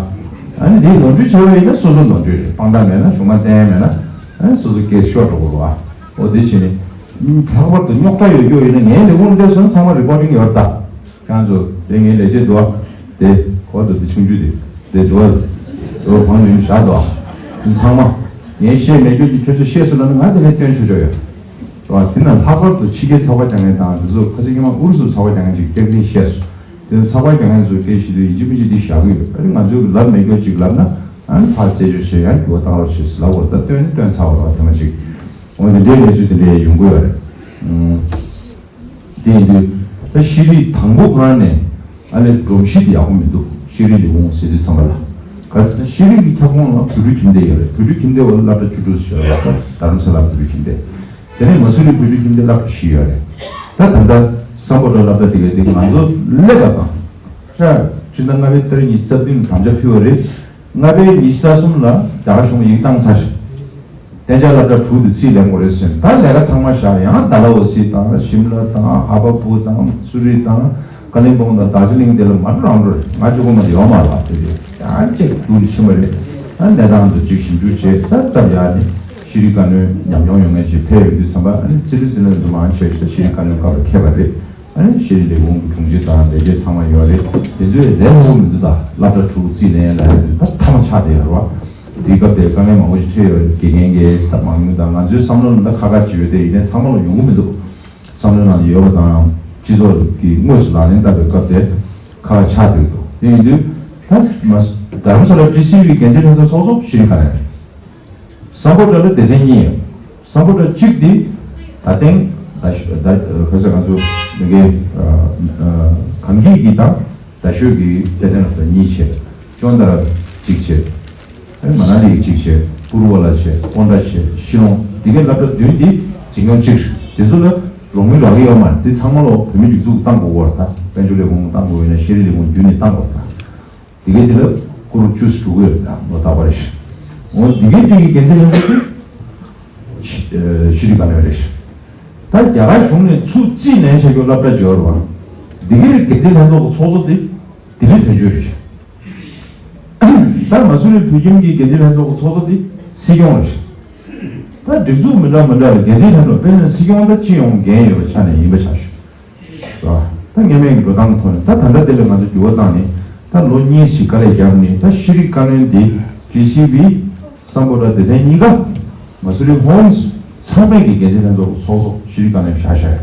ཨ་ནི་དེའི་ནོར་འཁྲུལ་བྱས་པ་ཡིན་ན་སོ་སོའི་ནོར་འཁྲུལ་རེད། དཔང་རྟགས་མེད་ན་གཞུང་མ་བསྟན་ཡ་མེད་ན་ཨ་ནི་སོ་སོ་སྐད་ཤོར་འགྲོ་གི་རེད་བ། འོ་དེ་བྱས་ནས་ལྷག་པར་དུ་རྙོག་དྲ་ཡོད་རྒྱུ་ཡིན་ན་ངའི་ལས་ཁུངས་སླེབས་སོང་ན་ཚང་མ་རི་པོ་ཊིང་ཡོད་རེད་ད། ཁྱེད་ཚོ་དེ་ངའི་ལས་བྱེད་འདུག་ཨ། དེ་གོ་འདུག་དེ་ཆུང་ཆུང་དེ་དེ་འདུག་ཨ། དེ་བང་ཡིན་བཞག་འདུག་ཨ། དེ་ཚང་མ་ངས་བཤད་མེད་རྒྱུ་གྱི་ཁྱོད་ཚོ་བཤད་སོང་ན་ང་དེ་ནས་སྟོན་ཆོག་ཆོག་ཡོད། ཨ། དེ་ན་ལྷག་པར་དུ་ཕྱི་རྒྱལ་ཚོགས་པ་རྒྱག་མཁན་དང་དེ་ཚོ་ཁ་སང་ཉི་མ་ཨུ་རུ་སུ་ཚོགས་པ་རྒྱག་མཁན་ཅིག་སྐྱག་རྫུན་བཤད་སོང་། དེ་ཚོགས་པ་རྒྱག་མཁན་ཚོས་སྐད་བཤད་དུས་ཡིན་གཅིག་མིན་གཅིག་དེ་བཞག་གི་ཡོད། ཨ་ནི་ང་ཚོས་ལབ་མེད་རྒྱུ་ཅིག་ལབ་ན་ཨ་ནི་ཕར་རྩད་གཅོད་བྱེད་ཡང་འགྱུར་བ་བཏང་རོགས་བྱེད་ཟེར་ལབ་པ་རེད། ད་སྟོན་ནི་སྟོན་ཚར་བ་རེད་བ། དེ་མ་ཅིག་འོན་ཏེ་འདྲའི་གནས་ཚུལ་དེ་འདྲའི་ཡོང་གི་ཡོད་རེད། ཨུམ། དེ་ཡིན་དུས་ད་ཤེས་རིག་དང་པོ་ཁོ་རང་ནས་ཨ་ལས་སྒྲོམ་གཞི་དེ་ཡག་པོ་མི་འདུག་ཤེས་རིག་ལས་ཁུངས་ཟེར་དུས་ཙམ་པ་ལ། ག་རེ་ཟེར་ན་ཤེས་རིག་གི་ཁྱབ་ཁོངས་ལ་བོད་ཕྲུག་ཁྱིམ་སྡེ་ཡོད་རེད། བོད་ཕྲུག་ཁྱིམ་སྡེ་བ་ལ་སློབ་གྲྭ་བཅུ་དྲུག་ཟེར་བ་རྡ་རམ་ས་ལ་བོད་ཕྲུག་ཁྱིམ་སྡེ། དེ་ནས་མ་སུ་རི་བོད་ཕྲུག་ཁྱིམ་སྡེ་སློབ་གྲྭ་བཞི་ཡོད་རེད། ད་ད་ལྟ་སམ་བྷོ་ཊ་སློབ་གྲྭ་དེ་གའི་དེ་ང་ཚོ་སླེབས་པ་དང་། ཤ། སྤྱི་ཟླ་ལྔ་པའི་ཏ་རིག་ཉི་ཤུ་རྩ་བདུན་དམ་བཅའ་ཕུལ་བ་རེད། ལྔ་པའི་ཉི་ཤུ་རྩ་གསུམ་ལ་རྒྱ་གར་གཞུང་ཡིག་བཏང་ཚར་ཞིང་། གཏན་འཇགས་སློབ་གྲྭ་དྲུག་དེ་རྩིས་ལེན་དགོས་རེད་ཟེར། ད་ལས་ཀ་ཚང་མ་བཞག་ཡང་ཌལ་ཧོ་སི་དང་ཤིམ་ལ་དང་ཧ་བ་པུ་དང་སུ་རི་དང་ཀ་ལིམ་པོང་དང་དར་ཇི་ལིང་དེ་ལ་མ་འགྲོ་རང་འགྲོ་རེད། ང་གཅིག་པོ་མ་གཏོགས་ཡོད་མ་རེད་བ། དེ་རེད་ཡང་གཅིག་སྡུག་རུ་ཕྱིན་པ་རེད། ད་གནས་སྟངས་དེ་གཅིག་ཞིབ་འཇུག་བྱས། ད་སྟབས་ཡག་ནས་ཤེས་རིག་བཀའ་བློན་ཉམས་མྱོང་ཡོད་མཁན་ཅིག་ཕེབས་ཡོང་དུས་ཙམ་པ་ཨ་ནི་རྩིས་རིག་རྩིས་ལེན་དུ་མང་ཆེ་ཤོས་ཤེས་རིག་བཀའ་བློན་སྐབས་ལ་ཁེལ་བ་རེད། ཨ་ནི་ཤེས་རིག་ལས་ཁུངས་ཀྱི་དྲུང་ཆེ་དང་ལས་བྱེད་ཚང་མ་ཡོད་རེད། དེ་ཚོས་ལས་སླ་པོ་མི་འདུག་ད་སློབ་གྲྭ་དྲུག་རྩིས་ལེན་ལབ་ཡ་དེ་ད་མཐའ་མ་ཆགས་བསྡད་ཡོད་རེད་བ། དེའི་སྐབས་དེར་དཀའ་ངལ་མང་པོ་ཞིག་འཕྲད་ཡོད་རེད། དགེ་རྒན་གྱིས་ད་མང་ཉུང་དང་ང་ཚོའི་བསམ་བློ་ལ་ད་ཁག་ཁག་ཅིག་ཡོད་དེ། ཡིན་ནའི་ཚང་མ་ལ་ཡོང་གི་མི་འདུག་བསམ་བློའི་ནང་ཡོད་པ་དང་སྤྱི་ཚོགས་ཀྱི་དངོས་སུ་ལག་ལེན་བསྟར་བའི་སྐབས་དེར་ཁག་ཁག་ཆགས་བསྡད་འདུག་དེ་ཡིན་དུས་ད་མ་རྡ་རམ་ས་ལ་ཊི་སི་ཝི་འགན་འཛིན་ལྷན་ཚོགས་ཚོགས་གཙོ་ཤེས་རིག་བཀའ་བློན་རེད། སམ་བྷོ་ཊ་ལ་སྡེ་ཚན་གཉིས་ཡོད། སམ་བྷོ་ཊ་གཅིག་དེ་ད་ཐེངས་ད་ཤོད་ད་ཁ་ས་ང་ཚོ་མི་དགེ་གངས་སྐྱིད་ཀྱི་དང་རྡ་ཤོད་ཀྱི་དཔེ་སྟོན་སློབ་གྲྭ་གཉིས་བྱས། ཅོན་ཏ་ར་གཅིག་བྱས། ཨ་ནི་མ་ན་ལི་གཅིག་བྱས། པུ་རུ་ཝ་ལ་བྱས། ཀོན་ཏྲ་བྱས། ཤི་ལོང་། དེ་གའི་སློབ་གྲྭ་བདུན་དེ་འཛིན་སྐྱོང་གཅིག་དེ་ཚོ་ལ་རོགས་མི་རག་གི་ཡོད་མ་རེད། དེ་ཚང་མ་ལོ་བོད་མི་སྒྲིག་འཛུགས་བཏང་དགོས་ཀྱི་ཡོད་རེད། ད་དཔལ་འབྱོར་ལས་ཁུངས་བཏང་དགོས་ཡོད་ན་ཤེས་རིག་ལས་ཁུངས་བརྒྱུད་ནས་བཏང་དགོས་རེད། ད། དེ་གའི་དེ་ལ་ཀུ་རུ་བཅུ་ཙམ་འགྲོ་གི་ཡོད་ད་ལོ་རྟག་པར་རེ་བཞིན། འོ་དེ་གའི་དེ་གི་འགན་འཛིན་ལྷན་ཚོགས་དེ་ཤེས་ཨ་ཤེས་རིག་བཀའ་བློན་རེད། ད་རྒྱ་གར་གཞུང་ནས་ཚུར་རྩིས་ལེན་བྱ་རྒྱུ་སློབ་གྲྭ་འབྱོར་བ། དེ་གའི་འགན་འཛིན་ལྷན་ཚོགས་ཀྱི་ཚོགས་གཙོ་དེ་ལྡི་ལི་དོན་གཅོད་རེད། ད་མ་སུ་རི་བོད་ཁྱིམ་གྱི་འགན་འཛིན་ལྷན་ཚོགས་ཀྱི་ཚོགས་གཙོ་དེ་སྲིད་སྐྱོང་རེད། ད་སྒྲིག་འཛུགས་མི་འདྲ་མི་འདྲ་ལ་འགན་འཛིན་ལྷན་ཚོགས་དཔེར་ན་སྲིད་སྐྱོང་ད་སྤྱི་ཡོངས་འགན་ཡོད་པའི་ཆ་ནས་ཡིན་པ་ཆགས་ཞུ། ད་སྔ་མའི་འགྲོ་སྟངས་ཐོག་ནས་ད་ད་ལྟ་དེ་ལ་ང་ཚོ་འགྱུར་བ་བཏང་ནས་ད་ལོ་གཉིས་ཤིག་དཀའ་ལས་བརྒྱབ་ནས། ད་ཤེས་རིག་བཀའ་བློན་དེ་ཊི་སི་ཝི་སམ་བྷོ་ཊ་སྡེ་ཚན་གཉིས་ཀ་མ་སུ་རི་ཧོམ་ཚང་མས་ཀྱི་འགན་འཛིན་ལྷན་ཚོགས་ཀྱི་ཚོགས་གཙོ་ཤེས་རིག་བཀའ་བློན་བཞག་བཞག་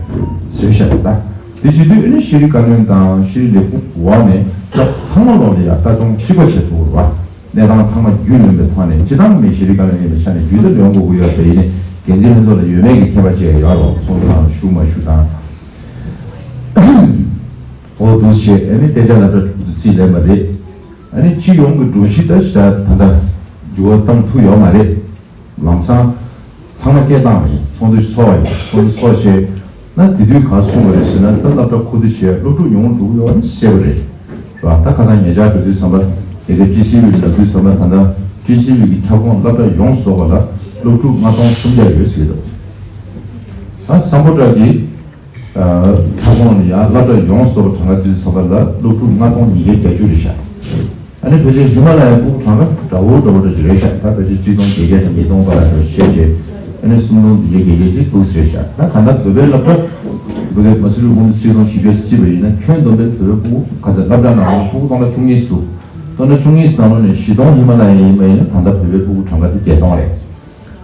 བཟོས་བཞག་ད་དེ་བྱེད་དུས་ཨ་ནི་ཤེས་རིག་བཀའ་བློན་དང་ཤེས་རིག་ལས་ཁུངས་འོག་ནས་ད་ཚང་མ་ལོག་ལ་ཡ་ལྟ་སྟངས་གཅིག་པ་བྱེད་ཐུབ་རེད་བ། གནས་སྟངས་ཚང་མ་རྒྱུས་ལོན་པའི་ཐོག་ནས་སྤྱི་བཏང་མི་ཤེས་རིག་བཀའ་བློན་ཡིན་པའི་ཆ་ནས་རྒྱུས་ལ་ལོན་དགོས་ཀྱི་ཡོད་པ་ཡིན་ནའི་འགན་འཛིན་ལྷན་ཚོགས་ལ་ཡོད་མེད་ཀྱི་ཁྱད་པར་ཅིག་ཡོད་རེད། ཚོགས་འདུ་ནང་ཞུགས་མ་ཞུགས་དང་། འོ་འདུག་བྱས་ཨ་ནི་གཏན་འཇགས་སློབ་གྲྭ་དྲུག་ཏུ་རྩིས་ལེན་པ་རེད། ཨ་ནི་སྤྱི་ཡོངས་ཀྱི་སྒྲོམ་གཞི་ད་ཞེ་དྲག་ད་ལྟ་འགྱུར་བ་བཏང་ཐུབ་ཡོད་མ་རེད། ལམ་སང་ཚང་མ་སྐད་བཏང་བ་ཡིན། ཚོགས་འདུ་ཚོགས་པ་ཡིན། ཚོགས་འདུ་ཚོགས་བྱས་ན་དེ་དུས་ག་རེ་གསུངས་པ་རེད་ཟེར་ན། ད་སློབ་གྲྭ་ཁུ་བསྡུ་བྱས་སློབ་ཕྲུག་ཉུང་རུ་འགྲོ་གི་ཡོད་པ་ནི་གསལ་པོ་རེད། རེད་བ། ད་ཁ་སང་ཉེ་ཆར་འགྲོ་དུས་ཙམ་པ་དེ་གའི་ཊི་སི་ཝི་ལབ་དུས་ཙམ་པ་ད་ལྟ་ཊི་སི་ཝི་གི་ཁྱབ་ཁོངས་སློབ་གྲྭ་ཡོངས་སུ་རྫོགས་པ་ལ་སློབ་ཕྲུག་ལྔ་སྟོང་སུམ་བརྒྱ་ཡོད་ཟེར་གྱི་འདུག་ད་སམ་བྷོ་ཊ་གི་ཁྱབ་ཁོངས་ནས་ཡང་སློབ་གྲྭ་ཡོངས་སུ་རྫོགས་པ་གྲངས་ཀ་བརྩིས་ཙམ་པ་ལ་སློབ་ཕྲུག་ལྔ་སྟོང་ཉིས་བརྒྱ་བརྒྱད་ཅུ་རེད་ཤག་ཨ་ནི་ཕལ་ཆེར་ཧི་མ་ལ་ཡའི་ཕྲུ་གུ་གྲངས་ཀ་འདྲ་བོ་འདྲ་བོ་འདྲ་ཅིག་རེད་ཤག་ད་ཕལ་ཆེར་གཅིག་སྟོང་བརྒྱད་བརྒྱ་དང་ཉིས་སྟོང་བར་ལ་འགྲོ་བཤད་བྱས། ཨ་ནི་སུམ་སྟོང་བདུན་བརྒྱ་བརྒྱད་བརྒྱད་ཅིག་འདུག་ཟེར་ཤག་ད་གང་ལྟར་བོད་པའི་སློབ་གྲྭ་བོད་པའི་མ་སུ་རི་ཧོམ་སུ་གཅིག་སྟོང་བཞི་བརྒྱ་བརྩིས་པ་ཡིན་ན་ཁྱོན་བསྡོམས་པའི་བོད་པའི་ཕྲུ་གུ་ག་ཚོད་སློབ་གྲྭ་ནང་ལ་ཕྲུ་གུ་སྟོང་ཕྲག་བཅུ་གཉིས་འདུག་སྟོང་ཕྲག་བཅུ་གཉིས་ནང་ལོགས་ནས་བཞི་སྟོང་ཧི་མ་ལ་ཡ་ཡིན་པ་ཡིན་ན་ད་ལྟ་བོད་པའི་ཕྲུ་གུ་གྲངས་ཀ་དེ་བརྒྱད་སྟོང་རེད།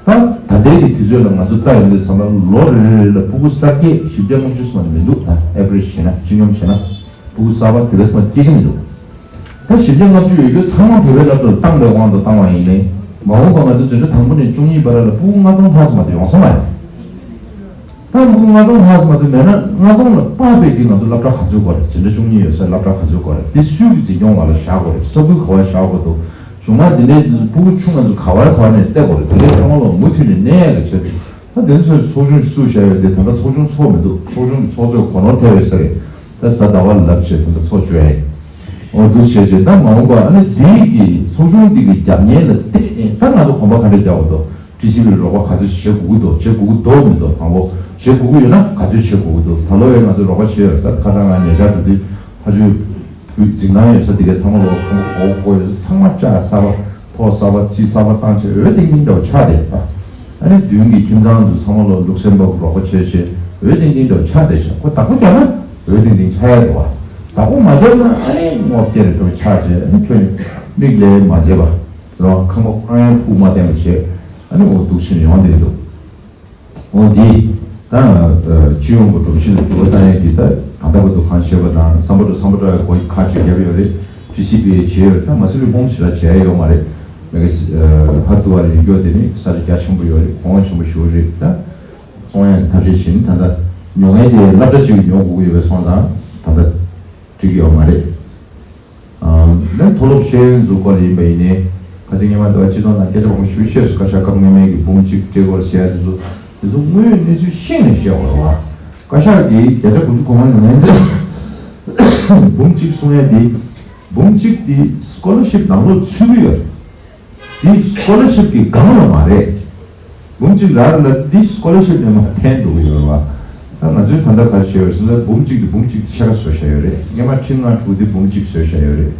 ད་ད་ལྟའི་གི་དུས་ཚོད་ལ་ང་ཚོ་ལྟ་ཡོང་དུས་ཙམ་པ་ལོ་རེ་རེ་རེ་ལ་ཕྲུ་གུ་གསར་སྐྱེས་བཞི་བརྒྱ་ལྔ་བཅུ་ཙམ་ལས་མི་འདུག་ད་ཨེ་བྷ་རེཇ་བྱས་ན་སྤྱི་སྙོམས་བྱས་ན་ཕྲུ་གུ་གསར་པ་དེ་ག་ཙམ་སྐྱེ་གི་མི་འདུག་ད་བཞི་བརྒྱ་ལྔ་བཅུ་ཡོད་རྒྱུ་ཚང་མ་བོད་པའི་སློབ་གྲྭ་ལ་བཏང་པའི་དབང་དུ་བཏང་བ་ཡིན་ནའི་མ་འོངས་པ་ང་ཚོ་འཛིན་གྲྭ་དང་པོ་ནས་བཅུ་གཉིས་བར་ལ་ཕྲུ་གུ་ལྔ་སྟོང་ལྷག་ཙམ་མ་གཏོགས་ཡོང་ས་མ་རེད། ད་ཕྲུ་གུ་ལྔ་སྟོང་ལྷག་ཙམ་མ་གཏོགས་མེད་ན་ལྔ་སྟོང་ལ་དཔག་པའི་གི་ང་ཚོ་སློབ་གྲྭ་ག་ཚོད་དགོས་རེད། འཛིན་གྲྭ་བཅུ་གཉིས་ཡོད་སའི་སློབ་གྲྭ་ག་ཚོད་དགོས་རེད། དེ་སུས་གི་འཛིན་སྐྱོང་འོག་ལ་བཞག་དགོས་རེད། ས་ཁུལ་ག་པར་བཞག་དགོས་འདུག་གཞུང་མང་འདི་འདྲའི་ཕྲུ་གུ་ཆུང་ང་ཚོ་ག་པར་ག་པར་ནས་བལྟ་དགོས་རེད། དེ་འདྲའི་ཚང་མ་ལ་མུ་མཐུད་ནས་གནས་ཡག་གི་ཆེད་དུ་ད་དེ་ཚོའི་ཚོགས་ཆུང་བཙུགས་བཞག་ཡོད་དེ་ད་ལྟ་ཚོགས་ཆུང་ཚོགས་མི་འདུག་ཚོགས་ཆུང་གི་ཚོགས་གཙོས་གོ་ནོར་ཐེབས་ཡོད་ས་རེད། ད་གཟའ་ཟླ་བ་ལ་ལབ་བྱས་ད་ལྟ་ཚོགས་བཅོལ་ཡ་ཡིན། འོ་འདུག་བྱས་བྱས་ད་མ་འོངས་པ་ཨ་ནི་འདིའི་གི་ཚོགས་ཆུང་འདི་གི་རྒྱབ་གཉེར་ལ་བལྟས་ནས་ད་ང་ཚོ་གོམ་པ་ག་འདྲ་རྒྱག་དགོས་འདུག་ཊི་སི་པི་ལ་རོགས་པ་ག་ཚོད་བྱེད་དགོས་ཀྱི་འདུག་བྱེད་དགོས་ཀྱི་འདུག་མི་འདུག་དང་པོ་བྱེད་དགོས་ཀྱི་ཡོད་ན་ག་ཚོད་བྱེད་དགོས་ཀྱི་འདུག་ད་ལོ་ཡང་ང་ཚོས་རོགས་པ་བྱས་ཡོད། ད་ཁ་སང་ང་ཉེ་ཆར་འགྲོ་དུས་ཕ་ཇོ་བོད་འཛིན་ཁང་ཡོད་ས་དེ་གའི་ཚང་མ་ལོ་ཁང་པ་གོག་གོག་ཡོད་ས་ཚང་མ་ལྕགས་གསར་པ་ཐོག་གསར་པ་རྩིག་གསར་པ་བཏང་བྱས་འོད་ལྡིང་ལྡིང་འདྲ་བོ་ཆགས་བསྡད་པ། ཨ་ནི་མདུན་གྱི་ཁྱིམ་ཚང་ཚོ་ཚང་མ་ལོ་ལུག་སེམས་པ་རོགས་པ་བྱས་བྱས་འོད་ལྡིང་ལྡིང་འདྲ་བོ་ཆགས་བསྡད་ཤག་ཁོ་བདག་པོ་རྒྱག་ན་འོད་ལྡིང་ལྡིང་ཆགས་ཡ་རེད་བ། བདག་པོ་མ་རྒྱག་ན་ཨ་ནི་ངོ་བསྐྱལ་རེ་འགྲོ་ཆགས་བྱས། ཨ་ནི་ཁྱོད་ནི་མིག་ལས་མ་མཛེས་པ་རེད་བ། ཁང་པ་ཁོ་རང་ཡང་ཕུག་མ་བསྟན་པ་བྱས། ཨ་ནི་འོ་འདུག་ཕྱིན་ཡོང་བསྡད་འདུག་འོ་འདི་ད་སྤྱི་ཡོངས་ཀྱི་སྒྲོམ་གཞི་ལ་འགྱུར་བ་བཏང་ཡས་ཀྱི་ད་ད་ལྟ་བར་དུ་གང་བྱས་པ་དང་བསམ་པ་འགྲོ་བསམ་པ་འགྲོ་ཡ་སྒོ་ཁ་ཅིག་བརྒྱབ་ཡོད་རེད། ཊི་སི་པི་ཡས་བྱས་ཡོད་རེད། ད་མ་སུ་རི་ཧོམ་ཞེ་དྲག་བྱས་ཡོད་མ་རེད། མ་གི་ཧ་ཏུ་བ་ལ་ཡོད་རྒྱུ་དེ་ནི་ས་ཆ་རྒྱ་ཆེན་པོ་ཡོད་རེད། གོང་ཆེན་པོ་ཞེ་པོ་རེད། ད་གསོང་ཡས་ཐབས་ཤེས་བྱེད་ནི་ད་ལྟ་ཉོ་མཁན་དེ་སློབ་གྲྭ་གཅིག་ཉོ་དགོས་ཀྱི་ཡོད་པའི་སོང་ཙང་ད་ལྟ་འགྲིག་གི་ཡོད་མ་རེད། ཨ་ནི་མཐོ་སློབ་ཤེས་ཡོན་འཛུགས་སྐོར་ཡིན་པ་ཡིན་ནའི་ཁ་ཅིག་སྔོན་མ་འདི་བ་སྤྱི་ཚོགས་ནང་སྐད་ཆ་མང་པོ་ཞིག་བཤད་སོང་། བཀའ་ཤག་སྐབས་སྔོན་མའི་གི་འབུམ་གཅིག་སྤྲད་སྐོར་བཤད་ཡ་དེ་ཚོ་དེ་ཚོ་དངོས་ཡོད་གནས་ཚུལ་ཤེས་ནས་བཤད་དགོས་རེད་བ། བཀའ་ཤག་གིས་བརྒྱ་ཆ་དགུ་བཅུ་གོ་ལྔ་ནང་ནས་འབུམ་གཅིག་གསུང་ཡ་དེ་འབུམ་གཅིག་དེ་སྐོ་ལར་ཤིབ་ནང་ལོགས་ཚུད་ཀྱི་ཡོད་རེད། འདི་སྐོ་ལར་ཤིབ་ཀྱི་སྒང་ལ་མ་རེད། འབུམ་གཅིག་ལ་ལ་འདི་སྐོ་ལར་ཤིབ་ནས་མར་འཐེན་འགྲོ་གི་ཡོད་རེད་བ། ད་ང་ཚོས་ད་ལྟ་ག་རེ་བྱས་ཡོད་ཟེར་ན་འབུམ་གཅིག་འདི་འབུམ་གཅིག་ཕྱེད་ཀ་བཟོས་བཞག་ཡོད་རེད། སྔོན་མ་ཁྲི་ལྔ་དྲུག་འདི་འབུམ་གཅིག་བཟོས་བཞག་ཡོད་རེད།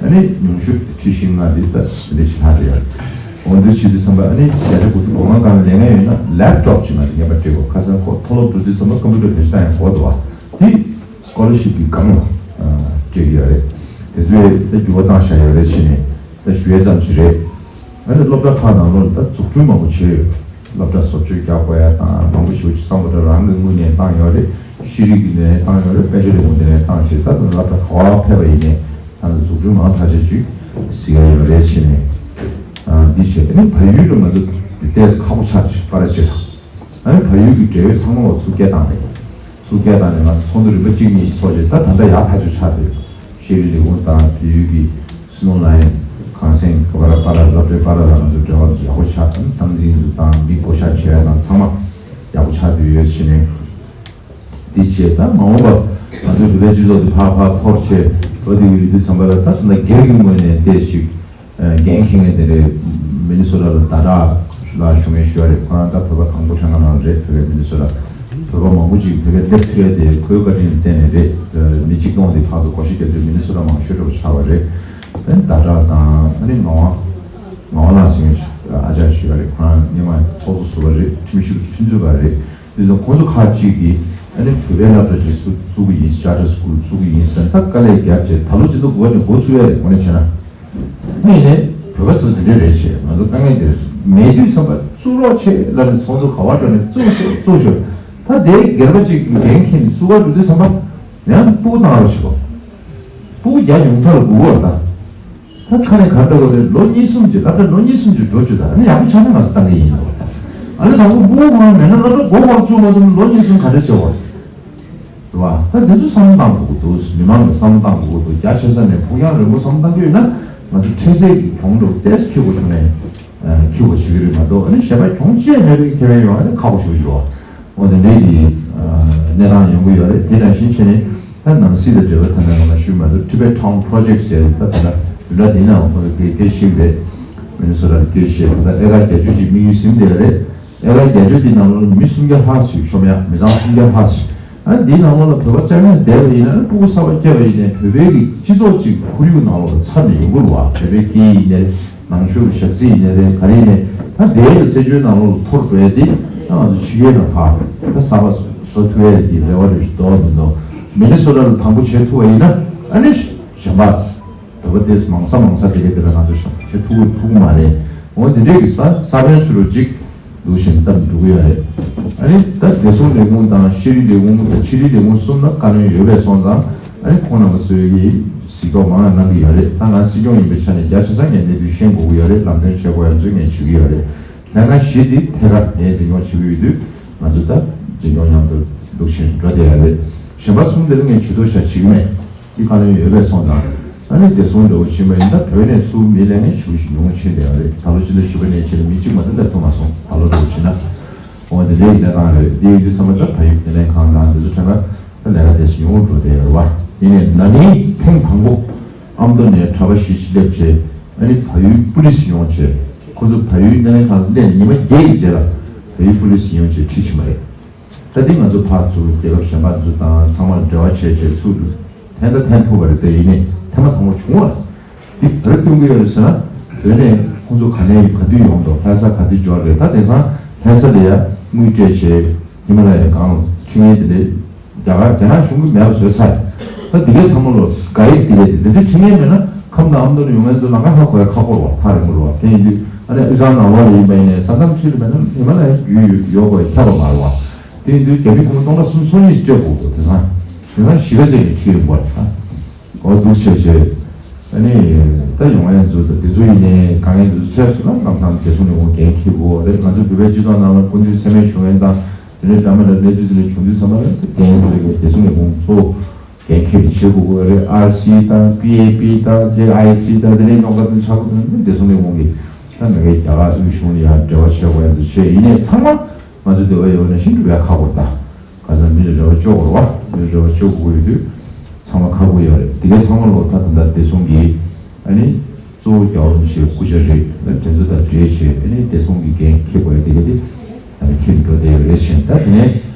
ཨ་ནི་ཉུང་ཤོས་ཁྲི་བཞི་ལྔ་འདི་ད་འདི་ཞིག་ལྷག་རེད་ཡོད་རེད། འོ་འདི་བྱེད་དུས་ཙམ་པ་ཨ་ནི་བརྒྱ་ཆ་དགུ་བཅུ་གོ་ལྔ་སྒང་ལ་ལེན་མཁན་ཡོད་ན་ལེབ་ཊོབ་ཅིག་ང་ཚོ་ངེས་པར་སྤྲད་དགོས། ཁ་སང་ཁོ་མཐོ་སློབ་འགྲོ་དུས་ཙམ་པ་ཀམ་པུ་ཊར་བེད་སྤྱོད་བཏང་ཡང་དགོས་འདུག་བ། འདི་སྐོ་ལར་ཤིབ་ཀྱི་སྒང་ལ་སྤྲད་ཀྱི་ཡོད་རེད། དེ་ཚོས་ད་འགྱུར་བ་བཏང་བཞག་ཡོད་རེད་ཟེར་ནས་ད་ཞུ་ཡས་ཙམ་ཞིག་རེད། ཨ་ནི་སློབ་གྲྭ་ཁག་ནང་ལོགས་ལ་ད་འཛུགས་སྐྲུན་མང་པོ་བྱས་ཡོད། སློབ་གྲྭ་བཟོ་བཅོས་རྒྱག་དགོས་ཡ་དང་མང་པོ་ཞེ་པོ་ཅིག་བསམ་བློ་ད་རང་གི་ངོས་ནས་བཏང་ཡོད་རེད། ཤེས་རིག་གི་ངོས་ནས་བཏང་ཡོད་རེད། དཔལ་འབྱོར་ལས་ཁུངས་ངོས་ནས་བཏང་བྱས་ད་དུང་སློབ་གྲྭ་ག་པར་ཕེབས་པ་ཡིན་ནའི་ད་ལྟ་འཛུགས་སྐྲུན་མང་དག་ཅིག་ཅིག་གཟིགས་ཡ་ཡོད་རེད་ཟེར་ནས། ཨ་འདི་བྱས། ཨ་ནི་བལ་ཡུལ་ལ་ང་ཚོ་ཏོག་ཙམ་ཁག་པོ་ཆགས་ཤག་པ་ར་ཅིག་ལ། ཨ་ནི་བལ་ཡུལ་གྱི་འབྲེལ་ཡོད་ཚང་མ་ལ་ཚུར་སྐད་བཏང་རེད། ཚུར་སྐད་བཏང་ནས་ང་ཚོ་ཚོགས་འདུ་རིམ་པ་གཅིག་གཉིས་ཤིག་ཚོགས་རྗེས་ད་ད་ལྟ་ཡག་ཐག་ཆོད་ཆགས་བསྡད་ཡོད། ཤེས་རིག་ལས་ཁུངས་དང་བལ་ཡུལ་གྱི་སི་ནོར་ལའིན་གངས་སེང་ག་པར་པ་ར་སློབ་གྲྭའི་པ་ར་ལ་ང་ཚོ་འབྲེལ་བ་ཡག་པོ་ཆགས། ཨ་ནི་སྟངས་འཛིན་དང་མི་བསྐོ་བཞག་བྱས་ཡ་དང་ཚང་མ་ཡག་པོ་ཆགས་བསྡད་ཡོད་ཟེར་ནས། འདི་བྱས་ད་མ་འོངས་པ་ང་ཚོའི་བོད་པའི་སྤྱི་ཚོགས་འདི་ཕར་ཕར་འཐོར་བྱས་འགྲོ་བསྡད་ཀྱི་ཡོད་དུས་ཙམ་པ་ལ་ད་ད་སྒེར་གྱི་ངོས་ནས་ཏོག་ཙམ་ཞིག་འགན་འཁྱེར་མཁན་དེ་འདྲའི་མི་ནི་སོ་ཊ་ལ་ཟླ་གྲགས་ལགས་ཞུ་མཁན་ཞུ་བ་རེད། ཁོ་རང་ད་བོད་པ་དང་པོ་ཁྲེང་ཁ་ནང་རེད། བོད་པའི་མི་ནི་སོ་ཊ་བོད་པ་མང་པོ་ཅིག་བོད་པའི་སླེབས་ཐུབ་ཡ་དེ་ཁོའི་བཀའ་དྲིན་ལ་བརྟེན་ནས་རེད། མི་གཅིག་སྟོང་དེ་ཕར་ཚུར་བགོ་བཤའ་རྒྱག་དུས་མི་ནི་སོ་ཊ་མང་ཤོས་འགྲོ་བ་ཆགས་པ་རེད། ཨ་ནི་ཟླ་གྲགས་དང་ཨ་ནི་ངག་དབང་ངག་དབང་ལགས་ཟེར་མཁན་ཨ་ཅག་ཞུ་བ་རེད། ཁོ་རང་སྔོན་མ་ཚོགས་གཙོ་ཟུར་པ་རེད། ཁྲིམས་ཞིབ་ཀྱི་ཁྲིམས་རྩོད་པ་རེད། དེ་ཚོ་ཁོང་ཚོ་ཁག་ཅིག་གིས་ཨ་ནི་བོད་པའི་སློབ་གྲྭ་ཅིག་བཙུགས་བཙུགས་ཀྱི་ཡིན། ཅར་ཊར་སི་ཀུལ་བཙུགས་ཀྱི་ཡིན་ཟེར་ད་དཀའ་ལས་བརྒྱབ་བྱས་ད་ལོ་སྤྱི་ཟླ་དགུ་པ་ནས་འགོ་བཙུགས་ཡ་རེད། དངོས་གནས་བྱས་ན་སྔོན་ནས་བོད་པ་ཚོ་དེ་འདྲས་རེད་བྱས་ང་ཚོ་དཀའ་ངལ་དེ་མེད་དུས་ཙམ་པ་བཙུགས་རོགས་བྱེད་ལབ་ནས་ཚོགས་འདུ་ག་པར་འགྲོ་ནས་བཙུགས་ཤོག་བཙུགས་ཤོག་ད་དེ་སྒེར་པ་ཅིག་འགན་འཁྱེར་ནས་བཙུགས་པར་འགྲོ་དུས་ཙམ་པ་ཡང་སྤུ་གུ་བཏང་རོགས་བྱེད་དགོས། སྤུ་གུ་བརྒྱ་ཉུང་མཐའ་ལ་དགུ་བར་དང་། ད་ཁ་ནས་ག་འདྲ་བ་རེད། ལོ་གཉིས་གསུམ་གྱི་སློབ་གྲྭ་ལོ་གཉིས་གསུམ་གྱི་འགྲོ་རྒྱུ་དང་ཨ་ནི་ཡག་པོ་ཆགས་ན་ང་ཚོ་བཏང་གི་ཡིན་ནོ། ཨ་ནི་དང་པོ་སྤུ་གུ་གང་མེད་ན་སློབ་གྲྭ་སྒོ་ཕར་བཙུགས་མ་ཐུབ་ན་ལོ་གཉིས་གསུམ་ག་འདྲ་བྱེད་དགོས་རེད་བ། ད་འདི་ཚོ་བསམ་བློ་བཏང་དགོས་ཀྱི་འདུག་མི་མང་གི་བསམ་བློ་བཏང་དགོས་ཀྱི་འདུག་རྒྱ་ཆེ་ས་ནས་ཕུགས་རྒྱང་རིང་པོ་བསམ་བློ་བཏང་གི་ཡོད་ན་ང་ཚོ་འཕྲལ་སེལ་གྱི་གྱོང་འདྲ་བོ་ཏོག་ཙམ་འཁྱེར་དགོས་བྱུང་ནས་འཁྱེར་དགོས་བྱེད་ཀྱི་རེད་མ་གཏོགས་ཨ་ནི་གཞན་པ་གྱོང་ཅི་ཡང་མེད་པའི་ཁེ་ཕན་ཡོང་ཨ་ནི་ཁག་པོ་ཞེ་པོ་ཅིག་རེད་བ། འོ་དེ་འདྲའི་གི་གནས་སྟངས་ཡོང་གི་ཡོད་རེད། དེ་ནང་བཞིན་བྱས་ནས་ད་ནང་སྲིད་དང་འབྲེལ་བ་ད་ནང་ལ་ཞུས་མ་གཏོགས་Tibet Town Project ཟེར་ད་ད་ལྟ་བདུན་ཕྲག་འདི་ནང་འཁོར་བའི་སྐད་ཤིག་རེད། མི་ནི་སོ་ཊར་སྐད་ཤིག་ད་ལྟ་ཨེ་ཀར་བརྒྱད་ཅུ་ཅིག་དམིགས་ཡུལ་ཟིན་བསྡད་ཡོད་རེད། ཨེ་ཀར་བརྒྱད་ཅུ་འདི་ནང་ལོགས་མི་སུམ་བརྒྱ་ལྷག་ཞིག་ཤོང་ཡ་མི་ཚང་སུམ་བརྒྱ་ལྷག་ཞིག་ཨ་འདིའི་ནང་ལོགས་ལ་བོད་པ་ལྕམ་ཡང་བསྡད་པ་ཡིན་ན་ཕྲུ་གུ་གསར་པ་སྐྱེས་པ་ཡིན་ནའི་བོད་པའི་གི་སྤྱི་ཚོགས་ཅིག་ཁོར་ཡུག་ནང་ལོགས་ལ་འཚར་ནས་ཡོང་གི་རེད་བ། བོད་པའི་སྐད་ཡིག་ནས་ནང་ཆོས་ཀྱི་ཞག་རྩི་ཡིན་ནའི་རེད། ག་རེ་ཡིན་ནའི་ད་དེའི་རྩེད་འཇོའི་ནང་ལོགས་ལ་འཐོར་འགྲོ་ཡ་དེ་ད་ང་ཚོ་ཕྱི་རྒྱལ་ནང་ཕར་ད་གསར་པ་བཟོ་ཐུབ་ཡ་གི་རེ་བ་རེ་ཞིག་འདུག་མི་འདུག་མི་ནི་སོ་ཊ་ལ་དང་པོ་བྱེད་ཐུབ་པ་ཡིན་ན་ཨ་ནི་གཞན་པ་བོད་པ་དེ་མང་ས་མང་ས་དེ་ག་དེ་ལ་ང་ཚོ་བྱེད་ཐུབ་ཐུབ་ཀྱི་མ་རེད། འོ་དེ་འདྲས་ཀྱི་ས་ས་བོན་སུ་རུ་ཅིག་འདུག་བཞིན་བཏབ་འགྲོ་གི་ཡོད་རེད། ཨ་ནི་ད་བདེ་སྲུང་ལས་ཁུངས་དང་ཤེས་རིག་ལས་ཁུངས་ཕྱི་དྲིལ་ལས་ཁུངས་གསུམ་ལ་བཀའ་མོལ་ཡོད་པའི་སོང་ཙང་ཨ་ནི་ཁོང་རྣམ་པ་ཚོས་ཀྱིས་གཟིགས་རྟོག་མང་ཙམ་གནང་གི་ཡོད་རེད། ད་ང་སྲིད་སྐྱོང་ཡིན་པའི་ཆ་ནས་རྒྱ་ཆེ་ས་ངས་གནས་ཚུལ་ཤེས་དགོས་ཀྱི་ཡོད་རེད། ལམ་སྟོན་བྱེད་དགོས་ཡ་ཚོ་ངས་ཞུ་གི་ཡོད་རེད། ལས་ཀ་བཞི་འདི་ཐད་ཀར་ངས་འཛིན་སྐྱོང་བྱེད་ཀྱི་ཡོད་དུས་ང་ཚོ་ད་འཛིན་སྐྱོང་མཉམ་དུ་འདུག་བཞིན་འགྲོ་བསྡད་ཡ་རེད། གཞན་པ་གསུམ་དེ་ལ་ངས་ཇུས་གཏོགས་བྱ་བྱེད་ཀྱི་མེད། འདི་བཀའ་བློན་ཡོད་པའི་སོང་ཙང་ཨ་ནི་བདེ་སྲུང་འདྲ་བོ་ཕྱིན་པ་ཡིན་ན་བོད་ནས་ཚུར་མི་ལེན་མཁན་ཞེ་པོ་ཞིག་ཉུང་ཕྱིན་བསྡད་ཡོད་རེད། ད་ལོ་སྤྱི་ཟླ་བཞི་པ་ནས་ཕྱིན་ན་མི་གཅིག་མ་གཏོགས་སླེབས་ཐུབ་མ་སོང་། ད་ལོ་འདྲ་བོ་ཕྱིན་ན། འོ་དེ་འདྲའི་གནས་སྟངས་རེད། དེ་ཡིན་དུས་ཚང་མ་ད་ཕ་ཡུལ་བདེ་ལེགས་ཁང་དང་འདི་ཚོ་ཁྲ་ཁ་ད་ལས་ཀ་དེ་ཞིག་ཡོང་འགྲོ་བསྡད་ཡོད་རེད་བ། ཡིན་ནའི་ན་ནིང་ཐེངས་དང་པོ་ཨ་མདོ་ནས་གྲྭ་པ་བཞི་ཞིག་སླེབས་བྱས་ཨ་ནི་ཕ་ཡུལ་པུ་ལི་སི་ཡོང་བྱས། ཁོ་ཚོ་བལ་ཡུལ་སྣེ་ལེན་ཁང་ལ་སླེབས་ནས་ཉི་མ་བརྒྱད་ཀྱི་རྗེས་ལ་བལ་ཡུལ་པུ་ལིས་ཡིན་ཡོང་ཅེས་ཁྲིད་བྱུང་བ་རེད། ད་འདི་ང་ཚོ་ཕར་ཚུར་རྒྱལ་ཁབ་གཞན་པ་ཚོ་དང་ཚང་མར་འབྲེལ་བ་བྱས་བྱས་ཚུར་ཐན་ད་ཐན་ཐུབ་པ་རེད། དེ་ཡིན་ནའི་ཐེངས་མ་དང་པོ་བྱུང་བ་རེད། འདི་ག་རེ་སྟོན་གྱི་ཡོད་རེད་ཟེར་ན། བོད་ནས་ཁོང་ཚོ་ག་ནས་ག་དུས་ཡོང་འདུག་ལྷ་ས་ག་དུས་འབྱོར་རེད། ད་དེང་སང་ལྷ་ས་ལ་ཡ་དངུལ་སྤྲད་བྱས་ཧི་མ་ལ་ཡའི་སྒང་ལ་ཁྲིད་མཁན་དེ་འདྲས་རྒྱ་གར་རྒྱ་ནག་གཞུང་གིས་མེད་པ་བཟོས་ཚར། ད་འདི་གའི་ཚང་མ་ལོ་ག་ཡིག་འདི་གའི་འདི་འདྲས་ཁྲིད་མཁན་མེད་ན་ཁམས་དང་ཨ་མདོ་ནས་ཡོང་མཁན་ཚོ་ལམ་ཁ་ཧ་གོ་ཡ་ཁག་པོ་རེད་བ། ཐག་རིང་པོ་རེད་བ། དེ་ཡིན་དུས་ཨ་ནི་དབུས་གཙང་ནང་ལོགས་ལ་ཡིན་པ་ཡིན་ནའི་ས་མཚམས་ཕྱི་ལ་མེད་ན་ཧི་མ་ལ་ཡའི་བརྒྱུད་ཡོད་དགོས་ཡ་ཁྱབ་པ་མ་རེད་བ། དེ་ཡིན་དུས་རྒྱ་མི་སྒོར་མོ་སྟོང་ཕྲག་གསུམ་སོ་གཉིས་སྤྲད་དགོས་འདུག་དེང་སང་དེང་སང་གཞིས་ཀ་རྩེ་ནས་ཁྲིད་ཡོང་དགོས་རེད་ད། འོ་འདུག་བྱས་བྱས། ཨ་ནི་ད་ཡོང་ཡ་ཚོ་དང་དེ་ཚོ་ཡིན་ནའི་དཀའ་ངལ་འདི་ཚོ་འཕྲད་སོང་ན་ལམ་སང་བདེ་སྲུང་ལས་ཁུངས་འགན་འཁྱེར་དགོས་རེད། ང་ཚོ་བོད་པའི་སྤྱི་ཚོགས་ནང་ལ་སྐུ་མདུན་མཚན་སྨད་ཞུ་མཁན་དང་དེ་ནས་འདྲ་མི་འདྲ་གནས་ཚུལ་དེ་འདྲ་བྱུང་དུས་ཙམ་པ་ལ་འགན་འཁྱེར་དགོས། བདེ་སྲུང་ལས་ཁུངས་གཙོ་བོ་འགན་འཁྱེར་ནས་བྱེད་དགོས་ཀྱི་རེད། ཨར་སི་དང་པི་ཨེ་པི་དང་ཇེ་ཨའི་སི་དང་དེ་ནས་རྙོག་དྲ་དེ་ཆགས་པ་དང་བདེ་སྲུང་ལས་ཁུངས་ཀྱིས་ད་མི་སྒེར་རྒྱ་གར་དབུས་གཞུང་ལ་ཡང་འབྲེལ་བ་བྱེད་དགོས་ཡ་འདུག་བྱས་ཡིན་ནའི་ཚང་མ་ང་ཚོ་འདོད་པ་ཡོད་ན་ཤིན་ཏུ་བས་ཁག་པོ་རེད་ད། ག་ས་མི་ལ་རེ་བ་བཅོལ་དགོས་རེད་བ། མི་ལ་རེ་བ་བཅོལ་དགོས་ཡོད་དུས་ཚང་མ་ཁག་པོ་ཡོད་རེད། དེ་གའི་ཚང་མ་ལོ་ད་ད་ལྟ་བདེ་སྲུང་གི་ཨ་ནི་གཙོ་བོ་རྒྱལ་བ་རིན་པོ་ཆེའི་སྐུ་ཕྱྭ་རེད། དེ་ཚོ་དང་འབྲེལ་བྱས་ཨ་ནི་བདེ་སྲུང་གི་འགན་འཁྱེར་དགོས་ཡ་དེ་ག་དེ་ཨ་ནི་འཁྱེར་འགྲོ་བསྡད་ཡོད་རེད་ཟེར། ད་དེ་ནས་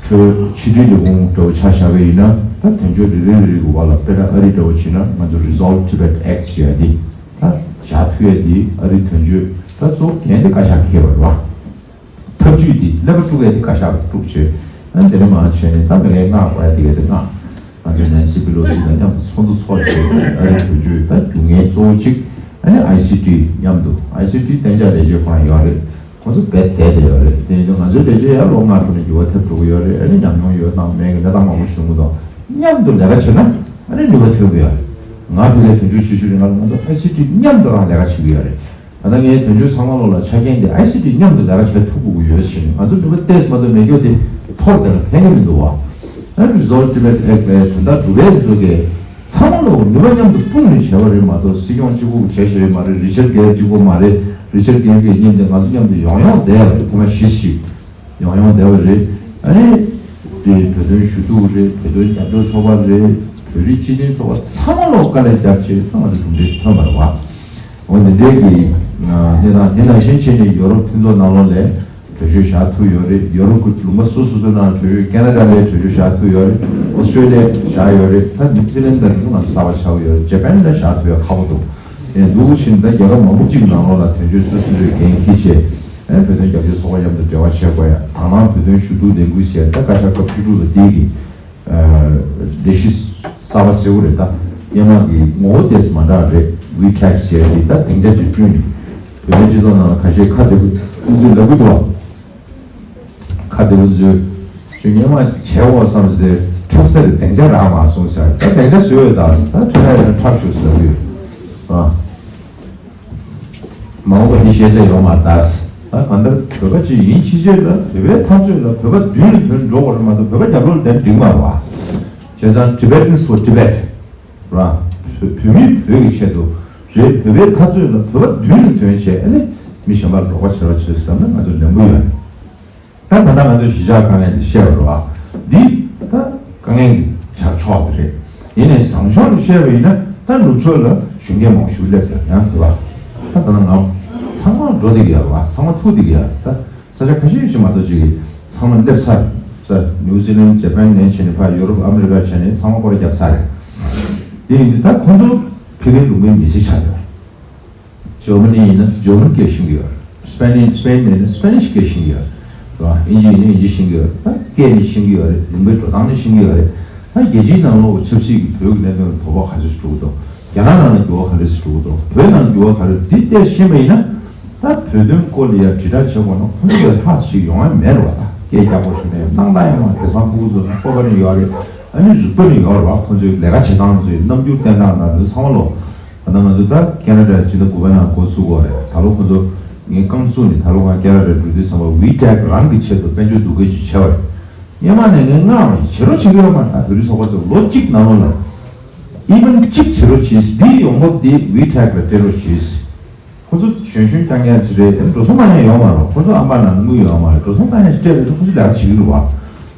ཁྲོད་ཕྱི་དྲིལ་ལས་ཁུངས་འདྲ་བོ་ཆ་བཞག་པ་ཡིན་ན་ད་དོན་གཅོད་རེ་རེ་རེ་རེ་གི་བར་ལ་དཔེར་ན་ཨ་རི་འདྲ་བོ་བྱས་ན་ང་ཚོ་Resolve Tibet Act ཟེར་ཡ་དེ་ད་བཞག་ཐུབ་ཡ་དེ་ཨ་རི་དོན་གཅོད་ད་གཙོ་བོ་འགན་དེ་བཀའ་ཤག་འཁྱེར་བ་རེད་བ། ཐབས་ཇུས་འདི་ཀླད་པ་དཀྲུག་ཡས་འདི་བཀའ་ཤག་ལ་དཀྲུག་བྱས། ཨ་འདི་ནས་མར་བྱས་ནས་ད་མི་ལའི་མངགས་དགོས་ཡ་འདི་ག་འདི་མངགས། ང་ཚོ་ནན་སི་པི་ལོ་སི་དང་མཉམ་དུ་ཚོགས་འདུ་ཚོགས་བྱས། ཨ་རིའི་བོད་བརྒྱུད་ད་རྒྱུ་ངན་གཙོ་བོ་གཅིག་ཨ་ནི་ཨའི་སི་ཊི་མཉམ་དུ། ཨའི་སི་ཊི་གཏན་འཇགས་ལས་བྱེད་ཁོ་རང་ཡོད་རེད། ཁོ་ཚོ་རྦད་དེ་བསྡད་ཡོད་རེད། དེ་ཡིན་དུས་ང་ཚོའི་ལས་བྱེད་ཡར་ལོ་ལྔ་འགྲོ་ནས་འགྱུར་བ་ཐེབས་འགྲོ་གི་ཡོད་རེད། ཨ་ནི་ཉམས་མྱོང་ཡོད་དང་མེད་ཀྱི་གནས་སྟངས་མང་པོ་བྱུང་གི་འདུག་མཉམ་དུ་ལས་ཀ་བྱས་ན་ཨ་ནི་ནུས་པ་ཐོན་གི་ཡོད་རེད། ང་བོད་ལ་དོན་གཅོད་བྱེད་ཤུགས་རིང་ལ་ང་ཚོ་ཨའི་སི་ཊི་མཉམ་དུ་རང་ལས་ཀ་བྱེད་ཀྱི་ཡོད་རེད། ད་ལྟ་ངའི་དོན་གཅོད་ཚང་མ་ལོག་ལ་ཆ་རྐྱེན་དེ་ཨའི་སི་ཊི་མཉམ་དུ་ལས་ཀ་བྱེད་ཐུབ་དགོས་ཀྱི་ཡོད་ཟེར་ནས་ང་ཚོ་ནུས་པ་ཏོག་ཙམ་མ་གཏོགས་མེད་རྒྱུ་དེ་འཐོར་བསྡད་ན་ཕན་གྱི་མི་འདུག་བ། ཨ་Resolve Tibet Act་པའི་དོན་དག་སྒྲུབ་ཡས་འདུག་གས། ཚང་མ་ལོག་ནུས་པ་མཉམ་དུ་སྤུངས་ནས་བྱས་པ་རེད་མ་གཏོགས་སྲིད་སྐྱོང་གཅིག་པུ་གིས་བྱས་བྱས་པ་མ་རེད། རི་ཆར་གྷེལ་གཅིག་པུ་མ་རེད། རི་ཆར་གྷེལ་གྱིས་མཉམ་དུ་ང་ཚོ་མཉམ་དུ་ཡོང་ཡོང་བསྡད་པ་རེད། ཐེངས་མ་བཞི་ཞིག་ཡོང་ཡོང་བསྡད་པ་རེད། ཨ་ནི་དེ་བོད་དོན་ཞུ་གཏུག་རེད། བོད་དོན་རྒྱབ་སྐྱོར་ཚོགས་པ་རེད། བོད་རིགས་སྤྱི་མཐུན་ཚོགས་པ་ཚང་མ་ལོག་དཀའ་ལས་བརྒྱབ་བྱས་ཚང་མ་ལ་གྲུབ་འབྲས་ཐོན་པ་རེད་བ། འོ་འདི་འདྲའི་གི་གནས་སྟངས་འདི་ནང་བཞིན་བྱས་ནས་ཡོ་རོབ་མཐུན་ཚོགས་ནང་ལོགས་ལ་གྲོས་ཆོད་བཞག་ཐུབ་ཡོད་རེད། ཡོ་རོབ་ཀྱི་ལུང་པ་སོ་སོ་སོ་ནང་གྲོས་ཆོད། ཁེ་ན་ཌ་ལ་གྲོས་ཆོད་བཞག་ཐུབ་ཡོད་རེད། ཨོ་སི་ཀྲེ་ལི་ཡ་བཞག་ཡོད་རེད། ད་ནིའུ་ཛི་ལན་ད་རིང་ང་ཚོ་གསར་པ་ཆགས་ཡོད་རེད། ཇ་པན་ལ་བཞག་ཐུབ་ཡ་ཁག་པོ་འདུག་ཨེ་འདུག་བཞིན་ད་རྒྱལ་ཁབ་མང་པོ་གཅིག་ནང་ལོགས་ལ་དོན་གཅོད་སོ་སོ་སོའི་འགན་འཁྱེར་བྱས། ཨེ་བོད་དོན་རྒྱབ་སྐྱོར་ཚོགས་པ་མཉམ་དུ་འབྲེལ་བ་བྱེད་དགོས་ཡ། དང་བླངས་བོད་དོན་ཞུ་གཏུག་ལས་འགུལ་ཟེར་ད་བཀའ་ཤག་སྐབས་བཅུ་དྲུག་ལ་འདི་གི་ལས་གཞི་གསར་པ་ཟེར་བ་རེད། ད་སྔོན་མ་གི་ངོ་བོ་ཏོག་ཙམ་མ་འདྲ་བ་རེད། ཝི་ཊེག་ཟེར་ཡ་དེ་ད་སྡིངས་ཆ་ཅིག་བསྐྲུན་ནས་བོད་མིའི་སྤྱི་ཚོགས་ནང་ལ་ཁ་ཤས་ཁ་བདེ་པོ་ཨུ་ཚུགས་ལབ་གི་འདུག་ཁ་བདེ་པོ་ཚོས་ཁྱོད་སྔོན་མ་བྱས་འོ་བསམ་ཟེར་ཁྲབ་ས་རེད། སྡིངས་ཆ་རག་མ་སོང་ཟེར། ད་སྡིངས་ཆ་བཟོས་ཡོད། ད་ད་ཁྲབ་ཡོད་ན་ཁྲབ་བཞུགས་ཟེར་གི་ཡོད་ཨ། མ་འོངས་པ་འདི་ཤེས་ས་ཡོད་མ་རེད་ད། ད་གང་ལྟར་བོད་པ་ཅིག་ཡིན་ཕྱིན་ཆད་ལ་བོད་པའི་འཐབ་རྩོད་ལ་བོད་པ་མདུན་ལ་ཐོན་འགྲོ་དགོས་རེད་མ་གཏོགས་བོད་པ་རྒྱབ་ལོགས་ལ་བསྡད་འགྲིག་མ་རེད་བ། བྱས་ཙང་Tibetans for Tibet་ར། བོད་བོད་མི་བོད་ཀྱི་ཆེད་དུ་རེད། བོད་པའི་འཐབ་རྩོད་ལ་བོད་པ་མདུན་ལ་ཐོན་བྱས་ཨ་ནི་མི་གཞན་པ་ལ་རོགས་པ་བྱེད་རོགས་བྱེད་བསམ་ན་ང་ཚོ་ལེན་པོ་ཡོད་རེད། ད་ད་ལྟ་ང་ཚོས་གཞིས་ཆགས་དཀའ་ངལ་འདི་བཤད་པ་རེད་བ། འདི་ད་དཀའ་ངལ་གྱི་ཆ་ཕྱོགས་དེ་རེད། ཡིན་ནའི་བཟང་ཕྱོགས་ལ་བཤད་པ་ཡིན་ན་ད་ནུབ་ཕྱོགས་ལ་གཞོན་སྐྱེས་མང་པོ་ཞིག་སླེབས་ཀྱང་ཡང་དེ་བ། ད་ད་ལྟ་ང་ཚང་མ་འགྲོ་བསྡད་ཀྱི་ཡོད་རེད་བ། ཚང་མ་ཐུག་བསྡད་ཀྱི་ཡོད་རེད། ད་ས་ཆ་ཁ་ཤས་ཤིག་མ་གཏོགས་ཅིག་གིས་ཚང་མ་སླེབས་ཚར། ས་ནིའུ་ཛི་ལན་ཇ་པན་ནས་བྱས་ནས་ཕར་ཡོ་རོབ་ཨ་མི་རི་ཀ་བྱས་ནས་ཚང་མ་སྐོར་ར་བརྒྱབ་ཚར་རེད། དེ་ཡིན་དུས་ད་ཁོང་ཚོ་ཕ་གིའི་ལུང་པའི་མི་སེར་ཆགས་ཡོད་རེད། ཇར་མ་ནི་ཡིན་ན་ཇར་མན་སྐད་ཤེས་ཀྱི་ཡོད་རེད། སྤེ་ནི་སྤེན་ནི་ཡིན་ན་སྤེ་ནིཤ་སྐད་ཤེས་ཀྱི་ཡོད་རེད། རེད་བ། ཨིན་ཇི་ཡིན་ན་ཨིན་ཇི་ཤེས་ཀྱི་ཡོད་རེད། ད་སྐད་ནི་ཤེས་ཀྱི་ཡོད་རེད། ལུང་པའི་འགྲོ་སྟངས་ནི་ཤེས་ཀྱི་ཡོད་རེད། ད་རྒྱལ་སྤྱིའི་ནང་ལོགས་ཆབ་སྲིད་ཀྱི་བོད་ཀྱི་གནད་དོན་ལ་དོགས་པ་ག་ཚོད་ཞིག་འགྲོ་གི་འདུག་རྒྱ་ནག་ནང་ལ་འགྱུར་བ་ག་རེ་ཞིག་འགྲོ་གི་འདུག་བོད་ནང་འགྱུར་བ་ག་རེ་འདི་བལྟས་ཤེས་པ་ཡིན་ན། ད་བོད་དོན་སྐོར་ལ་ཡ་དྲིལ་བསྒྲགས་བྱེད་དགོས་ན་ཁོང་ཚོ་ལས་ལྷག་ཞིག་ཡོང་ཡ་མེད་རེད་བ། ད་སྐད་རྒྱག་དགོས་བྱུང་ནས་གནང་སྟངས་ཡང་དེང་སང་ཕྲུ་གུ་ཚོ་ལ་སྤོབས་པ་ནི་ཡོད་རེད། ཨ་ནི་རིག་པ་ནི་ཡོད་རེད་བ། ཁོང་ཚོའི་ལས་ཀ་བྱེད་སྟངས་ཚོའི་རྣམ་འགྱུར་བསྟན་སྟངས་དང་འདི་ཚང་མ་ལོ། ད་ལྟ་ང་ཚོ་ད་ཁེ་ན་ཌ་སྤྱི་ཟླ་དགུ་པའི་ནང་འགོ་ཚུགས་ཀྱི་ཡོད་རེད། ད་ལོ་ཁོ་ཚོ་ངས་རྐང་བཙུགས་ནས་ད་ལོ་ང་ཁེ་ན་ཌ་འགྲོ་དུས་ཙམ་པ་ཝི་ཊེག་རང་གི་ཆེད་དུ་དཔལ་འབྱོར་འདུ་འགོད་ཅིག་བྱས་པ་རེད། སྔོན་མ་ནས་ངས་མངགས་པ་ཡིན། བྱེད་རོགས་བྱེད་ཀྱི་ཡོད་མ་རེད། ད་བོད་རིགས་ཚོགས་པ་ཚོ་ལོ་གཅིག་ནང་ལོགས་ལ་ཨི་ཝེན་ཊི་གཅིག་བྱེད་རོགས་བྱེད། འདི་ཡོང་འབབ་འདི་ཝི་ཊེག་ལ་སྤྲད་རོགས་བྱེད། ཁོ་ཚོ་གཞོན་གཞོན་རྐྱང་རྐྱང་ཅིག་རེད། དེ་འགྲོ་སོང་བཏང་ཡ་ཡོད་མ་རེད། ཁོ་ཚོ་ཨ་མ་ནང་དངུལ་ཡོད་མ་རེད། འགྲོ་སོང་བཏང་ཡ་ཞིག་སྤྲད་རེད། ཁོ་ཚོ་ལས་ཀ་བྱེད་ཀྱི་འདུག་བ།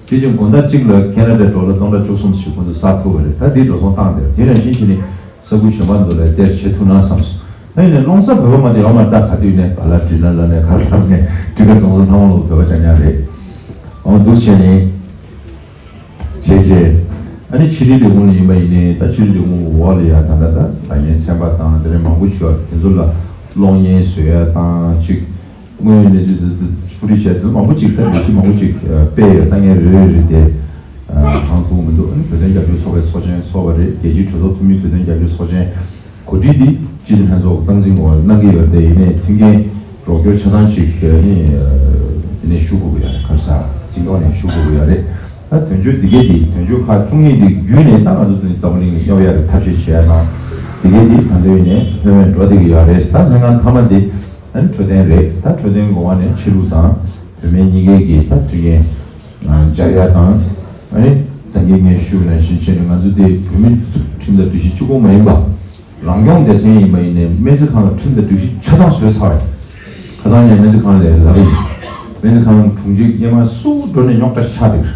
དེ་བཞིན་དགོང་དག་གཅིག་ལ་ཁེ་ན་ཌའི་ཌོ་ལར་སྟོང་ཕྲག་བཅུ་གསུམ་ཞིག་ཁོ་ཚོས་བསགས་ཐུབ་པ་རེད། ད་དེ་འགྲོ་སོང་བཏང་དེ་དེ་ནང་བཞིན་བྱས་ནས་ས་ཁུལ་གཞན་པ་ཚོ་ལ་དེར་བྱེད་ཐུབ་ན་བསམ་སོང་། ད་ཡིན་ནའི་ཀློང་གསར་བོད་པ་མ་དེ་ཡོད་མ་རེད། ད་ག་དུས་ནས་ག་ལ་བྲིས་ན་ལ་ནས་ག་ལ་ནས་བྲིས་ཀ་རྫོང་ས་ཚང་མ་ལོ་བོད་པ་རྐྱང་རྐྱང་རེད། འོ་འདུག་བྱས་ནས། བྱས་རྗེས། ཨ་ནི་ཕྱི་དྲིལ་ལས་ཁུངས་ལ་ཡིན་པ་ཡིན་ནའི་ད་ཕྱི་དྲིལ་ལས་ཁུངས་འོག་ལ་ཡ་ད་ལྟ་ད་ད་ཡན་ཚན་པ་དང་དེ་རིང་མང་པོ་ཞིག་ཡོད་དེ་ཚོ་ལ་གློག་བརྙན་བཟོ་ཡ་དང་ཅིག་དངོས་ཡོད་གནས་ཚུལ་དེ་ཚོ་ཕུ་རི་བྱས་དེ་མང་པོ་ཅིག་ད་ལས་གཞི་མང་པོ་ཅིག་སྤེལ་ཡོད། ད་ངས་རེ་རེ་རེ་དེ་གང་ཐུབ་མི་འདུག་ཨ་ནི་བོད་དོན་རྒྱབ་སྐྱོར་ཚོགས་པའི་ཚོགས་ཆེན་ཚོགས་པ་རེད། རྒྱལ་སྤྱིའི་གྲོས་ཚོགས་འཐུས་མི་བོད་དོན་རྒྱབ་སྐྱོར་ཚོགས་ཆེན། གོ་སྒྲིག་འདི་སྤྱི་འཐུས་ལྷན་ཚོགས་སྟངས་འཛིན་འོག་གནང་གི་ཡོད་དེ་ཡིན་ནའི་མཐུན་རྐྱེན་རོགས་སྐྱོར་ཆ་ཚང་ཞིག་ནི་འདི་ནས་ཞུ་དགོས་ཀྱི་ཡོད་རེད། ཁ་ས་འཛིན་སྐྱོང་ནས་ཞུ་དགོས་ཀྱི་ཡོད་རེད། ད་དོན་གཅོད་འདི་གས་འདི་དོན་གཅོད་ཁག་བཅུ་གཉིས་འདི་བརྒྱུད་ནས་ད་ང་ཚོ་འཛམ་བུ་གླིང་ལ་སྙོབ་ཡ་རེད། ཐབས་ཤེས་བྱེད་ཡ་དང་འདི་གས་འདི་ད་འདོད་ནས་ལྷོད་མེད་འགྲོ་བསྡད་ཀྱི་ཡོད་རེད། ད་ལྷན་ཁང་མཐའ་མ་འདི་ཨ་ནི་འཕྲོད་བསྟེན་རེད། ད་འཕྲོད་བསྟེན་གོང་བ་ནས་ཕྱི་ལུགས་དང་བོད་སྨན་གཉིས་ཀའི་གི་ད་མཐུན་རྐྱེན་སྦྱར་ཡ་དང་། ཨ་ནི་ད་གིན་ངས་ཞུས་ནང་བཞིན་བྱས་ནས་ང་ཚོ་འདི་བོད་མི་ཁྲིམས་དང་སྒྲིག་གཞི་གཅིག་པོ་མ་ཡིན་པ། རང་སྐྱོང་སྡེ་ཚན་ཡིན་པ་ཡིན་ནའི་སྨན་རྩིས་ཁང་ལ་ཁྲིམས་དང་སྒྲིག་གཞི་ཆ་ཚང་བཟོས་ཚར་བ་ཡིན། ཁ་སང་ངས་སྨན་རྩིས་ཁང་ལ་ལབ་པ་ཡིན། སྨན་རྩིས་ཁང་དྲུང་ཆེ་སྔོན་མ་སུ་འགྲོ་ནས་རྙོག་དྲ་ཆགས་འདུག་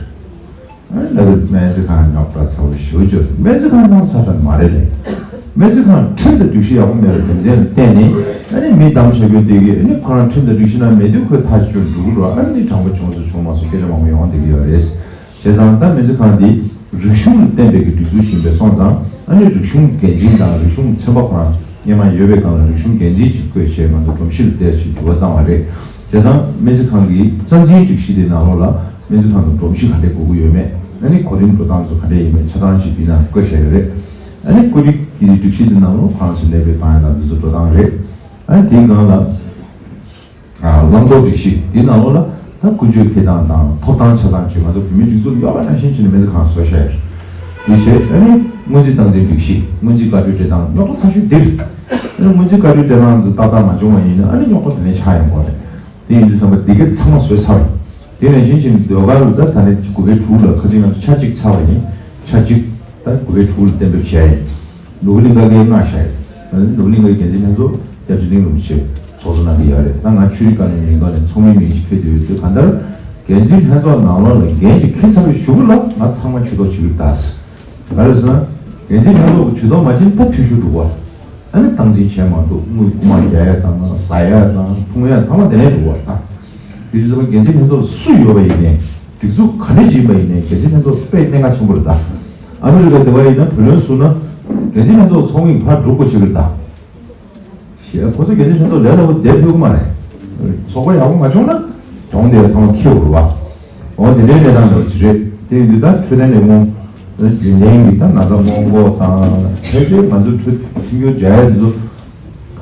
ཨ་ལབ་པའི་སྨན་རྩིས་ཁང་རྙོག་དྲ་ཚ་བོ་ཞེ་པོ་ཅིག་སྨན་རྩིས་ཁང་རྙོག་ཚ་དྲ་མ་རེད་ལས། སྨན་རྩིས་ཁང་ཁྲིམས་དང་སྒྲིག་གཞི་ཡག་པོ་མེད་པའི་རྒྱུ་མཚན་ལ་བརྟེན་ནས་ཨ་ནི་མི་གདམ་བྱ་རྒྱུ་འདི་གིས་ཨ་ནི་ཁོ་རང་ཁྲིམས་དང་སྒྲིག་གཞི་ནང་མེད་དུས་ཁོས་ཐག་གཅོད་འགྲོ་གི་རེད། ཨ་ནི་དྲང་པོ་བྱུང་སོང་བྱུང་མ་སོང་སྐད་ཆ་མང་པོ་ཡོང་བསྡད་ཀྱི་ཡོད་རེད། བྱས་ཙང་ད་སྨན་རྩིས་ཁང་འདི་རིག་གཞུང་ལ་བརྟེན་པའི་གི་སྒྲིག་འཛུགས་ཤིག་ཡིན་པའི་སོང་ཙང་ཨ་ནི་རིག་གཞུང་འགན་འཛིན་དང་རིག་གཞུང་ཚན་པ་ཁོ་རང་སྔོན་མ་ཡོད་པའི་སྒང་ལ་རིག་གཞུང་འགན་འཛིན་ཅིག་བསྐོས་བྱས་ང་ཚོ་སྒྲོམ་གཞི་ལ་བལྟས་ཤིག་འགྱུར་བ་བཏང་བ་རེད། བྱས་ཙང་སྨན་རྩིས་ཁང་གི་རྩ་འཛིན་སྒྲིག་གཞི་དེ་ནང་ལོགས་ལ་སྨན་རྩིས་ཁང་གི་སྒྲོམ་གཞི་ག་འདྲས་དགོས་ཀྱི་ཡོད་མེད། ཨ་ནི་གོ་རིམ་འགྲོ་སྟངས་ཚོ་ག་འདྲས་ཡིན་མིན་ཆ་ཚང་ཅིག་འདི་ནང་བཀོད་བཞག་ཡོད་རེད། ཨ་ནི་བཀོད་སྒྲིག་གི་སྒྲིག་གཞི་དེ་ནང་ལོགས་ཁོ་རང་ཚོ་གནས་སྤོས་བཏང་ཡ་དང་འདི་ཚོ་འགྲོ་སྟངས་རེད། ཨ་ནི་དེའི་སྒང་ལ་ཨ་བླང་དོར་སྒྲིག་གཞི་དེ་ནང་ལོགས་ལ་ད་ཀུན་སྤྱོད་འཁྱེར་སྟངས་དང་ཐོབ་ཐང་ཆ་ཚང་ཅིག་ང་ཚོ་བོད་མིའི་སྒྲིག་འཛུགས་ཡོད་པ་ནང་བཞིན་བྱས་ནས་སྨན་རྩིས་ཁང་བཟོས་བཞག་ཡོད། དེ་བྱས་ཨ་ནི་སྔོན་རྩིས་སྟངས་འཛིན་སྒྲིག་གཞི་སྔོན་རྩིས་བཀའ་འཁྲོལ་སྤྲད་སྟངས་རྙོག་དྲ་ཚ་ཤོས་འདི་རེད། ཨ་ནི་སྔོན་རྩིས་བཀའ་འཁྲོལ་སྤྲད་སྟངས་འདི་ཏག་ཏག་མ་བྱུང་བ་ཡིན་ན་ཨ་ནི་རྙོག་དྲ་དེ་ནས་ཆགས་ཡོང་གི་རེད། དེ་ཡིན་དུས་ཙམ་པ་འདི་ག་ཚང་མ་བཟོས་ཚར་བ་ཡིན། དེ་ནང་བཞིན་བྱས་ནས་ཟློས་གར་ལ་ད་ད་ནི་དགུ་པའི་དྲུག་ལ་ཁ་སང་ང་ཚོ་ཆ་གཅིག་ཚར་བ་ཡིན། ཆ་གཅིག་ད་དགུ་པའི་དྲུག་ལ་གཏན་འབེབས་བྱས་ཡིན། ནོར་བུ་གླིང་ག་གིས་མངགས་བཞག་ཡིན། ནོར་བུ་གླིང་གའི་འགན་འཛིན་ལྷན་ཚོགས་སྐྱབས་རྗེ་གླིང་རིན་པོ་ཆེ་ཚོགས་གཙོ་གནང་གི་ཡོད་རེད། ད་ང་ཆོས་རིག་བཀའ་བློན་མིང་ཐོག་ནས་ཚོགས་མིའི་མིང་ཞིག་ཕུལ་དུ་ཡོད་དུས་གང་ལྟར་འགན་འཛིན་ལྷན་ཚོགས་ནང་ལོགས་ལ་འགན་ཅིག་འཁྱེར་ཚར་བའི་གཞུག་གུ་ལ་ང་ཚང་མ་ཇུས་གཏོགས་བྱེད་ཀྱི་ཡོད་ད། ག་རེ་ཟེར་ན། འགན་འཛིན་ལྷན་ཚོགས་ཀྱི་ཇུས་གཏོགས་མ་བྱས་ན་ད་འཐུས་ཤོར་འགྲོ་གི་རེད། ཨ་ནི་སྟངས་འཛིན་བྱས་མ་ཐུབ་དངུལ་རྐུ་མ་རྒྱག་ཡ་དང་ཟ་ཡ་དང་འཐུང་ཡ་ཚང་མ་དེ་ནས་འགྲོ་གི་རེད་ད། དེ་དུས་ཙམ་པ་འགན་འཛིན་ལྷན་ཚོགས་ལ་སུ་ཡོད་པ་ཡིན་ནའི་སྒྲིག་འཛུགས་ག་འདྲ་ཅིག་ཡིན་པ་ཡིན་ནའི་འགན་འཛིན་ལྷན་ཚོགས་དཔེ་གནད་འགག་ཆེན་པོ་རེད་ད། ཨ་མི་རི་ཀ་དེ་བ་ཡིན་ན་བུ་ལོན་བསུ་ན་འགན་འཛིན་ལྷན་ཚོགས་ཚོགས་མི་ཕར་འགྲོ་དགོས་ཆགས་ཀྱི་རེད་ད། ཞེས་ཁོ་ཚོ་འགན་འཛིན་ལྷན་ཚོགས་ལས་སླ་པོ་བསྡད་ཐུབ་ཀྱི་མ་རེད། ཚོགས་པ་ཡག་པོ་མ་བྱུང་ན་གྱོང་དེ་ཚང་མ་འཁྱེར་དགོས་རེད་བ། འོ་དེ་འདྲའི་གནས་སྟངས་འདྲ་བོ་ཅིག་རེད། དེ་ཡིན་དུས་ད་འཕྲོད་བསྟེན་ལས་ཁུངས་རྒྱུན་ལྡན་གྱི་ད་ན་ཚ་སྔོན་འགོག་དང་ཕལ་ཆེར་ང་ཚོ་འཕྲོད་མཐུན་འགྱུར་སྦྱར་ཡ་འདི་ཚོ་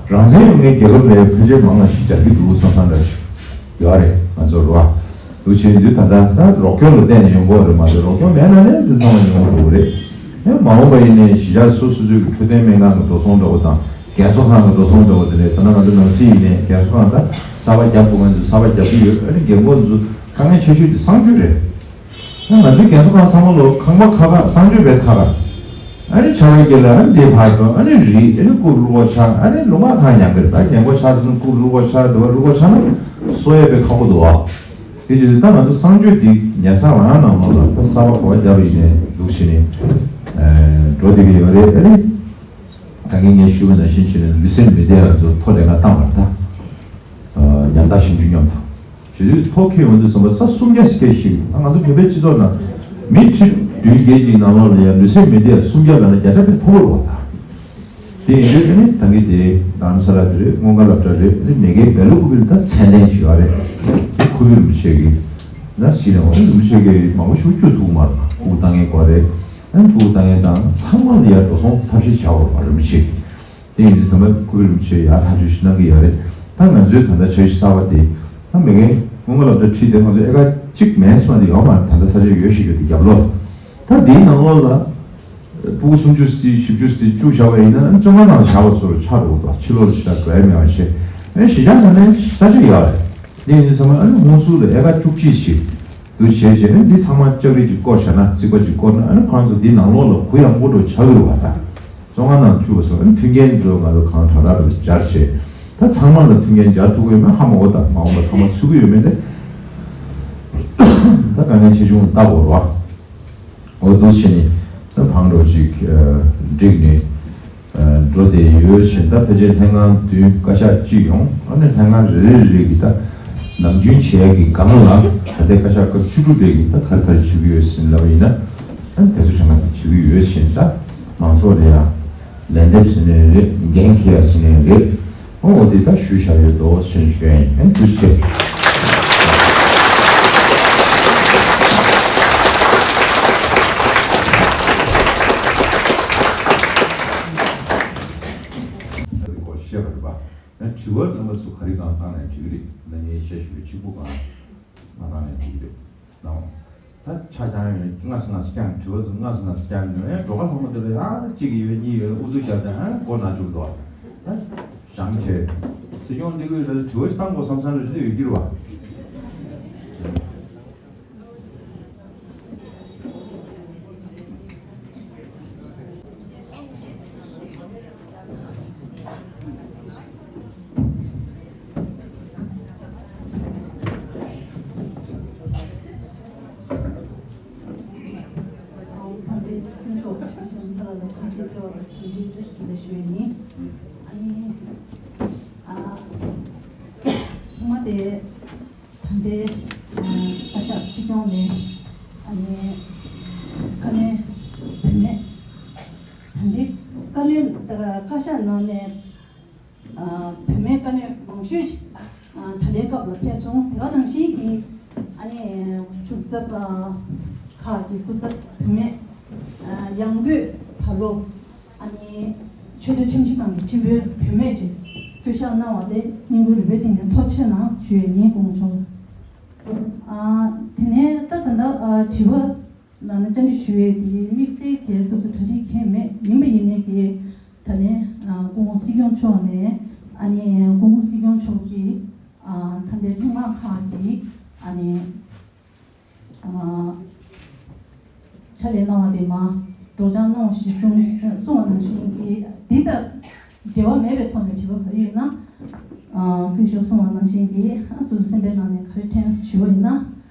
རང་བཙན་ཡོད་མཁན་རྒྱལ་ཁབ་ལ་ཕལ་ཆེར་མང་བ་ཞིག་སྦྱར་གྱི་འདུག་བསམ་བསམ་འདྲ་ཞིག་ཡོད་རེད་ང་ཚོར་རེད་བ། འདུག་བྱས་དུས་ད་ལྟ་ད་རོགས་སྐྱོར་ལ་བརྟེན་ནས་ཡོང་གི་ཡོད་རེད་མ་གཏོགས་རོགས་སྐྱོར་མེད་ན་ནས་འདི་ཚང་མ་ཡོང་གི་འགྲོ་གི་རེད། ཡང་མ་འོངས་པ་ཡིན་ནའི་གཞིས་ཆགས་སོ་སོ་སོའི་འཕྲོད་བསྟེན་སྨན་ཁང་གི་འགྲོ་སོང་འདྲ་བོ་དང་རྒན་གསོ་ཁང་གི་འགྲོ་སོང་འདྲ་བོ་དེ་འདྲས་ད་ལྟ་ང་ཚོ་ནང་སྲིད་ཡིན་ནའི་རྒན་གསོ་ཁང་ད་གསར་པ་རྒྱབ་དགོས་མཁན་ཚོ་གསར་པ་རྒྱབ་ཀྱི་ཡོད། ཨ་ནི་རྒན་རྒོན་ཚོ་དཀའ་ངལ་ཆེ་ཤོས་དེ་གསང་སྤྱོད་རེད། ང་ཚོའི་རྒན་གསོ་ཁང་ཚང་མ་ལོ་ཁང་པ་ཁ་ཁ་གསང་སྤྱོད་པའི་ཁ་ཁ། ཨ་ནི་ཆར་པ་བརྒྱབ་ལ་ཨ་ནི་འདི་ཕར་འགྲོ་ཨ་ནི་རིལ་ཨ་ནི་རྐུབ་རུལ་བ་ཆགས་ཨ་ནི་ལུང་པ་ཁག་ཉམས་པའི་ད་རྒན་གོག་ཆགས་ཟིན་རྐུབ་རུལ་བ་ཆགས་འདི་བ་རུལ་བ་ཆགས་ན་གསོ་ཡས་པའི་ཁག་པོ་འདུག་ཨ། དེ་བྱས་ད་ང་ཚོ་གསང་སྤྱོད་འདི་ཉལ་ས་རང་ནང་ལོགས་ལ་ད་གསར་པ་གོ་བ་བརྒྱབ་ཡིན་ནས་འདུག་ཤི་ནས་འགྲོ་བསྡད་ཀྱི་ཡོད་རེད། ཨ་ནི་ད་གིན་ངས་ཞུས་པ་ནང་བཞིན་བྱས་ནས་ལུས་སེམས་མི་བདེ་བ་ཚོ་ཐོ་ལས་ཀ་བཏང་བར་ད་ཉམ་ཐག་ཞིབ་འཇུག་མཉམ་དུ། དེ་དུས་ཐོ་འཁྱོལ་ཡོང་དུས་ཙམ་པ་ས་སུམ་བརྒྱ་སྐད་ཞིག་ང་ཚོ་བོད་པའི་སྤྱི་ཚོགས་ནང་མི་ཁྲི་བདུན་བརྒྱད་ཅིག་ནང་ལོགས་ལ་ཡང་ལུས་སེམས་མི་བདེ་བ་སུམ་བརྒྱ་ལ་ན་བརྒྱ་ཆ་དཔེ་མཐོ་པོ་རེད་བ་ད། དེ་ཡིན་དུས་ཨ་ནི་ད་གིན་དེ་རྡ་རམ་ས་ལ་དེ་རེད། སྔོན་འགག་སློབ་གྲྭ་རེད། ཨ་ནི་མེ་ཀའི་བེ་ལུ་ཀུ་པིལ་ད་མཚན་ལྡན་ཞིག་ཡོད་རེད། ཁུ་བིར་མི་ཆེ་གི་ན་སི་ནས་འོ་རིན་པོ་ཆེ་གི་མང་པོ་ཞིག་བཅུ་ཐུག་མ་རེད། སྤུ་གུ་ལྟ་མཁན་སྐོར་རེད། ཨ་ནི་སྤུ་གུ་ལྟ་མཁན་དང་ཚང་མ་ལ་ཡར་འགྲོ་སོང་ཐབས་ཤེས་བྱ་དགོས་པ་རིན་པོ་ཆེ་གི། དེ་ཡིན་དུས་ཚང་མས་ཁུ་བིར་རིན་པོ་ཆེ་ཡར་ཐག་གཅོད་ཞིག་གནང་གི་ཡོད་རེད། ད་ང་ཚོའི་ད་ལྟ་འཆར་གཞི་གསར་པ་དེ་ད་མེ་ཀའི་སྔོན་འགོག་སློབ་གྲྭ་ཁྲིད་དེ་ང་ཚོ་ཨེ་ཀར་གཅིག་མིན་ཙམ་དེ་ཡོད་མ་རེད། ད་ལྟ་ས་ཆ་ཡོད་ཤེས་ཀྱི་རྒྱབ་ལོགས་ད་དེའི་ནང་ལོགས་ལ་སྤུ་གུ་སུམ་ཅུ་སི་བཞི་བཅུ་སི་བཅུག་བཞག་པ་ཡིན་ན་བཅོ་ལྔ་ནང་བཞག་པ་ཚོར་ཆགས་འགྲོ་གི་འདུག་ཕྱི་ལོགས་ལ་ཞེ་དྲག་འགྲོ་ཡ་མེད་པ་བྱས། ཨེ་གཞིས་ཆགས་ནང་ནས་ས་ཆ་ཡོད་རེད། དེ་ཡིན་དུས་ཚང་མ་ཨ་ནི་སྔོན་སུ་ལ་ཨེ་ཀར་བཅུ་གཅིག་ཞིག་འདུ་བྱས་བྱས་ནས་འདི་ཚང་མ་ལྕགས་རིགས་ཀྱི་བསྐོར་བྱས་ན་རྩིག་པ་ཅིག་བསྐོར་ན་ཨ་ནི་ཁོ་རང་ཚོ་འདི་ནང་ལོགས་ལ་གུ་ཡངས་པོ་འགྲོ་ཆགས་ཀྱི་རེད་བ་ད། བཅོ་ལྔ་ནང་བཅུག་པ་སོགས་ཨ་ནི་མཐུན་རྐྱེན་ཚོ་ང་ཚོ་གང་དྲག་དྲག་ཏུ་སྦྱར་བྱས་ད་ཚང་མ་ལ་མཐུན་རྐྱེན་སྦྱར་ཐུབ་ཀྱི་ཡོད་མེད་ཧ་མ་གོ་ད་མ་འོངས་པ་ཚང་མ་ཚུད་ཀྱི་ཡོད་མེད་དེ། ད་དཀའ་ངལ་ཆེ་ཆུང་ལྟ་དགོས་རེད་བ། འོ་འདུག་བྱས་ནས་ད་བང་འགྲོ་ཅིག་བསྒྲིགས་ནས། འགྲོ་བསྡད་ཡོད་ཕྱིན། ད་ཕལ་ཆེར་ལྷན་ཁང་བདུན་བཀའ་ཤག་གཅིག་ཡོང་། ཨ་ནི་ལྷན་ཁང་རེ་རེ་རེ་གི་ད་ནམ་རྒྱུན་བྱས་ཀྱི་སྒང་ལ་ད་ལྟའི་བཀའ་ཤག་སྐབས་བཅུ་དྲུག་པའི་གི་ད་ག་རེ་ག་རེ་བྱེད་ཀྱི་ཡོད་ཟེར་ལབ་ཡིན་ན། ཨ་ནི་དེ་ཚོ་ལྷན་ཁང་དེ་བྱེད་ཀྱི་ཡོད་ཕྱིན། ད་མང་ཚོགས་ལ་ཡང་ལན་འདེབས་ཟེར་ནའི་རེད། འགན་འཁྱེར་ཡ་ཟེར་ནའི་རེད། ཨོ་འོ་དེ་ད་ཞུས་བཞག་ཡོད་དོ་ཟེར་ཞུ་ཡ་ཡིན། ཨ་ནི་ཐུགས་རྗེ་ཆེ། ཡང་དྲི་བ་རྣམ་པ་ཚོ་ག་རེ་གང་བཏང་ནས་འགྲིག་གི་རེད། ད་ངས་བཤད་ཞུ་བའི་གཅིག་པུ་གང་མ་བཏང་ནས་འགྲིག་གི་རེད། ནའོ། ད་ཆ་རྐྱང་ཡོད་ན་སྔ་ས་སྔ་ས་རྐྱང་། དྲི་བ་ཚོ་སྔ་ས་སྔ་ས་རྐྱང་ཡོད་ན་འགྲོ་ཁ་ལྷག་མ་དེ་ལ་ཡང་གཅིག་ཡོད་གཉིས་ཡོད་ལ་ཨུ་ཚུགས་རྒྱབ་དང་མགོ་ན་བཅུག་འདུག་ད་བཞེངས་བྱས་སྲིད་སྐྱོང་འདི་གུས་ལ་དྲི་བ་ཞིག་བཏང་དགོས་བསམ་བསམ་རེ་རེ་ཡོད་ཀྱི་རེད་བ། ཕར་འདས་སྐྱོན་ཆོག་ཁྱོད་ཚོ་ལ་ཚང་སེ་ཕེ་བ་ལ་ཚང་འདྲི་བཀྲ་ཤིས་བདེ་ལེགས་ཞུ་ཡས་ཡིན། ཨ་ནི་ཨ་ཐོག་མ་དེ། ད་ལྟའི་བཀའ་ཤག་སྲིད་སྐྱོང་ནས་ཨ་ནི་བཀའ་བློན་བུད་མེད། ད་ལྟའི་བཀའ་བློན་ད་བཀའ་ཤག་ནང་ནས་བུད་མེད་བཀའ་བློན་མང་ཤོས་ཅིག་ད་ལྟའི་སྐབས་ལ་ཕེབས་སོང་། དེ་ག་ནང་བཞིན་གྱི་ཨ་ནི་ཆུ་ཚོད་ཁག་གི་སྐུ་ཚབ་བུད་མེད་ཡང་སྒོས་ད་ལོ། ཨ་ནི་ཆེས་མཐོའི་ཁྲིམས་ཞིབ་ཁང་གི་ཁྲིམས་དཔོན་བུད་མེད་ཅིག་བསྐོ་གཞག་གནང་བ་དེ་སྙིང་ཁུང་རུས་པའི་གཏིང་ནས་ཐུགས་རྗེ་ཆེ་གནང་ཞུ་ཡས་ཡིན། སྐུ་ངོ་མཆོག་ཨ་དེ་ནས་ད་ད་ལྟ་ཨ་དྲི་བ་ལ་ནི་བཅར་འདྲི་ཞུ་ཡས་དེ་དམིགས་བསལ་གྱི་སོ་སོ་གྲ་སྒྲིག་གང་ཡང་མེད། ཡིན་པ་ཡིན་ནའི་གི་ད་ནི་ཨ་སྐུ་ངོ་སྲིད་སྐྱོང་མཆོག་ནས་ཨ་ནི་སྐུ་ངོ་སྲིད་སྐྱོང་མཆོག་གིས་ཨ་ད་ལྟའི་ལྷན་ཁང་ཁག་གི་ཨ་ནི། ཨ་ཕྱག་ལས་གནང་བ་དེ་མ་སྒྲོག་སྦྱང་གནང་ཞེས་གསུངས་གསུངས་པ་ནང་བཞིན་གྱི་འདི་དང་འབྲེལ་བ་མེད་པའི་ཐོག་ནས་དྲི་བ་ག་རེ་ཡོད་ན། ཨ་སྐུ་ཞབས་གསུངས་པ་ནང་བཞིན་གྱི་ཨ་སོ་སོ་སེམས་པའི་ནང་ནས་ག་རེ་དྲན་ཞུ་བ་ཡིན་ན།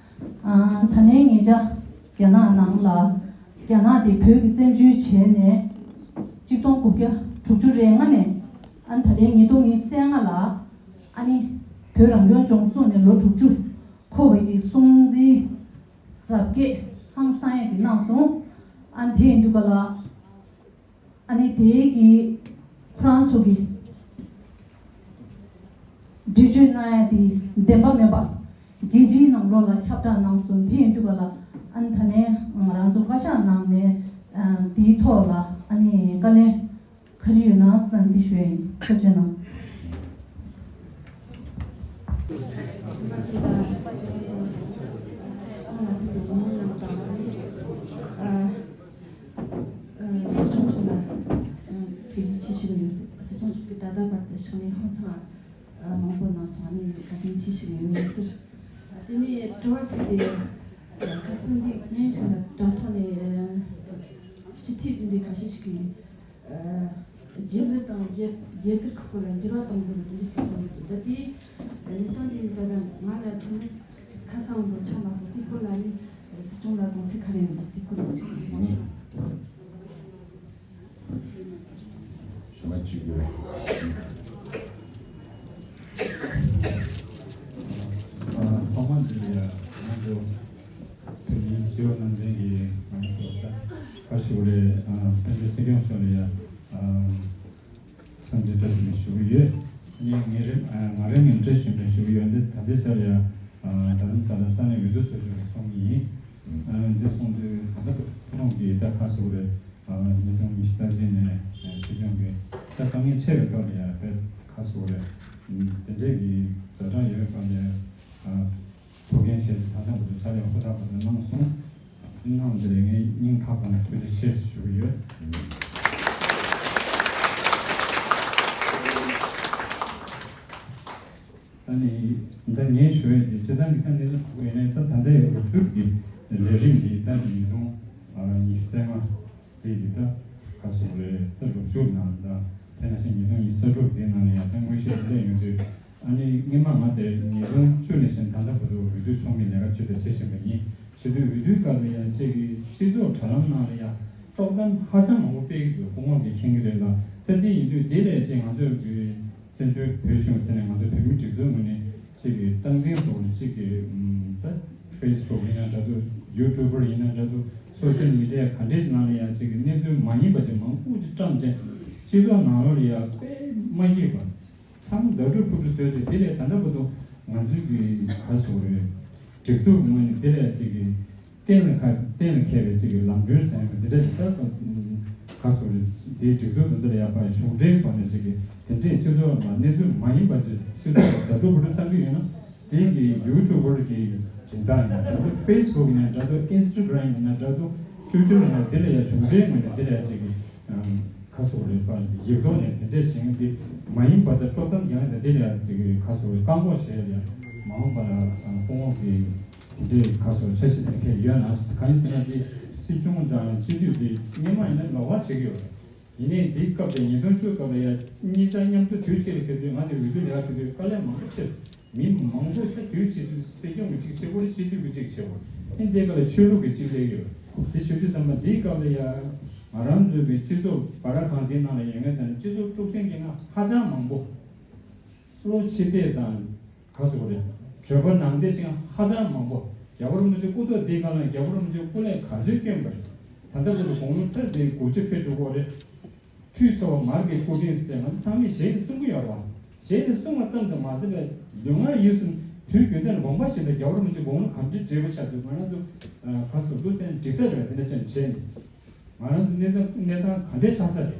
ཨ་ད་ལན་ཉེ་ཆར་རྒྱ་ནག་ནང་ལ་རྒྱ་ནག་དེ་བོད་ཀྱི་བཙན་བྱོལ་བྱས་ནས་གཅིག་སྟོང་དགུ་བརྒྱ་དྲུག་ཅུ་རེ་ལྔ་ནས་ཨ་ད་ལན་ཉིས་སྟོང་ཉི་ཤུ་རྩ་ལྔ་ལ་ཨ་ནི་བོད་རང་སྐྱོང་ལྗོངས་བཙུགས་ནས་ལོ་དྲུག་ཅུ། ཁོ་བོད་ཀྱི་སྲུང་བརྩི་གཟབ་རྒྱས་ཧང་སང་ཡས་ཀྱི་གནང་སོང་། ཨ་ནི་དེ་ཡིན་དུས་ག་ལ་ཨ་ནི་དེའི་གི་ཁོ་རང་ཚོ་གི་འགྲེལ་བརྗོད་གནང་ཡས་དེ་བདེན་པ་མིན་པ་རྒྱལ་སྤྱིའི་ནང་ལོགས་ལ་ཁྱབ་བསྒྲགས་གནང་སོང་། དེ་ཡིན་དུས་ག་ལ་ཨ་ནི་ད་ནས་ང་རང་ཚོ་བཀའ་ཤག་ནང་ནས་ཨ་དེའི་ཐོག་ལ་ཨ་ནི་བཀའ་བློན། ག་རེ་ཡོད་ན་བསམ་འདི་ཞུ་ཡ་ཡིན། ཐུགས་རྗེ་གནང་། སྲིད་སྐྱོང་མཆོག་ལ་ཐུགས་རྗེ་ཆེ་ཞུ་གི་ཡོད། སྲིད་སྐྱོང་མཆོག་གིས་ད་ལྟ་བར་དུ་ཕྱག་ལས་ཧང་སང་མང་པོ་གནང་སོང་། ཨ་ནི་བཀའ་དྲིན་ཆེ་ཞུ་གི་ཡོད། དེ་ནས་དྲི་བ་གཅིག་དེ། ཁ་སང་འདི་སྔོན་ཞིག་ལ་དྲ་ཐོག་ནས་སྤྱི་འཐུས་འདི་འདྲའི་ཁ་ཤས་ཤིག་གིས། རྒྱལ་བུ་དང་རྒྱལ་རྒྱལ་དར་ཁག་པོ་ལ་འགྱུར་བ་གཏོང་དགོས་པའི་དོན་ཞིག་གསུངས་ཡོད། འདི་དེ་གནས་སྟངས་འདི་ད་ལྟ་ང་ལ་ཚང་མས་ཁ་སང་འདི་ཆ་མ་སོང་། དེ་སྐོར་ལ་ནི་སྲིད་སྐྱོང་ལ་དགོངས་ཚུལ་ག་རེ་ཡོད་ན་དེ་སྐོར་ལ་ཞུ་མ་གཅིག་ཡོད། ཐོག་མ་འདི་ལ་ཡ་ང་ཚོ་བོད་མིའི་སྤྱི་འོས་རྣམ་འདྲེན་གྱི་ང་ཚོ་ད་ག་ཞུ་རེད། ཨ་བོད་མིའི་སྲིད་སྐྱོང་མཆོག་ལ་ཡ་ཨ་འཚམས་འདྲི་བཀྲ་ཤིས་བདེ་ལེགས་ཞུ་གི་ཡོད། ཨ་ནི་ངའི་རིང་ཨ་ང་རང་ངོས་ནས་བཀྲ་ཤིས་བདེ་ལེགས་ཞུ་གི་ཡོད། འདི་ད་ལྟའི་ཆར་ཡ་ཨ་རྡ་རམ་ས་ལ་ས་གནས་འོས་བསྡུ་ཚོགས་ཆུང་གི་ཚོགས་མི་ཡིན། ཨ་འདི་སོང་དུས་ད་ལྟ་ཁོང་གིས་ད་ག་ཞུ་རེད། ཨ་ཉིས་སྟོང་ཉི་ཤུ་རྩ་གཅིག་ནས་ཨ་སྲིད་སྐྱོང་གི་ད་དཀའ་ངལ་ཆེ་བའི་སྐབས་ལ་ཡ་དཔེ་ཁ་གསོ་རེད། དེ་འདྲའི་གི་ཛ་དྲག་ཡོད་པའི་སྐབས་ལ་ཡ་ཨ་ཐུགས་འགན་བཞེས་ཏེ་ད་ལྟ་བར་དུ་ཕྱག་ལས་ཧུར་ཐག་པ་དེ་གནང་སོང་། གནང་དེ་ལ་ངས་སྙིང་ཐག་པ་ནས་ཐུགས་རྗེ་ཆེ་ཞུ་གི་ཡོད། ད་ནི་ད་ངས་ཞུ་ཡས་དེ་སྤྱིར་བཏང་གི་ད་གནས་ཚུལ་ག་ཡིན་ནའི་ད་ད་ལྟའི་འོས་བསྡུ་གི་ལས་རིམ་འདི་ད་ཉིས་སྟོང་ཉི་ཤུ་རྩ་ལྔ་དེ་གི་ད་ག་ཟེར་རེད། ད་རུབ་ཞུགས་ནང་ད་དེ་ནང་བཞིན་ཉིས་སྟོང་ཉི་ཤུ་རྩ་དྲུག་དེ་ནང་ལ་ཡང་ད་དངོས་གཞི་སླེབས་ཡོང་དུས། ཨ་ནི་སྔོན་མ་ང་དེ་ཉིས་སྟོང་བཅུ་ནས་བཟུང་ད་ལྟ་བར་དུ་འོས་བསྡུ་ཚོགས་མི་ལས་ཀ་ཅི་ལྟར་བྱེད་བཞིན་པ་ཡིན། བྱེད་དུས་འོས་བསྡུའི་སྐབས་ལ་ཡང་ཅིག་གི་སྤྱི་ཚོགས་དྲ་ལམ་ནང་ལ་ཡང་དཀྲོག་གཏམ་ཧ་ཅང་མང་པོ་སྤེལ་གྱི་འདུག་སྐུ་ངོ་གིས་མཁྱེན་གྱི་རེད་ལ། ད་འདི་ཡིན་དུས་དེ་ལས་ཅིག་ང་ཚོས་ཀྱི་བཙན་བྱོལ་བོད་གཞུང་ཟེར་ནས་ང་ཚོ་བོད་མི་སྒྲིག་འཛུགས་ངོས་ནས་ཅིག་གི་སྟངས་འཛིན་བཟོ་བ་ཅིག་གི་ད་ཕེ་སི་བུག་ཡིན་ན་འདྲ་འདུག་ཡུ་ཊུ་བར་ཡིན་ན་འདྲ་འདུག་སོ་ཤལ་མི་ཌི་ཡ་ག་འདྲས་ནང་ལ་ཡང་ཅིག་གི་གནས་ཚུལ་མ་ཡིན་པ་ཅིག་མང་པོ་ཅིག་བཀྲམ་བྱས་སྤྱི་ཚོགས་ནང་ལོགས་ལ་ཡང་དཔེ་མ་སྐྱིད་པ། ཚང་མ་ཟླ་དྲུག་ཕུ་དྲུག་བཟོས་ཏེ་དེ་ལས་ད་ལྟ་བར་དུ་ང་ཚོའི་གི་ག་རེ་ཟེར་དགོས་རེད། སྒྲིག་འཛུགས་ངོས་ནས་དེ་ལས་ཅིག་གི་གཏན་ལ་ཁ་གཏན་ལ་འཁེལ་བའི་ཅིག་གི་ལམ་སྟོན་ཟེར་ཡང་འདི་འདྲ་ཞིག་ད་ག་རེ་ཟེར་དགོས་རེད། དེའི་སྒྲིག་འཛུགས་དེ་འདྲ་ཡག་པ་གཞུང་འབྲེལ་ཐོག་ནས་ཅིག་གི་དེ་འདྲས་སྤྱི་ཚོགས་ནང་གནས་ཚུལ་མ་ཡིན་པ་ཅིག་སྤྱི་ཚོགས་ལ་ཟླ་དྲུག་ཕུ་དྲུག་བཏང་གི་ཡོད་ན་དེ་གི་ཡུ་ཊུ་བར་གི་སྦྱིན་བདག་ཡིན་ན་འདྲ་འདུག་ཕེ་སི་བུག་ཡིན་ན་འདྲ་འདུག་ཨིན་སི་ཊ་གྷི་རམ་ཡིན་ན་འདྲ་འདུག་ཊུ་ཝི་ཊར་ཡིན་ན་དེ་ལ་ཡང་གཞུང་འབྲེལ་ངོས་ནས་དེ་ལ་ཡང་ཅིག་གི་ཁ་སོགས་རེད་པ། ཡིག་ཐོག་ནས་དེ་འདྲས་བཞེངས་ཏེ་མ་ཡིན་པ་དང་དཀྲོག་གཏམ་རྒྱག་ནས་དེ་ལ་ཅིག་ཁ་སོགས་རེད་བཀག་འགོག་བྱས་ཡ་མ་འོངས་པ་ལ་སྐུ་ངོ་གི་དེ་འདྲས་ཁ་སོགས་འཆར་གཞི་དེ་འཁྱེར་ཡོད་ན། གང་ཡིན་ཟེར་ན་དེ་སྲིད་སྐྱོང་དང་སྤྱི་འཐུས་དེ་སྔོན་མ་ཡིན་ན་ལོགས་ཀ་བྱེད་ཀྱི་ཡོད་རེད། ཡིན་ནའི་འདིའི་སྐབས་དེ་ཉིས་སྟོང་བཅུ་སྐབས་ལ་ཡ་གཉིས་ཆ་མཉམ་དུ་དུས་གཅིག་ལ་ཕེབས་དུས་ང་དེ་འོས་བསྡུ་ལས་ཀ་བྱེད་དུས་དཀའ་ལས་མང་པོ་ཆེ། མི་མང་པོ་ད་དུས་ཕྱིས་སུ་སྲིད་སྐྱོང་གི་གཅིག་བྱེད་དགོས་རེད། སྤྱི་འཐུས་ཀྱི་གཅིག་བྱེད་དགོས་རེད། ཨེ་འདི་ག་ལ་ཆོས་ལུགས་ཀྱི་གཅིག་སླེབས་ཡོད་རེད། དེ་བྱེད་དུས་ཙམ་པ་འདིའི་སྐབས་ལ་ཡ་ང་རང་ཚོའི་གི་སྤྱི་ཚོགས་སྦ་ར་ཁང་འདིའི་ནང་ལ་ཡོད་མཁན་དང་སྤྱི་ཚོགས་དཀྲུག་ཤིང་གི་ནང་ཧ་ཅང་མང་པོ་བློ་ཕྱི་བལྟས་དང་ག་ཟེར་དགོས་རེད། གྲོད་པ་ནང་བལྟས་ཤིང་ཧ་ཅང་མང་པོ་རྒྱལ་བ་རིན་པོ་ཆེ་སྐུ་ཐོག་འདིའི་སྒང་ལ་རྒྱལ་བ་རིན་པོ་ཆེ་སྐུ་ལས་ག་ཚོད་བསྐྱོན་པ་རེད། ད་ལྟ་བར་དུ་དགུང་ལོ་ད་འདི་དགུ་བཅུ་ཕེབས་འགྲོ་གི་ཡོད་རེད། དུས་ཚོད་མར་གྱི་སྐུ་དྲིན་ཟེར་ང་ཚོ་ཚང་མས་ཞལ་ནས་གསུང་གི་ཡོད་རེད་བ། ཞལ་ནས་གསུང་བ་ཙམ་དུ་མ་ཟད་པའི་ལུས་ངག་ཡིད་གསུམ་དུས་རྒྱུན་ལྡན་དགོངས་པ་བཞེས་ཏེ་རྒྱལ་བ་རིན་པོ་ཆེ་དགུང་ལོ་ག་འདྲ་བགྲེས་པོ་ཆགས་འདུག་ང་རང་ཚོ་ག་ཟེར་འདུག་ཟེར་འགྲིག་ས་རེད་བ། དེ་འདྲ་ཅན་བྱས་ནས་ང་རང་ཚོ་གནས་སྟངས་གནས་སྟངས་ག་འདྲས་ཆགས་ས་རེད།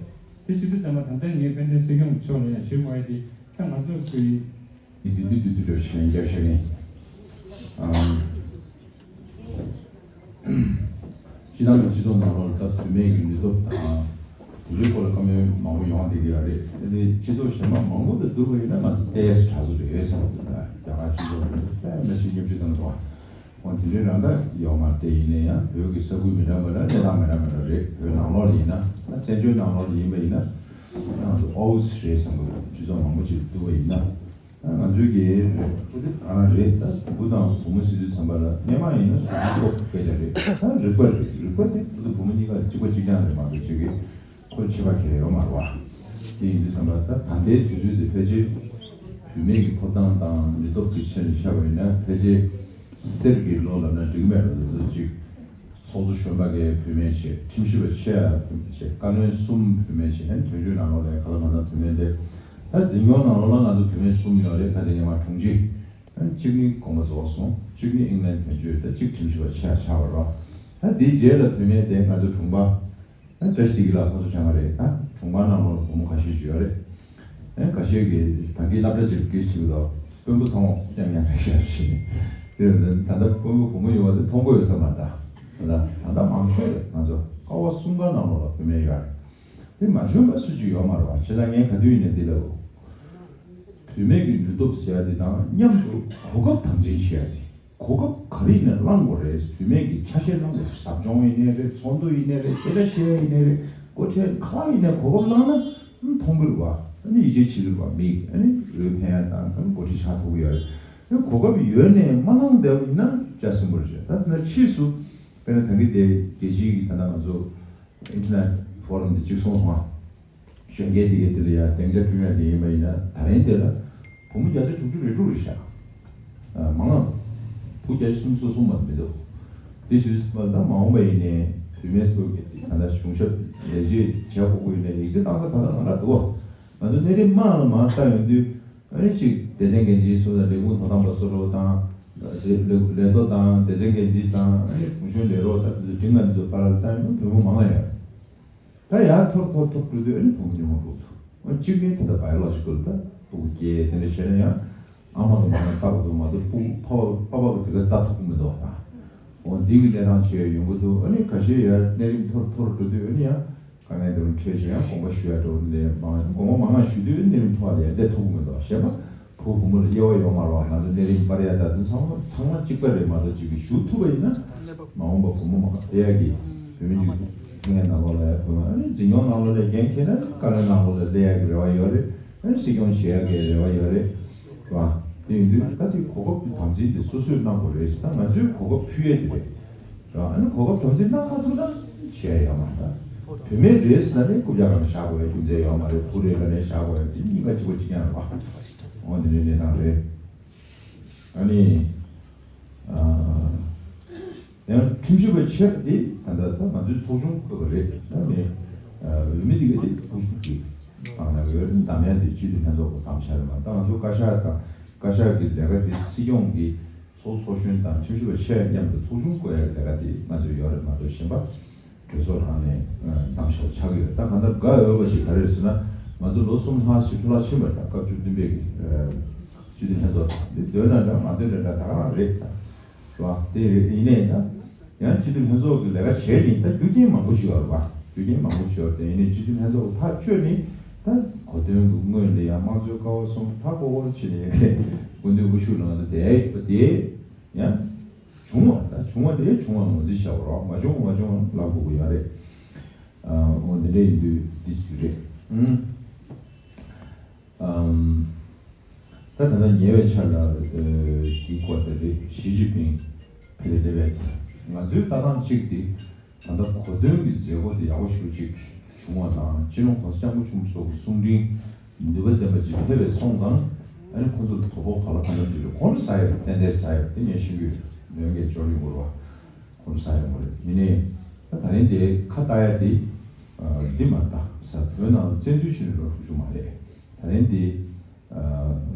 དེ་ཞུ་དུས་ཙམ་པ་ད་ལྟ་ངས་དཔལ་ལྡན་སྲིད་སྐྱོང་མཆོག་ལ་ཡང་ཞུ་དགོས་ཡ་དེ་ད་ང་ཚོ་གི་དེ་དུས་དུས་དུས་དུས་ཞེས་རྒྱབ་ཤེས་ནས། སྤྱི་བཏང་གི་སྤྱི་ཚོགས་ནང་ལོགས་ལ་ད་བུད་མེད་ཀྱི་ནུས་སྟོབས་དང་དེ་འདྲའི་སྐོར་ལ་བཀའ་མོལ་མང་པོ་ཡོང་བསྡད་ཀྱི་ཡོད་རེད། དེ་ནི་སྤྱི་ཚོགས་གཞན་པ་མང་པོ་དང་བསྡུར་བ་ཡིན་ན་ང་ཚོ་ཏོག་ཙམ་དྲག་ཚོད་རེད་བསམ་གྱི་འདུག་རྒྱ་གར་སྤྱི་ཚོགས་ནང་དཔེ་མི་སྲིད་སྙོམས་འཇུག་བཏང་འདུག་འོ་དེ་འདྲའི་རང་ད་ཡོད་མ་རེད། ཡིན་ན་ཡང་བོད་ཀྱི་ས་ཁུལ་མི་འདྲ་མི་འདྲ་གནས་སྟངས་མི་འདྲ་མི་འདྲ་རེད། བོད་ནང་ལོགས་ལ་ཡིན་ན་ད་བཙན་བྱོལ་ནང་ལོགས་ལ་ཡིན་པ་ཡིན་ན་ང་ཚོ་ཨོ་ཨུ་སི་རེད་བསམ་གྱི་འདུག་སྤྱི་ཚོགས་མང་པོ་ཅིག་བསྡུར་བ་ཡིན་ན། ང་ཚོའི་གི་ཨ་རང་རེད། ད་བུ་དང་བུ་མོ་ཟེར་དུས་ཙམ་པ་ལ་སྔོན་མ་ཡིན་ན་སུ་ཐོག་སྐད་ཆ་རེད། ད་རིག་པ་རེད། རིག་པ་དེ་བུ་དང་བུ་མོ་གཉིས་ཀ་གཅིག་པ་གཅིག་རྐྱང་རེད་མ་གཏོགས་ཅིག་གི་ཁོ་ཁྱད་པར་གང་ཡང་ཡོད་མ་རེད་བ། དེ་ཡིན་དུས་ཙམ་པ་ད་ད་ལྟའི་དུས་ཚོད་དེ་ཕལ་ཆེར་བུད་མེད་ཀྱི་ཐོབ་ཐང་དང་ནུས་སྟོབས་ཀྱི་ཆ་ནས་བཤད་པ་ཡིན་ན་ཕལ་ཆེར་གསེར་གྱི་ལོ་ལབ་ན་འགྲིག་མེད་རེད། དེ་ཚོ་ཅིག་ཚོགས་གཙོ་གཞོན་པ་འགའ་བུད་མེད་བྱས། ཁྲིམས་ཞིབ་པ་ཆེ་བ་བུད་མེད་བྱས། བཀའ་བློན་གསུམ་བུད་མེད་བྱས། ཨ་ནི་དོན་གཅོད་ནང་ལོགས་ལ་ག་ལ་མ་ལ་བུད་མེད་དེ། ད་འཛིན་སྐྱོང་ནང་ལོགས་ལ་ང་ཚོ་བུད་མེད་གསུམ་ཡོད་རེད། ཁ་ཆེ་ཉི་མ་དྲུང་ཆེ། ཨ་ནི་གཅིག་ནི་གོང་མ་རྫོགས་སོང་། གཅིག་ནི་དབྱིན་ལན་དོན་གཅོད། ད་གཅིག་ཁྲིམས་ཞིབ་པ་ཆེ་བ་ཆགས་པ་རེད། ད་དེའི་རྗེས་ལ་བུད་མེད་དེ་ང་ཚོ་དྲུང་པ། ཨ་ནི་བཀྲ་ཤིས་བདེ་སྐྱིད་ལགས་ཁོང་ཚོ་ཆ་ང་རེད། ད་དྲུང་པ་ནང་ལོགས་ལ་བུ་མོ་ཁ་ཤས་ཅིག་ཡོད་རེད། ཨེ་ཁ་ཤས་ཀྱིས་ད་གིན་སློབ་གྲྭ་ཅིག་གིས་ཅིག་ལ་དཔོན་པོ་ཚང་མ་རྐྱང་རྐྱང་རེད་ཤག་ཅིག་དེ་ད་ལྟ་དཔོན་པོ་བུ་མོ་ཡོད་པ་དེ་མཐོང་གི་ཡོད་ས་མ་རེད། ད་ད་ལྟ་མང་ཤོས་རེད། ང་ཚོ་ཀ་བ་གསུམ་ཀ་ནང་ལོགས་ལ་བུད་མེད་ཡོད་རེད། དེ་མ་བྱུང་བ་སུ་གཅིག་ཡོད་མ་རེད་བ། བྱས་ཙང་ངས་ག་དུས་ཡིན་ནའི་འདི་ལབ་དགོས། བུད་མེད་ཀྱི་ནུས་སྟོབས་ཟེར་ཡ་དེ་དང་མཉམ་དུ་གོ་སྐབས་དམ་འཛིན་བྱེད་ཡ་དེ། གོ་སྐབས་ག་རེ་ཡིན་ན་བླང་དགོས་རེད། བུད་མེད་ཀྱི་ཆ་ཤས་བླང་དགོས། ཟབ་སྦྱོང་ཡིན་ནའི་རེད། ཚོགས་འདུ་ཡིན་ནའི་རེད། སྐད་ཆ་བཤད་ཡ་ཡིན་ནའི་རེད། སྒོ་ཁྲལ་ག་པར་ཡིན་ནའི་གོ་སྐབས་བླངས་ན་མཐོང་གི་རེད་བ། ཨ་ནི་ཡིད་ཆེས་བྱེད་ཀྱི་རེད་བ། མིས་ཨ་ནི་འོས་འཕེན་ཡ་དང་ཨ་ནི་འགོ་ཁྲིད་ཆགས་ཐུབ་ཀྱི་ཡོད་རེད། ཨ་ནི་གོ་སྐབས་ཡོད་ནའི་མ་བླངས་བསྡད་པ་ཡིན་ན་ཅག་སྲིན་པོ་རེད། ད་དེ་ན་ཕྱིས་སུ་དཔེར་ན་ད་གིན་དེ་རྒྱལ་སྤྱིའི་གི་ད་ལྟ་ང་ཚོ་ཨིན་ཊར་ནེ་ཤ་ནལ་ཕོ་རམ་དེ་གཅིག་སོང་སོང་ཨ། གཞོན་སྐྱེས་དེ་གའི་དེ་ལ་ཡང་སྡིངས་ཆ་བསྐྲུན་ཡ་དེ་ཡིན་པ་ཡིན་ན་ད་རིང་དེ་ལ་བུ་མོ་བརྒྱ་ཆ་དྲུག་ཅུ་རེ་དྲུག་རེད་ཤག་ཨ་མང་ང་བུ་བརྒྱ་ཆ་སུམ་ཅུ་སོ་གསུམ་མ་མི་འདུག་དེ་ཞུས་པ་ད་མ་འོངས་པ་ཡིན་ནའི་བུད་མེད་ཚོ་གི་ད་ལྟ་གཞུང་ཞབས་ལས་བྱེད་བྱ་དགོས་ཀྱི་ཡིན་ནའི་ཡིག་ཆ་བཏང་ས་ད་ལྟ་ང་ལ་འདུག་ང་ཚོ་གནས་རིམ་དམངས་ལ་མར་ལྟ་ཡོང་དུས་ཨ་ནི་གཅིག་སྡེ་ཚན་འགན་འཛིན་སོགས་དང་ལས་ཁུངས་ཐོག་དང་པ་སོ་རོ་དང་ལས་ལས་ལས་ཐོག་དང་སྡེ་ཚན་འགན་འཛིན་དང་ཨ་ནི་གུང་གཞོན་ལས་རོགས་དང་དེ་ཚོ་འབྲིང་ང་དེ་ཚོ་བར་ལ་ལྟ་ཡོང་ན་བུད་མེད་མང་ང་ཡོད། ད་ཡར་མཐོར་མཐོར་མཐོར་འགྲོ་དུས་ཨ་ནི་བུ་མོ་ཉུང་ངུ་འགྲོ་ཐུབ། ཨ་གཅིག་ནི་ད་ལྟ་བའི་ལོ་ཇི་ཀལ་ད་སྤུ་གུ་སྐྱེས་དེ་འདྲ་བྱས་ན་ཡང་ཨ་མ་གི་མ་ནས་ལྟ་དགོས་འདུག་མ་གཏོགས་སྤུ་གུ་ཕ་བ་ཕ་བ་གི་དེ་ག་ལྟ་ཐུབ་ཀྱི་མི་འདུག་ད། འོ་འདི་གི་གནས་སྟངས་བྱས་ཡོང་གི་འདུག་ཨ་ནི་ཁ་ཤས་ཡར་གནས་རིམ་མཐོར་མཐོར་འགྲོ་དུས་ཨ་ནི་ཡང་དཀའ་ངལ་འདི་རུ་འཕྲད་བྱས་ཡང་དགོངས་པ་ཞུ་ཡ་འགྲོ་ནས་མང་དགོངས་པ་མང་ང་ཞུ་དུས་གནས་རིམ་མཐོ་བ་ལ་ཡར་སླེབས་ཐུབ་ཀྱི་མི་འདུག་གཞན་པ། བུ་བུ་མོ་ལ་དབྱེ་བ་ཡོད་མ་རེད་བ། ང་ཚོ་གནས་རིམ་སྤར་ཡ་ད་དུང་ཚང་མ་ཚང་མ་གཅིག་པ་རེད་མ་གཏོགས་གཅིག་གིས་ཞུ་ཐུབ་པ་ཡིན་ན་མ་འོངས་པ་བུ་མོ་མང་སླེབས་ཡ་གི་བུད་མེད་ཀྱི་ཐོན་ཡ་ནང་ལོགས་ལ་ཡ་བུ་མོ་ཨ་ནི་འཛིན་སྐྱོང་ནང་ལོགས་ལ་འགན་འཁྱེར་ན་བཀའ་བློན་ནང་ལོགས་ལ་སླེབས་ཡ་གི་རེ་བ་ཡོད་རེད། ཨ་ནི་སྲིད་སྐྱོང་བྱེད་ཡ་གི་རེ་བ་ཡོད་རེད་བ། དེ་ཡིན་དུས་ད་དེ་གོ་སྐབས་དེ་དམ་འཛིན་དེ་སོ་སོས་གནང་དགོས་རེད། ད་ང་ཚོས་གོ་སྐབས་ཕུལ་ཡ་དེ་རེད་བ། ཨ་ནི་གོ་སྐབས་དམ་འཛིན་གནང་མ་ཐུབ་ན་བྱས་ཡ་ཡོད་མ་རེད། བུད་མེད་རེད་ཟེར་ན་ནི་རྐུབ་བཀྱག་སྒང་ལ་བཞག་དགོས་ཡ་རྒྱུ་མཚན་ཡོད་མ་རེད། བུ་རེད་ལབ་ནས་བཞག་དགོས་ཡ་དེ་གཉིས་ཀ་གཅིག་པ་གཅིག་རྐྱང་རེད་པ། འོ་དེ་འདྲའི་གནས་སྟངས་རེད། ཨ་ནི། ཨ། ཡང་ཁྲིམས་ཞིབ་པ་ཆེ་བ་དེ་ད་ལྟ་ད་ང་ཚོའི་ཚོགས་ཆུང་བཀོད་པ་རེད། ད་ནི་འོས་མི་དེ་ག་དེ་ཚོགས་ཆུང་གི་ཨ་ན་འོས་འདམ་ཡ་དེ་སྤྱི་འཐུས་ལྷན་ཚོགས་ཀྱི་གཏམ་བཤད་རེད་མ། ད་ང་ཚོ་བཀའ་ཤག་དང་བཀའ་ཤག་གི་ལས་ཀ་དེ་སྲིད་སྐྱོང་གི་ཚོགས་ཚོགས་གཞོན་དང་ཁྲིམས་ཞིབ་པ་ཆེ་མཉམ་དུ་ཚོགས་ཆུང་བཀོད་ཡ་ལས་ཀ་དེ་ང་ཚོས་ཡོད་རེད་མ་གཏོགས་གཞན་པ་གྲོས་ཚོགས་ནང་ནས་གཏམ་བཤད་ཆགས་ཀྱི་ཡོད། ད་གང་ལྟར་དགའ་འོས་པ་ཞིག་ག་རེ་རེད་ཟེར་ན། ང་ཚོ་ལོ་གསུམ་ལྷག་ཞིག་འཕྲོ་བརླག་ཕྱིན་པ་རེད། ད་སྐབས་བཅུ་བདུན་པའི་གི་སྤྱི་འཐུས་ལྷན་ཚོགས་དང་འདི་འདོད་ན་འདྲ་མ་འདོད་ན་འདྲ་ད་ག་རང་རེད་ད། རེད་བ། དེ་རེད། ཡིན་ནའི་ད་ཡང་སྤྱི་འཐུས་ལྷན་ཚོགས་ཀྱི་ལས་ཀ་བྱས་ནས་ད་རྒྱུ་རྐྱེན་མང་པོ་ཞིག་ཡོད་རེད་བ། རྒྱུ་རྐྱེན་མང་པོ་ཞིག་ཡོད་རེད། དེ་ཡིན་ནའི་སྤྱི་འཐུས་ལྷན་ཚོགས་ཀྱི་ཐག་གཅོད་ནི་ད་གོ་སྟོན་གྱི་སྔོན་ལ་ཡང་དམངས་གཙོའི་ཀ་བ་གསུམ་མཐའ་སྐོར་བྱས་ནས་སྐུ་མདུན་དབུ་བཞུགས་གནང་དུས་དེ་དེ་ཡང་། བྱུང་བ་ད་བྱུང་བ་དེ་བྱུང་བ་ངོས་འཛིན་བྱ་བ་རོགས། མ་བྱུང་བ་མ་བྱུང་བ་ལབ་དགོས་ཀྱི་ཡོད་རེད། ཨ་འོ་དེ་འདྲ་ཡིན་དུས་འདི་ཅིག་རེད། ཨུམ། ཨམ། ད་ད་ལྟ་ཉེ་བའི་ཆར་ལ་འདི་སྐོར་དེ་རེད། ཞི་ཅིན་ཕིང་ཕེབས་བསྡད་པའི་ང་ཚོའི་ལྟ་སྟངས་གཅིག་དེ། ད་ལྟ་གོ་སྟོན་གྱི་མཛད་སྒོ་དེ་ཡག་པོ་ཞེ་པོ་ཅིག་བྱུང་བ་དང་སྤྱི་ནོར་༸གོང་ས་༸སྐྱབས་མགོན་ཆེན་པོ་མཆོག་གི་གསུང་འཕྲིན་ནུས་པ་ལྡན་པ་ཅིག་ཕེབས་པའི་སོང་ཙང་ཨ་ནི་ཁོང་ཚོ་ལ་དོ་ཕོག་ག་ལ་གང་འདྲ་འདུག་རེད། ཁོང་ཚོ་ཟ་ཡོད་རེད། ཏན་ཏན་ཟ་ཡོད་རེད། དེ་ངས་ཤེས་ཀྱི་ཡོད། ལོན་གྱི་ཅོར་ཡོང་གི་རེད་བ། ཁོང་ཚོ་ཟ་ཡོང་གི་རེད། ཡིན་ནའི་ད་ད་རིང་དེ་ཁ་བཏགས་ཡ་དེ་འདི་མ་ད་ས་བོད་ནང་བཙན་འཛུལ་བྱས་ནས་ལོ་དྲུག་ཅུ་མ་རེད། ད་རིང་དེ།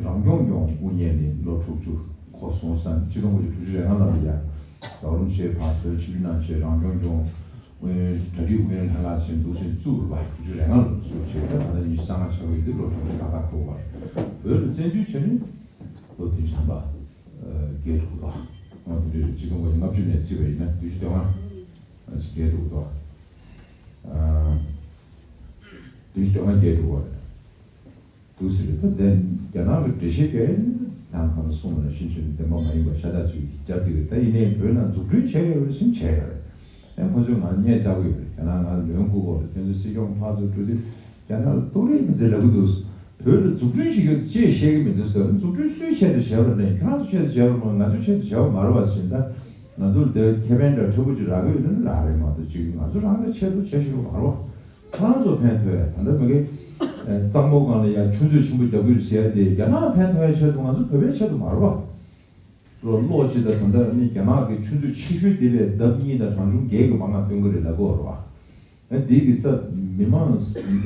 རང་སྐྱོང་ལྗོངས་དབུ་བརྙེས་ནས་ལོ་དྲུག་ཅུ་འཁོར་སོང་ཙང་ཆིག་སྟོང་དགུ་བརྒྱ་དྲུག་ཅུ་རེ་ལྔ་ལ་ཡ། རྡོ་རིང་ཆེ་བར་བོད་ཕྱི་ནང་ཆེ་རང་སྐྱོང་ལྗོངས་དབུ་བརྙེས་གྲ་སྒྲིག་དབུ་བརྙེས་ལྷན་ཁང་ཟེར་འདུག་ཟེར་བཙུགས་རེད་པ། དྲུག་ཅུ་རེ་ལྔ་ལ་བཙུགས་བྱས་ད་ད་ལྟ་ཉི་ཤུ་རྩ་ལྔ་ཆགས་ཡོད་དུས་ལོ་དྲུག་ཅུ་ཏག་ཏག་འཁོར་བ་རེད། བོད་ལ་བཙན་འཛུལ་བྱས་ནས་ལོ་བདུན་ཅུ་ཐམ་པ་བརྒལ་འགྲོ་གི་འདུག་ཨ་དེ་འདྲའི་ཆིག་སྟོང་དགུ་བརྒྱ་ལྔ་བཅུ་ནས་བརྩིས་པ་ཡིན་ན་བདུན་ཅུ་དོན་ལྔ་བརྒལ་འགྲོ་གི་འདུག་ཨ་བདུན་ཅུ་དོན་ལྔ་བརྒལ་འགྲོ་གི་རེད། འདུག་ཟེར་གྱི་འདུག་དེ་རྒྱ་ནག་གི་འགྲེལ་བཤད་སྐད་ནང་གང་གསུངས་པ་ནང་བཞིན་བྱས་ནས་བདེན་པ་མ་ཡིན་པ་ཤ་སྟག་ཅིག་རྒྱབ་ཀྱི་རེད། ད་ཡིན་ནའི་བོད་ནང་འཛུགས་སྐྲུན་བྱས་ཡོད་རེད་ཟེར་བྱས་ཡོད་རེད། ཨེ་ཁོ་ཚོས་ང་ལ་བརྙས་བཅག་གི་ཡོད་རེད། རྒྱ་ནག་ང་ལ་ལོན་བསྐུར་གོ་རེད། ཁྱོད་ཚོ་སྲིད་སྐྱོང་ཕར་ཚུར་འགྲོ་དུས་རྒྱ་ནག་ལ་ཏོག་རེ་མི་ཚེ་ལབ་གི་འདུག་བོད་ལ་འཛུགས་སྐྲུན་བྱེད་རྒྱུ་ཅེས་བཤད་ཀྱི་མི་འདུག་ཟེར། འཛུགས་སྐྲུན་སུའི་ཆེད་དུ་བྱས་པ་རེད། ཁྱོད་རང་ཚོ་ཆེད་དུ་བྱས་པ་མ་རེད། ང་ཚོའི་ཆེད་དུ་བྱས་པ་མ་རེད་བ་ཟེར། ད་ང་ཚོར་དེ་ཁེ་ཕན་འདྲ་ཕྲན་བུ་ཅིག་རག་གི་ཡོད་ན་རག་རེད་མ་གཏོགས་ཅིག་ང་ཚོ་རང་གི་ཆེད་དུ་བྱས་ཤེས་པ་མ་རེད་བ། ཁོ་རང་ཚོ་ཕན་ཐོགས་ཡ། ད་ལྟ་མི་གེ་གཙང་པོ་སྒང་ལ་ཡ་ཆུ་མཛོད་ཆེན་པོ་རྒྱག་གི་རེད་ཟེར་ཡ་དེ་རྒྱ་ནག་ཕན་ཐོགས་ཡ་ཆེད་དུ་ང་ཚོ་བོད་པའི་ཆེད་དུ་མ་རེད་བ། ལོ་ལོག་ཅིག་ད་ད་ལྟ་ནི་རྒྱ་ནག་གི་ཆུ་མཛོད་ཆེ་ཤོས་དེ་ལས་ལྡབ་གཉིས་དང་གྲངས་ཆུང་བརྒྱད་ཀྱི་མང་ང་སྟོན་གི་རེད་ལབ་གི་ཡོད་རེད་བ། ཨ་དེ་གི་ས་མི་མང་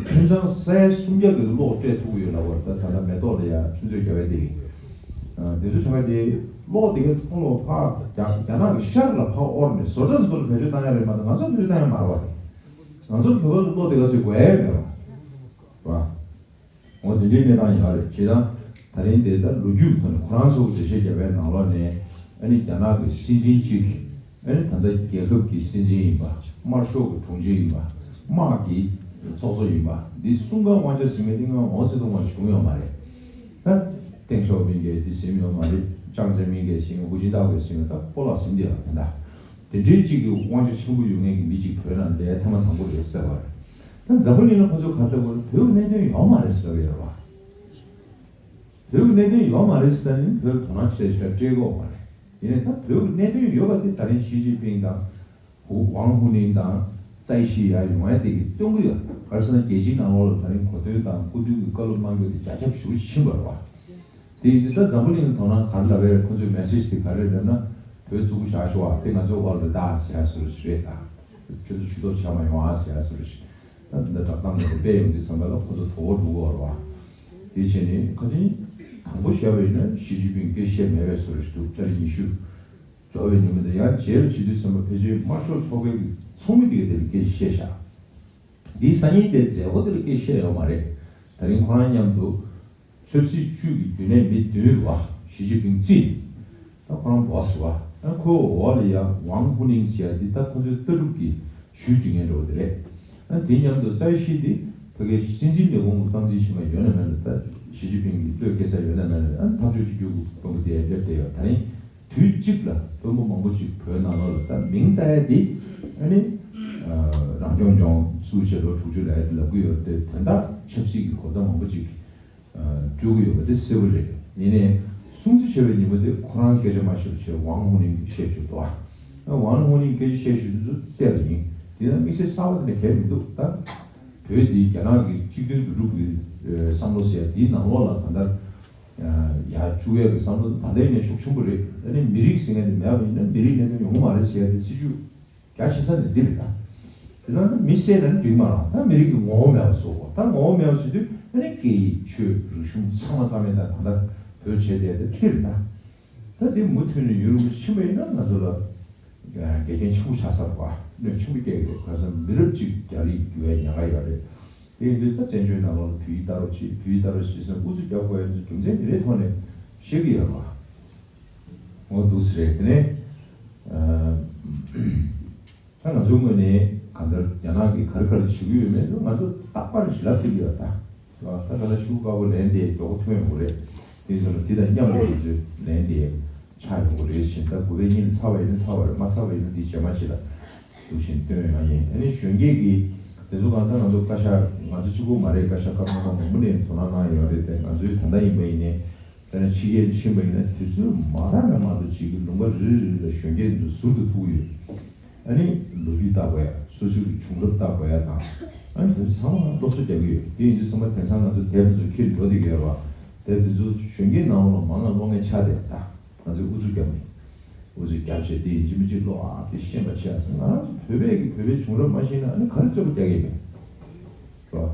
ཕུན་ཚང་ས་ཡ་སུམ་བརྒྱ་གི་གློག་སྤྲད་ཐུབ་ཀྱི་ཡོད་ལབ་པ། ད་ད་ལྟ་མེ་ཏོག་ལ་ཡ་ཆུ་མཛོད་རྒྱག་པའི་དེ་གི་ཨ་དེ་ཚོ་བྱ་བ་དེ་གློག་དེ་གའི་ཚོང་ལོག་ཕར་རྒྱ་རྒྱ་ནག་གི་ཤར་ལ་ཕར་དབོར་ནས་བཟོ་གྲྭ་ཚོ་ལ་བེད་སྤྱོད་བཏང་ཡ་རེད་མ་གཏོགས་ང་ཚོ་བེད་སྤྱོད་བཏང་ཡ་མ་རེད་བ། ང་ཚོ་བོད་པ་ཚོ་གློག་དེ་ག་ཚོད་དགོས་ཡ་མེད་བ། འོ་དེ་འདྲའི་གནས་སྟངས་ཡོད་རེད། བྱས་ཙང་ད་རིང་དེ་ལྟར་ལོ་རྒྱུས་ཐོག་ནས་ཁོ་རང་ཚོ་འགྲེལ་བཤད་བརྒྱབ་པའི་ནང་ལོགས་ནས་ཨ་ནི་རྒྱ་ནག་གི་སྲིད་འཛིན་གཅིག་ཨ་ནི་ད་ལྟ་རྒྱལ་ཁབ་ཀྱི་སྲིད་འཛིན་ཡིན་པ། དམར་ཤོག་གི་དྲུང་ཆེ་ཡིན་པ། དམག་གི་ཚོགས་གཙོ་ཡིན་པ། འདི་གསུང་གང་དབང་ཆ་ཟིན་མེད་དེ་ང་འོང་ཚེ་ཐོག་མ་བྱུང་ཡོད་མ་རེད། ད་ཏེང་ཞའོ་ཕིང་གིས་འདི་ཟིན་ཡོད་མ་རེད། ཅང་ཙེ་མིན་གིས་ཟིན། ཧུའུ་ཅིན་ཐའོ་གིས་ཟིན། ད་སྤོ་ལགས་ཟིན་དེ་ཡང་ད་ལྟ་དེ་འདྲའི་གཅིག་གི་དབང་ཆ་ཆེན་པོ་ཡོད་མཁན་གྱི་མི་གཅིག་བོད་ནང་ལ་ཐེངས་མ་དང་པོ་རེད་ཟེར་བ་རེད། ད་འཛམ་བུ་གླིང་ལ་ཁོ་ཚོས་ག་རེ་ལབ་དགོས་རེད། བོད་ཀྱི་གནད་དོན་ཡོད་མ་རེད་ཟེར་གྱི་ཡོད་རེད་བ། བོད་ཀྱི་གནད་དོན་ཡོད་མ་རེད་ཟེར་ནས་བོད་དོ་སྣང་ཆེ་ཆེ་སྤྲད་ཀྱི་ཡོད་མ་རེད། ཡིན་ནའི་ད་བོད་ཀྱི་གནད་དོན་ཡོད་པ་དེ་ད་རིང་ཞི་ཅིན་ཕིང་དང་ཧུ་ཝང་ཧུ་ནིང་དང་ཙའི་ཤི་ཡ་ཡོང་ཡ་དེ་གིས་སྟོན་གྱི་ཡོད། ག་རེ་ཟེར་ན་རྒྱལ་སྤྱིའི་ནང་ལོགས་ལ་ད་རིང་གོ་སྟོན་དང་སྐུ་མདུན་གྱི་བཀའ་སློབ་གནང་རྒྱུ་དེ་རྒྱ་ཁྱབ་ཞེ་པོ་ཕྱིན་པ་རེད་བ། དེ་ཡིན་དུས་ད་འཛམ་བུ་གླིང་གི་དོ་སྣང་ག་རེ་ལབ་པ་རེད། ཁོ་ཚོའི་མེ་སེ་ཇི་དེ་ག་རེ་རེད་ན། བོད་བཙུགས་བཞག་ཤོག་ཨ། དེ་ང་ཚོའི་དབར་ལ་ད་ཟེར་ཡ་བཟོ་འདྲ་ཞིག་རེད་ད། ཁྱོད་ཚོ་ཇུས་གཏོགས་བྱ་མ་ཡོང་ཨ་ཟེར་ཡ་བཟོ་འདྲ་ཞིག་ད་འདི་འདྲ་བསྒྲགས་གཏམ་འདི་འདྲ་སྤེལ་ཡོང་དུས་ཙམ་པ་ལ་ཁོ་ཚོ་དོ་ཕོག་འགྲོ་གི་ཡོད་རེད་བ། དེ་བྱས་ནས་ཁ་སང་དང་པོ་བཤད་པ་ཡིན་ན་ཞི་ཅིན་ཕིང་སྐད་བཤད་མེད་པའི་བཟོ་འདྲ་ཞིག་འདུག་ཏ་རིག་ཉི་ཤུ་འགྲོ་བའི་ཉིན་མོ་དེ་ཡང་རྗེས་ལ་བྱེད་དུས་ཙམ་པ་ཕལ་ཆེར་དམར་ཤོག་ཚོགས་པའི་ཚོགས་མི་དེ་ག་དེ་ལ་སྐད་བཤད་བཞག་འདིའི་སང་ཉིན་དེ་མཛད་སྒོ་དེ་ལ་སྐད་བཤད་ཡོད་མ་རེད། ད་རིང་ཁོ་རང་མཉམ་དུ་ཆབ་སྲིད་ཅུས་ཀྱི་རྒྱུན་ལས་མི་བདུན་རེད་བ། ཞི་ཅིན་ཕིང་རྩིས། ད་ཁོ་རང་བོ་སི་བ། ཨ་ཁོའི་འོག་ལ་ཡ་ཝང་ཧུ་ནིང་ཟེར་ཡ་འདི་ད་ཁོ་ཚོའི་ལྟ་གྲུབ་ཀྱི་ཞུས་དྲི་ངན་འདྲ་བོ་དེ་རེད། ཨ་འདི་མཉམ་དུ་ཙའི་ཤི་འདི་ཕ་གིའི་སྲིད་འཛིན་ལས་ཁུངས་ཀྱི་སྟངས་འཛིན་བྱེད་མ་ཡོད་ན་མེད་ན་ད་ཞི་ཅིན་ཕིང་གི་བློས་འགེལ་ས་ཡོད་ན་མེད་ན་ཨ་ཐག་གཅོད་བྱེད་རྒྱུ་དཔོན་པོ་དེ་སླེབས་བསྡད་ཡོད། ད་རིང་དུས་གཅིག་ལ་དཔོན་པོ་མང་པོ་ཅིག་བོད་ནང་ལོགས་ལ་ད་མིང་བཏགས་ཡ་འདི་ཨ་ནི་རང་སྐྱོང་ལྗོངས་བཙུགས་བྱས་ལོ་དྲུག་ཅུ་ལབ་ཡ་འདི་ལབ་ཀྱི་ཡོད་དེ་དོན་དག་ཆབ་སྲིད་ཀྱི་གོ་བརྡ་མང་པོ་ཅིག་སྤྲོད་ཀྱི་ཡོད་པ་དེ་གསལ་པོ་རེད། ཡིན་ནའི་སྲུང་བརྩི་བྱས་པའི་ཉིན་མོ་དེ་ཁོ་རང་སྐད་ཆ་མ་བཤད་པ་བྱས་ཝང་ཧུ་ནིང་གིས་བཤད་བཅུག་འདུག་ཨ་ཝང་ཧུ་ནིང་སྐད་ཆ་བཤད་བཅུག་དུས་ཚོད་བལྟས་པ་ཡིན། དེ་ཡང་དམིགས་བསལ་གསར་པ་དེ་ལ་གལ་མི་འདུག་ད་བོད་འདི་རྒྱ་ནག་གི་གཅིག་མཐུན་འདུམ་འགྲིག་གི་བསམ་བློ་ཟེར་ཡ་དེའི་ནང་ལོགས་ལ་ད་ལྟ་ཡར་བཅུག་ཡ་གི་བསམ་བློ་ད་ལྟའི་ནས་ཤུགས་ཆེན་པོ་རེད། ཨ་ནི་མི་རིགས་ཟེར་མཁན་དེ་མེད་པ་ཡིན་ན་མི་རིགས་གནད་དོན་ཡོང་གི་མ་རེད་ཟེར་ཡ་དེ་སྲིད་ཇུས་རྒྱ་ཆེ་ས་ནས་འདི་རེད་ད། དེ་ཙང་ད་མི་བསད་ན་འགྲིག་མ་རེད། ད་མི་རིགས་ཀྱི་ངོ་བོ་མེད་པ་བཟོ་དགོས། ད་ངོ་བོ་མེད་པ་བཟོ་དུས་ཨ་ནི་སྐད་ཡིག་ཆོས་རིག་གཞུང་ཚང་མ་རྩ་མེད་ད་ད་ལྟ་བོད་བྱས་བསྡད་དེ་འདི་རེད་ད། ད་འདི་མུ་མཐུད་ནས་ཡུན་རིང་པོ་ཕྱིན་པ་ཡིན་ན་ང་ཚོ་ལ་འགལ་རྐྱེན་ཆེན་པོ་ཆགས་ཚར་བ། གནོད་ཆེན་པོ་སྐྱེལ་གྱི་རེད། ཁ་སང་མི་རབས་གཅིག་རྒྱ་རིགས་འགྱུར་བའི་ཉེན་ཁ་ཡོད་རེད། དེ་ཡིན་དུས་ད་བཙན་བྱོལ་ནང་ལོགས་ལ་བོད་ཡིག་ལྟ་རོགས་བྱེད། བོད་ཡིག་ལྟ་རོགས་བྱེད་ཟེར་ཨུ་ཚུགས་རྒྱབ་དགོས་ཡ་ཚོ་རྒྱུ་མཚན་དེ་འདྲའི་ཐོག་ནས་བཤད་ཀྱི་ཡོད་རེད་བ། འོ་འདུག་སེ་རེད། དེ་ནས་ཨ། ད་ང་ཚོའི་ངོས་ནས་གང་ལྟར་རྒྱ་ནག་གིས་ག་རེ་ག་རེ་བྱེད་ཀྱི་ཡོད་མེད་དུ་ང་ཚོ་རྟག་པར་ཞི་ལབ་ཐུབ་ཀྱི་ཡོད་ད། ད་ད་ལྟ་ཤུགས་དཀར་པོ་ལན་དེ་མགྱོགས་པོ་ཐོན་ཡོང་གི་རེད། དེ་ཚོ་ལ་དེ་དང་མཉམ་དུ་ང་ཚོའི་ལན་དེ་ཆགས་ཡོང་གི་རེད་ཟེར། ད་དགུ་པའི་ཉིན་ཚར་བ་ཡིན་ན་ཚར་བ་རེད། མ་ཚར་བ་ཡིན་ན་དེ་རྗེས་མ་ཅིག་ལ་འདུག་བཞིན་སྟོན་ཡོང་ཡིན། ཨ་ནི་གཞོན་སྐྱེས་ཀྱི་དེ་ཚོ་གང་ལྟར་ང་ཚོ་བཀའ་ཤག་ང་ཚོ་གཅིག་པོ་མ་རེད། བཀའ་ཤག་བཀའ་མོལ་ཁང་མང་པོ་ནས་དོ་སྣང་གནང་ཡོད་རེད། དེ་ང་ཚོའི་ད་ལྟ་ཡིན་པ་ཡིན་ནའི། དཔེར་ན་ཕྱི་རྒྱལ་དུ་ཕྱིན་པ་ཡིན་ན་དུས་ཚོད་མ་རག་ན་མ་གཏོགས་ཅིག་གི་ལུང་པ་རེ་རེ་ལ་གཞོན་སྐྱེས་ཚོ་ཟུར་དུ་ཐུག་གི་ཡོད། ཨ་ནི་ལོ་རྒྱུས་ལྟ་དགོས་ཡ། སོ་སོའི་གི་བྱུང་རབས་ལྟ་དགོས་ཡ་དང་། ཨ་ནི་དེ་ཚོ་ཚང་མ་སློབ་གསོ་རྒྱག་གི་ཡོད། དེ་ཡིན་དུས་ཚང་མ་དེང་སང་ང་ཚོ་དེབ་དེ་ཚོ་འཁྱེར་འགྲོ་བསྡད་ཀྱི་ཡོད་རེད་བ། དེབ་དེ་ཚོ་གཞོན་སྐྱེས་ནང་ལོགས་ལ་མང་ང་ཀློག་མཁན་ཆགས་བསྡད་ད། ང་ཚོས་ཨུ་ཚུགས་རྒྱབ་ནས། ཨུ་ཚུགས་རྒྱབ་བྱས་དེ་ཡིན་གཅིག་མིན་གཅིག་ཀློག་ཨ་དེ་ཤེས་པ་བྱས་ཟེར། ང་རང་ཚོ་བོད་པའི་གི་བོད་པའི་བྱུང་རབས་མ་ཤེས་ན་ཨ་ནི་ག་རེ་རྩོད་པ་རྒྱག་གི་ཡིན་པས། རེད་བ།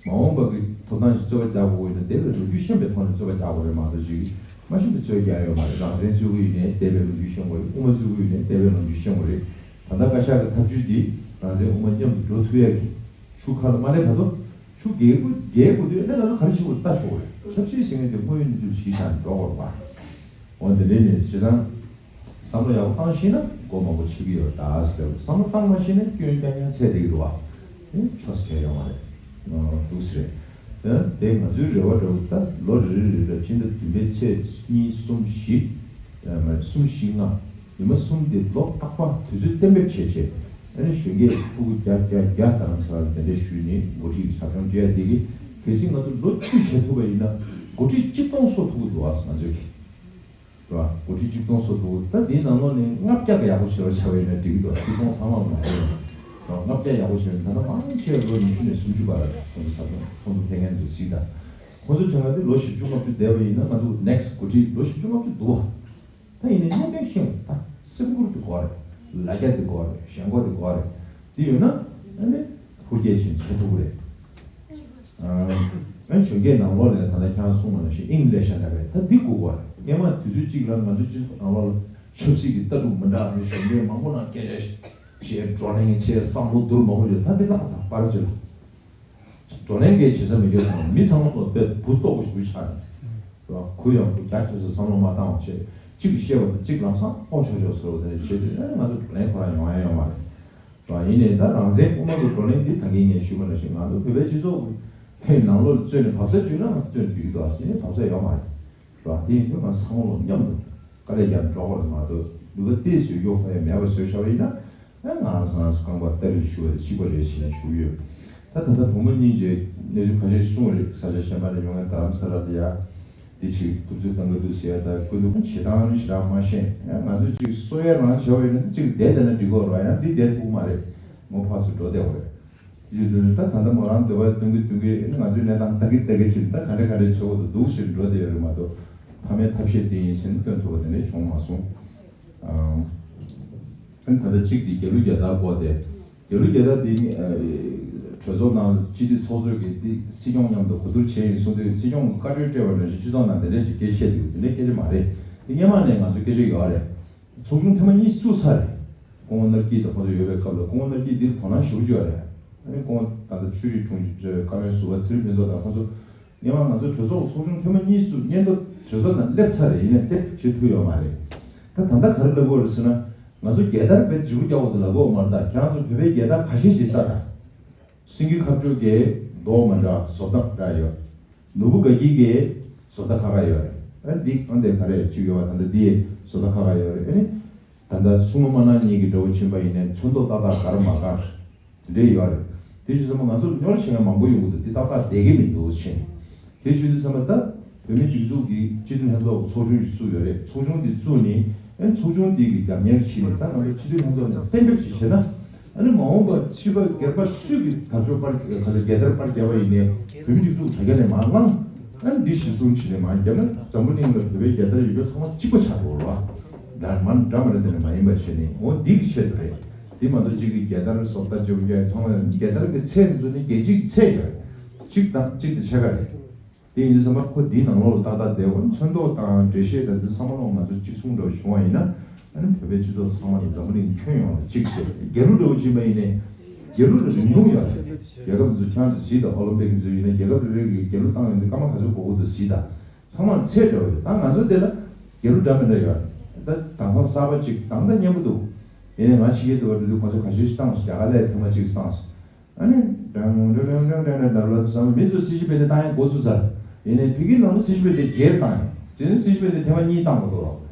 མ་འོངས་པ་གི་ཐོབ་ཐང་ཞིག་རྩོད་པ་རྒྱག་དགོས་ཡིན་ན་འདས་པའི་ལོ་རྒྱུས་ཤེས་པའི་ཐོག་ནས་རྩོད་པ་རྒྱག་དགོས་རེད་མ་གཏོགས་ཅིག་མ་ཤེས་པའི་རྩོད་རྒྱག་ཡོད་མ་རེད། རང་བཙན་རྩོད་ཀྱི་ཡིན་ནའི་འདས་པའི་ལོ་རྒྱུས་ཤེས་དགོས་རེད། དབུ་མ་རྩོད་ཀྱི་ཡིན་ནའི་འདས་པའི་ལོ་རྒྱུས་ཤེས་དགོས་རེད། ད་ལྟ་བཀའ་ཤག་གི་ཐབས་ཇུས་འདི་རང་བཙན་དབུ་མ་མཉམ་དུ་འགྲོ་ཐུབ་ཡ་གི་ཆུ་ཁ་ལ་མ་སླེབས་བར་དུ་ཆུ་རྒྱས་དགོས་རྒྱས་དགོས་དུས་ཨ་ནི་ང་ཚོ་ག་རེ་བྱེད་དགོས་ལྟ་ཆོག་གི་རེད། ཆབ་སྲིད་ཟེར་མཁན་དེ་དངོས་ཡོད་གནས་ཚུལ་གཞི་བཞག་ནས་འགྲོ་དགོས་རེད་བ། འོ་དེ་འདྲའི་ནས་བྱས་ཙང་། བསམ་བློ་ཡག་པོ་བཏང་ཤེས་ན་སྒོ་མང་པོ་ཕྱེ་གི་ཡོད་ད་ཟེར། བསམ་བློ་བཏང་མ་ཤེས་ན་སྐྱོན་རྐྱང་རྐྱང་ཚད་བསྡད་ཀྱི་འདུག་བ། དེ་ཆོག་སེ་ཡོང་བ་རེད། འདུག་སེ་རེད། དེ་ང་ཚོའི་རེ་བ་འདྲ་བོ་ད་ལོ་རེ་རེ་རེ་ལ་ཕྱི་ཟླ་བདུན་པའི་ཚེས་གཉིས་གསུམ་བཞི། མ་རེད་གསུམ་བཞི་ལྔ། ཉི་མ་གསུམ་དེ་ལོ་རྟག་པར་དུས་ཚོད་གཏན་འབེབས་བྱས་བྱས། ཨ་ནི་གཞོན་སྐྱེས་ཕྲུ་གུ་བརྒྱ་བརྒྱ་བརྒྱ་རྡ་རམ་ས་ལ་གདན་འདྲེན་ཞུས་ནས་འགོ་ཁྲིད་ཀྱི་ཟབ་སྦྱོང་སྤྲད་ཡ་དེ་གི་གལ་སྲིད་ང་ཚོ་ལོ་བཅུ་བྱེད་ཐུབ་པ་ཡིན་ན་འགོ་ཁྲིད་གཅིག་སྟོང་གསོ་ཐུབ་ཀྱི་འདུག་ཨ་ང་ཚོས་ཀྱི། རེད་བ། འགོ་ཁྲིད་གཅིག་སྟོང་སོ་དྲུག་ད་འདིའི་ནང་ལོགས་ནས་ལྔ་བརྒྱ་ག་ཡག་པོ་བྱེད་རོགས་བྱ་བ་ཡིན་ན་འགྲིག་གི་འདུག་གཅིག་སྟོང་ཚང་མ་མ་རེད། ལྔ་བརྒྱ་ཡག་པོ་བྱེད་ན་ད་ལྟ་མང་ཆེ་ལོ་ཉི་ཤུ་ནས་སུམ་ཅུ་བར་ཁོང་ཚོ་ཟབ་སྦྱོང་ཁོང་ཚོ་ཕེབས་མཁན་ཚོ་གཟིགས་དང་། ཁོང་ཚོ་དྲན་ག་དེ་ལོ་བཞི་བཅུ་ལྔ་བཅུ་བསྡད་པ་ཡིན་ན་ང་ཚོ་ནེག་སི་འགོ་ཁྲིད་ལོ་བཞི་བཅུ་ལྔ་བཅུ་འདུག་བ། ད་ཡིན་ནའི་གནད་དོན་ཤེས་དགོས་རེད། ད་སེམས་ཁུར་དེ་དགོས་རེད། ལ་རྒྱ་དེ་དགོས་རེད། ཞེན་ཁོག་དེ་དགོས་རེད། དེ་ཡོད་ན་ཨ་ནི་ཧུར་སྐྱེད་ཆེན་བྱེད་ཐུབ་ཀྱི་རེད། ཨ་གཞོན་སྐྱེས་ནང་ལོགས་ནས་ད་ལྟ་ཁྱེད་རང་གསུངས་པ་ནང་བཞིན་དབྱིངས་སླེབས་ཤག་ན་བས་ད་འདི་དགོས་པ་རེད། སྔོན་མ་དུས་ཚོད་གཅིག་ལ་ང་ཚོ་སྤྱི་ཚོགས་ནང་ལོགས་ལ་ཆབ་སྲིད་ཀྱི་ལྟ་གྲུབ་མི་འདྲ་བའི་གཞོན་སྐྱེས་མང་པོ་ནང་སྐད་ཆ་བཤད། བགྲོ་གླེང་བྱས། བསམ་བློ་བསྡུར། མང་པོ་ཡོད། ད་འདི་ལ་ཚང་པར་བྱེད་ལ་བགྲོ་གླེང་གལ་ཆེ་ས་མི་འགྱོ་ཙང་མི་ཚང་མ་ལ་དཔེ་བུ་ལྟོགས་པོ་ཞིག་ཆགས་ནས་རེད་བ། གུ་ཡངས་པོ་རྒྱ་ཆེ་ས་བསམ་བློ་མ་བཏང་བ་བྱས། གཅིག་གིས་བཤད་པ་དང་གཅིག་ལམ་སང་ཨོ་ཆོག་ཆོག་ཟེར་བ་དེ་འདྲ་བྱས་དུས་ཨ་ནི་ང་ཚོ་བགྲོ་གླེང་ཁོ་རང་ཡོང་ཡ་ཡོད་མ་རེད། ཡིན་ནའི་ད་རང་བཙན་དབུ་མ་གི་བགྲོ་གླེང་འདི་ད་གིན་ངས་ཞུས་པ་ནང་བཞིན་ང་ཚོ་བོད་པའི་སྤྱི་ཚོགས་ཀྱི་ནང་ལོགས་ལ་བཙོན་ནས་བབས་ས་བྱུང་ན་ང་ཚོ་བཙོན་འདུས་འདུག་ཟེར་ནས་བབས་ས་ཡོད་མ་རེད། རེད་བ། དེ་ཡིན་དུས་ང་ཚོ་ཚང་མ་ལ་མཉམ་དུ་དཀའ་ལས་རྒྱབ་འགྲོ་དགོས་རེད་མ་གཏོགས་ལུས་པ་གཏད་བཟོས་གཡོག་ཁ་ཡ་མེད་པ་བཟོས་བཞག་པ་ཡིན་ན་ཨ་ང་ཚོ་ང་ཚོ་རྐང་པ་སྟ་རེ་ཞུ་བ་དེ་གཅིག་པ་རེད་ཟེར་ནས་ཞུ་གི་ཡོད། ད་ད་ལྟ་བུ་མོ་གཉིས་ཀྱིས་གནས་ཚུལ་ཁ་ཤས་གསུངས་རེད། ས་ཆ་གཞན་པ་ནས་ཡོང་མཁན་རྡ་རམ་ས་ལ་དེ་ཡ། འདི་ཅིག་ཐུབ་ཚོད་གཏང་གི་འདུག་ཟེར་ཡ་ད་སྐུ་མདུན་བྱེད་སྟངས་ནི་ཞེ་དྲག་མ་ཤེས། ཡང་ང་ཚོས་ཅིག་གསོ་ཡ་རང་བྱ་བ་ཡིན་ན་ཅིག་བསྡད་བསྡད་ན་འགྲིག་གི་རེད། ཡང་འདི་བསྡད་ཐུབ་ཀྱི་མ་རེད། མོ་ཕར་ཚུར་འགྲོ་བསྡད་དགོས་རེད། ཅིག་འདུག་ད་ད་ལྟ་མོ་རང་འདོད་པ་སྟོན་གི་སྟོན་གི་ཨེ་ནི་ང་ཚོའི་གནས་སྟངས་ལྟ་གི་ལྟ་གི་བྱེད་ད་ག་འདྲ་ག་འདྲ་བྱེད་དགོས་འདུག་འདུག་ཟེར་འགྲོ་བསྡད་ཡོད་རེད་མ་གཏོགས་ཕ་མའི་ཐབས་ཤེས་དེ་ཡིན་ཟེར་ནས་སྟོན་ཐུབ་པ་དེ་འདྲ་བྱུང་མ་སོང་། ཨ་ནི་ད་ལྟ་གཅིག་དེ་རྒྱལ་གླུ་རྒྱལ་དར་སྐོར་དེ། རྒྱལ་གླུ་རྒྱལ་དར་དེ་ནི་ཨ་གྲོས་ཚོགས་ནང་སྤྱི་འཐུས་ཚོགས་གཙོས་ཀྱིས་འདི་སྲིད་སྐྱོང་མཉམ་དུ་གོ་བསྡུར་བྱས་ཡིན་གསུངས་དུས་སྲིད་སྐྱོང་གིས་བཀའ་འཁྲོལ་སྤྲད་པ་ནང་བཞིན་སྤྱི་ཚོགས་ནང་དེ་འདྲའི་ཅིག་སྐད་ཆ་བཤད་འདུག་དེ་འདྲའི་སྐད་ཆ་མ་རེད། དེ་སྔོན་མ་ནས་ང་ཚོ་སྐད་ཆ་ཡོད་རེད། ཚོགས་ཆུང་ཐེངས་མ་གཉིས་བཙུགས་ཚར་རེད། སྐུ་ངོ་ནར་སྐྱིད་དང་ཁོང་ཚོ་ཡོད་པའི་སྐབས་ལ་སྐུ་ངོ་ནར་སྐྱིད་འདིར་དོ་སྣང་ཞེ་པོ་ཅིག་ཡོད་རེད། ཨ་ནི་སྐུ་ངོ་ད་ལྟ་ཆོས་རིག་དྲུང་ཆེ་བཀའ་བློན་ཟུར་པ་ཚེ་རིང་ཕུན་ཚོགས་དང་ཁོང་ཚོ་སྔོན་མ་ང་ཚོ་གྲོས་ཚོགས་ཚོགས་ཆུང་ཐེངས་མ་གཉིས་བཙུགས་སྔོན་དུ་གྲོས་ཚོགས་ནང་སླེབས་ཚར་རེད། ཡིན་ནའི་དེབ་བྱེད་ཐུབ་ཡོད་མ་རེད། ད་ད་ལྟ་ག་རེ་ལབ་དགོས་རེད་ཟེར་ན། ང་ཚོ་རྒྱལ་དར་བེད་ཇུས་རྒྱག་འོག་ཏུ་ལབ་དགོས་མ་རེད། ད་ཁྱེད་རང་ཚོ་བོད་པའི་རྒྱལ་དར་ཁ་ཤས་ཤིག་ལྟ་དང་། སེང་གེ་ཁ་སྤྱོད་ཀྱི་མདོག་མ་འདྲ་བཟོ་ལྟ་འདྲ་ཡོད། ནོར་བུ་དགའ་སྐྱིད་ཀྱི་བཟོ་ལྟ་ཁ་ཁ་ཡོད་རེད། ཨ་འདི་གང་དེ་ག་རེ་བྱེད་ཡོད་པ་ད་ལྟ་འདི་བཟོ་ལྟ་ཁ་ཁ་ཡོད་རེད། ཨ་ནི་ད་ལྟ་སྲུང་མ་མ་ནག་གཉིས་ཀྱི་འདྲ་བོ་ཕྱིན་པ་ཡིན་ནའི་ཚོན་མདོག་ཏག་ཏག་ག་རེ་མ་གར། དེ་འདྲ་ཡོད་རེད། དེ་བཞིན་ཚང་མ་ང་ཚོར་སྨྱོ་བཤད་མཁན་མང་པོ་ཡོང་གི་འདུག་དེ་ཏག་ཏག་བསྡད་ཀྱི་མི་འདུག་ཕྱིན། དེ་བཞིན་དུ་ཚང་མ་ད་བོད་མི་སྒྲིག་འཛུགས་ཀྱི་སྤྱི་འཐུས་ལྷན་ཚོགས་ཀྱི་ཚོགས་ཆུང་ཞིག་བཙུགས་ཡོད་རེད། ཚོགས་ཆུང་འདི་བཙུགས་ནས་ཨ་ཚོགས་ཆུང་འདི་གི་རྒྱབ་གཉེར་བྱས་ནས་ད་ང་ཚོ་སྤྱི་འཐུས་ལྷན་ཚོགས་ནས་གཏན་འབེབས་ཤིག་བྱས་ན་ ཨ་ནི་མ་འོངས་པ་ཕྱི་པ་སྒེར་པ་སུས་ཀྱི་དར་ལྕོག་པར་ག་ཚོད་རྒྱལ་དར་པར་བརྒྱབ་པ་ཡིན་ནའི་བོད་མི་སྒྲིག་འཛུགས་དྲ་རྒྱ་ནས་མར་བླངས། ཨ་ནི་འདི་གཞི་བཟུང་བྱས་ནས་མར་བརྒྱབ་ན་འཛམ་བུ་གླིང་ལ་བོད་པའི་རྒྱལ་དར་ཡོད་རྒྱུ་ཚང་མ་གཅིག་པ་ཆགས་འགྲོ་བ་རེད་བ། འདྲ་མ་འདྲ་མ་རེད་དེ་ནས་མ་ཡིན་པ་བྱས་ནས་འོ་འདི་གི་ཆེད་དུ་རེད། འདི་མ་གཏོགས་གཅིག་གི་རྒྱལ་དར་བཟོ་ལྟ་བྱེད་པ་ཚང་མ་རྒྱལ་དར་གྱི་ཚད་འཛུལ་ནས་རྒྱལ་སྤྱི་གི་ཚད་ཡོད་རེད། གཅིག་དང་གཅིག་དང་ཕྱེད་ཀ་རེད། དེ་ཡིན་དུས་ཙམ་པ་ཁོ་འདིའི་ནང་ལོགས་ལ་ཏག་ཏག་བསྡད་འོ་མཚོན་ཐོག་དང་འགྲེལ་བཤད་དང་འདི་ཚང་མ་ལོག་ང་ཚོ་གཅིག་མཚུངས་འདྲ་བོ་བྱུང་བ་ཡིན་ན་ཨ་ནི་བོད་པའི་སྤྱི་ཚོགས་ཚང་མ་ལ་འཛམ་བུ་གླིང་ཁྱོན་ཡོངས་ལ་གཅིག་བྱས་རྒྱལ་གླུ་འདྲ་བོ་བྱིན་པ་ཡིན་ནའི་རྒྱལ་གླུ་ལ་རིང་ཐུང་ཡོད་རེད། རྒྱལ་ཁབ་ཚོ་ཆ་ཚོ་གཟིགས་དང་ཨོ་ལིམ་པིག་ཚོ་ཡིན་ན་རྒྱལ་ཁབ་རེ་རེ་གི་རྒྱལ་གླུ་བཏང་ཡོང་དུས་སྐར་མ་ག་ཚོད་འགོར་གི་འདུག་གཟིགས་དང་ཚང་མར་ཚད་འདྲ་བོ་ཡོད། ད་ང་ཚོ་དེ་ལ་རྒྱལ་གླུ་འདྲ་མི་འདྲ་ཡོད་རེད། ད་དེང་སང་གསར་པ་གཅིག་དང་ད་སྙན་པོ་འདུག་ཡིན་ནའི་ང་ཕྱི་རྒྱལ་དུ་བ་འགྲོ་དུས་ཁོ་ཚོ་ག་ཤེད་ཅིག་བཏང་སོང་། རྒྱ་གར་ལ་ཐེངས་མ་གཅིག་བཏང་སོང་། ཨ་ནི། ཌང་ཌང་ཌང་ཌང་ཌང་ཌང་ལབ་སོང་། མི་ཚོ་སྲིད་ཞི་བེ་དེ་བཏང་ཡ་འགོ་ཚུགས་ཚར། ཡིན་ནའི་ཕ་གིའི་ནང་དུ་སྲིད་ཞི་བེ་དེ་བརྗེས་བཏང་ཡ། དེ་ནི་སྲིད་ཞི་བེ་དེ་ཐེངས་མ་གཉིས་བཏང་དགོས་འདུག་ལོ།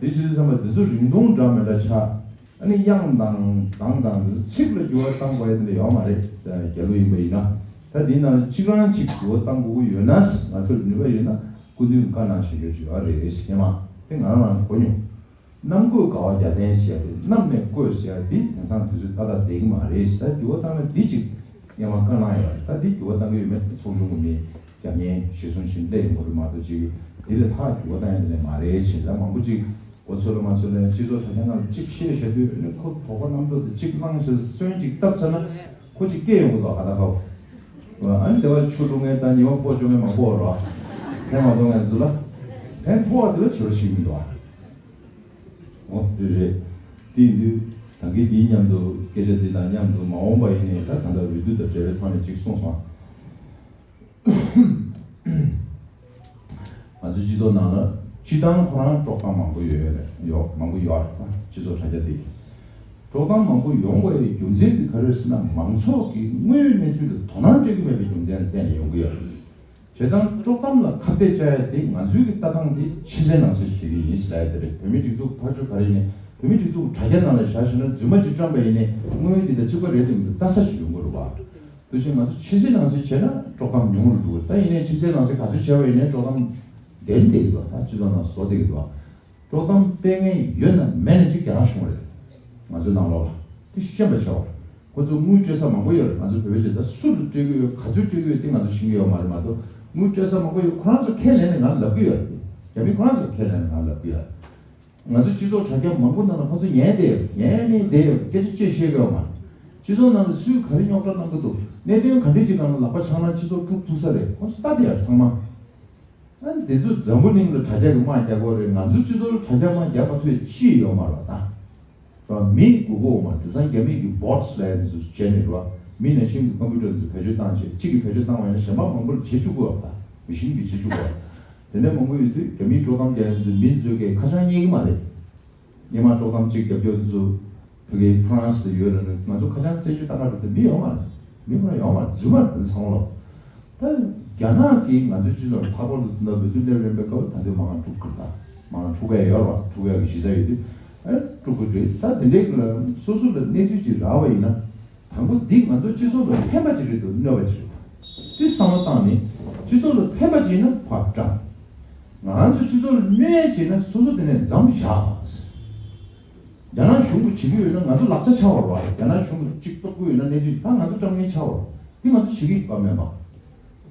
དེ་བྱེད་དུས་ཙམ་པ་དེ་ཚོ་རིང་ཐུང་འདྲ་མི་འདྲ་ཆགས། ཨ་ནི་དབྱངས་དང་གདངས་དང་དེ་ཚོ་ཚིག་ལ་འགྱུར་བ་བཏང་དགོས་ཡ་དེ་འདྲ་ཡོད་མ་རེད། རྒྱལ་གླུ་ཡིན་པ་ཡིན་ན། ད་དེའི་ནང་ལ་གཅིག་རང་གཅིག་འགྱུར་བ་བཏང་དགོས་ཀྱི་ཡོད་ན། ང་ཚོར་ནུས་པ་ཡོད་ན་སྐུ་མདུན་བཀའ་གནང་བཞིན་ཡོད་ཅིག་ཡོད་རེད་ཟེར་མ། དེ་ང་རང་རང་གོ་མྱོང་། གནམ་བསྐོས་དགའ་བ་བརྒྱ་ལྡན་ཟེར་ཡ་དེ་གནམ་ནས་བསྐོས་ཟེར་ཡ་དེ་དེང་སང་དུས་ཚོད་ཏག་ཏག་བསྡད་ཀྱི་མ་རེད། ད་འགྱུར་བ་བཏང་ན་འདི་ཅིག་སྔོན་མ་བཀའ་གནང་ཡོད་རེད། ད་འདི་འགྱུར་བ་བཏང་གི་ཡོད་མེད་ཚོགས་ཆུང་གི་མི་རྒྱབ་གཉེར་གཞི་བཟུང་བྱས་ནས་སླེབས་ཡོང་གི་རེད་མ་གཏོགས་ཅིག་དེ་ལས་ལྷག་འགྱུར་བ་བཏང་ཡ་དེ་ནས་མ་རེད་ཟེར། ད་མང་པོ་ཅིག་འགོ་ཚུགས་ལ་མ་ཚུགས་ལ་སྤྱི་ཚོགས་དྲ་རྒྱ་ནང་ལ་ཅིག་བཤད་བཤད་དུས་ཨ་ནི་ཁོ་དོགས་པ་རྣམ་རྟོག་དེ་ཅིག་བསླངས་བྱས་སོན་ཅིག་བཏབ་ཚར་ན་ཁོ་ཅིག་སྐྱེ་ཡོང་གི་འདུག་ག་ད་ཁ་བོ། ཨ་ནི་དེ་བ་ཆུ་བླུག་མཁན་དང་ཉི་མ་སྤོ་བཅུག་མཁན་མང་པོ་ཡོད་རེད་བ། ཕན་མ་ཐོགས་མཁན་ཚོ་ལ་ཕན་ཐོགས་པ་དེ་ལ་བྱེད་རོགས་བྱེད་ཀྱི་མི་འདུག་བ། འོ་དེ་རེད། དེ་ཡིན་དུས་ད་གིན་དེའི་མཉམ་དུ་སྐད་ཆ་འདི་དང་མཉམ་དུ་མ་འོངས་པ་ཡིན་ནའི་ད་ད་ལྟ་འོས་བསྡུ་དང་འབྲེལ་བའི་ཐོག་ནས་ཅིག་གསུངས་སོང་། ང་ཚོའི་སྤྱི་ཚོགས་ནང་ལ་སྤྱི་བཏང་ཁོ་རང་དཀྲོག་གཏམ་མང་པོ་ཡོད་རེད། ཡོད་མང་པོ་ཡོད་རེད། སྤྱི་ཚོགས་དྲ་རྒྱ་འདི་དཀྲོག་གཏམ་མང་པོ་ཡོང་དགོས་པའི་རྒྱུ་མཚན་དེ་ག་རེ་རེད་ཟེར་ན་མང་ཚོགས་ཀྱིས་དངོས་ཡོད་གནས་ཚུལ་ལ་དོ་སྣང་སྤྲད་ཀྱི་མེད་པའི་རྒྱུ་མཚན་ལ་བརྟེན་ནས་ཡོང་གི་ཡོད་རེད། བྱས་ཙང་དཀྲོག་གཏམ་ལ་ཁ་གཏད་བཅག་ཡ་དེ་ང་ཚོའི་གི་ལྟ་སྟངས་དེ་ཕྱི་གསལ་ནང་གསལ་བྱེད་ཀྱི་ཡིན་ཟེར་ཡ་དེ་རེད། བོད་མིའི་སྒྲིག་འཛུགས་ཐག་གཅོད་ག་རེ་ཡིན་ནའི་བོད་མིའི་སྒྲིག་འཛུགས་དྲ་རྒྱ་ནང་ལ་བཞག་བཞག་ན་རྫུན་མ་ཅིག་བཀྲམ་པ་ཡིན་ནའི་དངོས་ཡོད་དེ་དང་གཅིག་པ་རེད་དེ་མི་འདུག་ལྟ་ས་ཞིག་ཡོང་གི་རེད་བ། དེ་བཞིན་ང་ཚོ་ཕྱི་གསལ་ནང་གསལ་བྱས་ན་དཀྲོག་གཏམ་ཉུང་རུ་འགྲོ་གི་རེད། ད་ཡིན་ནའི་ཕྱི་གསལ་ནང་གསལ་ག་ཚོད་བྱས་པ་ཡིན་ནའི་དཀྲོག་གཏམ་བདེན་བསྡད་ཀྱི་འདུག་ད་སྤྱི་ཚོགས་ནང་བཟོ་བསྡད་ཀྱི་འདུག་དཀྲོག་གཏམ་སྤེལ་མཁན་ཡོད་ན་མེད་ན་གཅིག་རྒྱ་ནག་གཞུང་རེད། ང་ཚོའི་ནང་ལོགས་ལ་དེ་ཤེས་པ་བྱའོ། ཁོ་ཚོ་དངུལ་སྤྲད་ས་མང་པོ་ཡོད་རེད། ང་ཚོ་བོད་པའི་ཆེད་དུ་སུ་ལ་སྤྲད་ཀྱི་ཡོད་ག་ཚོད་སྤྲད་ཀྱི་ཡོད་དེ་ང་ཚོ་ཤེས་ཀྱི་ཡོད་མ་རེད་མ་གཏོགས་དངུལ་སྤྲད་ས་མང་པོ་ཡོད། ཁོ་རང་ཚོ་ཁས་ལེན་ནས་ང་ལབ་ཀྱི་ཡོད་རེད། རྒྱ་མི་ཁོ་རང་ཚོ་ཁས་ལེན་ནས་ང་ལབ་ཀྱི་ཡོད་རེད། ང་ཚོ་སྤྱི་ཚོགས་དྲ་རྒྱ་མང་པོ་ནང་ལ་ཁོ་ཚོ་ཉན་བསྡད་ཡོད་ཉན་ནས་བསྡད་ཡོད་སྐད་ཆ་ཅིག་བཤད་ཀྱི་ཡོད་མ་རེད། སྤྱི་ཚོགས་ནང་ལ་སུས་ག་རེ་རྙོག་དྲ་གནང་གི་འདུག་གནད་དོན་ག་འདྲས་ཅིག་སྒང་ལ་ལག་པ་འཆང་ན་སྤྱི་ཚོགས་དཀྲུག་ཐུབ་ས་རེད། ཁོ་ཚོ་ལྟ་བསྡད་ཡོད་རེད་ཚང་མ། ཨ་ནི་དེ་ཚོ་འཛམ་བུ་གླིང་ལ་དྲ་རྒྱ་གི་དམག་རྒྱག་དགོས་རེད། ང་ཚོའི་སྤྱི་ཚོགས་ལ་དྲ་རྒྱ་དམག་རྒྱག་མ་ཐུབ་ཡ་ཅི་ཡོད་མ་རེད་ད། རང་མི་དགོས་གོ་མ་དེང་སང་རྒྱ་མི་གི་བོཊ་ལབ་ཡ་དེ་ཚོ་བྱས་ནས་རེད་བ། མི་ནང་བཞིན་གྱི་ཀམ་པུ་ཊར་ཚོ་བེད་སྤྱོད་བཏང་བྱས་གཅིག་གིས་བེད་སྤྱོད་བཏང་བ་ཡིན་ན་གཞན་པ་མང་པོ་ལ་བྱེད་བཅུག་གི་ཡོད་པ། མི་ཤིན་གྱིས་བྱེད་བཅུག་གི་ཡོད། དེ་འདྲ་མང་པོ་ཡོད་དུས་རྒྱ་མིའི་དཀྲོག་གཏམ་རྒྱག་ཡ་ཚོས་མི་ཚོས་ཀྱི་ཁ་བྱང་རྙེད་ཀྱི་མ་རེད། སྔོན་མ་དཀྲོག་གཏམ་གཅིག་རྒྱབ་སྐྱོར་དེ་ཚོ་ཕ་གི་ཧྥ་རན་སི་ལ་ཡོད་ལ་ནི་ང་ཚོ་ཁ་བྱང་རྩད་གཅོད་བཏང་ག་རེད་དེ་མི་ཡོད་མ་རེད། མི་ཁོ་རང་ཡོད་མ་རེད། རྫུན་མ་རེད་དེ་ཚང་མ་ལོ། ད་རྒྱ་ནག་གིས་ང་ཚོའི་སྤྱི་ཚོགས་ལ་ཁ་པར་དུ་དེ་འདྲ་འོས་བསྡུ་སླེབས་རན་པའི་སྐབས་ད་དུང་མང་འཁྲུག་གི་རེད། ད་མང་འཁྲུག་ག་ཡོད་རེད་བ། འཁྲུག་ཡག་གི་གཞི་རྩ་ཡོད་དུས་ཨེ་འཁྲུག་གི་རེད། ད་དེ་འདྲའི་གི་ལ་སོ་སོ་ལ་གནས་ཚུལ་ཅིག་རག་པ་ཡིན་ན། དང་པོ་འདི་ང་ཚོ་སྤྱི་ཚོགས་ལ་ཕན་པ་ཅིག་རེད་འདུག་གནོད་པ་ཅིག་རེད་འདུག་དེ་བསམ་བློ་བཏང་ནས་སྤྱི་ཚོགས་ལ་ཕན་པ་ཅིག་ཡིན་ན་ཕར་བཀྲམ། ང་ཚོ་སྤྱི་ཚོགས་ལ་གནོད་ཡ་ཅིག་ཡིན་ན་སོ་སོ་དེ་ནས་མཚམས་བཞག་རྒྱ་ནག་གཞུང་གིས་བྱེད་ཀྱི་ཡོད་ན་ང་ཚོ་ལག་ཆ་ཆགས་པ་རེད་བ། རྒྱ་ནག་གཞུང་གིས་གཅིག་གཏོར་གྱི་ཡོད་ན་གནས་ཚུལ་ད་ང་ཚོ་བཀྲམ་མཁན་ཆགས་པ་རེད། དེ་ང་ཚོ་བྱེད་ཀྱི་ཡོད་པ་མེད་པ།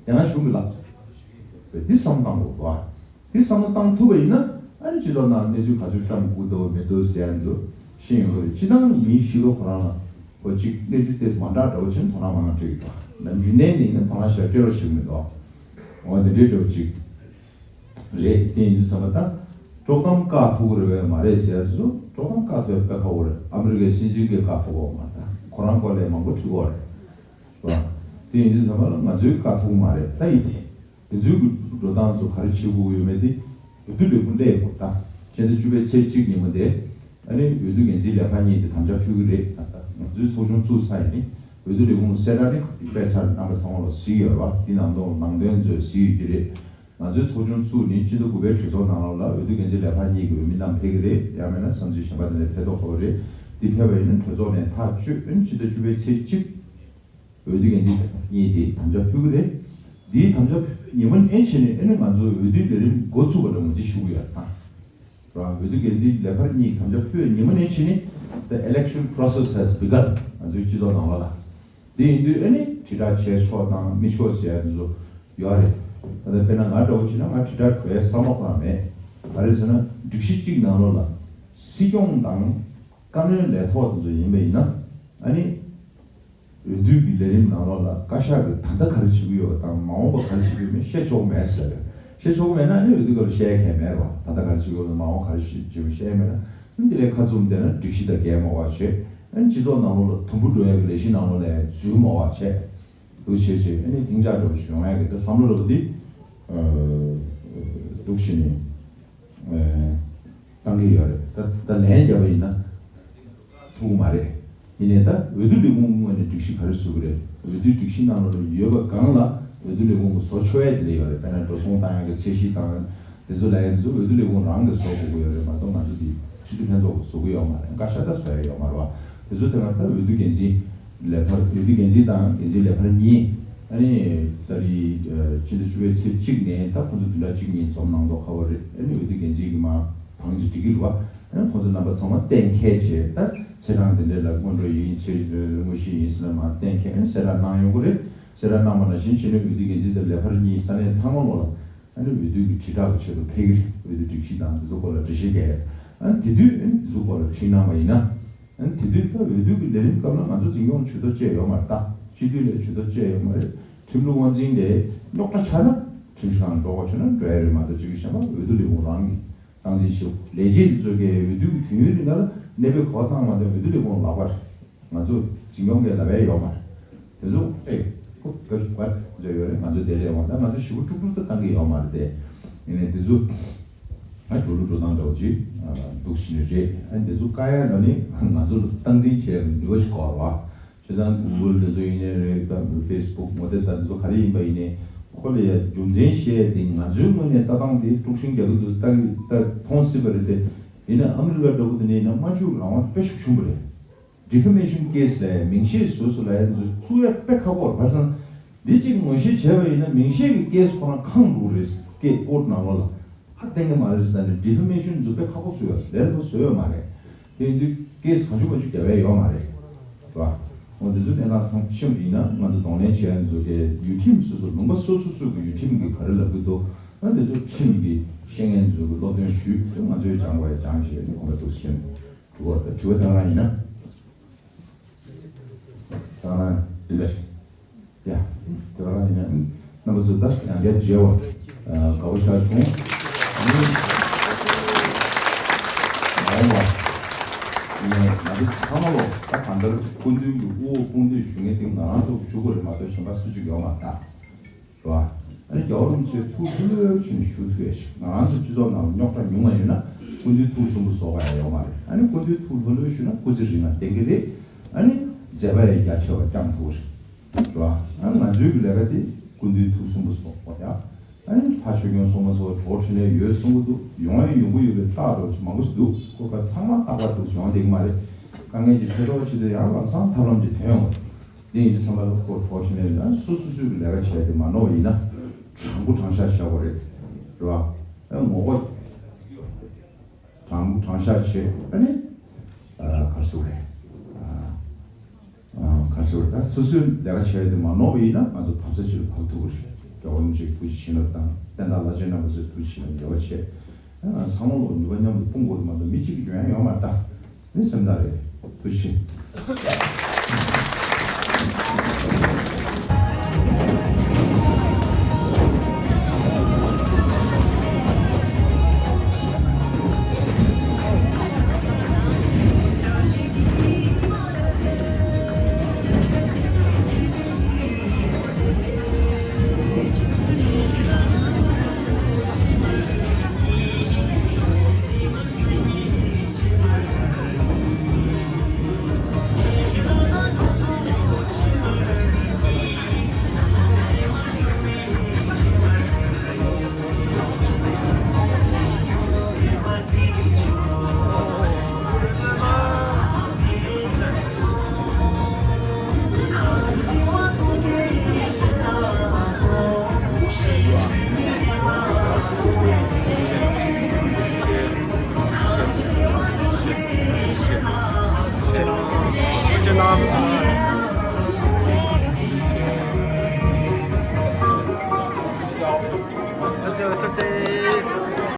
རྒྱ་ནག་གཞུང་གི་ལག་ཆ་རེད། འདི་བསམ་བློ་བཏང་དགོས་རེད་བ། དེ་བསམ་བློ་བཏང་ཐུབ་པ་ཡིན་ན་ཨ་ནི་སྤྱི་ཚོགས་ནང་གནས་ཚུལ་ག་ཚོད་བཀྲམ་དགོས་འདུག་མི་འདུག་ཟེར་ཡ་འདུག་ཤེས་ཡོང་གི་རེད། སྤྱི་བཏང་མིའི་ཤི་ལོ་ཁོ་རང་ལ་ཁོ་གཅིག་གནས་ཚུལ་ཏོག་ཙམ་མ་འདྲ་འདྲ་བོ་ཕྱིན་དོ་སྣང་མང་སྤྲད་ཀྱི་འདུག་ནམ་རྒྱུན་ནས་ནི་ནི་བ་ལང་ཞབས་སྤྲད་རོགས་ཞུ་གི་མི་འདུག་འོ་དེ་འདྲའི་འདྲ་བོ་གཅིག་རེད། དེ་ཡིན་དུས་ཚང་མ་ད་དཀྲོག་གཏམ་བཀག་ཐུབ་ཀྱི་རེད་པས་མ་རེད་ཟེར་ཡ་ཚོ་དཀྲོག་གཏམ་བཀག་ཐུབ་ཡ་དཔེ་ཁག་པོ་རེད། ཨ་མི་རི་ཀའི་སྲིད་འཛིན་གྱིས་བཀག་ཐུབ་ཀྱི་ཡོད་མ་རེད། ད་ཁོ་རང་སྐོར་ལས་མང་པོ་བྲིས་ཀྱི་ཡོད་རེད། རེད་བ། དེ་ཡིན་དུས་ཙམ་པ་ལ་ང་ཚོས་བཀག་ཐུབ་མ་རེད། ད་ཡིན་ནའི་དེ་ཚོའི་འགྲོ་སྟངས་ཚོ་ག་རེ་བྱེད་དགོས་ཀྱི་ཡོད་མེད་དེ་འོས་བསྡུ་ལས་ཁུངས་སླེབས་དགོས། ད་ཕྱི་ཟླ་བཅུ་པའི་ཚེས་གཅིག་ཉིན་མོ་དེ་ཨ་ནི་འོས་བསྡུ་འགན་འཛིན་ལས་ཁང་གཉིས་དེ་དམ་བཅའ་ཕུལ་གྱི་རེད། ད་ལྟ་ང་ཚོའི་ཚོགས་ཆུང་བཙུགས་ཚར་ཡིན་ནི་འོས་བསྡུ་ལས་ཁུངས་ལ་གསལ་བསྒྲགས་ནི་སྤེལ་ཚར། རྣམ་པ་ཚང་མ་ལ་གཟིགས་ཡོད་རེད་བ། དེ་ནང་དོན་ནང་དོན་ཚོས་གཟིགས་ཡོད་ཀྱི་རེད། ང་ཚོའི་ཚོགས་ཆུང་བཙུགས་ནས་སྤྱི་ཟླ་དགུ་པའི་གྲོས་ཚོགས་ནང་ལོགས་ལ་འོས་བསྡུ་འགན་འཛིན་ལས་ཁང་གཉིས་ཀྱི་འོས་མི་རྣམས་ཕེབས་ཀྱི་རེད། ཡང་མིན་ན་བསམ་ཚུལ་གཞན་པ་དེ་འདྲ་ཕེབས་མདོག་ཁ་པོ་རེད། འདི་ཕེབས་པ་ཡིན་ན་གྲོས་ཚོགས་ནས་ཐག་གཅོད། ཨ་ནི་ཕྱི་ཟླ་བཅུ་པའི་ཚེས་གཅིག་འོས་བསྡུ་འགན་འཛིན་གཉིས་དེ་དམ་བཅའ་ཕུལ་གྱི་རེད། འདིའི་དམ་བཅའ་ཕུལ་ཉིན་མོ་ནས་བྱས་ནས་ཨ་ནི་ང་ཚོའི་འོས་བསྡུའི་ལས་རིམ་འགོ་ཚུགས་པ་ལ་ངོས་འཛིན་ཞུ་གི་ཡོད། ད་རང་འོས་བསྡུ་འགན་འཛིན་ལས་ཁང་གཉིས་དམ་བཅའ་ཕུལ་བའི་ཉིན་མོ་ནས་བྱས་ནས་ the election process has begun. ང་ཚོའི་སྤྱི་ཚོགས་ནང་ལོགས་ལ། འདི་ཡིན་དུས་ཨ་ནི་དྲིལ་བསྒྲགས་བྱས་ཆོག་དང་མི་ཆོག་ཟེར་ཡ་འདི་ཚོ་ཡོད་རེད། ད་ལྟ་དཔེར་ན་ང་འདྲ་བོ་བྱས་ན་ང་དྲིལ་བསྒྲགས་དགོས་བསམ་བློ་ཁོ་རང་མེད། ག་རེ་ཟེར་ན་སྒྲིག་གཞི་གཅིག་ནང་ལོགས་ལ་སྲིད་སྐྱོང་དང་བཀའ་བློན་ལས་ཐོག་དེ་ཚོ་ཡིན་པ་ཡིན་ན་ཨ་ནི། འོས་བསྡུ་གི་ལས་རིམ་ནང་ལོགས་ལ་བཀའ་ཤག་གིས་ད་ལྟ་ག་རེ་བྱེད་ཀྱི་ཡོད་པ་དང་མ་འོངས་པ་ག་རེ་བྱེད་ཀྱི་ཡོད་མེད་བཤད་ཆོག་གི་མེད་ཟེར། བཤད་ཆོག་གི་མེད་ན་ཨ་ནི་འོས་བསྡུ་སྐབས་ལ་བཤད་མཁན་མེད་རེད་བ། ད་ལྟ་ག་རེ་བྱེད་ཀྱི་ཡོད་དང་མ་འོངས་ག་རེ་བྱེད་ཀྱི་ཡོད་མེད་བཤད་མེད་ན་ཨ་ནི་དེ་ལས་ཁ་བཙུམ་བསྡད་ན་སྒྲིག་གཞི་དང་འགལ་མོ་བ་བྱེད། ཨ་ནི་སྤྱི་ཚོགས་ནང་ལོགས་ལ་དུམ་བུ་འགྲོ་ཡ་གི་ལས་གཞི་ནང་ལོགས་ལ་འཛུལ་མོ་བ་བྱེད། འདུག་བྱེད་བྱེད་ཨ་ནི་ལྷིང་འཇགས་འདྲ་བོ་ཞིག་ཡོང་ཡ་གི་ད་བསམ་བློ་འདྲ་བོ་འདི་འདུག་བྱེད་ནས། ཨེ། བཏང་གི་ཡོད་རེད། ད་ད་ལན་བརྒྱབ་པ་ཡིན་ན་ཐུབ་ཀྱི་མ་རེད། ཡིན་ནའི་ད་འོས་བསྡུ་ལས་ཁུངས་ངོས་ནས་སྒྲིག་གཞི་ག་རེ་བཟོ་གི་རེད། འོས་བསྡུའི་སྒྲིག་གཞི་ནང་ལ་ཡོད་པ་གང་ལ་འོས་བསྡུ་ལས་ཁུངས་ཀྱིས་བཟོ་ཆོག་ཡ་དེ་ལ་ཡོད་རེད། དཔེར་ན་འགྲོ་སོང་བཏང་ཡ་གི་ཚད་གཞི་དང་དེ་ཚོ་ལ་ཡ་དེ་ཚོ་འོས་བསྡུ་ལས་ཁུངས་རང་གིས་བཟོ་དགོས་ཀྱི་ཡོད་རེད་མ་གཏོགས་ང་ཚོ་འདི་སྤྱི་འཐུས་ལྷན་ཚོགས་ཀྱིས་བཟོ་གི་ཡོད་མ་རེད། བཀའ་ཤག་ད་བཟོ་ཡ་ཡོད་མ་རེད་བ། དེ་ཚོ་དེ་ང་ད་འོས་བསྡུ་འགན་འཛིན་ལས་འཕར་འོས་བསྡུ་འགན་འཛིན་དང་འགན་འཛིན་ལས་འཕར་གཉིས་ཨ་ནི་ད་རེས་ཕྱི་ཟླ་བཅུ་པའི་ཚེས་གཅིག་ནས་ད་ཁོ་ཚོ་བདུན་ཕྲག་གཅིག་གཉིས་འཛོམས་གནང་མདོག་ཁ་པོ་རེད། ཨ་ནི་འོས་བསྡུ་འགན་འཛིན་གྱིས་མར་བང་ཅིག་སྒྲིག་གི་རེད་བ། ཨ་ནི་ཁོ་ཚོ་རྣམ་པ་ཚང་མ་གཏན་འཁེལ་བྱས་ད་ཚེས་གྲངས་དེ་འདྲའི་ལ་སྔོན་འགྲོ་ཡིན་ཚེས་དངོས་གཞི་ཡིན་ཟེར་ན་མར་གཏན་འཁེལ་ཨ་ནི་གསལ་བསྒྲགས་གནང་ཡོང་གི་རེད། གསལ་བསྒྲགས་གནང་བ་ནང་བཞིན་ཕྱི་ནས་འོས་བསྡུ་འགན་འཛིན་དང་ལས་འཕར་གཉིས་ས་གནས་ཚང་མ་ལོག་ལ་ཨ་ནི་འོས་བསྡུ་གི་དྲིལ་བསྒྲགས་ཀྱི་ཆེད་དུ་ཕེབས་ཀྱི་རེད། འོས་བསྡུ་སྒྲིག་གཞི་དང་འདི་ཚོ་སྐོར་ལ་འགྲེལ་བཤད་རྒྱག་ཡ། ཨ་ནི་དེ་དུས་ཨ་ནི་འདི་ཚོ་སྐོར་ལ་ཁྲིད་གནང་བ་ཡིན་ན། ཨ་ནི་དེ་དུས་ད་འོས་བསྡུ་གི་ལས་རིམ་སྐབས་ལ་ང་ཚོ་འཛིན་སྐྱོང་ཇུས་གཏོགས་བཅས་ཡོད་མ་རེད། ད་སྤྱི་འཐུས་ལ་ཇུས་གཏོགས་བཅས་ཡོད་མ་རེད། ཁྲིམས་ལུགས་དབང་འཛིན་ལས་རྙོག་དྲ་ཆགས་ན་ཁྲིམས་ཞིབ་ཁང་འགྲོ་དགོས་བྱུང་ན་འགྲོ་ཡ་རེད་མ་གཏོགས་ཅིག་གི་གཞན་པ་འོས་བསྡུ་ལས་ཁུངས་རང་གི་སྟངས་འཛིན་ཞུ། ལས་བྱེད་དེ་ཚོ་གིས་འོས་བསྡུ་གི་དུས་ཡུན་རིང་ལ་གནས་སྤོས་གོ་བ་བཏང་མ་ཐུབ་འོས་བསྡུ་ལས་ཁུངས་ལག་པར་ང་ཚོ་འཛིན་སྐྱོང་གི་ལབ་ཡ་ཡོད་མ་རེད། དེ་ཚོ་ཨེ་ཁོ་ག་ག་ཚོད་ཡོད་རེད། ང་ཚོ་དེ་ལས་འོང་ད་ང་ཚོ་ཞི་བ་དཀྲུག་དཀྲུག་ད་བཏང་གི་ཡོད་མ་རེད་དེ། ཡིན་ནའི་དེ་ཚོ་ཨ་འགྲོ་ལུགས་འགྲོ་སྟངས་འདྲ་བོ་ཅིག་འདུག་ཕྱིན་ནི་རེད། ཨ་དེ་ཚོ་བཀག་ཡ་ལ་ནི་ང་ཚོ་ལ་སྟངས་འཛིན་བྱེད་ཡ་ནུས་པ་ཞིག་དགོས་རེད་བ། བྱས་ཙང་གུ་གུལ་དེ་ཚོ་ཡིན་ནའི་རེད། ད་ཕེ་སི་བུག་ངོ་དེབ་ད་དེ་ཚོ་ག་རེ་ཡིན་པ་ཡིན་ནའི་ཁོ་ལ་ཡ་རྒྱུ་མཚན་བཤད་དེ་ང་ཚོའི་ངོས་ནས་ལྟ་སྟངས་དེ་དཀྲུག་ཤིང་རྒྱག་གི་འདུག་ལྟ་གི་ལྟ་མཐོང་སྲིད་པ་རེད་དེ། ཡིན་ན་ཨ་མི་རི་ཀ་འདྲ་པོ་དེ་ནས་ཡིན་ན་སྨྲ་བརྗོད་རང་དབང་དཔེ་ཤུགས་ཆུང་པོ་རེད། Defamation case ལ་མིང་ཤས་བཟོས་སོ་ལ་ཡ་དེ་ཚོ་བཙུགས་ཡ་དཔེ་ཁག་པོ་རེད། བར་སང་འདི་གཅིག་ངོ་ཤེས་བྱས་པ་ཡིན་ན་མིང་ཤས་ཀྱི་ཀེ་སི་ཁོ་རང་ཁེངས་འགྲོ་གི་རེད། ཀེ་ཀོར་ཊི་ནང་ལོགས་ལ། ཧ་གཏན་གྱི་མ་རེད་ཟེར་ནས་Defamation ཚོ་དཔེ་ཁག་པོ་བཟོས་ཡོད་རེད། ལས་སླ་པོ་བཟོས་ཡོད་མ་རེད། དེ་ཡིན་དུས་ཀེ་སི་གང་བྱུང་མང་བྱུང་རྒྱབ་ཡ་ཡོད་མ་རེད། རེད་བ། འོ་འདི་ཚོ་གནས་སྟངས་ཚང་མ་ཤེས་པ་ཡིན་ན་ང་ཚོ་གདོང་ལེན་བྱེད་ཡ་འདི་ཚོ་གའི་ཡུལ་ཁྲིམས་སོ་སོ་ལུང་པ་སོ་སོ་སོ་གི་ཡུལ་ཁྲིམས་ཀྱིས་ག་རེ་ལབ་ཀྱི་འདུག་ཨ་འདི་ཚོ་ཁྲིམས་ཀྱི་བཤད་མཁན་འདི་ཚོ་གི་སློབ་སྟོན་ཞུས། ང་ཚོས་སྦྱང་དགོས་ཡ་སྦྱངས་བྱས་ནས་གོམ་པ་འདུག་ཟེར། དྲི་བ་དང་དྲི་བ་དང་རང་ཡིན་ན། ད་ཡིན་པས། ཡ། དེ་རང་ཡིན་ན་རྣམ་པ་ཚོ་ད་ཡང་བསྐྱར་མཇལ་བ་དགའ་པོ་ཞེ་དྲག་བྱུང་། ཨ་ནི་མ་འོངས་པ་ནས་ང་ཚོ་ཚང་མ་ལོ་ད་གང་ལྟར་སྐུ་མདུན་གྱི་དབུ་འོག་དཔུང་སྡེ་ཞུ་མཁན་དེ་ང་རང་ཚོ་ཞུ་དགོས་རེད་མ་གཏོགས་གཞན་པ་སུ་གཅིག་ཡོད་མ་རེད་ད། རེད་བ། ཨ་ནི་རྒྱལ་བ་རིན་པོ་ཆེ་ཐུགས་ལྷོད་ལྷོད་བྱས་ནས་བཞུགས་ཐུབ་ཡ་ཞིག་ང་རང་ཚོ་སྤྱི་ཚོགས་ནང་རྙོག་དྲ་ཉུང་བ་ཡོད་ན་སྐུ་མདུན་ཐུགས་གསོན་པོ་བཟོ་དགོས་ཡ་ཡོད་མ་རེད། ཨ་ནི་སྐུ་མདུན་ཐུགས་ལྷོད་ལྷོད་བཞུགས་ན་སྐུ་ཚེ་རིང་ང་བརྟན་གྱི་རེད། ཨ་ནི་མཛད་པ་ཡང་རྒྱ་ཆེ་བ་བསྐྱངས་ཐུབ་རེད། རེད་བ། ཨ་ནི་ང་ཚོའི་གི་ལས་ཀ་དེ་སྐུ་མདུན་ཐུགས་གསོན་པོ་བཟོ་དགོས་ཡ། ཨ་ནི་ཕ་ཆོས་སྐྱོང་སྲུང་མ་ཚོ་གྲོགས་འཕྲིན་ལས་ཡོད་གསུང་གི་འདུག་ཡོང་ཡ་ཡོང་གི་ཡོད་པའི་རྟགས་འདྲ་བོ་ཞིག་མང་པོ་ཞིག་འདུག་ཁོ་ག་ཚང་མ་རྟག་པར་འདུག་ཡོང་བསྡད་ཀྱི་མ་རེད། དཀའ་ངལ་ཅིག་འཕྲད་རོགས་བྱེད་དུས་ཡང་ལམ་སང་ཐབས་ལམ་ཅིག་ཐོན་ཡོང་གི་རེད། འདི་ཡིན་དུས་ཚང་མ་ལ་ཁོ་གྲོགས་ཤིག་ནས་ན་སོ་སོ་སོའི་ལས་ཀ་བྱས་ཏེ་མ་ནོར་བ་ཡིན་ན་དྲང་པོ་དྲང་བཞག་བྱ་དགོས་རེད། རེད་བ། ཨ་ངོ་རྒོལ་དྲང་པོ་དྲང་བཞག་བྱས་ཨ་ནི་ག་རེ་ཟེར་རེད། ག་རེ་ཟེར་ད་སོ་སོའི་ལས་ཀ་བྱས་ཏེ་མ་ནོར་བ་ཡིན་ན་ང་ཚོ་བབས་ས་ཅིག་ལ་བབས་ཐུབ་ཀྱི་རེད། རྒྱལ་བ་རིན་པོ་ཆེའི་ཐུགས་རྗེ་བྱིན་རླབས་དང་བསྟན་བདག་བླ་ཆེན་རྣམ་པ་ཚོའི་ཐུགས་རྗེ་བྱིན་རླབས་འབྲེལ་བ་བྱས། ཚང་མ་ལོ་ནུས་པ་མཉམ་དུ་སྤུངས་དགོས་དུ་མ་གཏོགས་མི་གཅིག་གིས་འཇོན་ཡ་ཡོད་མ་རེད་ད། ནི་སེམས་ཐག་རེད། ཐུགས་རྗེ་ཆེ།